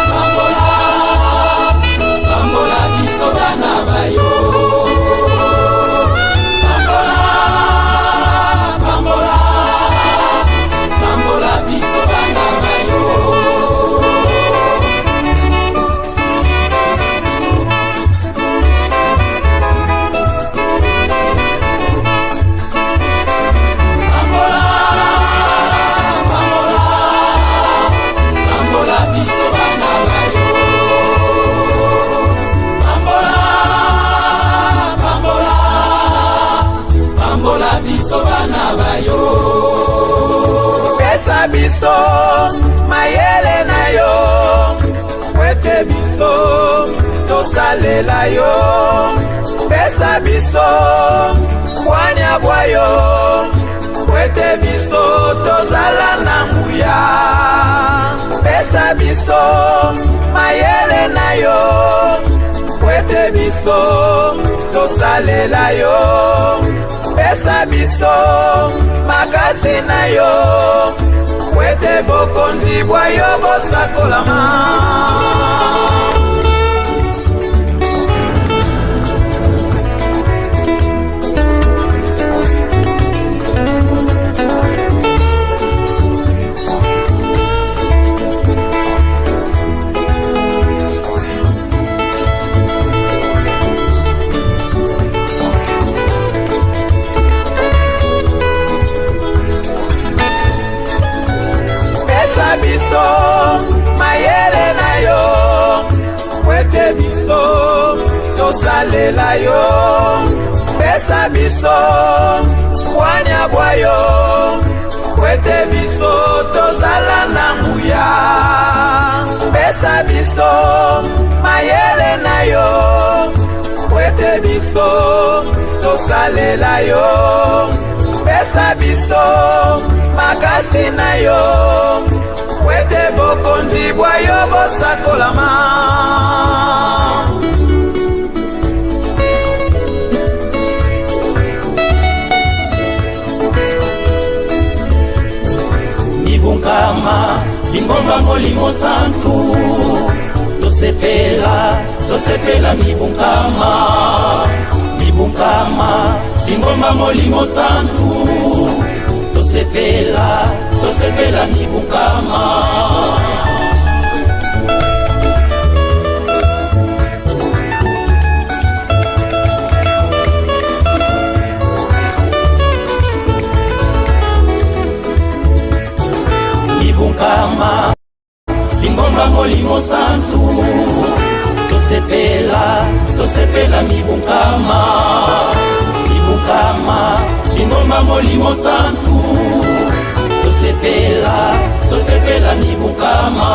S10: Pambola, pambola biso bana bayo. Pambola, pambola, pambola biso bana bayo. Pambola, pambola, pambola biso bana bayo. Pambola, pambola, pambola biso bana bayo.
S17: Pesa biso mayele na yo, kwete biso tosalela yo. Pesa biso bwania bwa yo, kwete biso tozala na nguya. Pesa biso mayele na yo, kwete biso tosalela yo. Pesa biso makasi na yo, kwete bokonzi bwa yo bosakolama. Pesa biso mayele na yo, kwete biso tosalela yo. Pesa biso bwania bwa yo, kwete biso tozala na nguya. Pesa biso mayele na yo, kwete biso tosalela yo. Pesa biso makasi na yo, kwete bokonzi bwa yo bosakolama.
S10: Mibunkama lingomba molimo santu, tosepela, tosepela mibunkama, mibunkama lingomba molimo santu, tosepela, tosepela mibunkama. Mibunkama lingomba molimo santu, tosepela, tosepela mibunkama, mibunkama lingomba molimo santu, tosepela, tosepela mibunkama.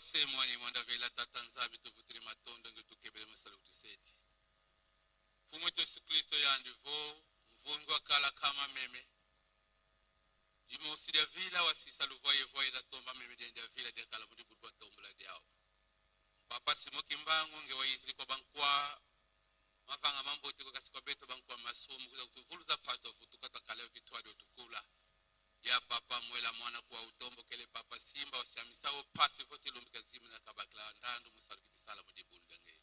S8: se mwana mwanda vela tata nzambi tuvutile matondo nge tukebele musala kutuseti mfumu wetu yesu kristo yandi vo mvungi wakala kama meme dimosi dia vila wasisa luvoyevoye datomba meme diende ya vila diakala mudibudu batombola diawo papa simo kimbangu nge wayizili kwa bankwa mavanga mambote kwa kasi kwa beto bankwa masumu kuza kutuvuluza pato vutuka takale vitwadi otukula ya papa mwela mwana kuwa utombokele papa simba wasiamisawo pasi vote lumbika zimu na kabakila ndandu musalu kitisala mudibundu nge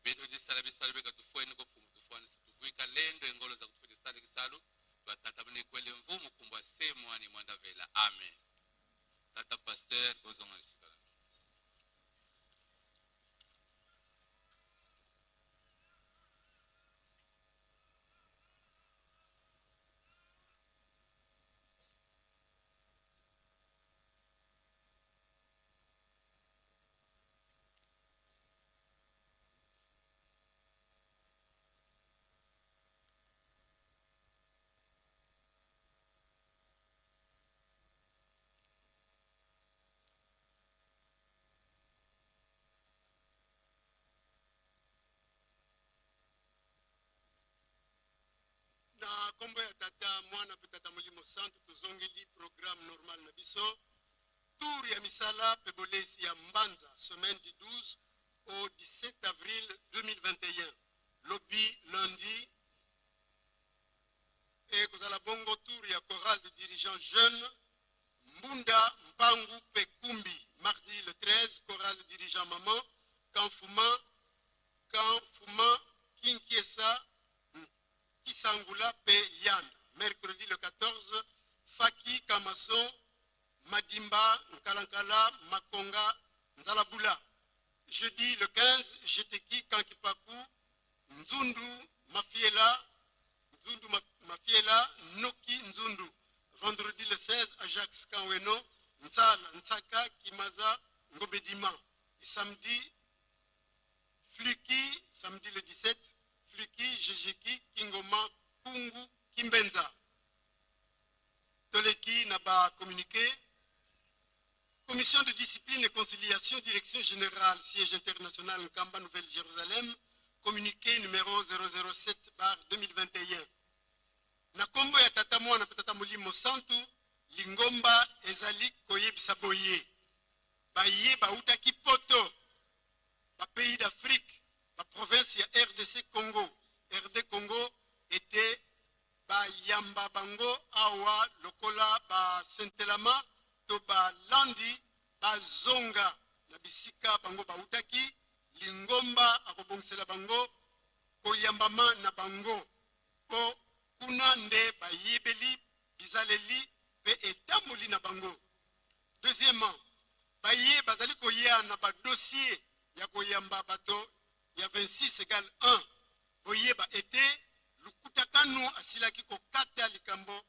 S8: beto jisala bisalu beka tufueni ko fumu tufuani situvuika lendo engolo za kutufutisala kisalu twatata mnekwele mvumu kumbwa semwani mwanda vela amen tata pasteur ozonga lisikala.
S1: Na nkombo ya tata mwana mpe tata molimo santu tozongeli programme normal na biso tour ya misala mpe bolesi ya mbanza semaine du 12 au 17 avril 2021 lobi lundi ekozala bongo tour ya chorale de dirigeant jeune mbunda mpangu mpe kumbi mardi le 13 chorale de dirigeant maman kamfuma kamfuma kinkiesa Kisangula pe Yanda. Mercredi le 14, Faki, Kamason, Madimba, Nkalankala, Makonga, Nzalabula. Jeudi le 15, Jeteki, Kankipaku, Nzundu, Mafiela, Nzundu Mafiela, Noki, Nzundu. Vendredi le 16, Ajax Kanweno, Ntsala, Ntsaka, Kimaza, Ngobedima. Et samedi, Fluki, samedi le 17, Fluki, Jejeki, Kingoma, Kungu, Kimbenza. Toleki n'a pas communiqué. Commission de discipline et conciliation, direction générale, siège international Nkamba, Nouvelle-Jérusalem, communiqué numéro 007 bar 2021. Na kombo ya tata mwana pe tata molimo santu, lingomba ezali koyebisa boye. Baye bautaki poto, ba pays d'Afrique, ba province ya RDC Congo, RD Congo ete bayamba bango awa lokola ba sentelama to balandi bazonga na bisika bango bautaki, lingomba akobongisela bango koyambama na bango po kuna nde bayebeli bizaleli pe etamboli na bango. Deuxièmement, baye bazali koya na ba dossier ya koyamba bato ya 26 egale 1, boyeba ete Lukutakanu asilaki kokata likambo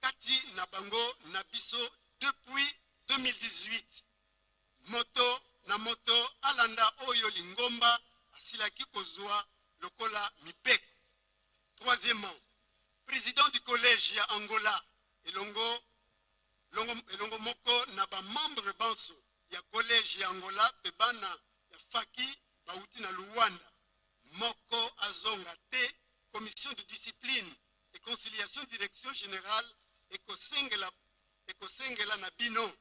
S1: kati na bango na biso depuis 2018. Moto na moto alanda oyo lingomba asilaki kozua lokola mibeko. Troisièmement, president du collège ya Angola elongo longo, elongo moko na ba membres banso ya collège ya Angola pe bana ya Faki bawuti na Luanda, moko azonga te, commission de discipline et conciliation direction generale ekosengela ekosengela na bino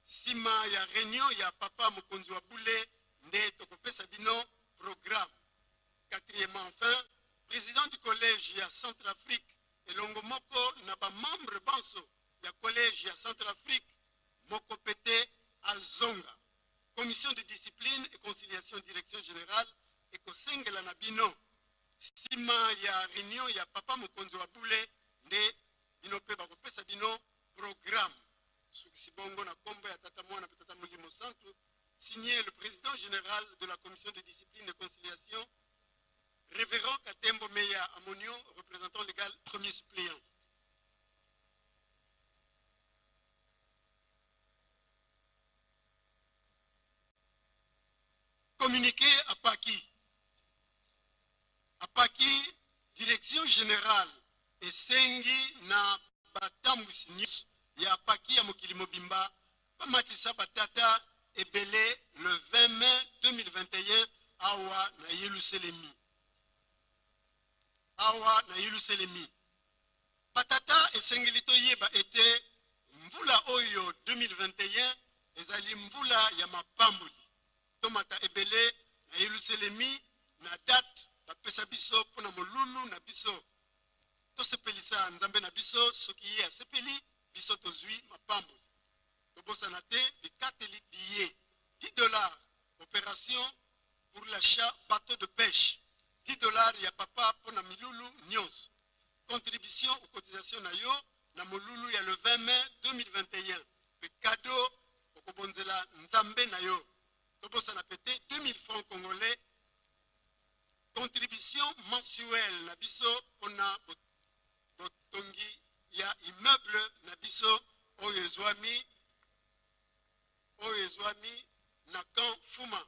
S1: sima ya reunion ya papa mokonzi wa bule nde tokopesa bino programme. Quatrièmement enfin, president du collège ya Centrafrique elongo moko na ba membres banso ya collège ya Centrafrique moko pe te azonga. Commission de discipline et conciliation direction generale ekosengela na bino sima ya reunion ya papa mokonzi wa bule nde bino pe bakopesa bino programme. Sukisi bongo na kombo ya tata mwana pe tata molimo santu, signé le président général de la commission de discipline et conciliation Révérend Katembo Meya Amonio, représentant légal premier suppléant. Communiqué à Paki. À Paki, direction générale esengi na batambwisi nyonso ya Paki ya mokili mobimba bamatisa batata. ebele le 20 mai 2021 awa na Yelusalemi. Awa na Yelusalemi. Batata, esengeli toyeba ete mvula oyo 2021 ezali mvula ya mapamboli. Tomata ebele na Yelusalemi na date bapesa biso mpo na molulu na biso. Tosepelisa Nzambe na biso, soki ye asepeli, biso tozwi mapamboli. Tobosana te bikateli biye: 10 $ opération pour l'achat bateau de pêche, 10 $ ya papa mpo na milulu nyonso, contribution ou cotisation na yo na molulu ya le 20 mai 2021 mpe cadeau okobonzela Nzambe na yo. Tobosana pe te 2000 francs congolais, contribution mensuelle na biso mpona botongi ya immeuble na biso oyo ezwami na camp Fuma.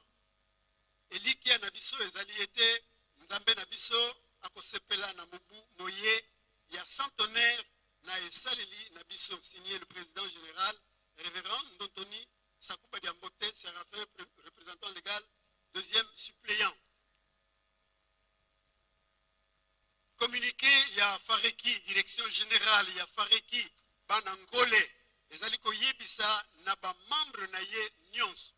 S1: Elikya na biso ezali ete Nzambe na biso akosepela na mobu moye ya centenaire na esaleli na biso. Signé, le président général, révérend Ndontoni Sakuba Diambote Séraphin, représentant légal, deuxième suppléant. Communiqué ya Fareki, direction générale ya Fareki bana Nkole ezali koyebisa na bamembre na ye nyonso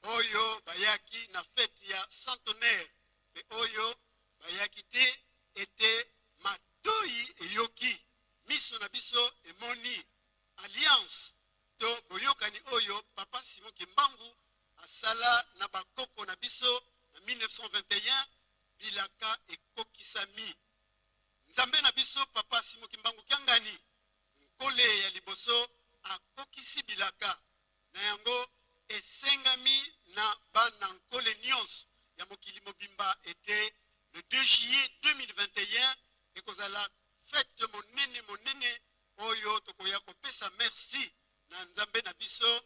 S1: oyo bayaki na fête ya centenaire mpe oyo bayaki te ete matoi eyoki, miso na biso emoni alliance to boyokani oyo papa Simon Kimbangu asala na bakoko na biso na 1921. Bilaka ekokisami. Nzambe na biso papa Simon Kimbangu Kiangani, nkole ya liboso, akokisi bilaka na yango. Esengami na bana nkole nyonso ya mokili mobimba ete le 2 juillet 2021 ekozala fête monene monene oyo tokoya kopesa merci na Nzambe na biso,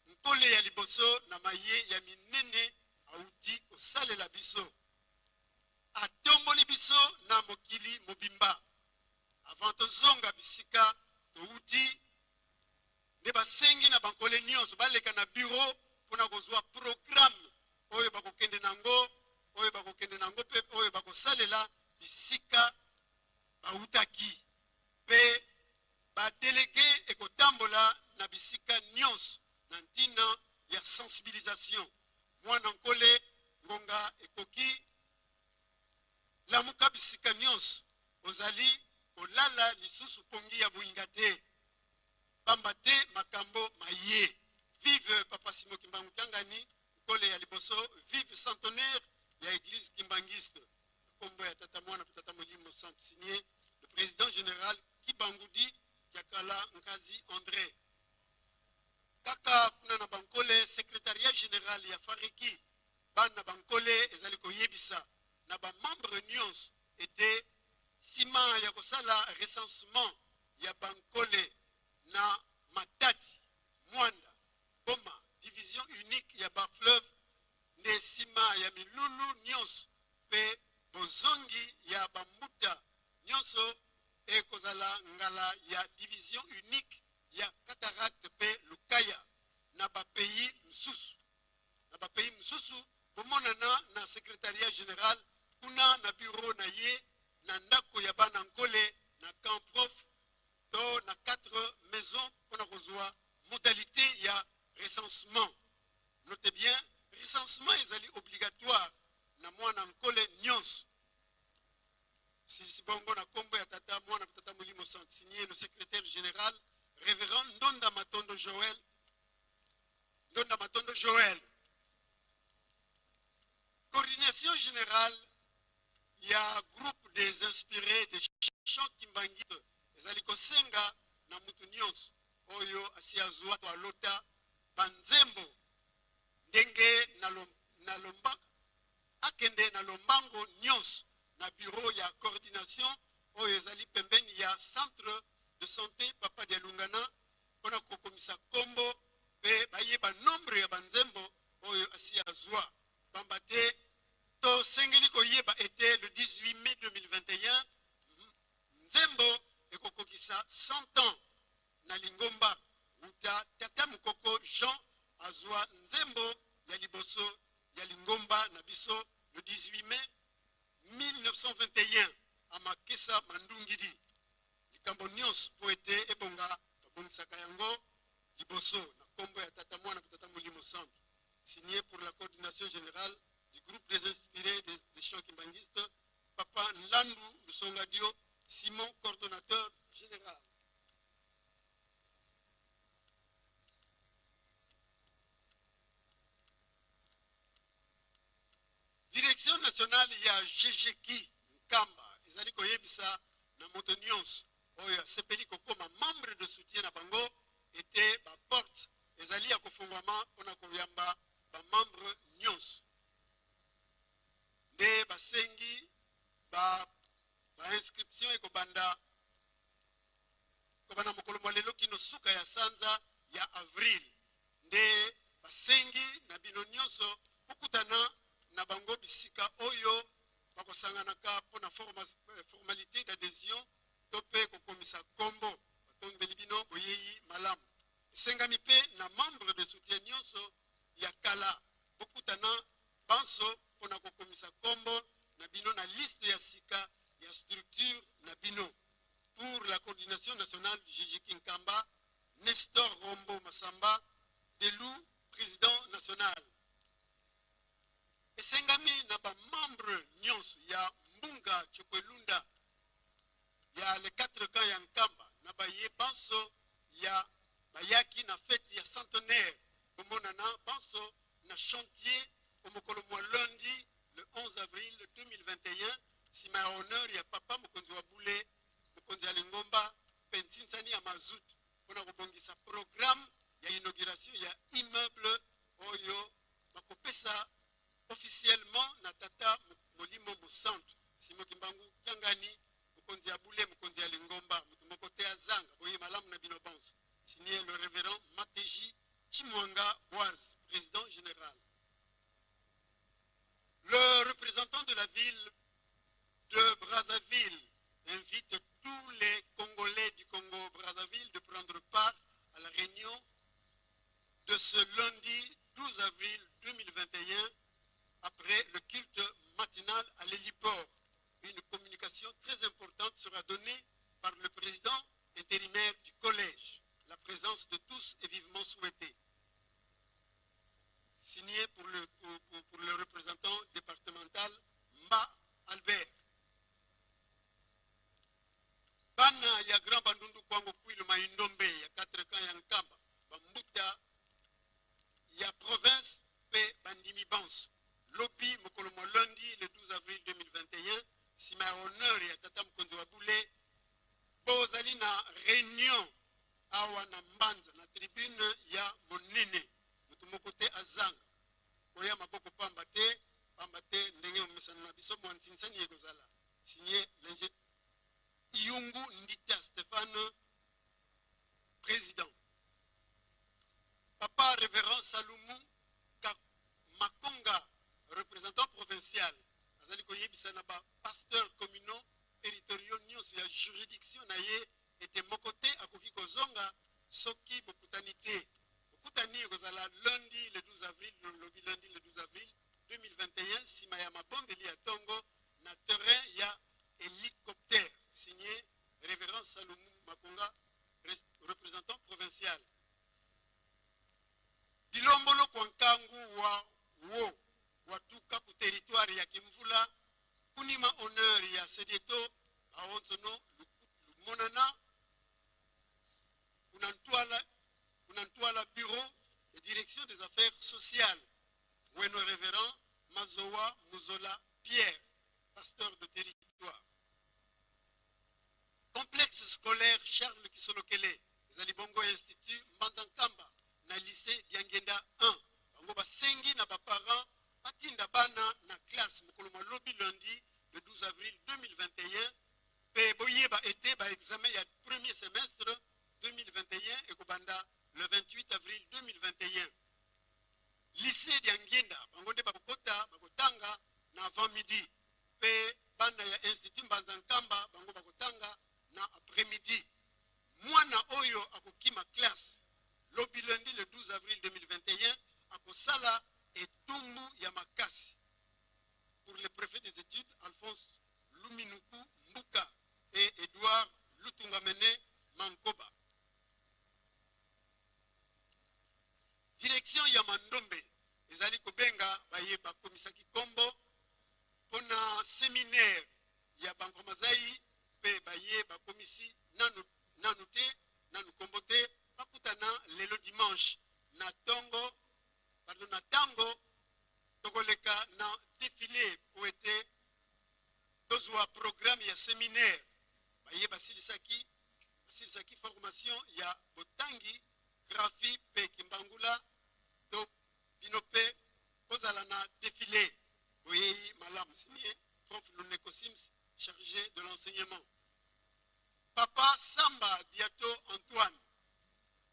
S1: nkole ya liboso, na maye ya minene auti kosalela biso, atomboli biso na mokili mobimba. Avant tozonga bisika touti nde basengi na bankole nyonso baleka na bureau mpona kozwa programme oyo bakokende nango mpe oyo bakosalela bisika bautaki, mpe badélégués ekotambola na bisika nyonso na ntina ya sensibilisation. Mwana nkole, ngonga ekoki, lamuka bisika nyonso ozali, kolala lisusu pongi ya boyinga te, pamba te makambo maye. Vive papa Simon Kimbangu Kiangani, nkole ya liboso! Vive centenaire ya église kimbanguiste! Nkombo ya Tata, Mwana mpe Tata Molimo Santu. Signé, le président général Kibangudi Kiakala Nkazi André. Kaka kuna na bankole, secrétariat général ya Fareki bana bankole ezali koyebisa na bamembre nyonso ete nsima ya kosala recensement ya bankole na Matadi, Mwanda, Boma, division unique ya bafleuve, nde nsima ya milulu nyonso mpe bozongi ya bambuta nyonso, ekozala ngala ya division unique ya Cataracte mpe Lukaya na bapays mosusu. Na bapays mosusu, bomonana na secrétariat général kuna na bureau na ye na ndako ya bana nkole na camp prof to na 4 maison mpona kozwa modalité ya recensement. Note bien, recensement ezali obligatoire na mwana nkole nyonso. Silisi bongo na nkombo ya Tata, Mwana, Tata Molimo Santu. Signé, le secrétaire général, révérend Ndonda Matondo Joël, Ndonda Matondo Joël. Coordination générale ya groupe des inspirés des chants kimbanguistes ezali kosenga na mutu nyonso oyo asi azwa to alota banzembo ndenge na lomba, akende na lombango nyonso na bureau ya coordination oyo ezali pembeni ya centre de santé Papa Dialungana mpona kokomisa nkombo mpe bayeba nombre ya banzembo oyo asi azwa, pamba te tosengeli koyeba ete le 18 mai 2021 nzembo ekokokisa 100 ans na lingomba wuta tata mokoko Jean. azwa nzembo ya liboso ya lingomba na biso le 18 mai 1921 amakesa mandungidi. Likambo nyonso mpo ete ebonga babongisaka yango liboso na nkombo ya Tata, Mwana mpe Tata Molimo Santu. Signé pour la coordination générale du groupe des inspirés des chants kimbanguistes, Papa Nlandu Lusongadio Simon, coordonnateur général. Direction nationale ya GGKI Nkamba ezali koyebisa na moto nyonso oyo asepeli kokoma membre de soutien na bango ete ba porte ezali ya kofungwama mpona koyamba ba membre nyonso. Nde basengi ba ba inscription ekobanda kobanda mokolo mwa lelo kino suka ya sanza ya avril. Nde basengi na bino nyonso bokutana na bango bisika oyo bakosanganaka mpo na formalité d'adhesion to mpe kokomisa kombo. Batombeli bino boyei malamu. Esengami mpe na membre de soutien nyonso ya kala bokutana banso mpo na kokomisa kombo na bino na liste ya sika ya structure na bino. Pour la coordination nationale du GGKI Nkamba, Nestor Rombo Massamba Delou, président national. Esengami na ba membre nyonso ya Mbunga Tchokwelunda ya les 4 camps ya Nkamba na baye banso ya bayaki na fête ya centenaire bomonana banso na chantier o mokolo mwa lundi le 11 avril 2021 nsima ya honneur ya papa mokonzi wa bule mokonzi ya lingomba mpe ntinsani ya mazut mpona kobongisa programme ya inauguration ya immeuble oyo bakopesa officiellement na tata molimo mosantu Simon Kimbangu Kiangani, mokonzi ya bule mokonzi ya lingomba. Moto moko te azanga boye malamu na bino banso. Signé le révérend Mateji Chimwanga Boaz, président général. Le représentant de la ville de Brazzaville invite tous les Congolais du Congo-Brazzaville de prendre part à la réunion de ce lundi 12 avril 2021 après le culte matinal à l'héliport. Une communication très importante sera donnée par le président intérimaire du collège. La présence de tous est vivement souhaitée. Signé pour le représentant départemental Mba Albert. Bana ya Grand Bandundu Kwango Kwilu Maindombe ya 4 camps ya Nkamba, Bambuta ya province pe bandimi banso. Lobi mokolo mwa lundi le 12 avril 2021 nsima ya honneur ya tata mokonzi wa bule bozali na réunion awa na Mbanza na tribune ya monene. Moto moko te azanga koya maboko pamba te, pamba te ndenge momesano na biso mwa ntinsani ekozala. Signé l'ingé Iyungu Ndita Stéphane, président. Papa révérend Salumu Makonga, représentant provincial, azali koyebisa na ba pasteurs communaux territoriaux nyonso ya juridiction na ye ete moko te akoki kozonga soki bokutani te. Bokutani ekozala lundi le 12 avril, lobi lundi le 12 avril 2021 nsima ya mabondeli ya tongo na terrain ya hélicoptère. Signé révérend Salumu Makonga, représentant provincial. Dilombolo kwa nkangu wa wo watuka ku territoire ya Kimvula kunima honneur ya Sedieto baonzono lumonana kunantwala bureau de direction des affaires sociales. Weno révérend Mazowa Muzola Pierre, pasteur de territoire. Complexe scolaire Charles Kisolokele, ezali bongo institut Mbanza-Nkamba na lycée Diangenda 1. Bango basengi na ba parents batinda bana na classe mokolo mwa lobi lundi le 12 avril 2021 pe boyeba ete ba examen ya premier semestre 2021 ekobanda le 28 avril 2021. Lycée Diangenda bango nde bakokota bakotanga na avant midi pe bana ya institut Mbanza-Nkamba bango bakotanga na après midi. Mwana oyo akokima classe lobi lundi le 12 avril 2021 kosala etumbu ya makasi. Pour le préfet des études, Alphonse Luminuku Mbuka et Edouard Lutungamene Mankoba. Direction ya Mandombe ezali kobenga baye bakomisaki kombo mpona seminaire ya Bankwamazai mpe baye bakomisi nanu, nanu te nanu kombo te bakutana lelo dimanche na tongo pardon, na tango tokoleka na defile po ete tozwa programme ya seminaire. Baye basilisaki basilisaki formation ya botangi graphie mpe kimbangula to bino mpe bozala na defile. Boyei malamu. Signé Prof Luneko Sims, chargé de l'enseignement. Papa Samba Diato Antoine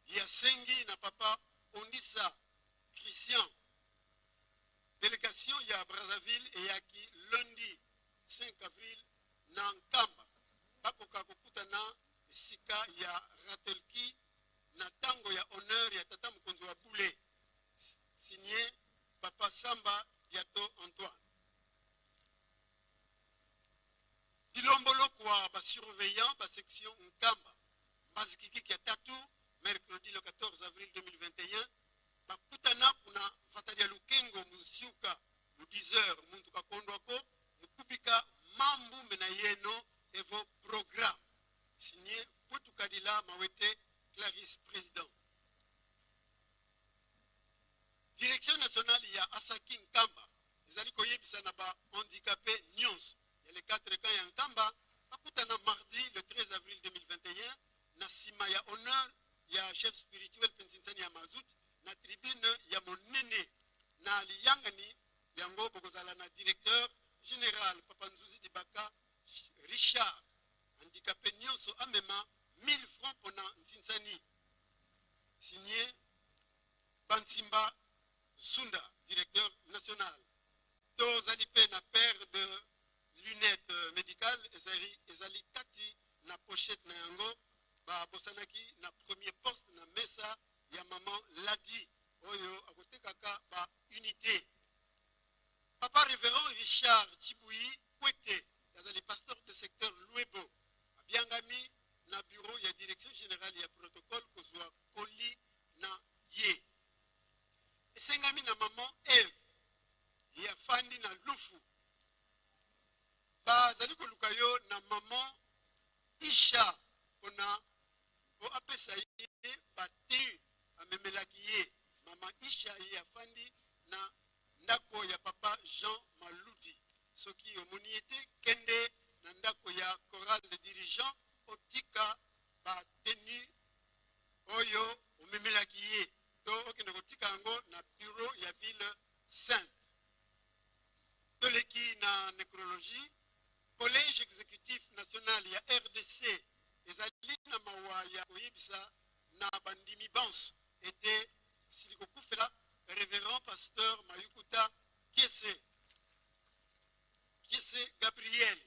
S1: yasengi na Papa Ondisa Christian. Délégation ya Brazzaville eyaki lundi 5 avril na Nkamba bakoka kokutana esika ya Ratelki na tango ya honneur ya tata mokonzi wa Bule. Signé Papa Samba Diato Antoine. Dilombolo kwa ba surveillant ba section Nkamba Mbazikikiki ya tatu mercredi le 14 avril 2021 bakutana kuna Vatadia Lukengo Munsiuka mu 10h muntu kakondwako mukubika mambu mena yeno evo programme. Signé Bwetukadila Mawete Clarisse président. Direction nationale ya Asaki Nkamba ezali koyebisa na ba handicapé nyonso ya les 4 camps ya Nkamba bakutana mardi le 13 avril 2021 na sima ya honneur ya chef spirituel Penzinsani ya Mazut na tribune ya monene na liyangani yango bokozala na directeur général Papa Nzuzi Dibaka Richard. Handicapé nyonso amema 1000 francs pona Nzinsani. Signé Bansimba Sunda, directeur national. Tozali mpe na paire de lunettes médicales ezali, ezali kati na pochette na yango babosanaki na premier poste na mesa ya maman Ladi oyo akotekaka ba unité. Papa révérend Richard Chibuyi Kwete azali pasteur de secteur Luebo abiangami na bureau ya direction générale ya protocole kozwa koli na ye. Esengami na maman Eve ye afandi na Lufu. Bazali koluka yo na maman Isha pona po apesa ye batenu amemelaki ye. Maman Isha ye afandi na ndako ya papa Jean Maludi. Soki omoni ye te, kende na ndako ya chorale de dirigeant otika batenu oyo omemelaki ye to okende kotika yango na bureau ya ville sainte. Toleki na nécrologie. Collège exécutif national ya RDC ezali na mawa ya koyebisa na bandimi banso ete sili kokufela révérend pasteur Mayukuta Kiese Kiese Gabriel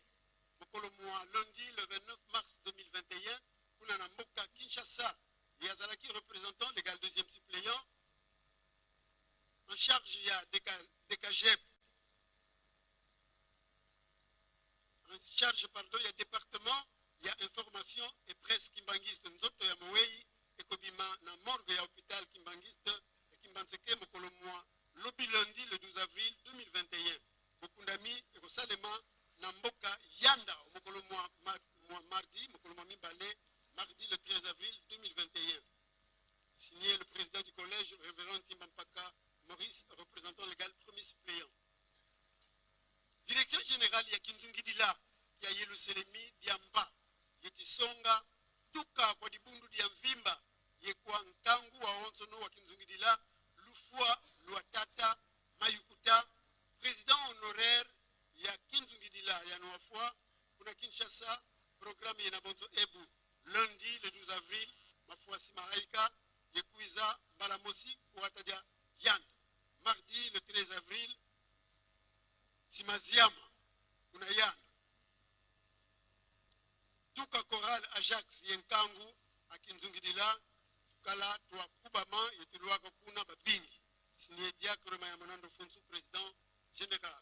S1: mokolo mwa lundi le 29 mars 2021 kuna na mboka Kinshasa. Ye azalaki représentant légal deuxième suppléant en charge ya DKGEP, en charge pardon ya département ya information et presse kimbangiste. Nzoto ya mowei ekobima na morgue ya hôpital kimbangiste ya Kimbanseke mokolo mwa lobi lundi le 12 avril 2021. Bokundami ekosalema na mboka Yanda mokolo mwa, mwa mardi mokolo mwa mibale mardi le 13 avril 2021. Signé le président du collège, révérend Timba Mpaka Maurice, représentant légal premier suppléant. Direction générale ya Kinzungidila ya Yelusalemi Diamba Yetisonga tuka kwa dibundu dia mvimba yekwa nkangu wa onsono wa Kinzungidila Lufua Luatata Mayukuta, président honoraire ya Kinzungidila ya Noafua kuna Kinshasa. Programme yena bonzo ebu lundi le 12 avril mafuasi mahaika yekuiza mbalamosi kuatadia yanda. Mardi le 13 avril simaziama kuna yanda. Tuka chorale Ajax yenkangu akinzungidila kala twa kubama yetilwaka kuna babingi. Signé Diacre Mayamonando Funzu, président général.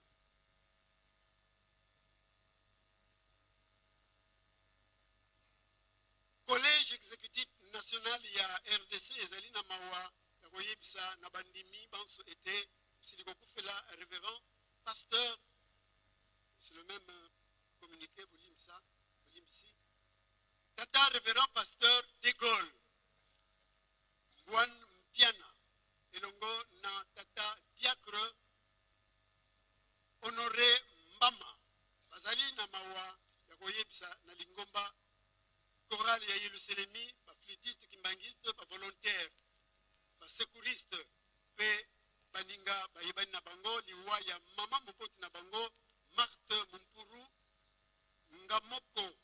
S1: Collège exécutif national ya RDC ezali na mawa ya koyebisa na bandimi banso ete osili kokufela révérend pasteur, c'est le même communiqué, bolimbisa, bolimbisi, tata révérend pasteur de Gaulle Ngwan Mpiana elongo na tata diacre Honoré Mbama bazali na mawa ya koyebisa na lingomba chorale ya Yelusalemi, ba flûtiste kimbanguiste, ba volontaire, ba secouriste pe baninga bayebani na bango liwa ya mama moboti na bango Marthe Mumpuru Ngamoko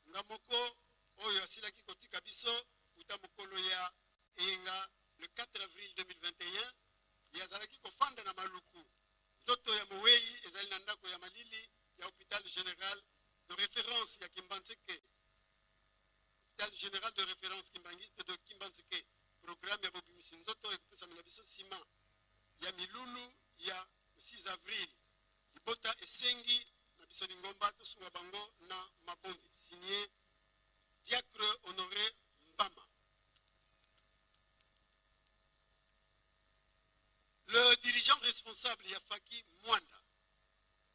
S1: Ngamoko oyo asilaki kotika biso uta mokolo ya eyenga le 4 avril 2021. Ye azalaki kofanda na Maluku. Nzoto ya mowei ezali na ndako ya malili ya hôpital général de référence ya Kimbanseke, hôpital général de référence kimbanguiste de Kimbanseke. Programme ya bobimisi nzoto ekopesamela biso nsima ya milulu ya 6 avril. Libota esengi na biso lingomba tosunga bango na mabonde. Signé Diacre Honoré Mbama. Le dirigeant responsable ya Faki Mwanda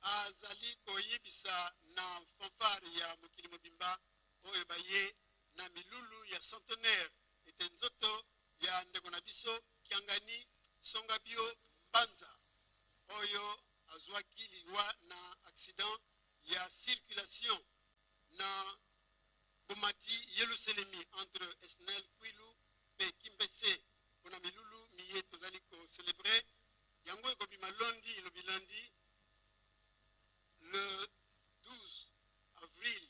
S1: azali koyebisa na fanfare ya mokili mobimba oyo baye na milulu ya centenaire ete nzoto ya ndeko na biso Kiangani Songabio Mbanza oyo azwaki liwa na accident ya circulation na bomati Yelusalemi entre Esnel Kwilu pe Kimbese pona milulu miye tozali ko celebrer yango ekobima lundi lobi lundi le 12 avril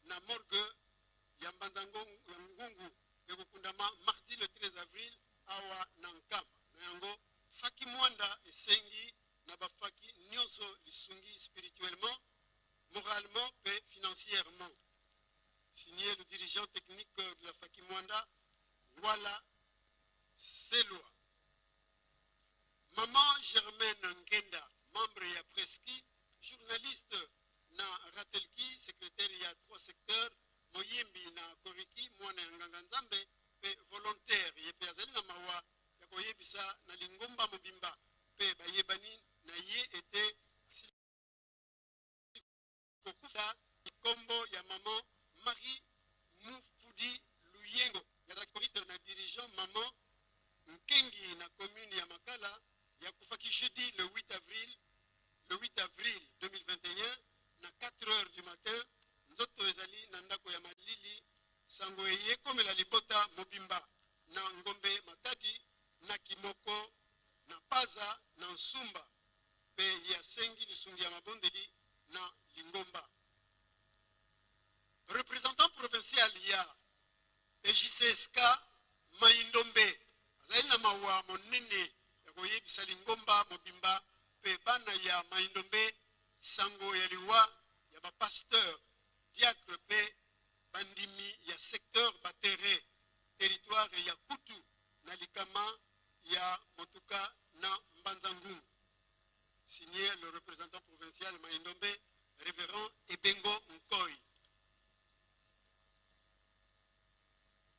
S1: na morgue ya Mbanza ya Ngungu, ekokundama mardi le 13 avril awa na Nkamba. Na yango Faki Mwanda esengi na bafaki nyonso lisungi spirituellement, moralement pe financièrement. Signé le dirigeant technique de la Faki Mwanda, Ngwala Selwa. Maman Germaine Ngenda, membre ya Preski, journaliste na Ratelki, secrétaire ya 3 secteurs, moyembi na Koriki, mwana ya nganga nzambe pe volontaire, ye pe azali na mawa ya koyebisa na lingomba mobimba pe bayebani na ye ete asili kokufa. Kombo ya maman Marie Mufudi Luyengo, azalaki choriste na dirigeant maman Nkengi na commune ya Makala, yakufaki jeudi le 8 avril, le 8 avril 2021 na 4 heures du matin. Nzoto ezali na ndako ya malili. Sango eye komela libota mobimba na Ngombe Matadi na Kimoko na Paza na Nsumba, pe ye asengi lisungi ya mabondeli na lingomba. Représentant provincial ya EJCSK Maindombe azali na mawa monene ya koyebisa lingomba mobimba pe bana ya Maindombe sango ya liwa ya ba pasteur, diacre pe bandimi ya secteur Batere, territoire ya Kutu, na likama ya motuka na Mbanza-Ngungu. Signé le représentant provincial Maindombe, révérend Ebengo Nkoy.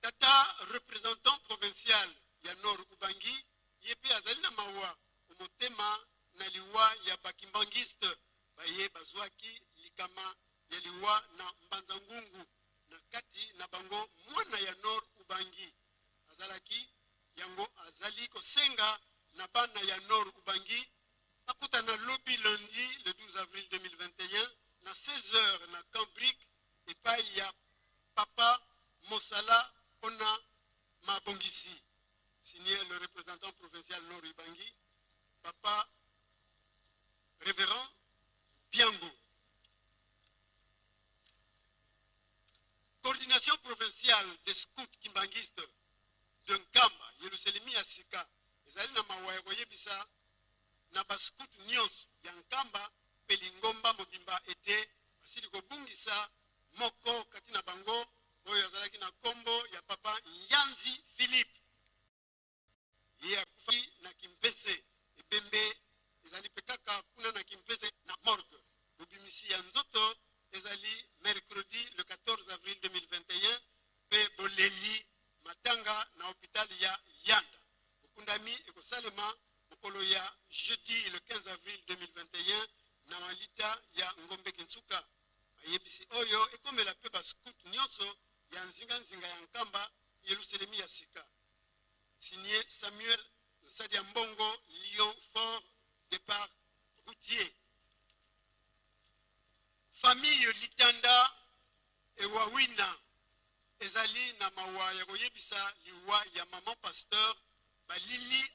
S1: Tata représentant provincial ya Nord Ubangi, ye pe azali na mawa motema na liwa ya bakimbangiste baye bazwaki likama ya liwa na Mbanza-Ngungu, na kati na bango mwana ya Nord Ubangi azalaki. Yango azali kosenga na bana ya Nord Ubangi bakutana lobi lundi le 12 avril 2021 na 16 heures na Camp Brick epai ya Papa Mosala mpona mabongisi. Signé le représentant provincial Nord Ubangi, Papa Révérend Biango. Coordination provinciale des scouts kimbanguistes de Nkamba, Yelusalemi ya sika, ezali na mawa ya koyebisa na ba scout nyonso ya Nkamba pe lingomba mobimba ete basili kobungisa moko kati na bango oyo azalaki na kombo ya Papa Nyanzi Philippe. Ye akufaki na Kimpese. Ebembe ezali mpe kaka kuna na Kimpese na morgue. Bobimisi ya nzoto ezali mercredi le 14 avril 2021 mpe boleli matanga na hopital ya Yanda. Bokundami ekosalema mokolo ya jeudi le 15 avril 2021 na malita ya Ngombe Kinsuka. Bayebisi oyo ekomela mpe ba scout nyonso ya nzinganzinga ya Nkamba, Yelusalemi ya sika. Signé Samuel Nsadia Mbongo, Lion Fort, départ routier. Famille Litanda Ewawina ezali na mawa ya koyebisa liwa ya maman pasteur Balili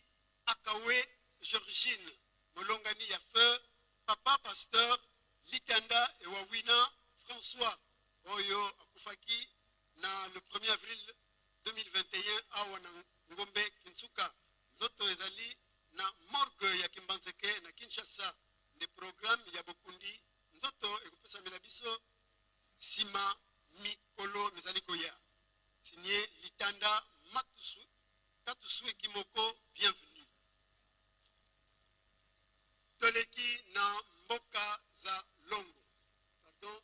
S1: Akawe Georgine, molongani ya feu papa pasteur Litanda Ewawina François oyo akufaki na le 1er avril 2021 awa na Ngombe Kinsuka. Nzoto ezali na morgue ya Kimbanseke na Kinshasa. Nde programme ya bokundi nzoto ekopesamela biso sima mikolo mizali koya. Signé Litanda Matusu, Katusue Kimoko, bienvenue. Toleki na mboka za Longo. Pardon.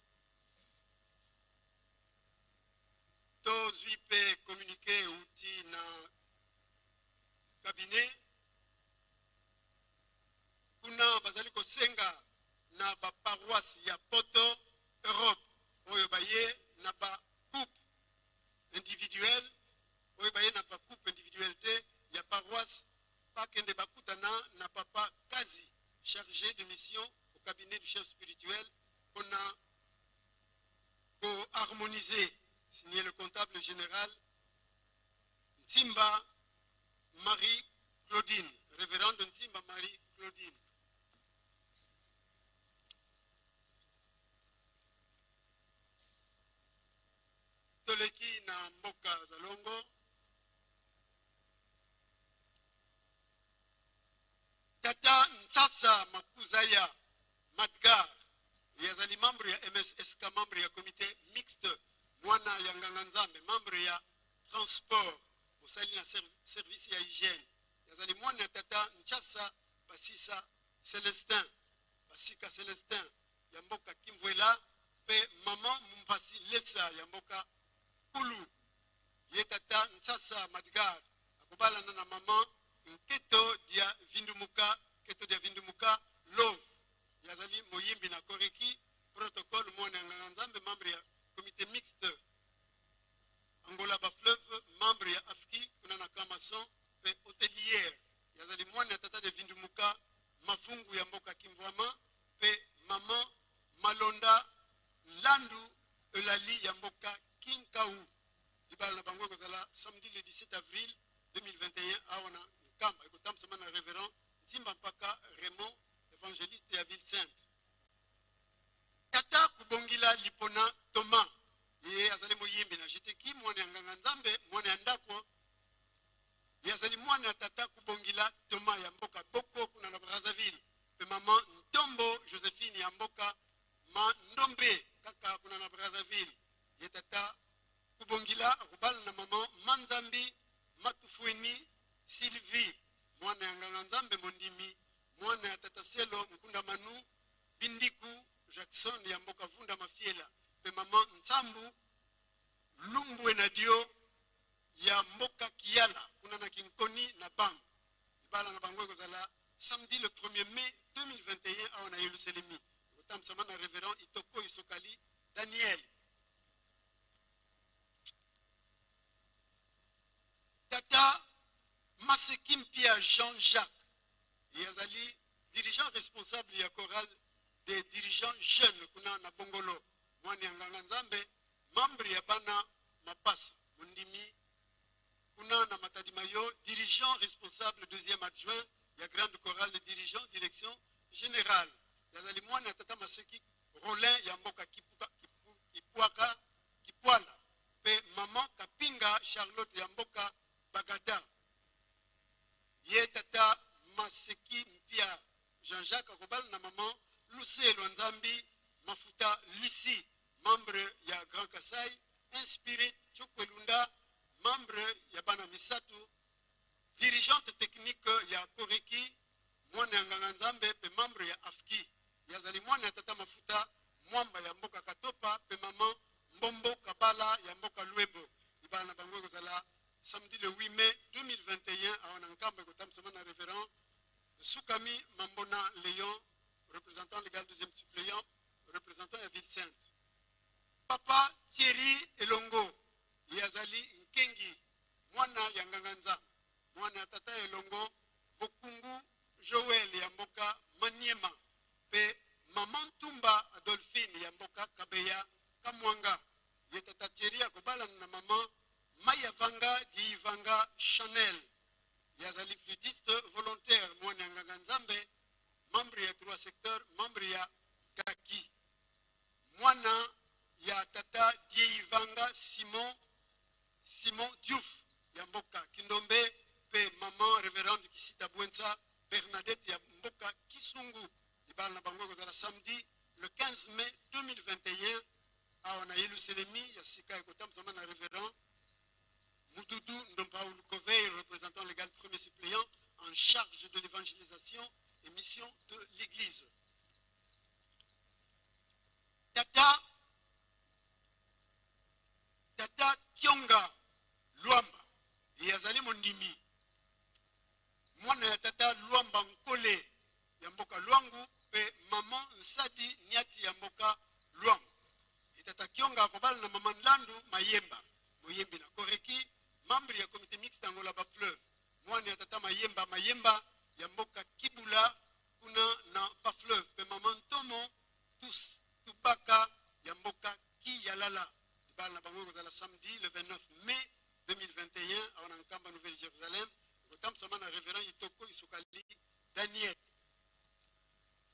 S1: Tozwi mpe communiqué euti na cabinet kuna bazali kosenga na ba paroisse ya poto Europe oyo baye na ba coupe individuelle, oyo baye na ba coupe individuelle te ya paroisse, bakende bakutana na papa Kazi, chargé de mission au cabinet du chef spirituel, mpona ko harmoniser. Signé le comptable général Ntimba Marie Claudine, révérende Ntimba Marie Claudine. Toleki na mboka Zalongo. Tata Nsasa Makuzaya Madgar, ye azali membre ya MSSK, membre ya comité mixte, mwana ya nganga Nzambe, membre ya transport, mosali na service ya hygiène. Ye azali mwana ya tata Nchasa Basisa Celestin, Basika Celestin ya mboka Kimvuela, mpe mama Mumpasi Lesa ya mboka Kulu. Ye tata Nsasa Madgar akobalana na mama Nketo dia Vindumuka, Nketo dia Vindumuka Love. Ye azali moyimbi na Koreki protocole, mwana ya nganga Nzambe, membre ya comité mixte Angola ba fleuve, membre ya AFKI kuna na camp maçon mpe hôtelière. Ye azali mwana ya tata de Vindumuka Mafungu ya mboka Kimvwama mpe mama Malonda Nlandu Eulalie ya mboka Kinkau. Libala na bango ekozala samedi le 17 avril 2021 awa na Nkamba, ekotambusama na révérend Ntimba Mpaka Raymond, évangéliste ya ville sainte. Tata Kubongila Lipona Thomas, ye azali moyimbi na GTK, mwana ya nganga Nzambe, mwana ya ndako. Ye azali mwana ya tata Kubongila Thomas ya mboka Boko kuna na Brazzaville, mpe mama Ntombo Josephine ya mboka Ma Ndombe kaka kuna na Brazzaville. Ye tata Kubongila akobala na mama Manzambi Matufueni Sylvie, mwana ya nganga Nzambe mondimi, mwana ya tata Selo Nkunda Manu Bindiku Jackson ya mboka Vunda Mafiela, mpe mama Nsambu Lumbwe na Dio ya mboka Kiala kuna na Kinkoni na Bango. Libala na bango ekozala samedi le 1er mai 2021 awa na Yelusalemi, ekotambusama na révérend Itoko Isokali Daniel. Tata Maseki Mpia Jean-Jacques, ye azali dirigeant responsable ya chorale des dirigeants jeunes kuna na Bongolo, mwana ya nganga Nzambe, membre ya bana Mapasa mondimi kuna na Matadi Mayo, dirigeant responsable deuxième adjoint ya grande chorale des dirigeants direction générale. Yazali mwana ya tata Maseki Rolin ya mboka Kipuka, Kipu, Kipwaka, Kipwala, pe maman Kapinga Charlotte ya mboka Bagata. Ye tata Maseki Mpia Jean-Jacques akobala na maman Luce Lwanzambi Mafuta Lucie, membre ya Grand Kasai, inspiré Chokwelunda, membre ya bana misatu. Dirigeante technique ya Koreki, mwana ya nganga Nzambe pe membre ya AFKI. Ye azali mwana ya tata Mafuta Mwamba ya mboka Katopa pe maman Mbombo Kabala ya mboka Luebo. Libala na bango ekozala samedi le 8 mai 2021 awa na Nkamba, ekotambwisama na Reverend Nsukami Mambona Leon, représentant légal deuxième suppléant, représentant ya Ville Sainte. Papa Thierry Elongo, ye azali Nkengi, mwana ya nganga Nzambe, mwana ya tata Elongo Bokungu Joël ya mboka Maniema pe maman Ntumba Adolphine ya mboka Kabeya Kamwanga. Ye tata Thierry akobalana na maman Mayavanga Diivanga Chanel. Ye azali flûtiste volontaire, mwana ya nganga Nzambe, membre ya trois secteurs, membre ya Gaki. Mwana ya tata Dieivanga Simon, Simon Diouf ya mboka Kindombe pe maman Reverende Kisita Bwensa Bernadette ya mboka Kisungu. Libala na bango ekozala samedi le 15 mai 2021 awa na Yelusalemi ya sika, ekotambusama na Reverend Mududu Ndompaulu Kovey, représentant légal premier suppléant en charge de l'évangélisation et mission de l'Église. Tata, Tata Kionga Luamba, ye azali mondimi, mwana ya tata Luamba Nkole ya mboka Luangu pe maman Nsadi Niati ya mboka Luangu. Ye tata Kionga akobala na maman Nlandu Mayemba, moyembi na Koreki, membre ya comité mixte Angola ba Fleuve, mwana ya tata Mayemba Mayemba ya mboka Kibula kuna na ba Fleuve pe maman Ntomo Tubaka ya mboka Kiyalala. Libala na bango ekozala samedi le 29 mai 2021 awa na Nkamba Nouvelle Jérusalem, ekotambusama na Reverend Itoko Isukali Daniel.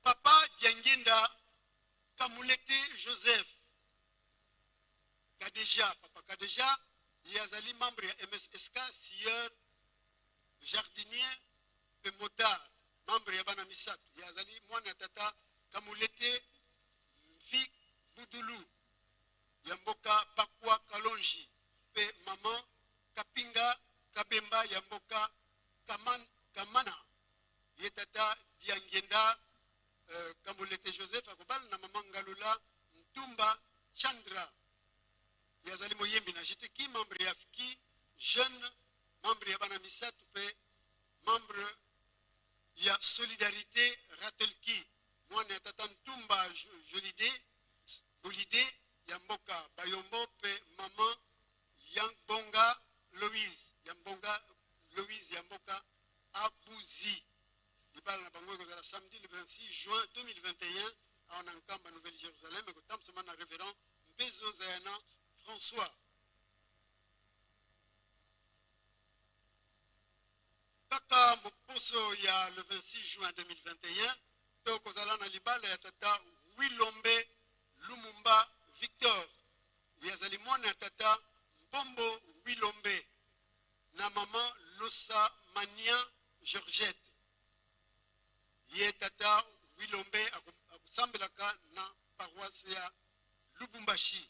S1: Papa Diangienda Kamulete Joseph Kadeja, Papa Kadeja, ye azali membre ya MSSK, scieur, jardinier pe motard, membre ya bana misato. Ye azali mwana ya tata Kamulete Mvi Budulu ya mboka Bakwa Kalonji pe maman Kapinga Kabemba ya mboka Kaman, Kamana. Ye tata Diangienda Kamulete Joseph akobala na maman Ngalula Ntumba Chandra. Ye azali moyembi na JTK, membre ya FKI jeune, membre ya bana misato pe membre ya Solidarité Ratelki, mwana ya tata Ntumba Jolide Bolide ya mboka Bayombo pe maman Yangbonga Louise ya mbonga Louise ya mboka Abuzi. Libala na bango ekozala samedi le 26 juin 2021 awa na Nkamba Nouvelle Jérusalem, ekotambusama na Reverend Mbezo Zayana François. Kaka moposo ya le 26 juin 2021 tokozala na libala ya tata Wilombe Lumumba Victor. Ye azali mwana ya tata Mbombo Wilombe na mama Losa Mania Georgette. Ye tata Wilombe akosambelaka na paroisse ya Lubumbashi.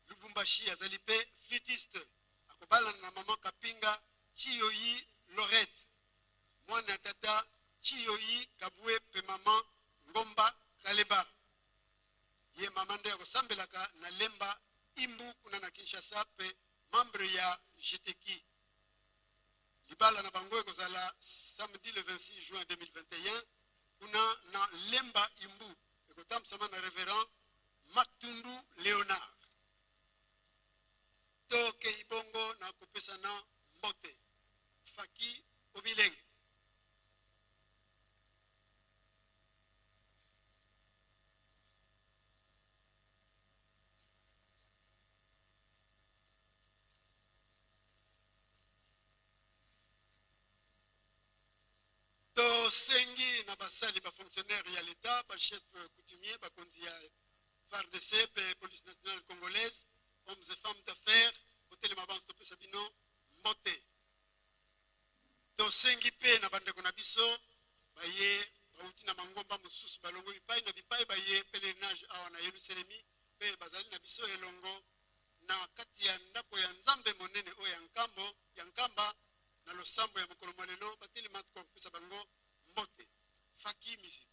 S1: Lubumbashi azali pe flûtiste. Akobalana na mama Kapinga Chiyoyi Lorette, mwana ya tata Chiyoyi Kabwe pe mama Ngomba Kaleba. Ye mama nde akosambelaka na Lemba Imbu kuna na Kinshasa pe membre ya GTK. Libala na bango ekozala samedi le 26 juin 2021 kuna na Lemba Imbu, ekotambusama na Reverend Matundu Leonard. Tokei bongo na kopesana mbote. Faki Obilenge. Tosengi na basali ba fonctionnaire ya l'État, ba chef coutumier, bakonzi ya FARDC pe police nationale congolaise, hommes et femmes d'affaires, kotelema banso topesa bino mbote. Tosengi pe na bandeko na biso baye bauti na mangomba mosusu, balongo bipai na bipai, baye pèlerinage awa na Yelusalemi pe bazali na biso elongo. na kati ya ndako ya Nzambe monene oyo ya nkambo ya Nkamba na losambo ya mokolo mwa lelo. Batelema tokoka kopesa bango mbote. Faki musique.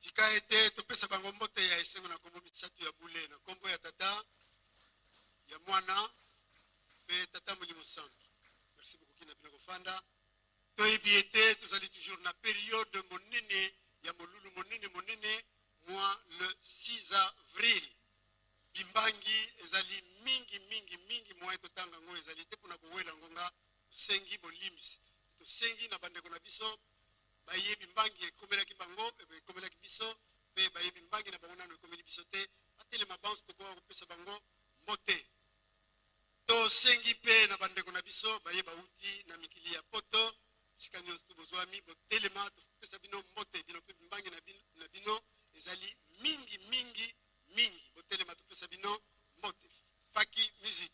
S1: Tika ete topesa bango mbote ya esengo na nkombo misato ya bule, na nkombo ya Tata, ya Mwana mpe Tata Molimo Santu. Merci beaucoup na bino kofanda. Toyebi ete tozali toujours na periode monene ya molulu monene monene mwa le 6 avril. Bimbangi ezali mingi mingi mingi, moyen totanga yango ezali te mpona kowela ngonga. Tosengi bolimbisi, tosengi na bandeko na biso bayebi mbangi ekomelaki bango, ekomelaki biso, mpe bayebi mbangi na bango nano ekomeli biso te, batelema banso tokoka kopesa bango mbote. Tosengi mpe na bandeko na biso baye bauti na mikili ya poto, esika nyonso tu bozwami, botelema topesa bino mbote. Bino mpe mbangi na bino ezali mingi mingi mingi, botelema topesa bino mbote. Faki musique.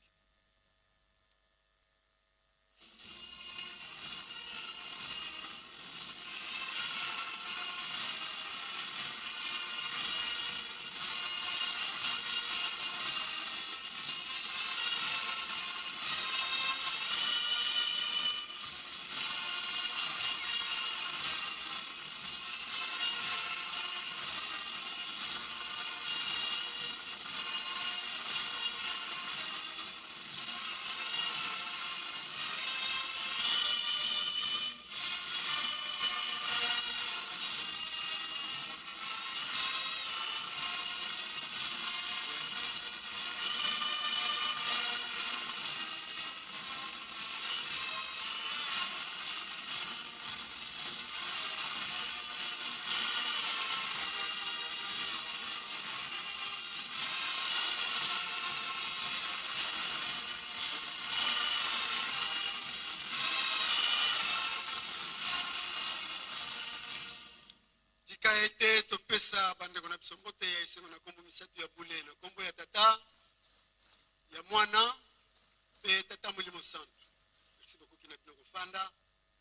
S1: Tika ete topesa bandeko na biso mbote ya esengo na nkombo misato ya bule, na nkombo ya Tata, ya Mwana mpe Tata Molimo Santu. Merci beaucoup kina bino kofanda.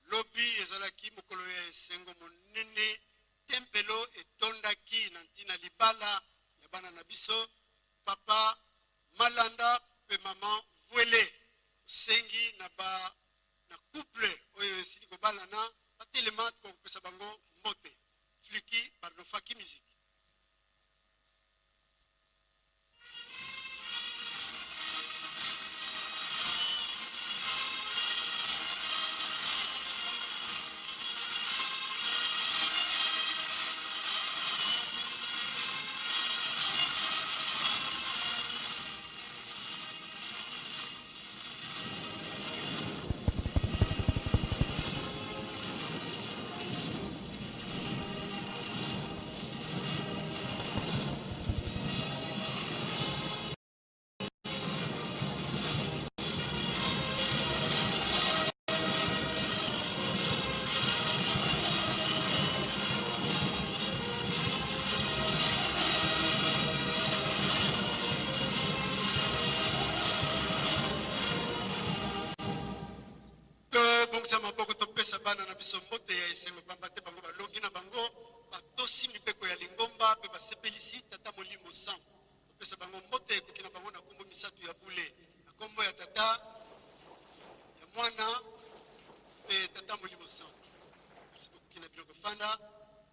S1: Lobi ezalaki mokolo ya esengo monene, tempelo etondaki na ntina libala ya bana na biso Papa Malanda mpe Maman Vuele. Tosengi na ba na couple oyo esili kobalana batelema, tokoka kopesa bango mbote. Fluki, pardon, Faki Musique. Tobongisa maboko, topesa bana na biso mbote ya esengo, pamba te bango balongi na bango, batosi mibeko ya lingomba mpe basepelisi Tata Molimo Santu. Topesa bango mbote ekoki na bango na kombo misato ya bule, na kombo ya Tata, ya Mwana mpe Tata Molimo Santu. Merci beaucoup kina bino kofanda.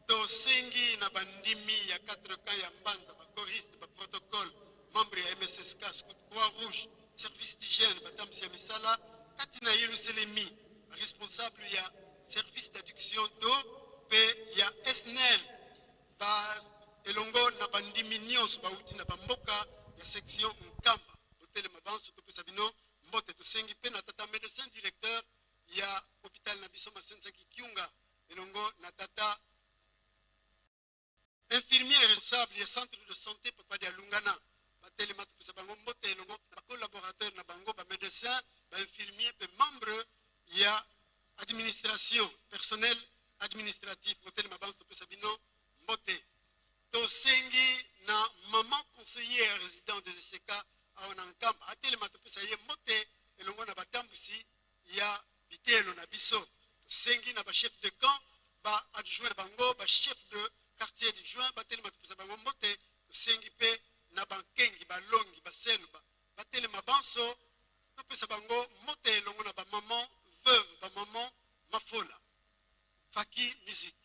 S1: Tosengi na bandimi ya 4 camps ya Mbanza, ba choristes, ba protocole, membre ya MSSK, Scout Croix Rouge, service d'hygiène, batambwisi ya misala kati na Yelusalemi, ba responsable ya service d'adduction d'eau mpe ya SNEL, ba elongo na bandimi nyonso bauti na bamboka ya section Nkamba. Botelema banso topesa bino Mbote. Tosengi mpe na tata medecin directeur ya hôpital na biso Masensaki Kiunga, elongo na tata infirmier responsable ya centre de santé Papa Dialungana, batelema topesa bango mbote elongo na bacollaborateur na bango, bamédecin, bainfirmier mpe membre ya administration, personnel administratif. Botelema banso topesa bino mbote. Tosengi na maman conseillère résident des ECK awa na Nkamba atelema topesa ye mbote elongo na batambusi ya biteyelo na biso. Tosengi na bachef de camp, ba adjoint na bango, bachef de quartier adjoint batelema topesa bango mbote. Tosengi mpe na bankengi, balongi, baselu batelema banso topesa bango mbote elongo na bamaman veuve, bamaman mafola. Faki musique.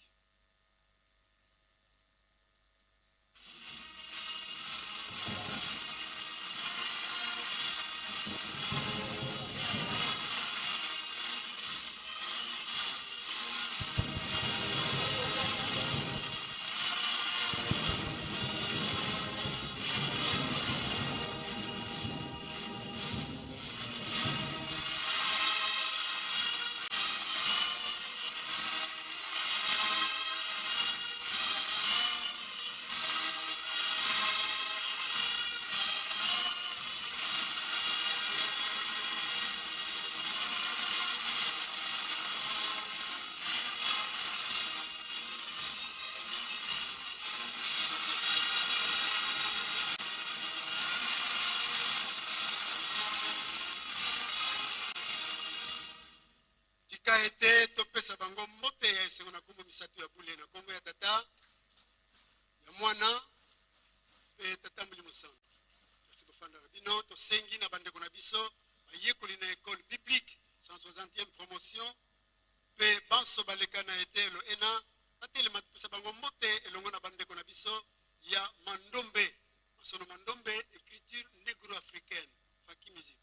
S1: Tika ete topesa bango mbote ya esengo na nkombo misato ya bule, na nkombo ya Tata, ya Mwana mpe Tata Molimo Santu. Kasi bofanda na bino. Tosengi na bandeko na biso bayekoli na école biblique 160e promotion mpe banso baleka na eteyelo ena batelema topesa bango mbote elongo na bandeko na biso ya Mandombe, Masono Mandombe, écriture négro-africaine. Faki musique.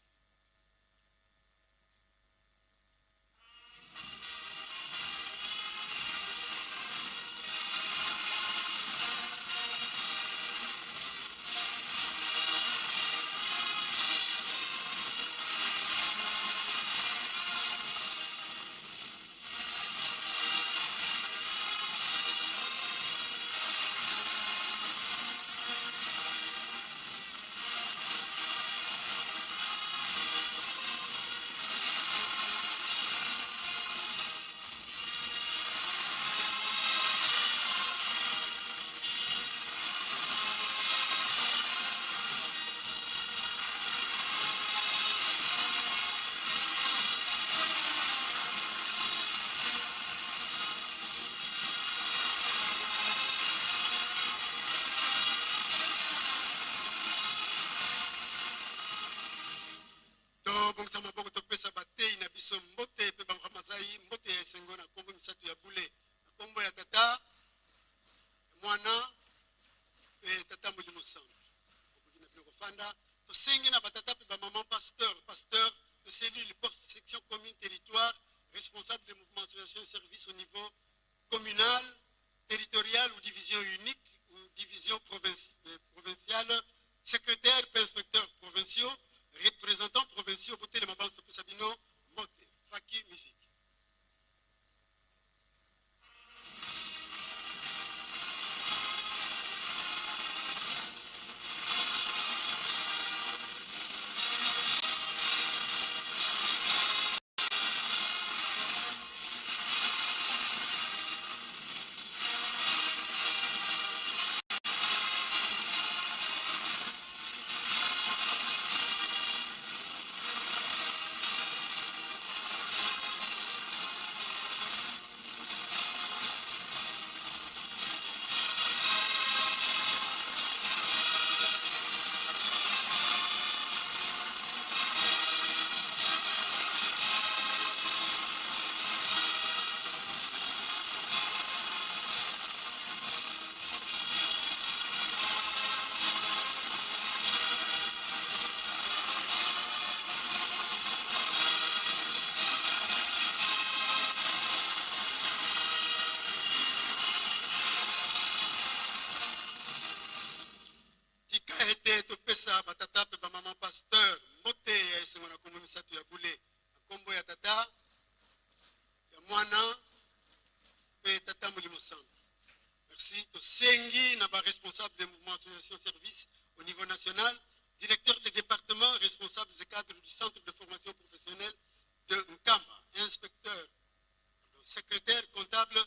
S1: Tobongisa maboko topesa batei na biso mbote mpe bango mazai mbote ya esengo na nkombo misato ya bule, na nkombo ya Tata, ya Mwana mpe Tata Molimo Santu. Okoki na bino kofanda. Tosengi na batata mpe bamama pasteur, pasteur de cellule, poste, section, commune, territoire, responsable de mouvement, association, service au niveau communal, territorial ou division unique ou division provinciale, secrétaire mpe inspecteur provinciaux, représentants provinciaux, botelema banso topesa bino mbote. Faki musique. ete topesa batata mpe bamama pasteur mbote ya esengo na nkombo misato ya bule, na nkombo ya Tata, ya Mwana mpe Tata Molimo Santo. Merci. Tosengi na ba responsables des mouvements association service au niveau national, directeur de département, responsables et cadres du centre de formation professionnelle de Nkamba, inspecteur, secrétaire comptable,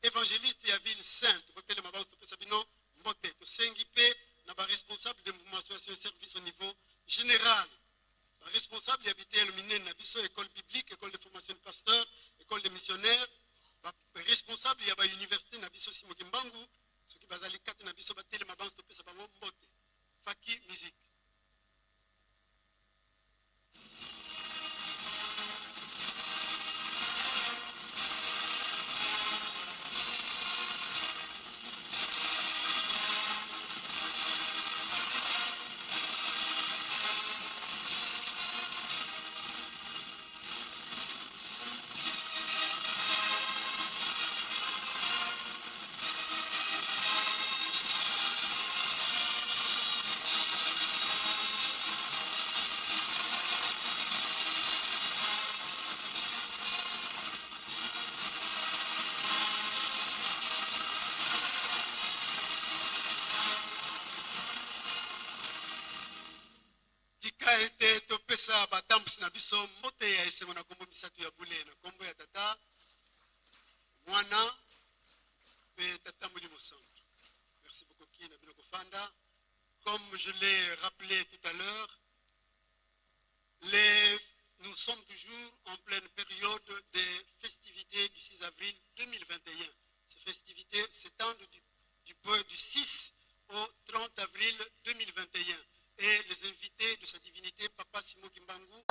S1: évangéliste ya ville sainte, botelema banso topesa bino mbote. Tosengi mpe na ba responsables des mouvements association service au niveau général, ba responsable ya biteyelo minene na biso, école biblique, école de formation de pasteur, école de missionnaire, ba responsable ya ba université na biso Simon Kimbangu, soki bazali kati na biso batelema banso topesa bango mbote. Faki musique. Tika ete topesa batambwisi na biso mbote ya esengo na nkombo misato ya bule, na nkombo ya Tata, Mwana mpe Tata Molimo Santu. Merci beaucoup ki na bino kofanda. Comme je l'ai rappelé tout à l'heure, les, nous sommes toujours en pleine période des festivités du 6 avril 2021. Ces festivités s'étendent du, du, du 6 au 30 avril 2021. Et les invités de sa divinité, Papa Simon Kimbangu.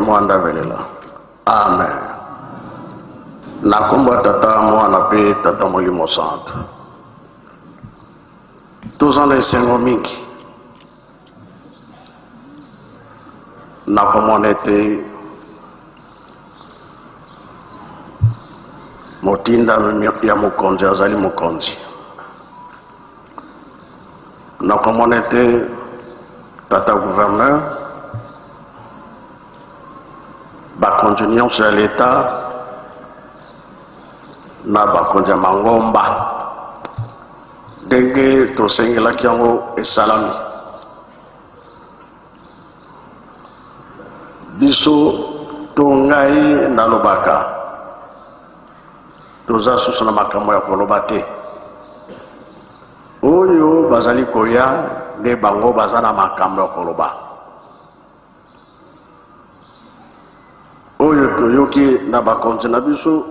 S9: Mwanda velela. Amen. Na nkombo ya Tata, Mwana mpe Tata Molimo Santu. Toza na esengo mingi na komona ete motinda ya mokonzi azali mokonzi. Na komona ete tata gouverneur, bakonzi nyonso ya leta na bakonzi ya mangomba. Ndenge tosengelaki yango esalami. Biso to ngai nalobaka, toza susu na makambo ya koloba te. Oyo bazali koya nde bango baza na makambo ya koloba. Oyo toyoki na bakonzi na biso,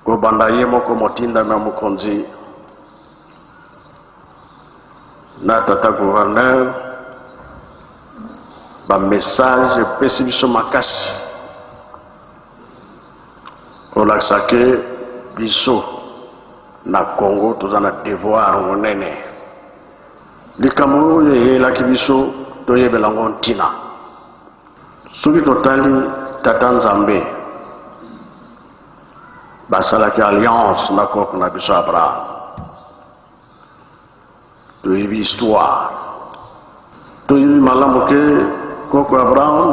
S9: kobanda ye moko motindami ya mokonzi na tata gouverneur, bamessage epesi biso makasi kolakisa ke biso na Congo toza na devoir monene. Likambo oyo eyelaki biso toyebela yango ntina. Soki totali tata Nzambe, basalaki alliance na koko na biso Abraham. Toyebi histoire, toyebi malamu ke koko Abraham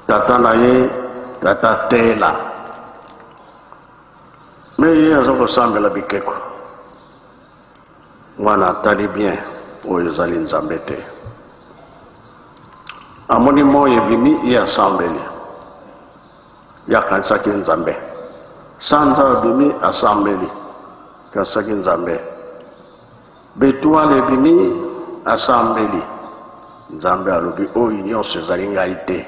S9: tata na ye tata Tela, me ye aza kosambela bikeko. Wana atali bien, oyo ezali Nzambe te. Amoni moi ebimi, ye asambeli, ye akanisaki Nzambe. Sanza abimi, asambeli, akanisaki Nzambe. Betwale ebimi, asambeli. Nzambe alobi, oyo nyonso ezali ngai te.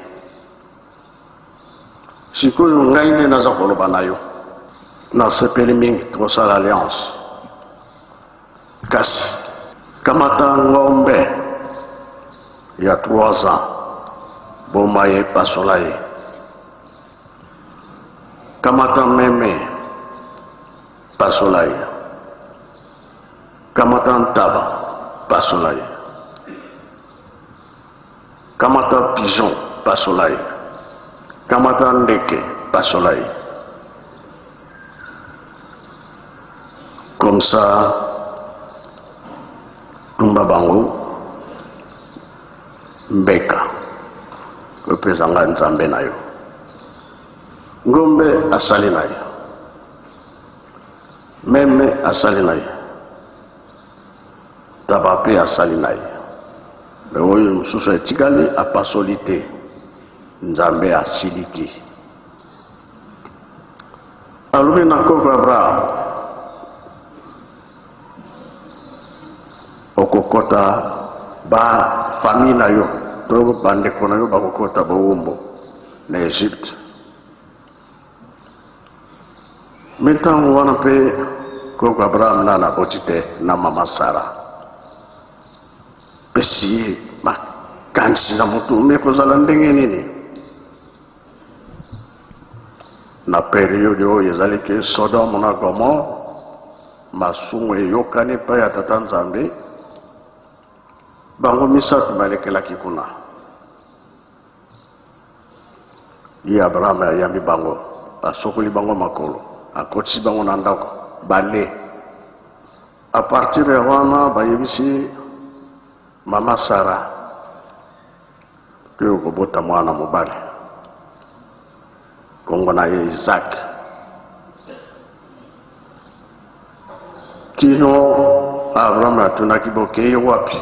S9: Sikoyo ngai nde naza koloba na yo, nasepeli mingi tokosala alliance, kasi kamata ngombe ya 3 ans, boma ye, pasola ye. Kamata meme, pasola ye. Kamata ntaba, pasola ye. Kamata pigeon, pasola ye. Kamata ndeke, pasola ye. Comme ça, tumba bango mbeka opesa nga Nzambe na yo. Ngombe asali na ye, meme asali na ye, taba mpe asali na ye, me oyo mosusu etikali apasoli te. Nzambe asiliki, alobi na koko Abraham, okokota ba famille na yo to bandeko na yo bakokota bowumbu na Egypte. Me ntango wana mpe koko Abraham nana aboti te na mama Sara, pesi ye makanisi na motu, me kozala ndenge nini na periode oyo ezali ke Sodome na Gomore, masumu eyokani epai ya tata Nzambe. Bango misato balekelaki kuna. Ye Abraham ayambi bango, asokoli bango makolo, akotisi bango na ndako, bale. A partir ya wana bayebisi mama Sara ke okobota mwana mobali, kombo na ye Isaac. Kino Abraham atunaki, bokei wapi?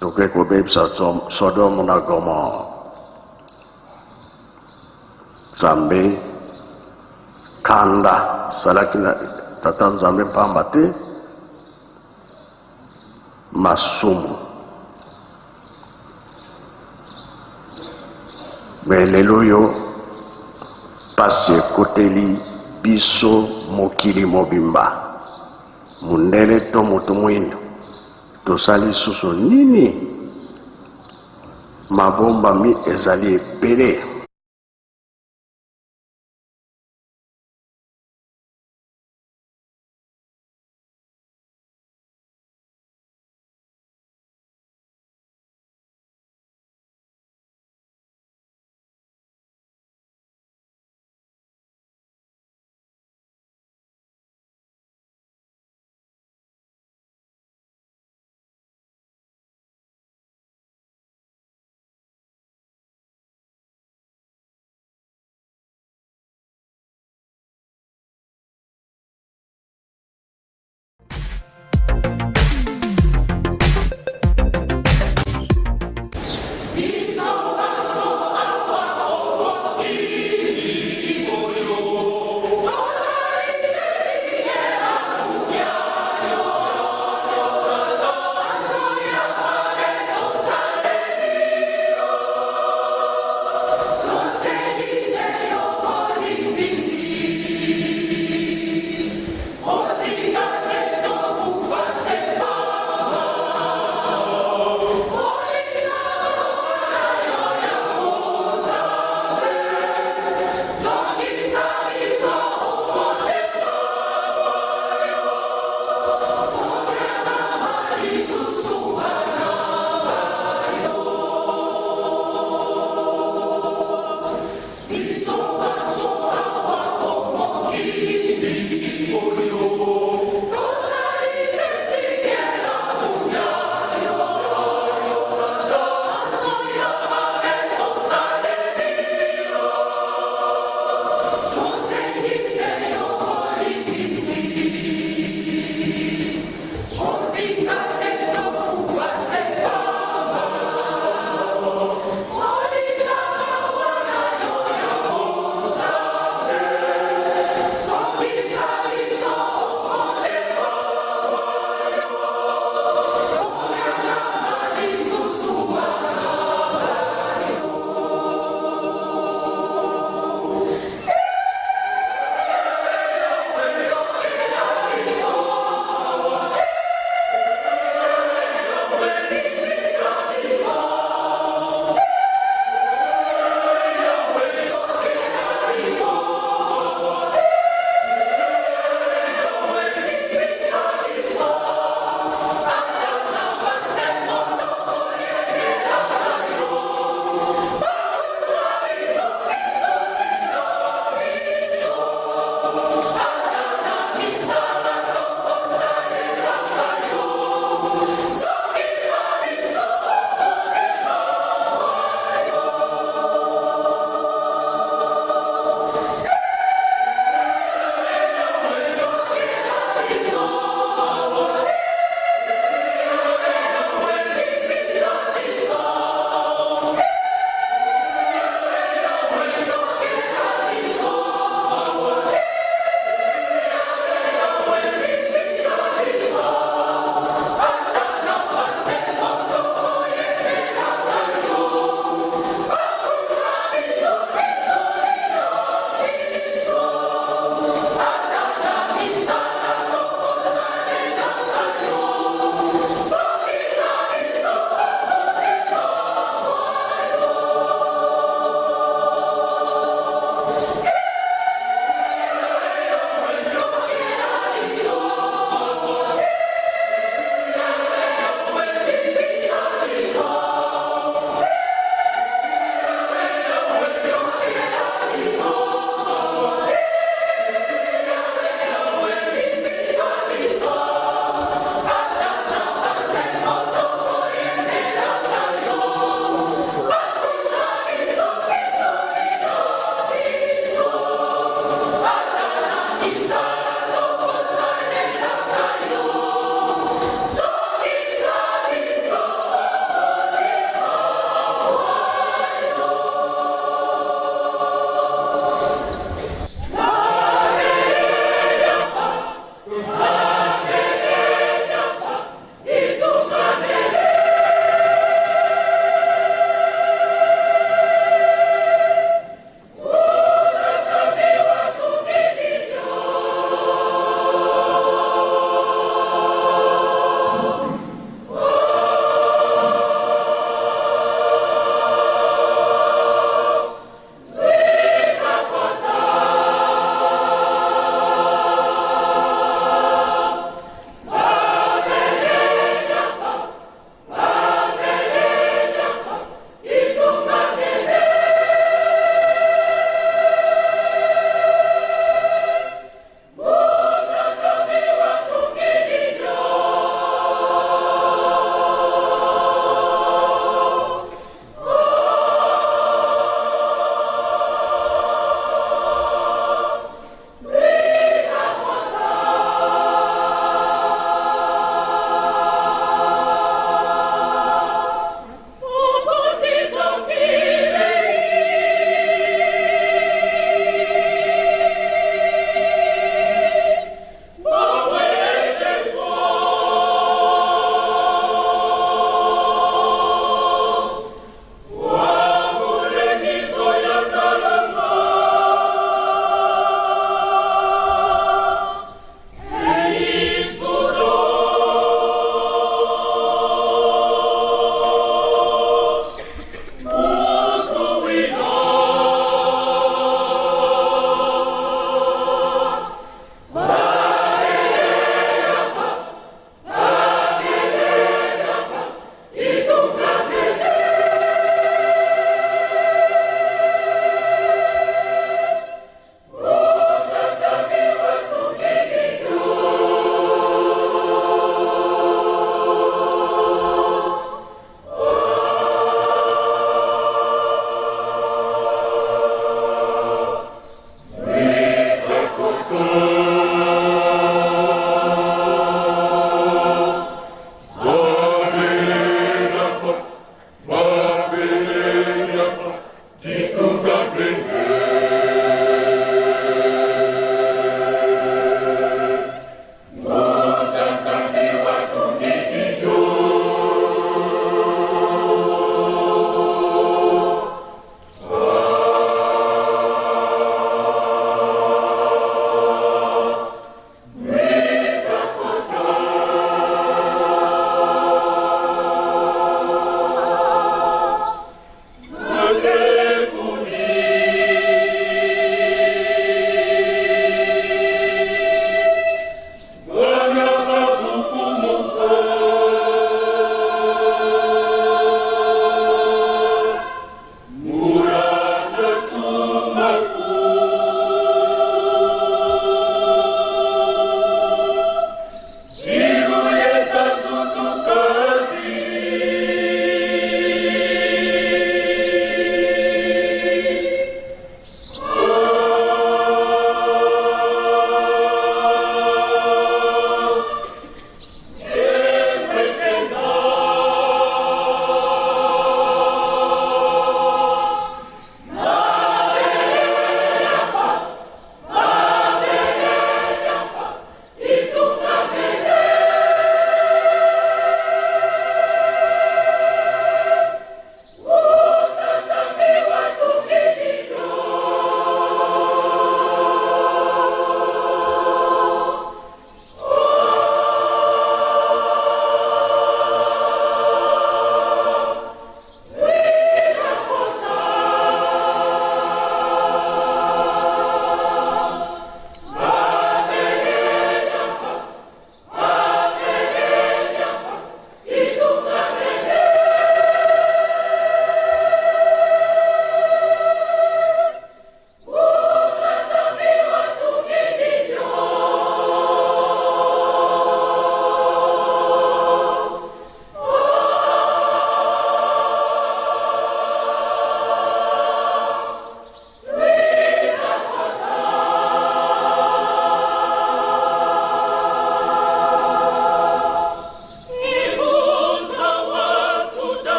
S9: Toke kobebisa Sodome na Gomore. Nzambe kanda asalaki na tata Nzambe mpamba te masumu. Me lelo oyo pasi ekoteli biso mokili mobimba, mundele to moto mwindo, tosali lisusu nini? Mabombami ezali ebele.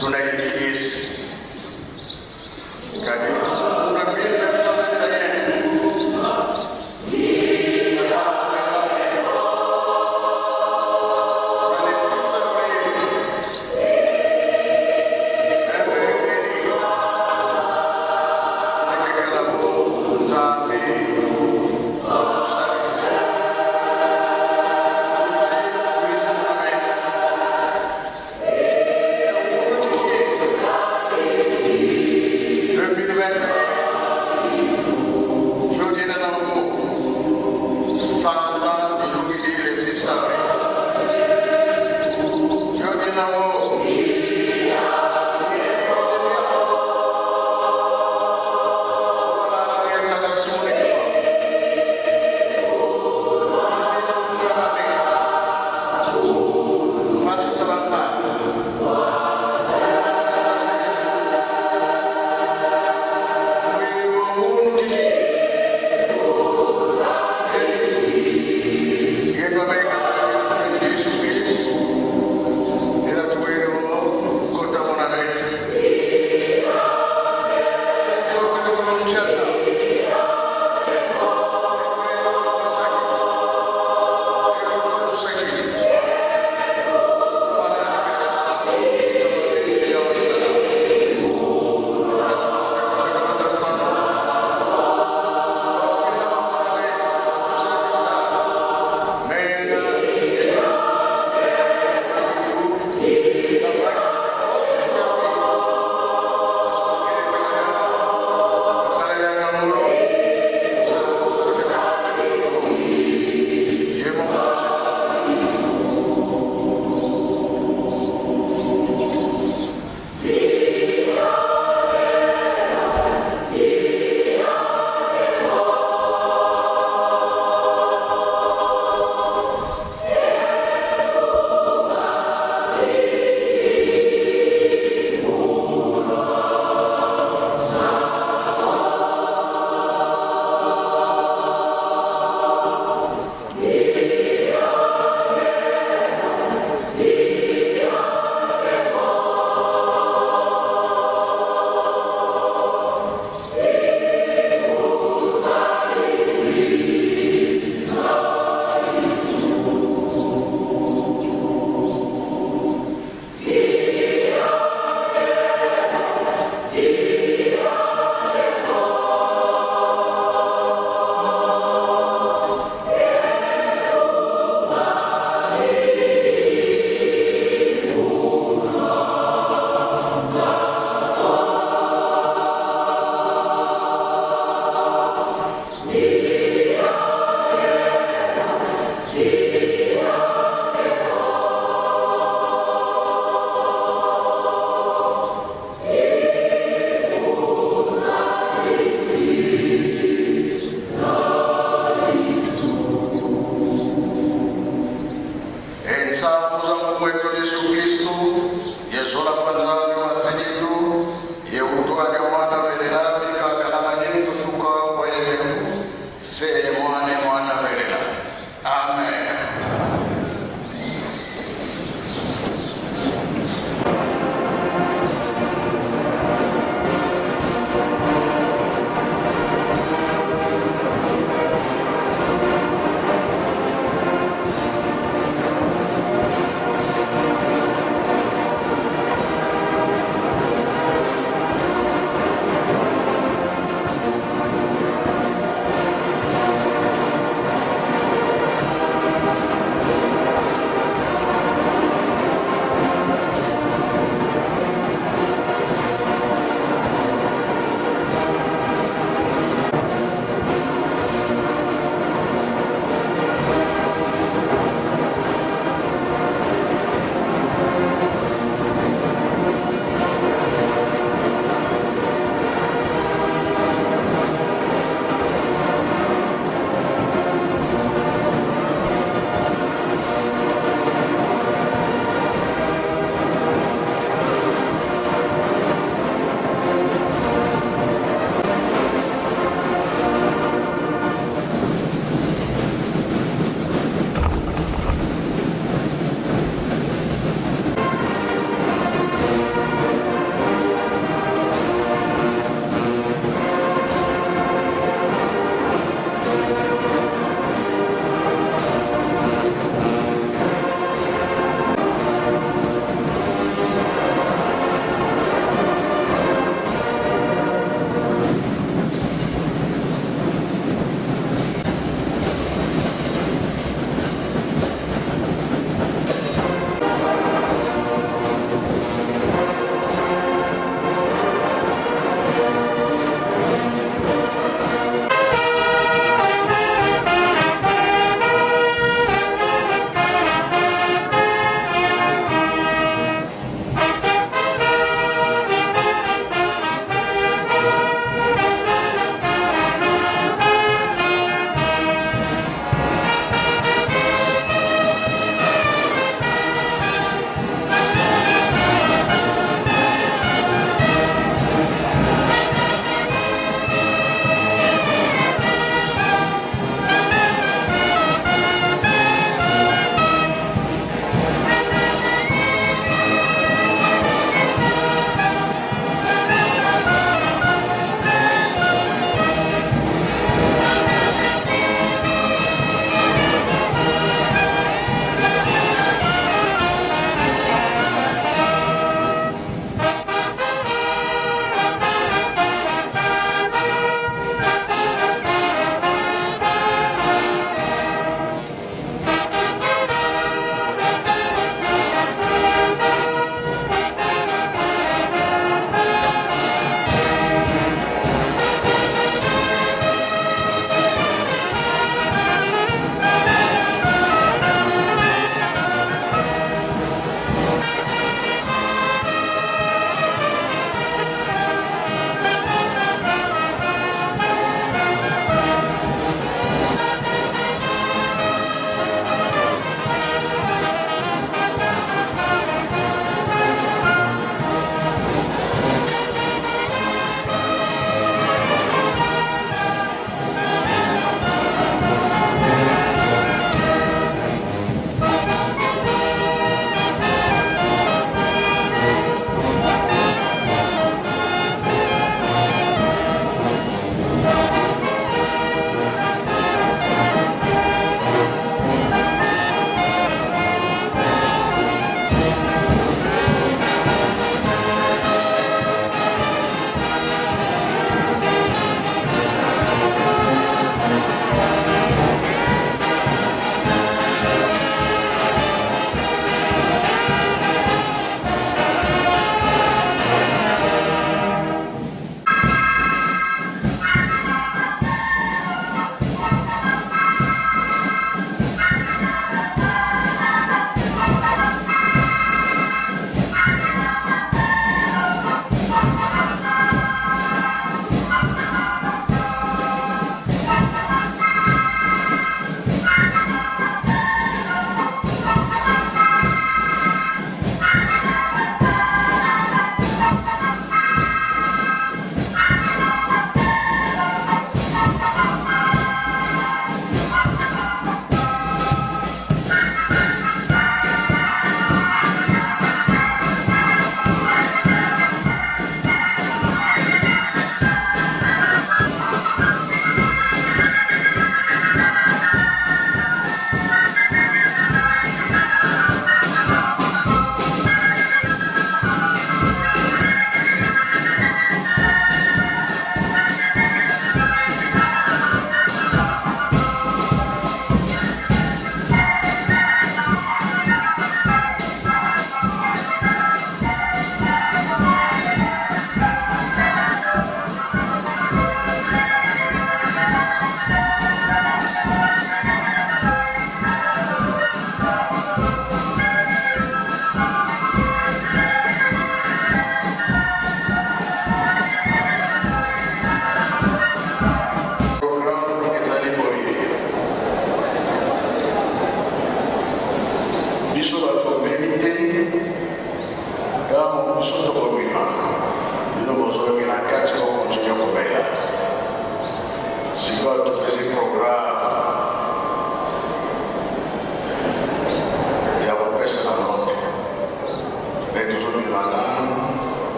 S9: Tunaitis kadi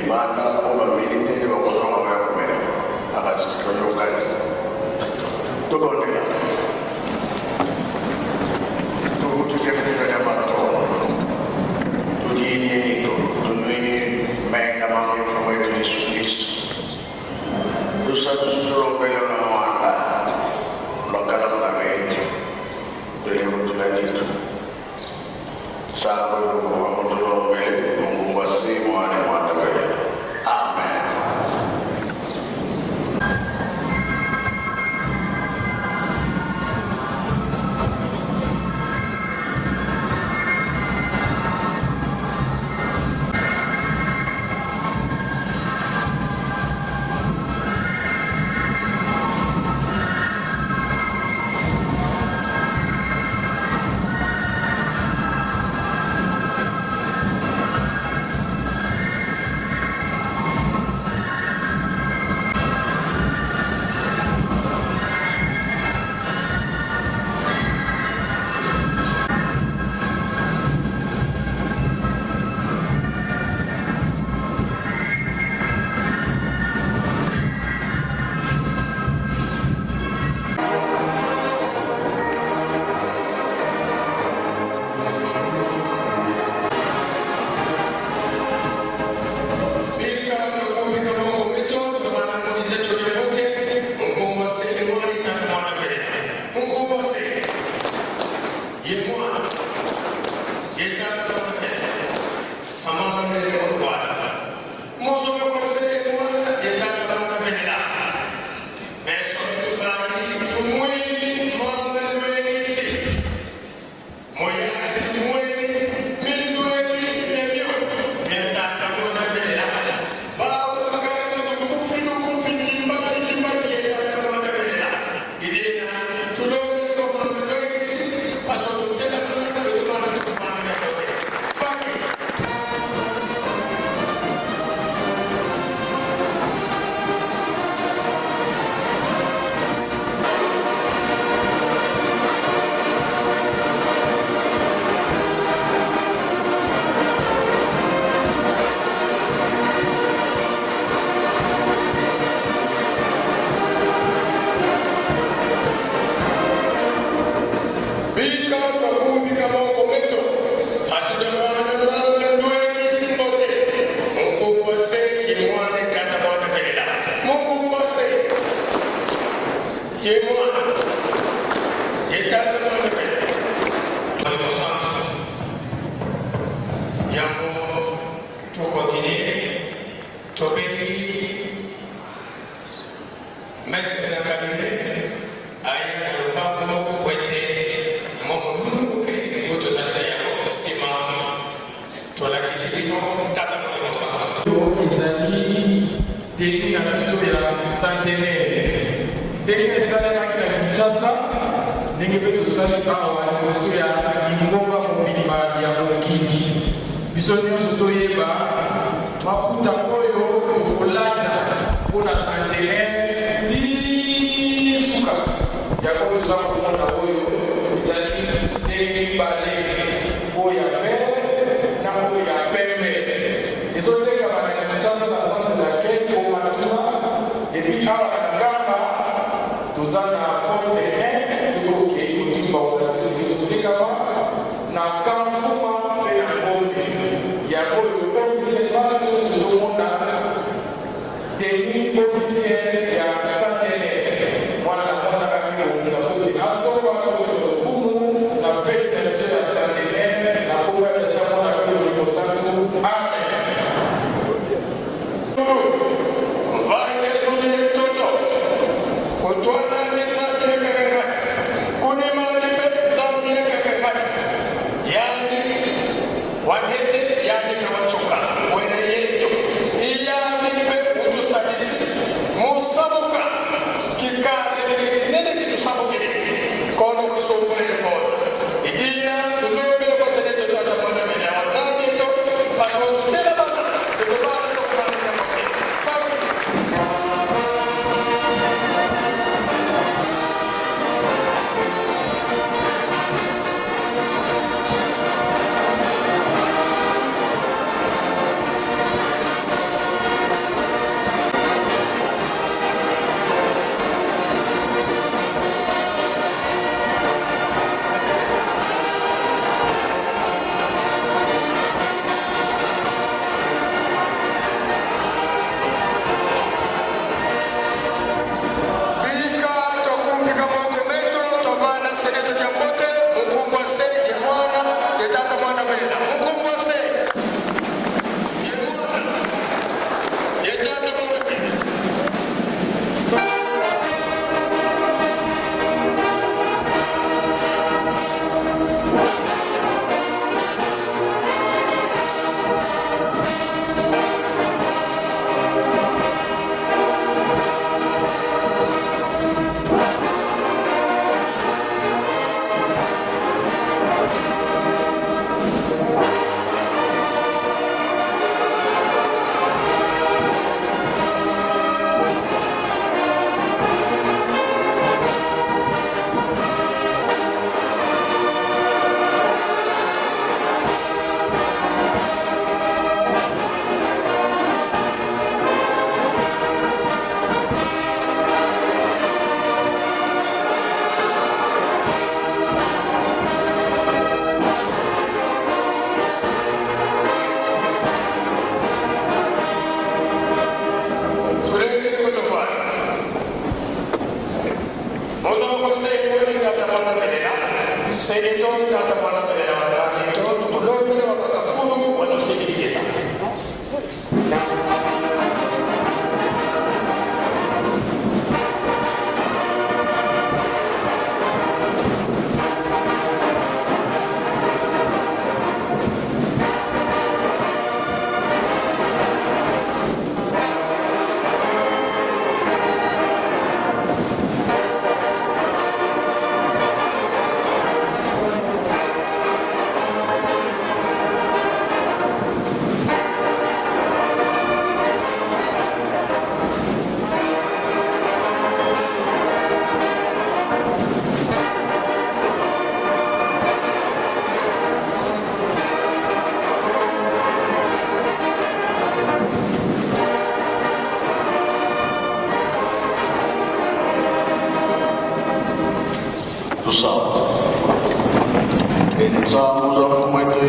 S9: libanda mpo bamilitaire bakozonga baya komela akasitoyokani. Tobondela. Tukutukefuka matondo tudiinienito tunuini menga mangefu mwetu Yesu Kristu tusatutulombele na mwanda lwakalanga betu tulevutulanitu sako wamutulombele Mungu wasi mwane mwanda wetu. Amen.
S8: Yango tokontinue, tobengi maître na cabinet aya na lombango po ete mwa molulu moke oyo tozali na yango nsima tolakisi bino Tata Molimo Santu.
S6: Oyo ezali tenue na biso ya centenaire ndenge esalemaki na Kinshasa, ndenge mpe tosali awa liboso ya lingomba mobimba ya mokili. Biso nyonso toyeba maputa oyo tokolata mpo na centenaire tii suka. Yango toza komona oyo ezali ndenge mibale, oyo ya vert na oyo ya pembe. Ezotekama na Kinshasa na centre d'accueil Omatuna, et puis awa na Nkamba toza na poste 1, soki okei otuni bakolakisa esika ezotekama na Kamfuma mpe na Gombe. Yango oyo officiellement biso nyonso tozomona tenue officielle ya centenaire. Mwana na mwana amibongisa mpo ete asomba kopesa lokumu na feti na biso ya centenaire na kombo ya Tata, Mwana mpe Molimo Santu. Amen.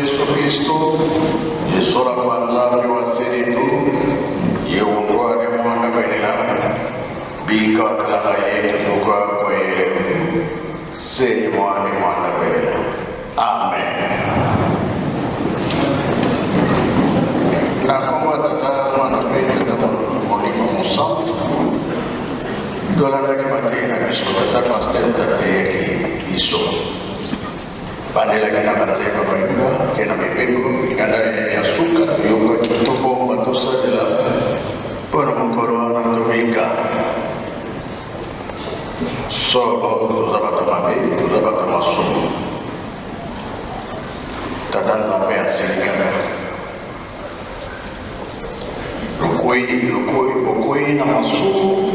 S2: Yesu Kristo, cisola kwa Nzambi wa selitu, ye undwane mwana velela, bika kalaka yetu tukwa kwa ye, se mwana mwana velela. Amen. Na kombo ya Tata, Mwana mpe Tata Molimo Mosantu, tolandaki mateyi na biso tata pasteur tateyaki biso bandelaki na banzemba bayuda ke na mibeko mikanda ya suka toyokaki tobomba tosalela mpo na mokolo wana tobika solo toza bato mabe toza bato masumu tata nzambe asilikaka lokwei lokwei bokwei na masumu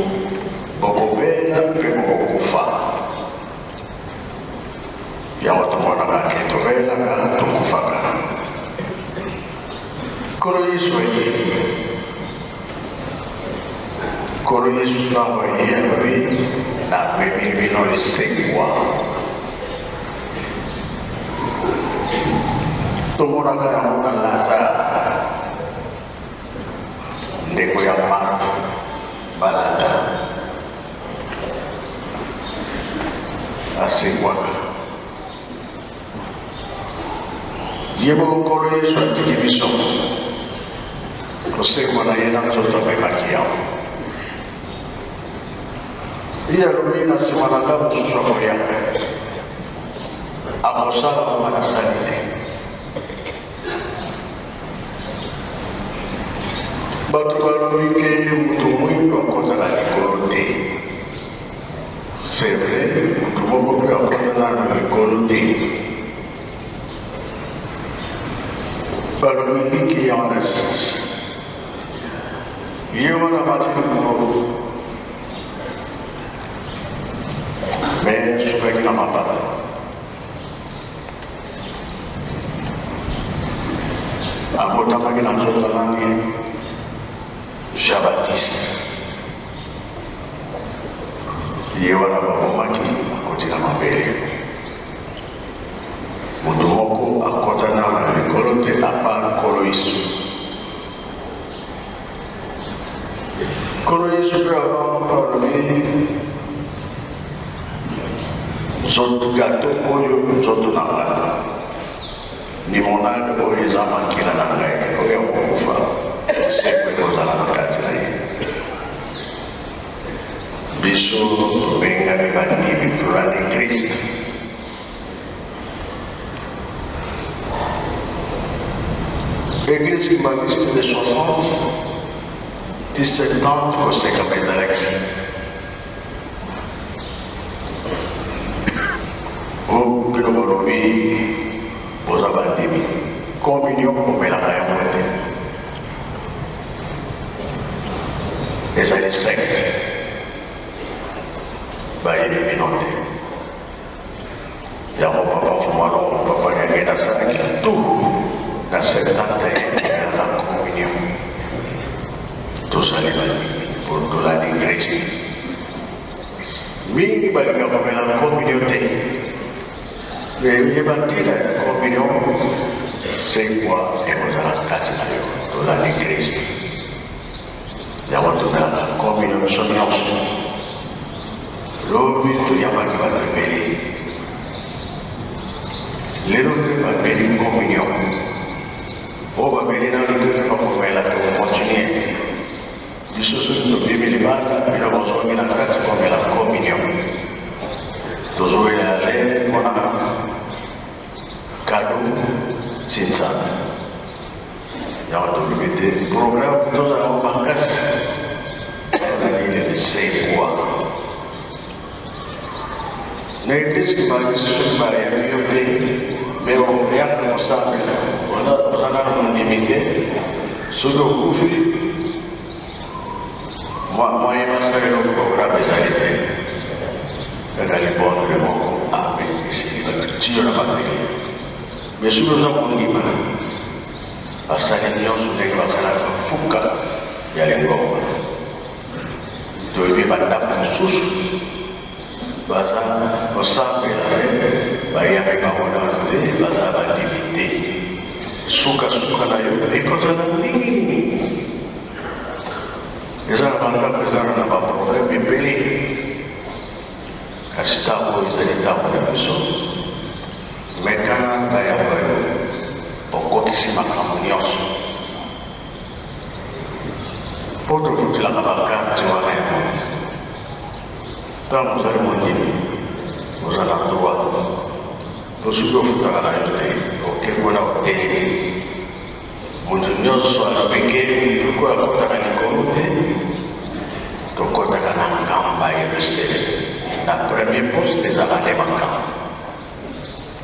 S2: bokobela mpe bokokufa yango tomonaka ke tobelaka tokufaka nkolo yesu aye nkolo yesu ntango aye alobi namemi bino lisekwa tomonaka yango na lazare ndeko ya marte balata asekwaka ye moko nkolo yesu atiki biso kosekwa na ye na nzoto amemaki yango ye alobi na nsima na nga mosusu akoya akosala oyo nasali te bato balobi ke moto mwindo akotaka likolo te c'est vrai moto moko mpe akota nano likolo te balobi ndiki yango na ye wana mati likolo me sukaki na mapata abotamaki na nzoto nani jean baptiste ye wana babomaki akoti na mabele moto moko akota nano na likolo te apa nkolo yesu nkolo yesu mpe alobi nzoto gato oyo nzoto na ngai limonade oyo eza makila na ngai oyo akokufa seko ekozala na kati na ye biso tobengami bandimi tolandi krist église kimbanguiste de 60 ti 70 kosekama ezalaki oyo bino bolobi boza bandimi communion komelaka yango te ezali secte bayebi bino te yango papa mfumano papa nyange nasalaki tout na 71 na communion tozali bandimi tolandi krist mingi balinga komela communion te eyeba ntina ya communion sekwa ekozala kati na yo tolandi krist yango tomelaka communion biso nyonso lobi toyambaki bato ebele lelo mpe bameli communion oyo bameli nano te mpe bakomela tokokontinue biso soki tobimi libanda bino bozongi na kati komela communion tozoya le mpona kado sinzana yango tolobi te programme tozala makasi mpona lisekwa na eglise kimbanguiste soki bayambi yo te me oyaka kosambela oza nano mondimi te soki okufi moyen basalela programme ezali te kaka libondle moko amen esili bato tiyo na mabele me soki oza kondima basali nyonso ndenge basalaka fuka ya lingomba toyebi bandako mosusu baza kosambela me bayambi bango nano te baza bandimi te. Sukasuka na yo ekozala nini? Eza na bandako, eza na baproblème ebele, kasi ntango oyo ezali ntango na biso. Mekana bayamba yo, okokisi makambo nyonso mpo tofutelaka bakarte wana yango. Ntango ozali mondimi, oza na droit, po soki ofutaka na yo te, oke kuna otelemi. Moto nyonso alobeke lokola akotaka likolo te, tokotaka na nkamba Yerusalem. Na premier poste ezalaka nde makambo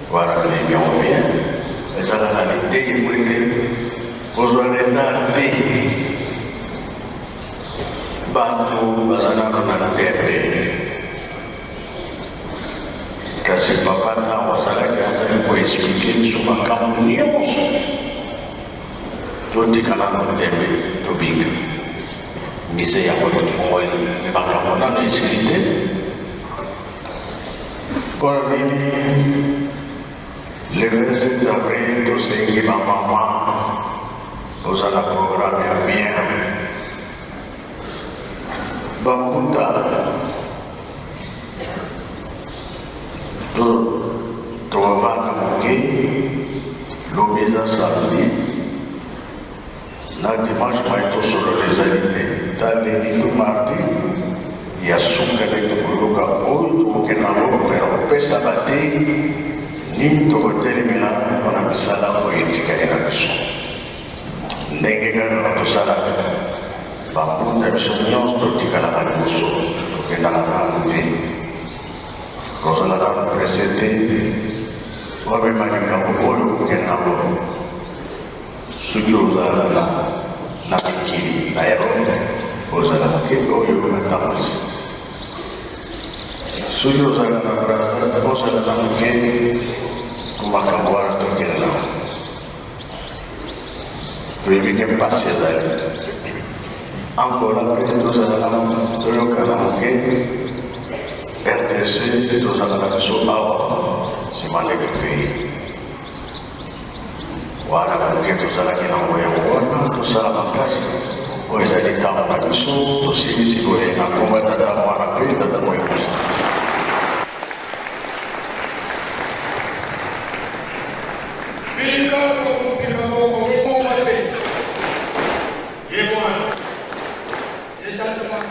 S2: wana, toyebi yango bien. Ezalaka na liteyi po ete kozwa retard te. Bato baza nano na ntembe, kasi papa ntango azalaki azali koexplike biso makambo nyonso, totika nano ntembe, tobika mise yango tofongoli me makambo nano esili te. Mpo na nini le 27 avril tosengi bamama oza na programme ya bien? Bakuta tobanda moke, lobi eza samedi na dimanche, mai tosolola ezali te. Ta lundi to mardi ya suka nde tokoyoka oyo tokokende yango mpona kopesa batei nini tokotelemela mpona misala oyo etikali na biso. Ndenge kaka tosalaka bambunda biso nyonso, totikalaka liboso, tokendaka nanu te, kozala nanu presse te. Wamema likambo oyo okokende nango. Soki ozala na mikili na Europe, ozala moke oyo batambwisi. Soki ozala na Brazza, ozala na moke makambo wana tokende nango. Toyebi ke mpasi ezali Angola mpe tozala na toyokana moke. RDC tozala na biso awa nsima ndenge toyei wana moke tozalaki nango yango wana, tosala makasi. Oyo ezali ntango na biso. Tosilisi boye na nkombo ya Tata, Mwana mpe Tata Moyekosi.
S6: Bika kokupi maboko moko se. Ye Mwana. Ye Tata Mwana.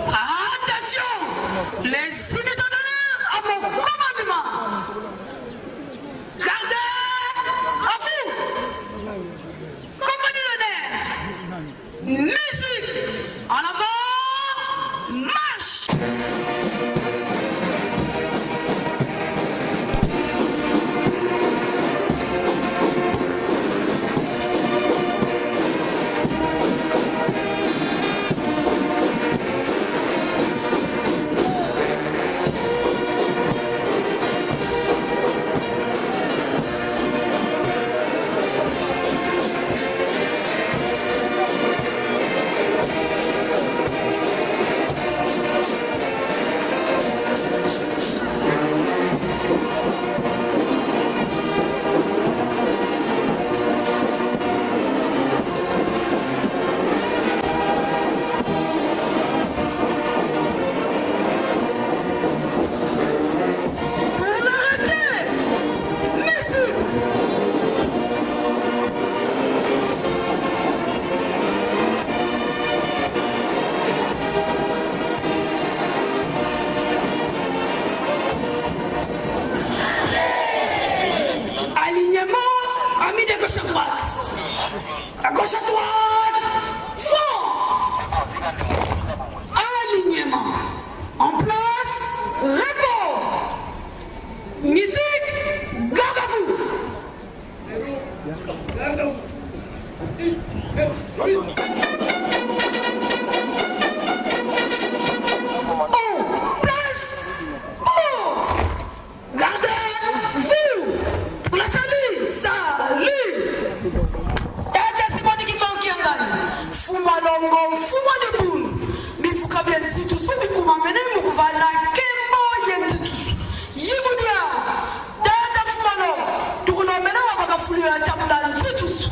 S5: Attention! Les unités d'honneur à mon commandement! Gardez à vous! Compagnie d'honneur! Musique! En avant! Marche! Malongo mfuma dibundu bivuka bia nzitusu bikumamene mukuvanda nkembo ye nzitusu yibudia tata mfuma longo tukunomena wabakafulila tabula nzitusu.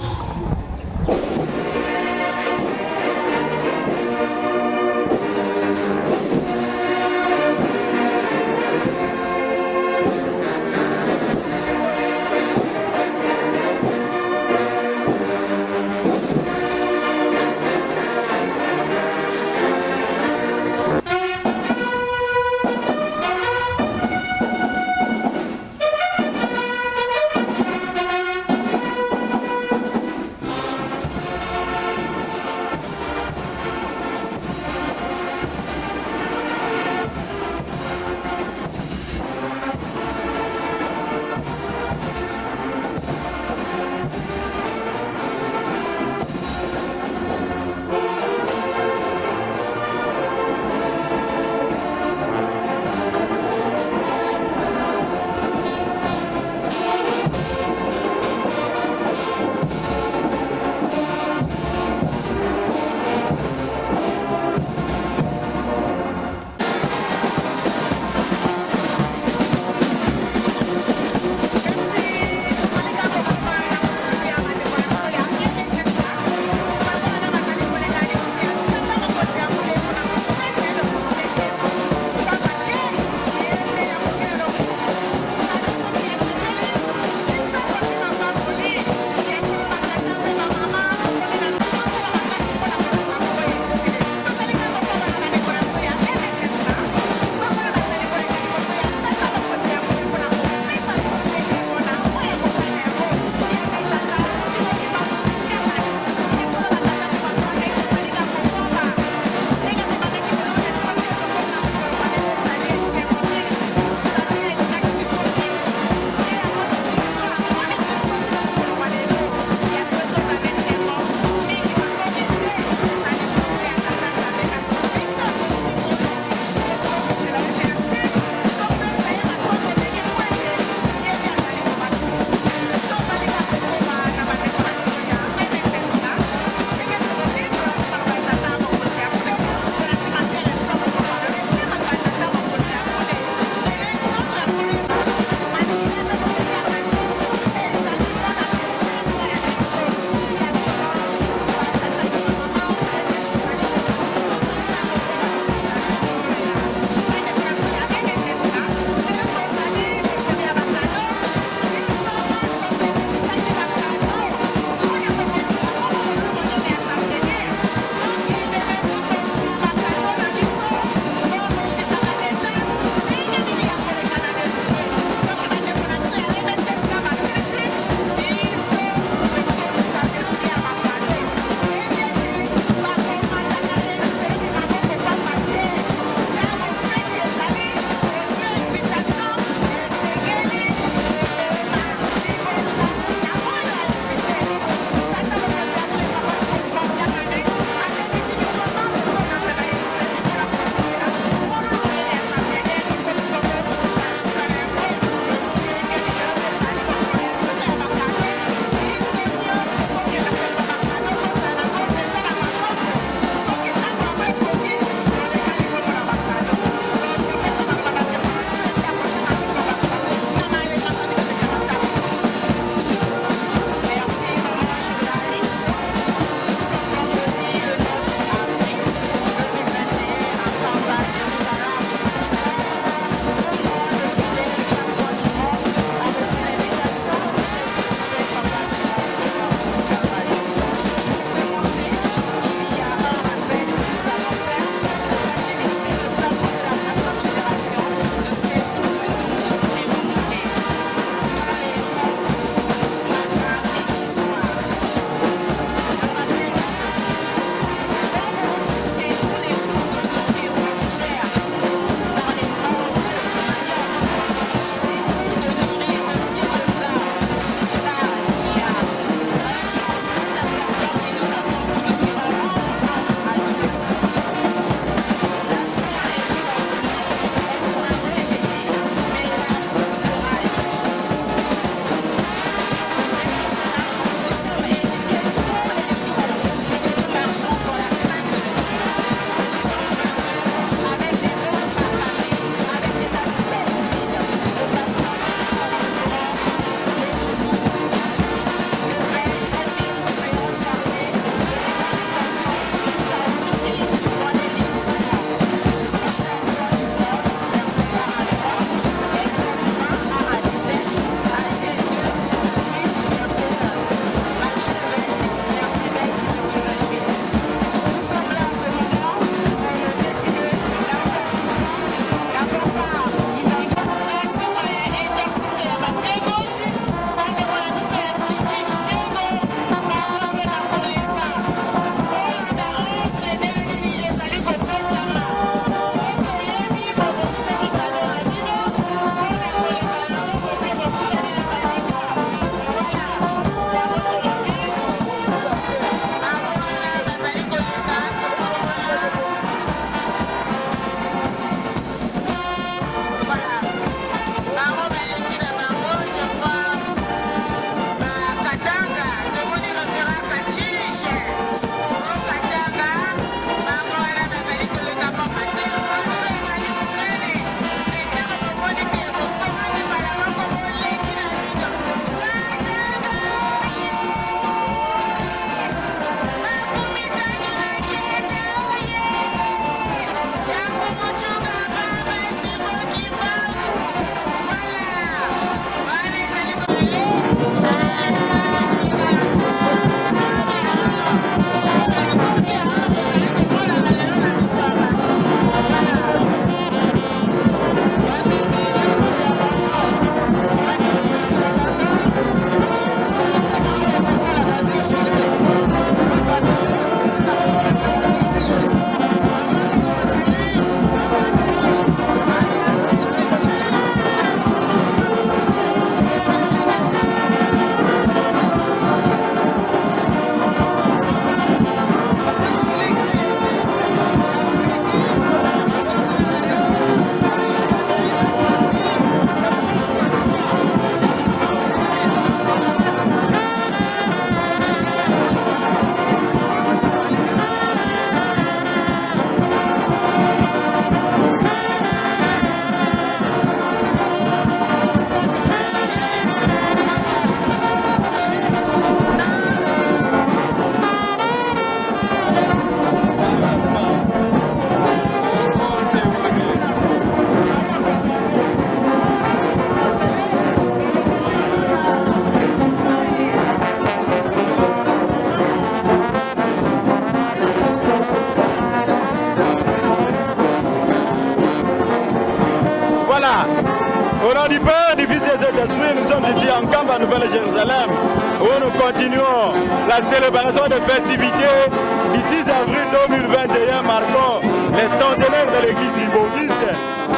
S7: Au nom du Père, du Fils et du Saint-Esprit, nous sommes ici en Kamba, Nouvelle-Jérusalem, où nous continuons la célébration des festivités du 6 avril 2021, marquant les centenaires de l'église du Bauguiste.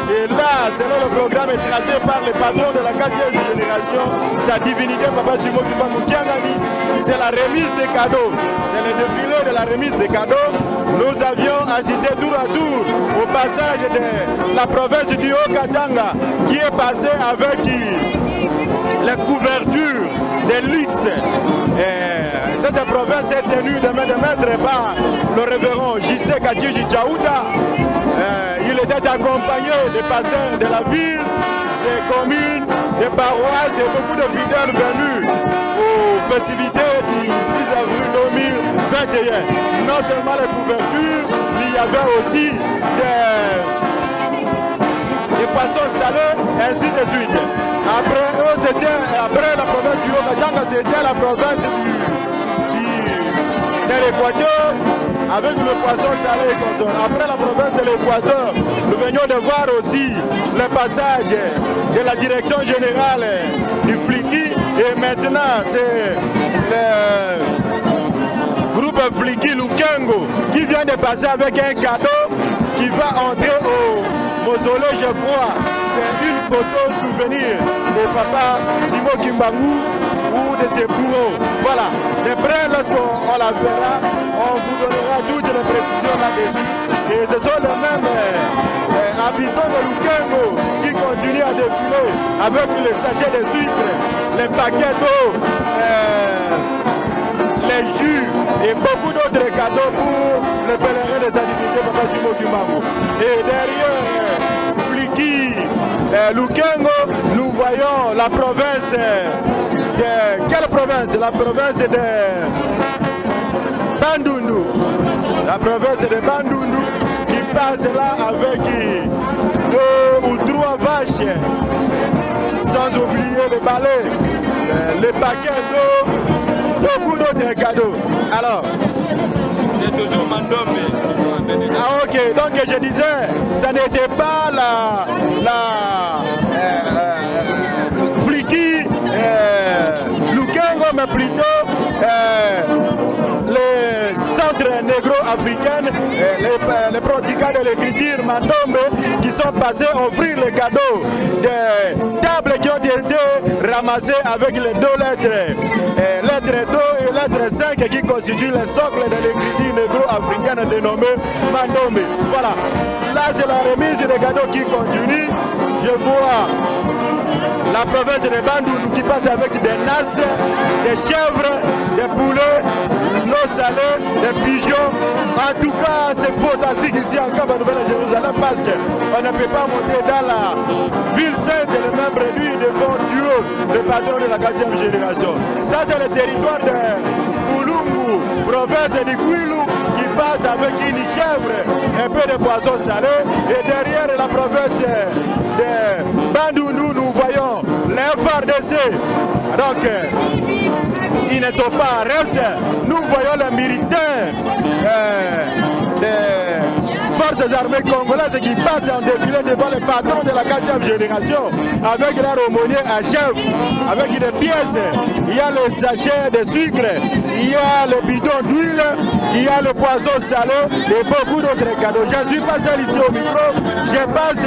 S7: Et là, selon le programme tracé par le patron de la quatrième génération, sa divinité, Papa Simon Kimbangu Kiangani, c'est la remise des cadeaux. C'est le défilé de la remise des cadeaux. Nous avions assisté tour à tour au passage de la province du Haut-Katanga qui est passée avec les couvertures de luxe. Et cette province est tenue de main de maître par le révérend Justin Katiji Djaouda. Il était accompagné des pasteurs de la ville, des communes, des paroisses et beaucoup de fidèles venus aux festivités du 6 avril 2021. Non seulement les couvertures, mais il y avait aussi des poissons salés, ainsi de suite. Après eux, c'était, après la province du Haut-Katanga, c'était la province de l'Équateur, avec le poisson salé et consort. Après la province de l'Équateur, nous venions de voir aussi le passage de la direction générale du Fliqui. Et maintenant, c'est le groupe Fliqui Lukengo qui vient de passer avec un cadeau qui va entrer au mausolée, je crois. C'est une photo souvenir de papa Simon Kimbangu ou de ses bourreaux. Voilà. De près, lorsqu'on la verra, on vous donnera toutes les précisions là-dessus. Et ce sont les mêmes habitants de Lukengo qui continuent à défiler avec les sachets de sucre, les paquets d'eau, les jus et beaucoup d'autres cadeaux pour le pèlerin des divinités Papa Simon Kimbangu. Et derrière Fliqui, Lukengo, nous voyons la province de... Quelle province? La province de Bandundu. La province de Bandundu qui passe là avec 2 ou 3 vaches, sans oublier les balais, les paquets d'eau, beaucoup d'autres cadeaux. Alors,
S6: c'est toujours Mandombe.
S7: Ah ok, donc je disais, ça n'était pas la Fliqui, Lukengo, mais plutôt les centres négro-africains, les pratiquants de l'écriture Mandombe qui sont passés offrir les cadeaux des tables qui ont été ramassées avec les 2 lettres, lettre 2 et lettre 5 qui constituent le socle de l'écriture négro-africaine dénommée Mandombe. Voilà, là c'est la remise des cadeaux qui continue. Je vois la province de Bandundu qui passe avec des nasses, des chèvres, des poulets, l'eau salée, des pigeons. En tout cas, c'est fantastique ici en Kamba Nouvelle-Jérusalem parce qu'on ne peut pas monter dans la ville sainte et le même réduit devant Dieu, le patron de la 4e génération. Ça, c'est le territoire de Bulungu, province de Kwilu, qui passe avec une chèvre, un peu de poisson salé. Et derrière la province de Bandundu, nous voyons les FARDC. Donc, ils ne sont pas en reste. Nous voyons les militaires des forces armées congolaises qui passent en défilé devant le patron de la 4e génération avec leur aumônier à chef, avec des pièces. Il y a le sachet de sucre, il y a le bidon d'huile, il y a le poisson salé et beaucoup d'autres cadeaux. Je ne suis pas seul ici au micro, je passe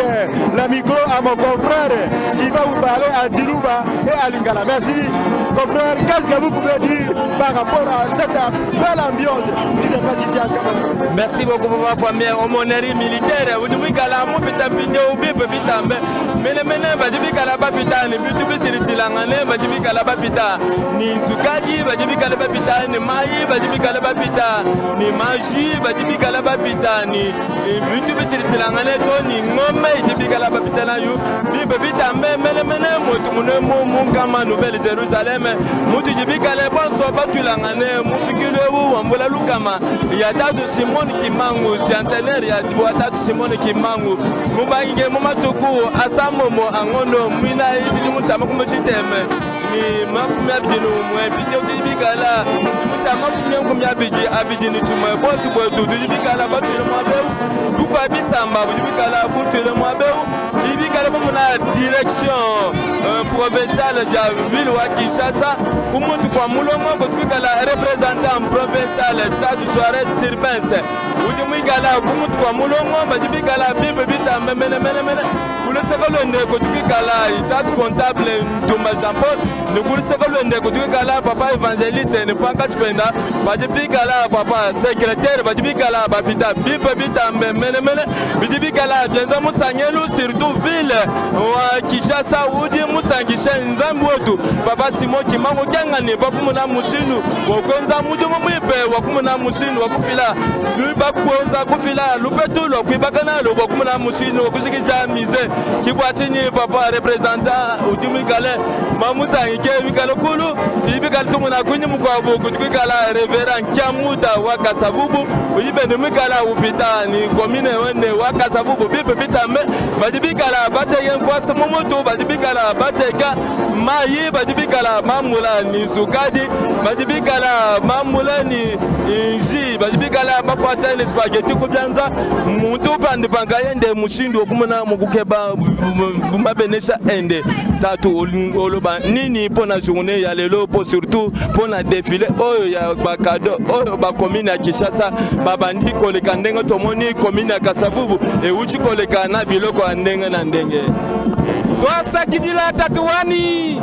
S7: le micro à mon confrère qui va vous parler à Tshiluba et à Lingala. Merci confrère, qu'est-ce que vous pouvez dire par rapport à cette belle ambiance qui se passe ici à Cameroun?
S6: Merci beaucoup papa Famien, aumônerie militaire, vous dites que la mopita pinde ou bien pepita mene mene badibi kala bapita ni bitu bishiri silangane badibi kala bapita ni sukaji badibi kala bapita ni mayi badibi kala bapita ni maji badibi kala bapita ni bitu bishiri silangane to ni ngome badibi kala bapita na yu bi pepita mene mene motu mune mu mukama Nouvelle Jérusalem mutu jibi kala bonso batulangane mufikile wu wambola lukama ya tatu Simon Kimbangu centenaire ya tatu Simon Kimbangu mubange mu matuku asamomo angondo mwina ichili mutama kumuchiteme ni makumi abidi n'umwe bijye tujibikala mutama makumi abidi abidi ni chimwe bosi bwetu tujibikala batuli mwabe
S8: Bukua bisamba budi bikala butuile muaba eu bidi bikale bumuna direction provinciale dia ville wa Kinshasa ku mutu kua mulongo kudi kuikala representant provincial Tatu Soares Sirpens udi muikala ku mutu kua mulongo badi bikala bimpe bitambe menemenemene. Ku luseke luende kudi kuikala Tatu comptable Ntumba Jean Paul ne ku luseke luende kudi kuikala papa evangeliste ne pankatshi penda badi bikala papa secretaire badi bikala bapita bimpe bitambe menemene bidi bikala bienza musangelu surtout ville wa Kinshasa udi musankishe Nzambi wetu papa Simon Kimbangu Kiangani pa kumona mushindu wa kuenza mudimu muimpe wa kumona mushindu wa kufila kuenza kufila lupetu lua kuibaka nalu bua kumona mushindu wa kushikisha mise ki bua tshinyi papa representant udi muikale mamusangike bikale kulu tudi bikale tumona kunyi mukuabu kudi kuikala reverend Kiamuta wa Kasavubu udi bende muikala upita ni commune wende wa Kasavubu bimpe bitambe badi bikala bateke nkuasa mu mutu badi bikala bateka mayi badi bikala mamula ni sukadi badi bikala mamula ni nji badi bikala bakuata ni spaghetti ku bianza muntu pandi pankayende mushindu okumona mukukeba mabenesha ende tatu oloba nini mpo na journée ya lelo mpo surtout mpo na défilé oyo ya bakado oyo bakomine ya kinshasa babandi koleka ndenge tomoni komine ya kasavubu ewuti koleka na biloko ya ndenge na ndenge.
S13: Twasakidila tatu wani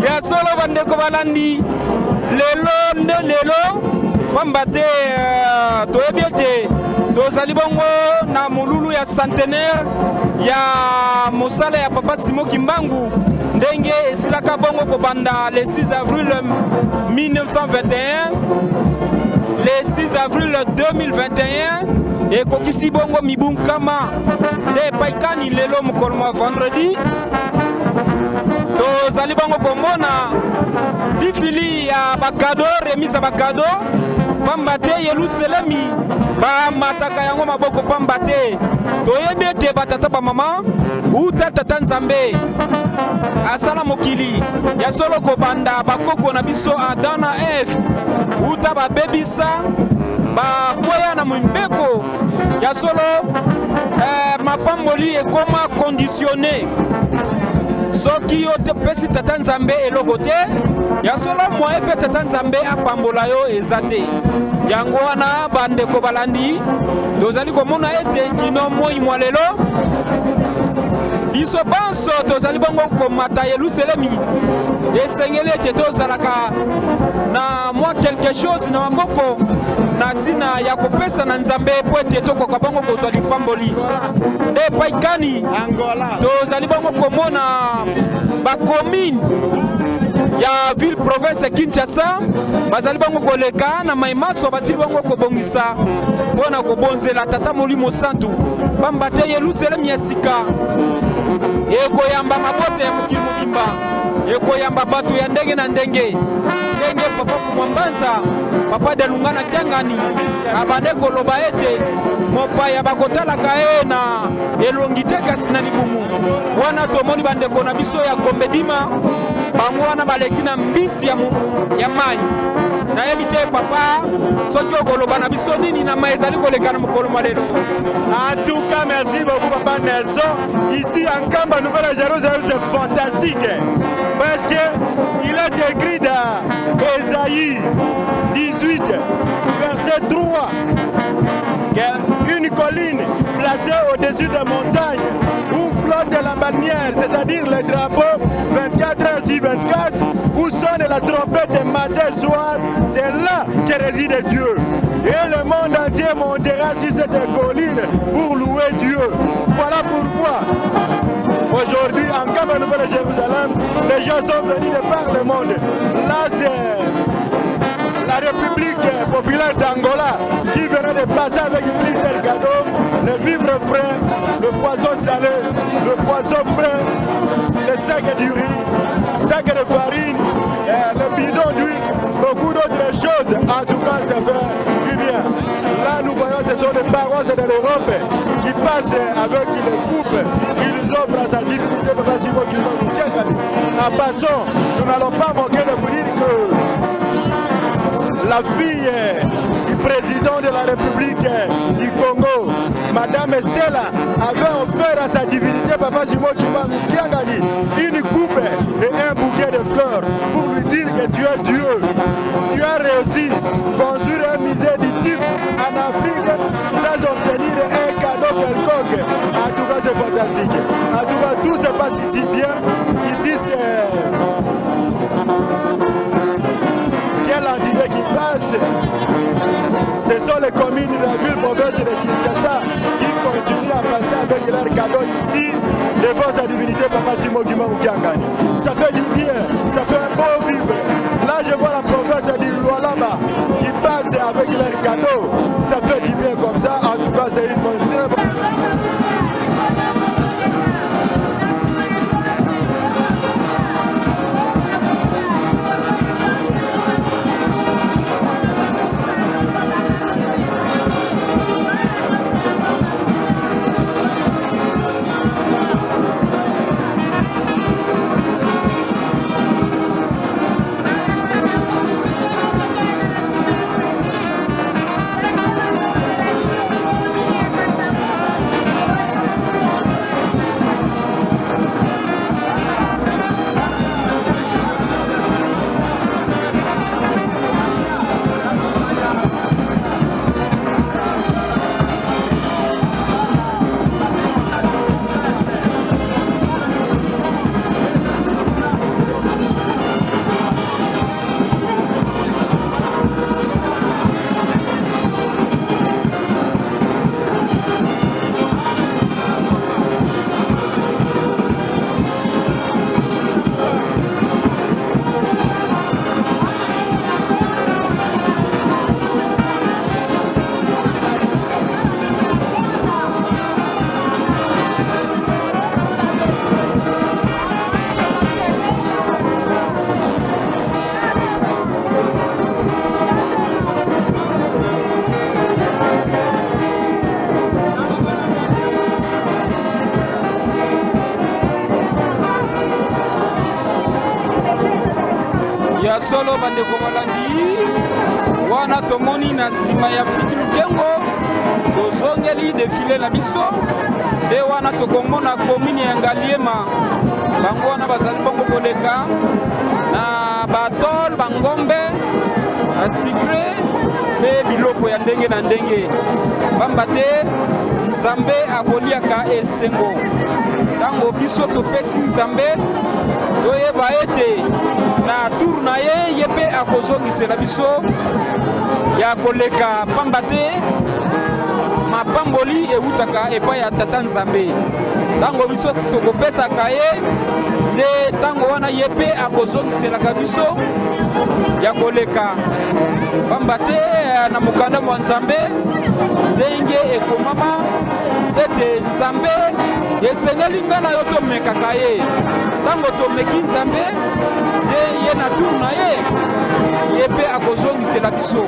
S13: ya solo bandeko balandi lelo nde lelo pamba te uh, toyebi ete tozali bongo na molulu ya centenaire ya mosala ya papa Simon Kimbangu ndenge esilaka bongo kobanda le 6 avril 1921 le 6 avril 2021 ekokisi bongo mibu nkama nde epai kani lelo mokolo mwa vendredi tozali bongo komona bifili ya bakado remise ya bakado pamba te yelusalemi bamataka yango maboko pamba te toyebi ete batata bamama uta tata nzambe asala mokili ya solo kobanda bakoko na biso adam na eve uta babebisa bakweya na mibeko ya solo eh, mapamboli ekoma conditionne soki yo topesi tata nzambe eloko te ya solo mwaye mpe tata nzambe apambola yo eza te yango wana bandeko balandi tozali komona ete kino moi mwa lelo biso banso tozali bongo komata yelusalemi esengeli ete tozalaka na mwa quelque chose na maboko na ntina ya kopesa na nzambe mpo ete tokoka bongo kozwa lipamboli nde epai kani tozali bongo komona bakomine ya ville province ya kinshasa bazali bongo koleka na mai maso basili bongo kobongisa mpo na kobonzela tata molimo santu pamba te yelusalemi ya sika ekoyamba mabota ya mokili mobimba ekoyamba bato ya ndenge na ndenge ndenge papa fumwa mbanza papa delunga na kiangani abande koloba ete mopaya bakotalaka ye na elongi te kasi na libumu wana tomoni bandeko na biso ya kombedima bango wana baleki na mbisi ya, ya mai nayebi te papa soki okoloba na biso nini na mai ezali koleka na mokolo mwa lelo.
S7: En tout cas, merci beaucoup, Papa Nelson. Ici, en Kamba, Nouvelle-Jérusalem, c'est fantastique. Parce que il est écrit dans Ésaïe 18, verset 3, qu'une colline placée au-dessus des montagnes où flotte la bannière, c'est-à-dire le drapeau 24 h sur 24, où sonne la trompette matin soir, c'est là que réside Dieu. Et le monde entier montera sur cette colline pour louer Dieu. Voilà pourquoi aujourd'hui, en Kamba Nouvelle-Jérusalem, les gens sont venus de par le monde. Là, c'est la République populaire d'Angola qui venait de passer avec plusieurs cadeaux, le vivre frais, le poisson salé, le poisson frais, le sac de riz, sac de farine, le bidon d'huile, beaucoup d'autres choses. En tout cas, ça fait du bien. Là, nous voyons, ce sont des paroisses de l'Europe qui passent avec les coupes qu'ils offrent à sa divinité, Papa Simon Kimbangu Kiangani. En passant, nous n'allons pas manquer de vous dire que la fille du président de la République du Congo, Madame Madame Stella avait offert à sa divinité Papa Simon Kimbangu Kiangani une coupe et un bouquet de fleurs pour lui dire que tu es Dieu. Tu as réussi à construire un musée du type en Afrique sans obtenir un cadeau quelconque. En tout cas, c'est fantastique. En tout cas, tout se passe ici bien. Ici, c'est quelle entité qui passe. Ce sont les communes de la ville province de Kinshasa qui continuent à passer avec leurs cadeaux ici devant sa divinité Papa Simon Kimbangu Kiangani. Ça fait du bien, ça fait un beau vivre. Là, je vois la province du Lualaba qui passe avec leurs cadeaux. Ça fait du bien comme ça. En tout cas, c'est une bonne très bonne.
S13: Ya solo, bandeko balandi, wana tomoni na nsima ya Fiki Lukengo, tozongeli défilé na biso nde wana tokomona komini ya Ngaliema. Bango wana bazali bongo koleka na batole, bangombe, basikre mpe biloko ya ndenge na ndenge, pamba te Nzambe akoliaka esengo ntango biso topesi Nzambe. Toyeba ete na tour na ye, ye mpe akozongisela biso ya koleka, pamba te mapamboli ewutaka epai ya Tata Nzambe. Ntango biso tokopesaka ye, nde ntango wana ye mpe akozongiselaka biso ya koleka, pamba te na mokanda mwa Nzambe ndenge ekomama ete Nzambe esengeli nga na yo tomekaka ye. Ntango tomeki Nzambe, nde ye na tour na ye, ye mpe akozongisela biso.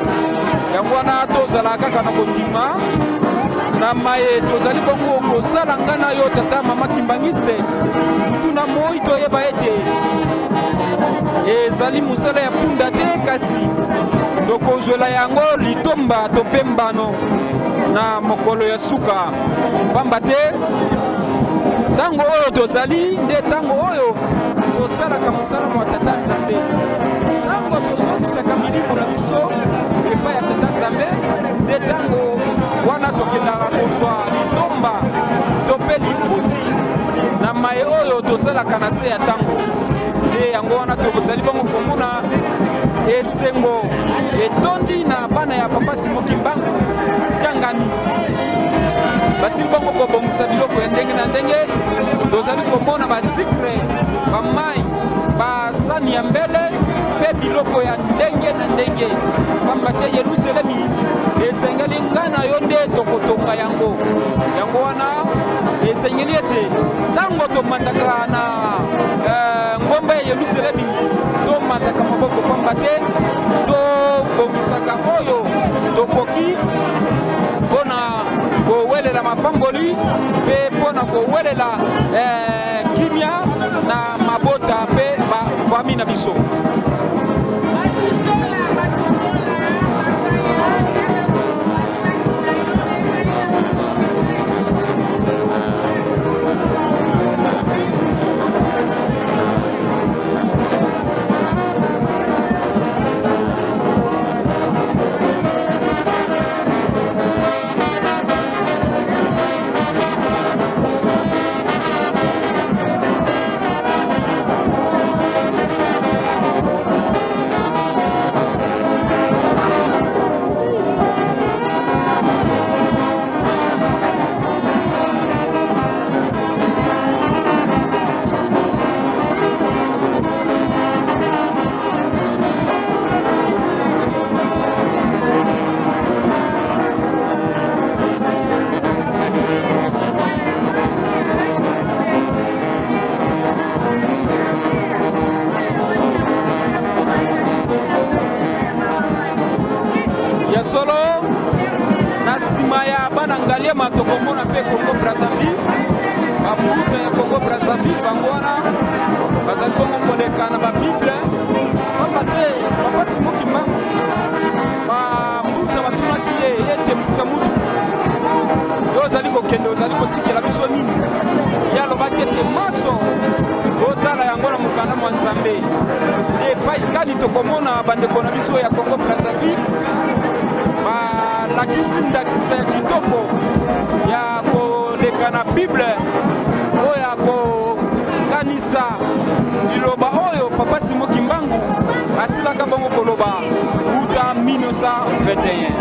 S13: Yango wana tozala kaka na kondima na maye tozali bongo kosala, nga na yo, tata mama kimbangiste, butu na moi. Toyeba ete ezali mosala ya punda te, kasi tokozwela yango litomba to mpe mbano na mokolo ya suka, pamba te ntango oyo tozali nde ntango oyo tosalaka mosala mwa Tata Nzambe, ntango tozongisaka milimo na biso epai ya Tata Nzambe, nde ntango wana tokendaka kozwa litomba to mpe lifuti na maye oyo tosalaka na se ya ntango. Nde yango wana tozali bongo komona esengo etondi na bana ya Papa Simo Kimbangu Kiangani. Basili bongo kobongisa biloko ya ndenge na ndenge. Tozali komona basikre, bamai, basani ya mbele mpe biloko ya ndenge na ndenge, pamba te Yelusalemi esengeli ngai na yo nde tokotonga yango. Yango wana esengeli ete ntango tomataka na ngomba ya Yelusalemi, tomataka maboko pamba te, tobongisaka oyo tokoki mpo na kowelela mapamboli mpe mpo na kowelela kimia na mabota mpe bafamille na biso. Maniema tokomona mpe Congo Brazzaville, bambuta ya Congo Brazzaville bango wana bazali bongo koleka na babible, pamba te papa Simon Kimbangu bambuta batunaki ye ete mbuta mutu yo ozali kokende ozali kotikela biso nini? Ye alobaki ete manso botala yango na mokanda mwa Nzambe. Epai kani tokomona bandeko na biso ya Congo Brazzaville balakisi ndakisa ya kitoko ya koleka na Bible oyo ya kokanisa liloba oyo papa Simon Kimbangu asilaka bongo koloba uta 1921.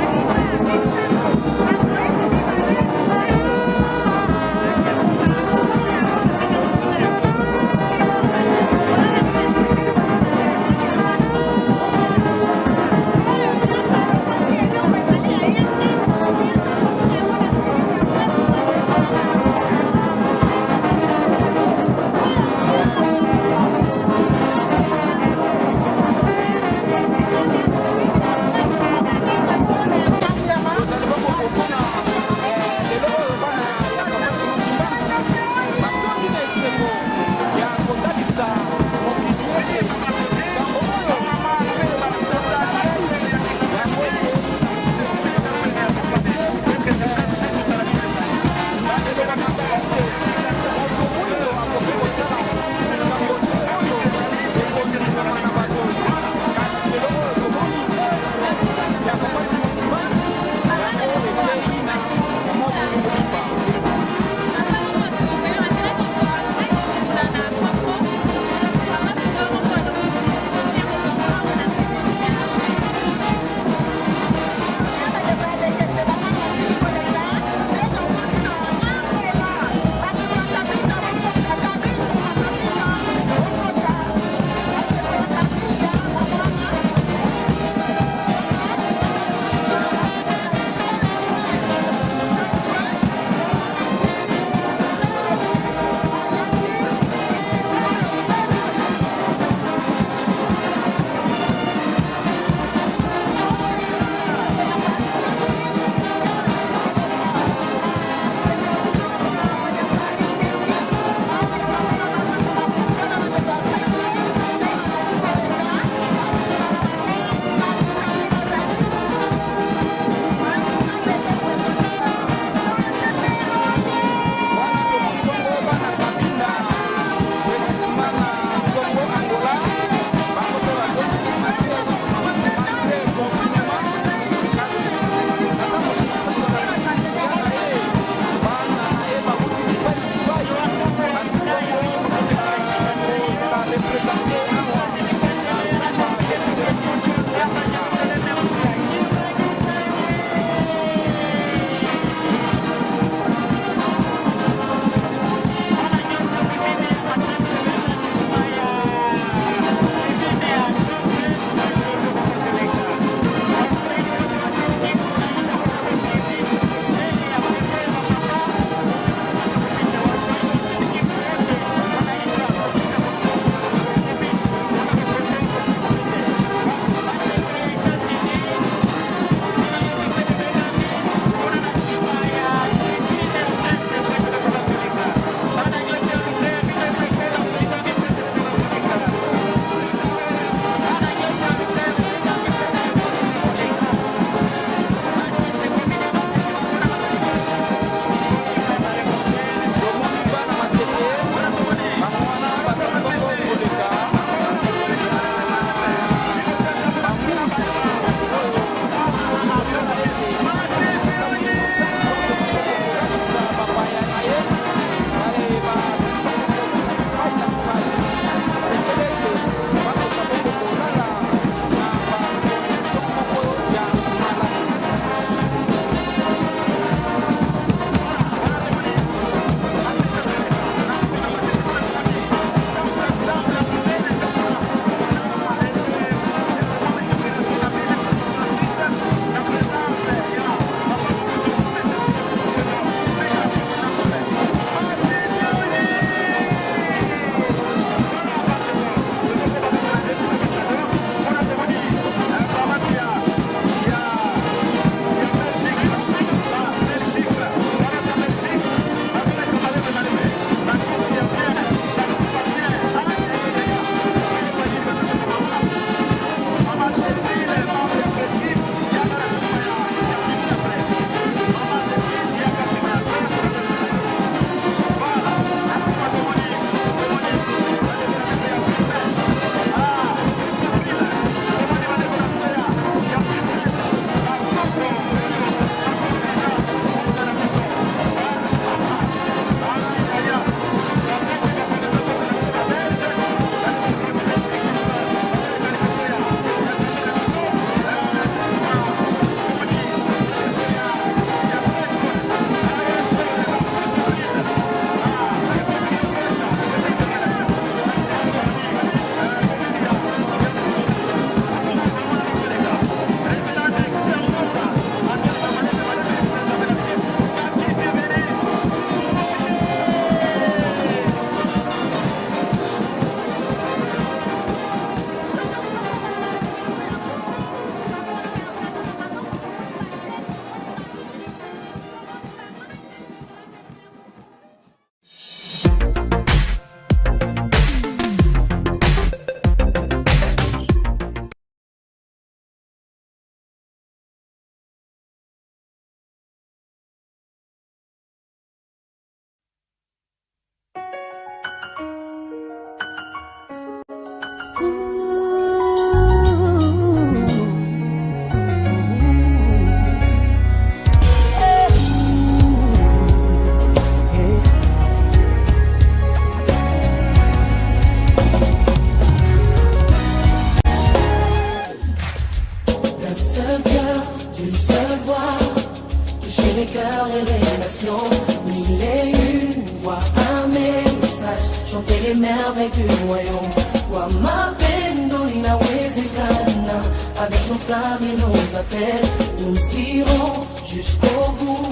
S16: nation. Mille et une voix, un message, chanter les merveilles du royaume. Kwa mapendo inawezekana, avec nos flammes et nos appels, nous irons jusqu'au bout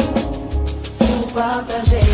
S16: pour partager.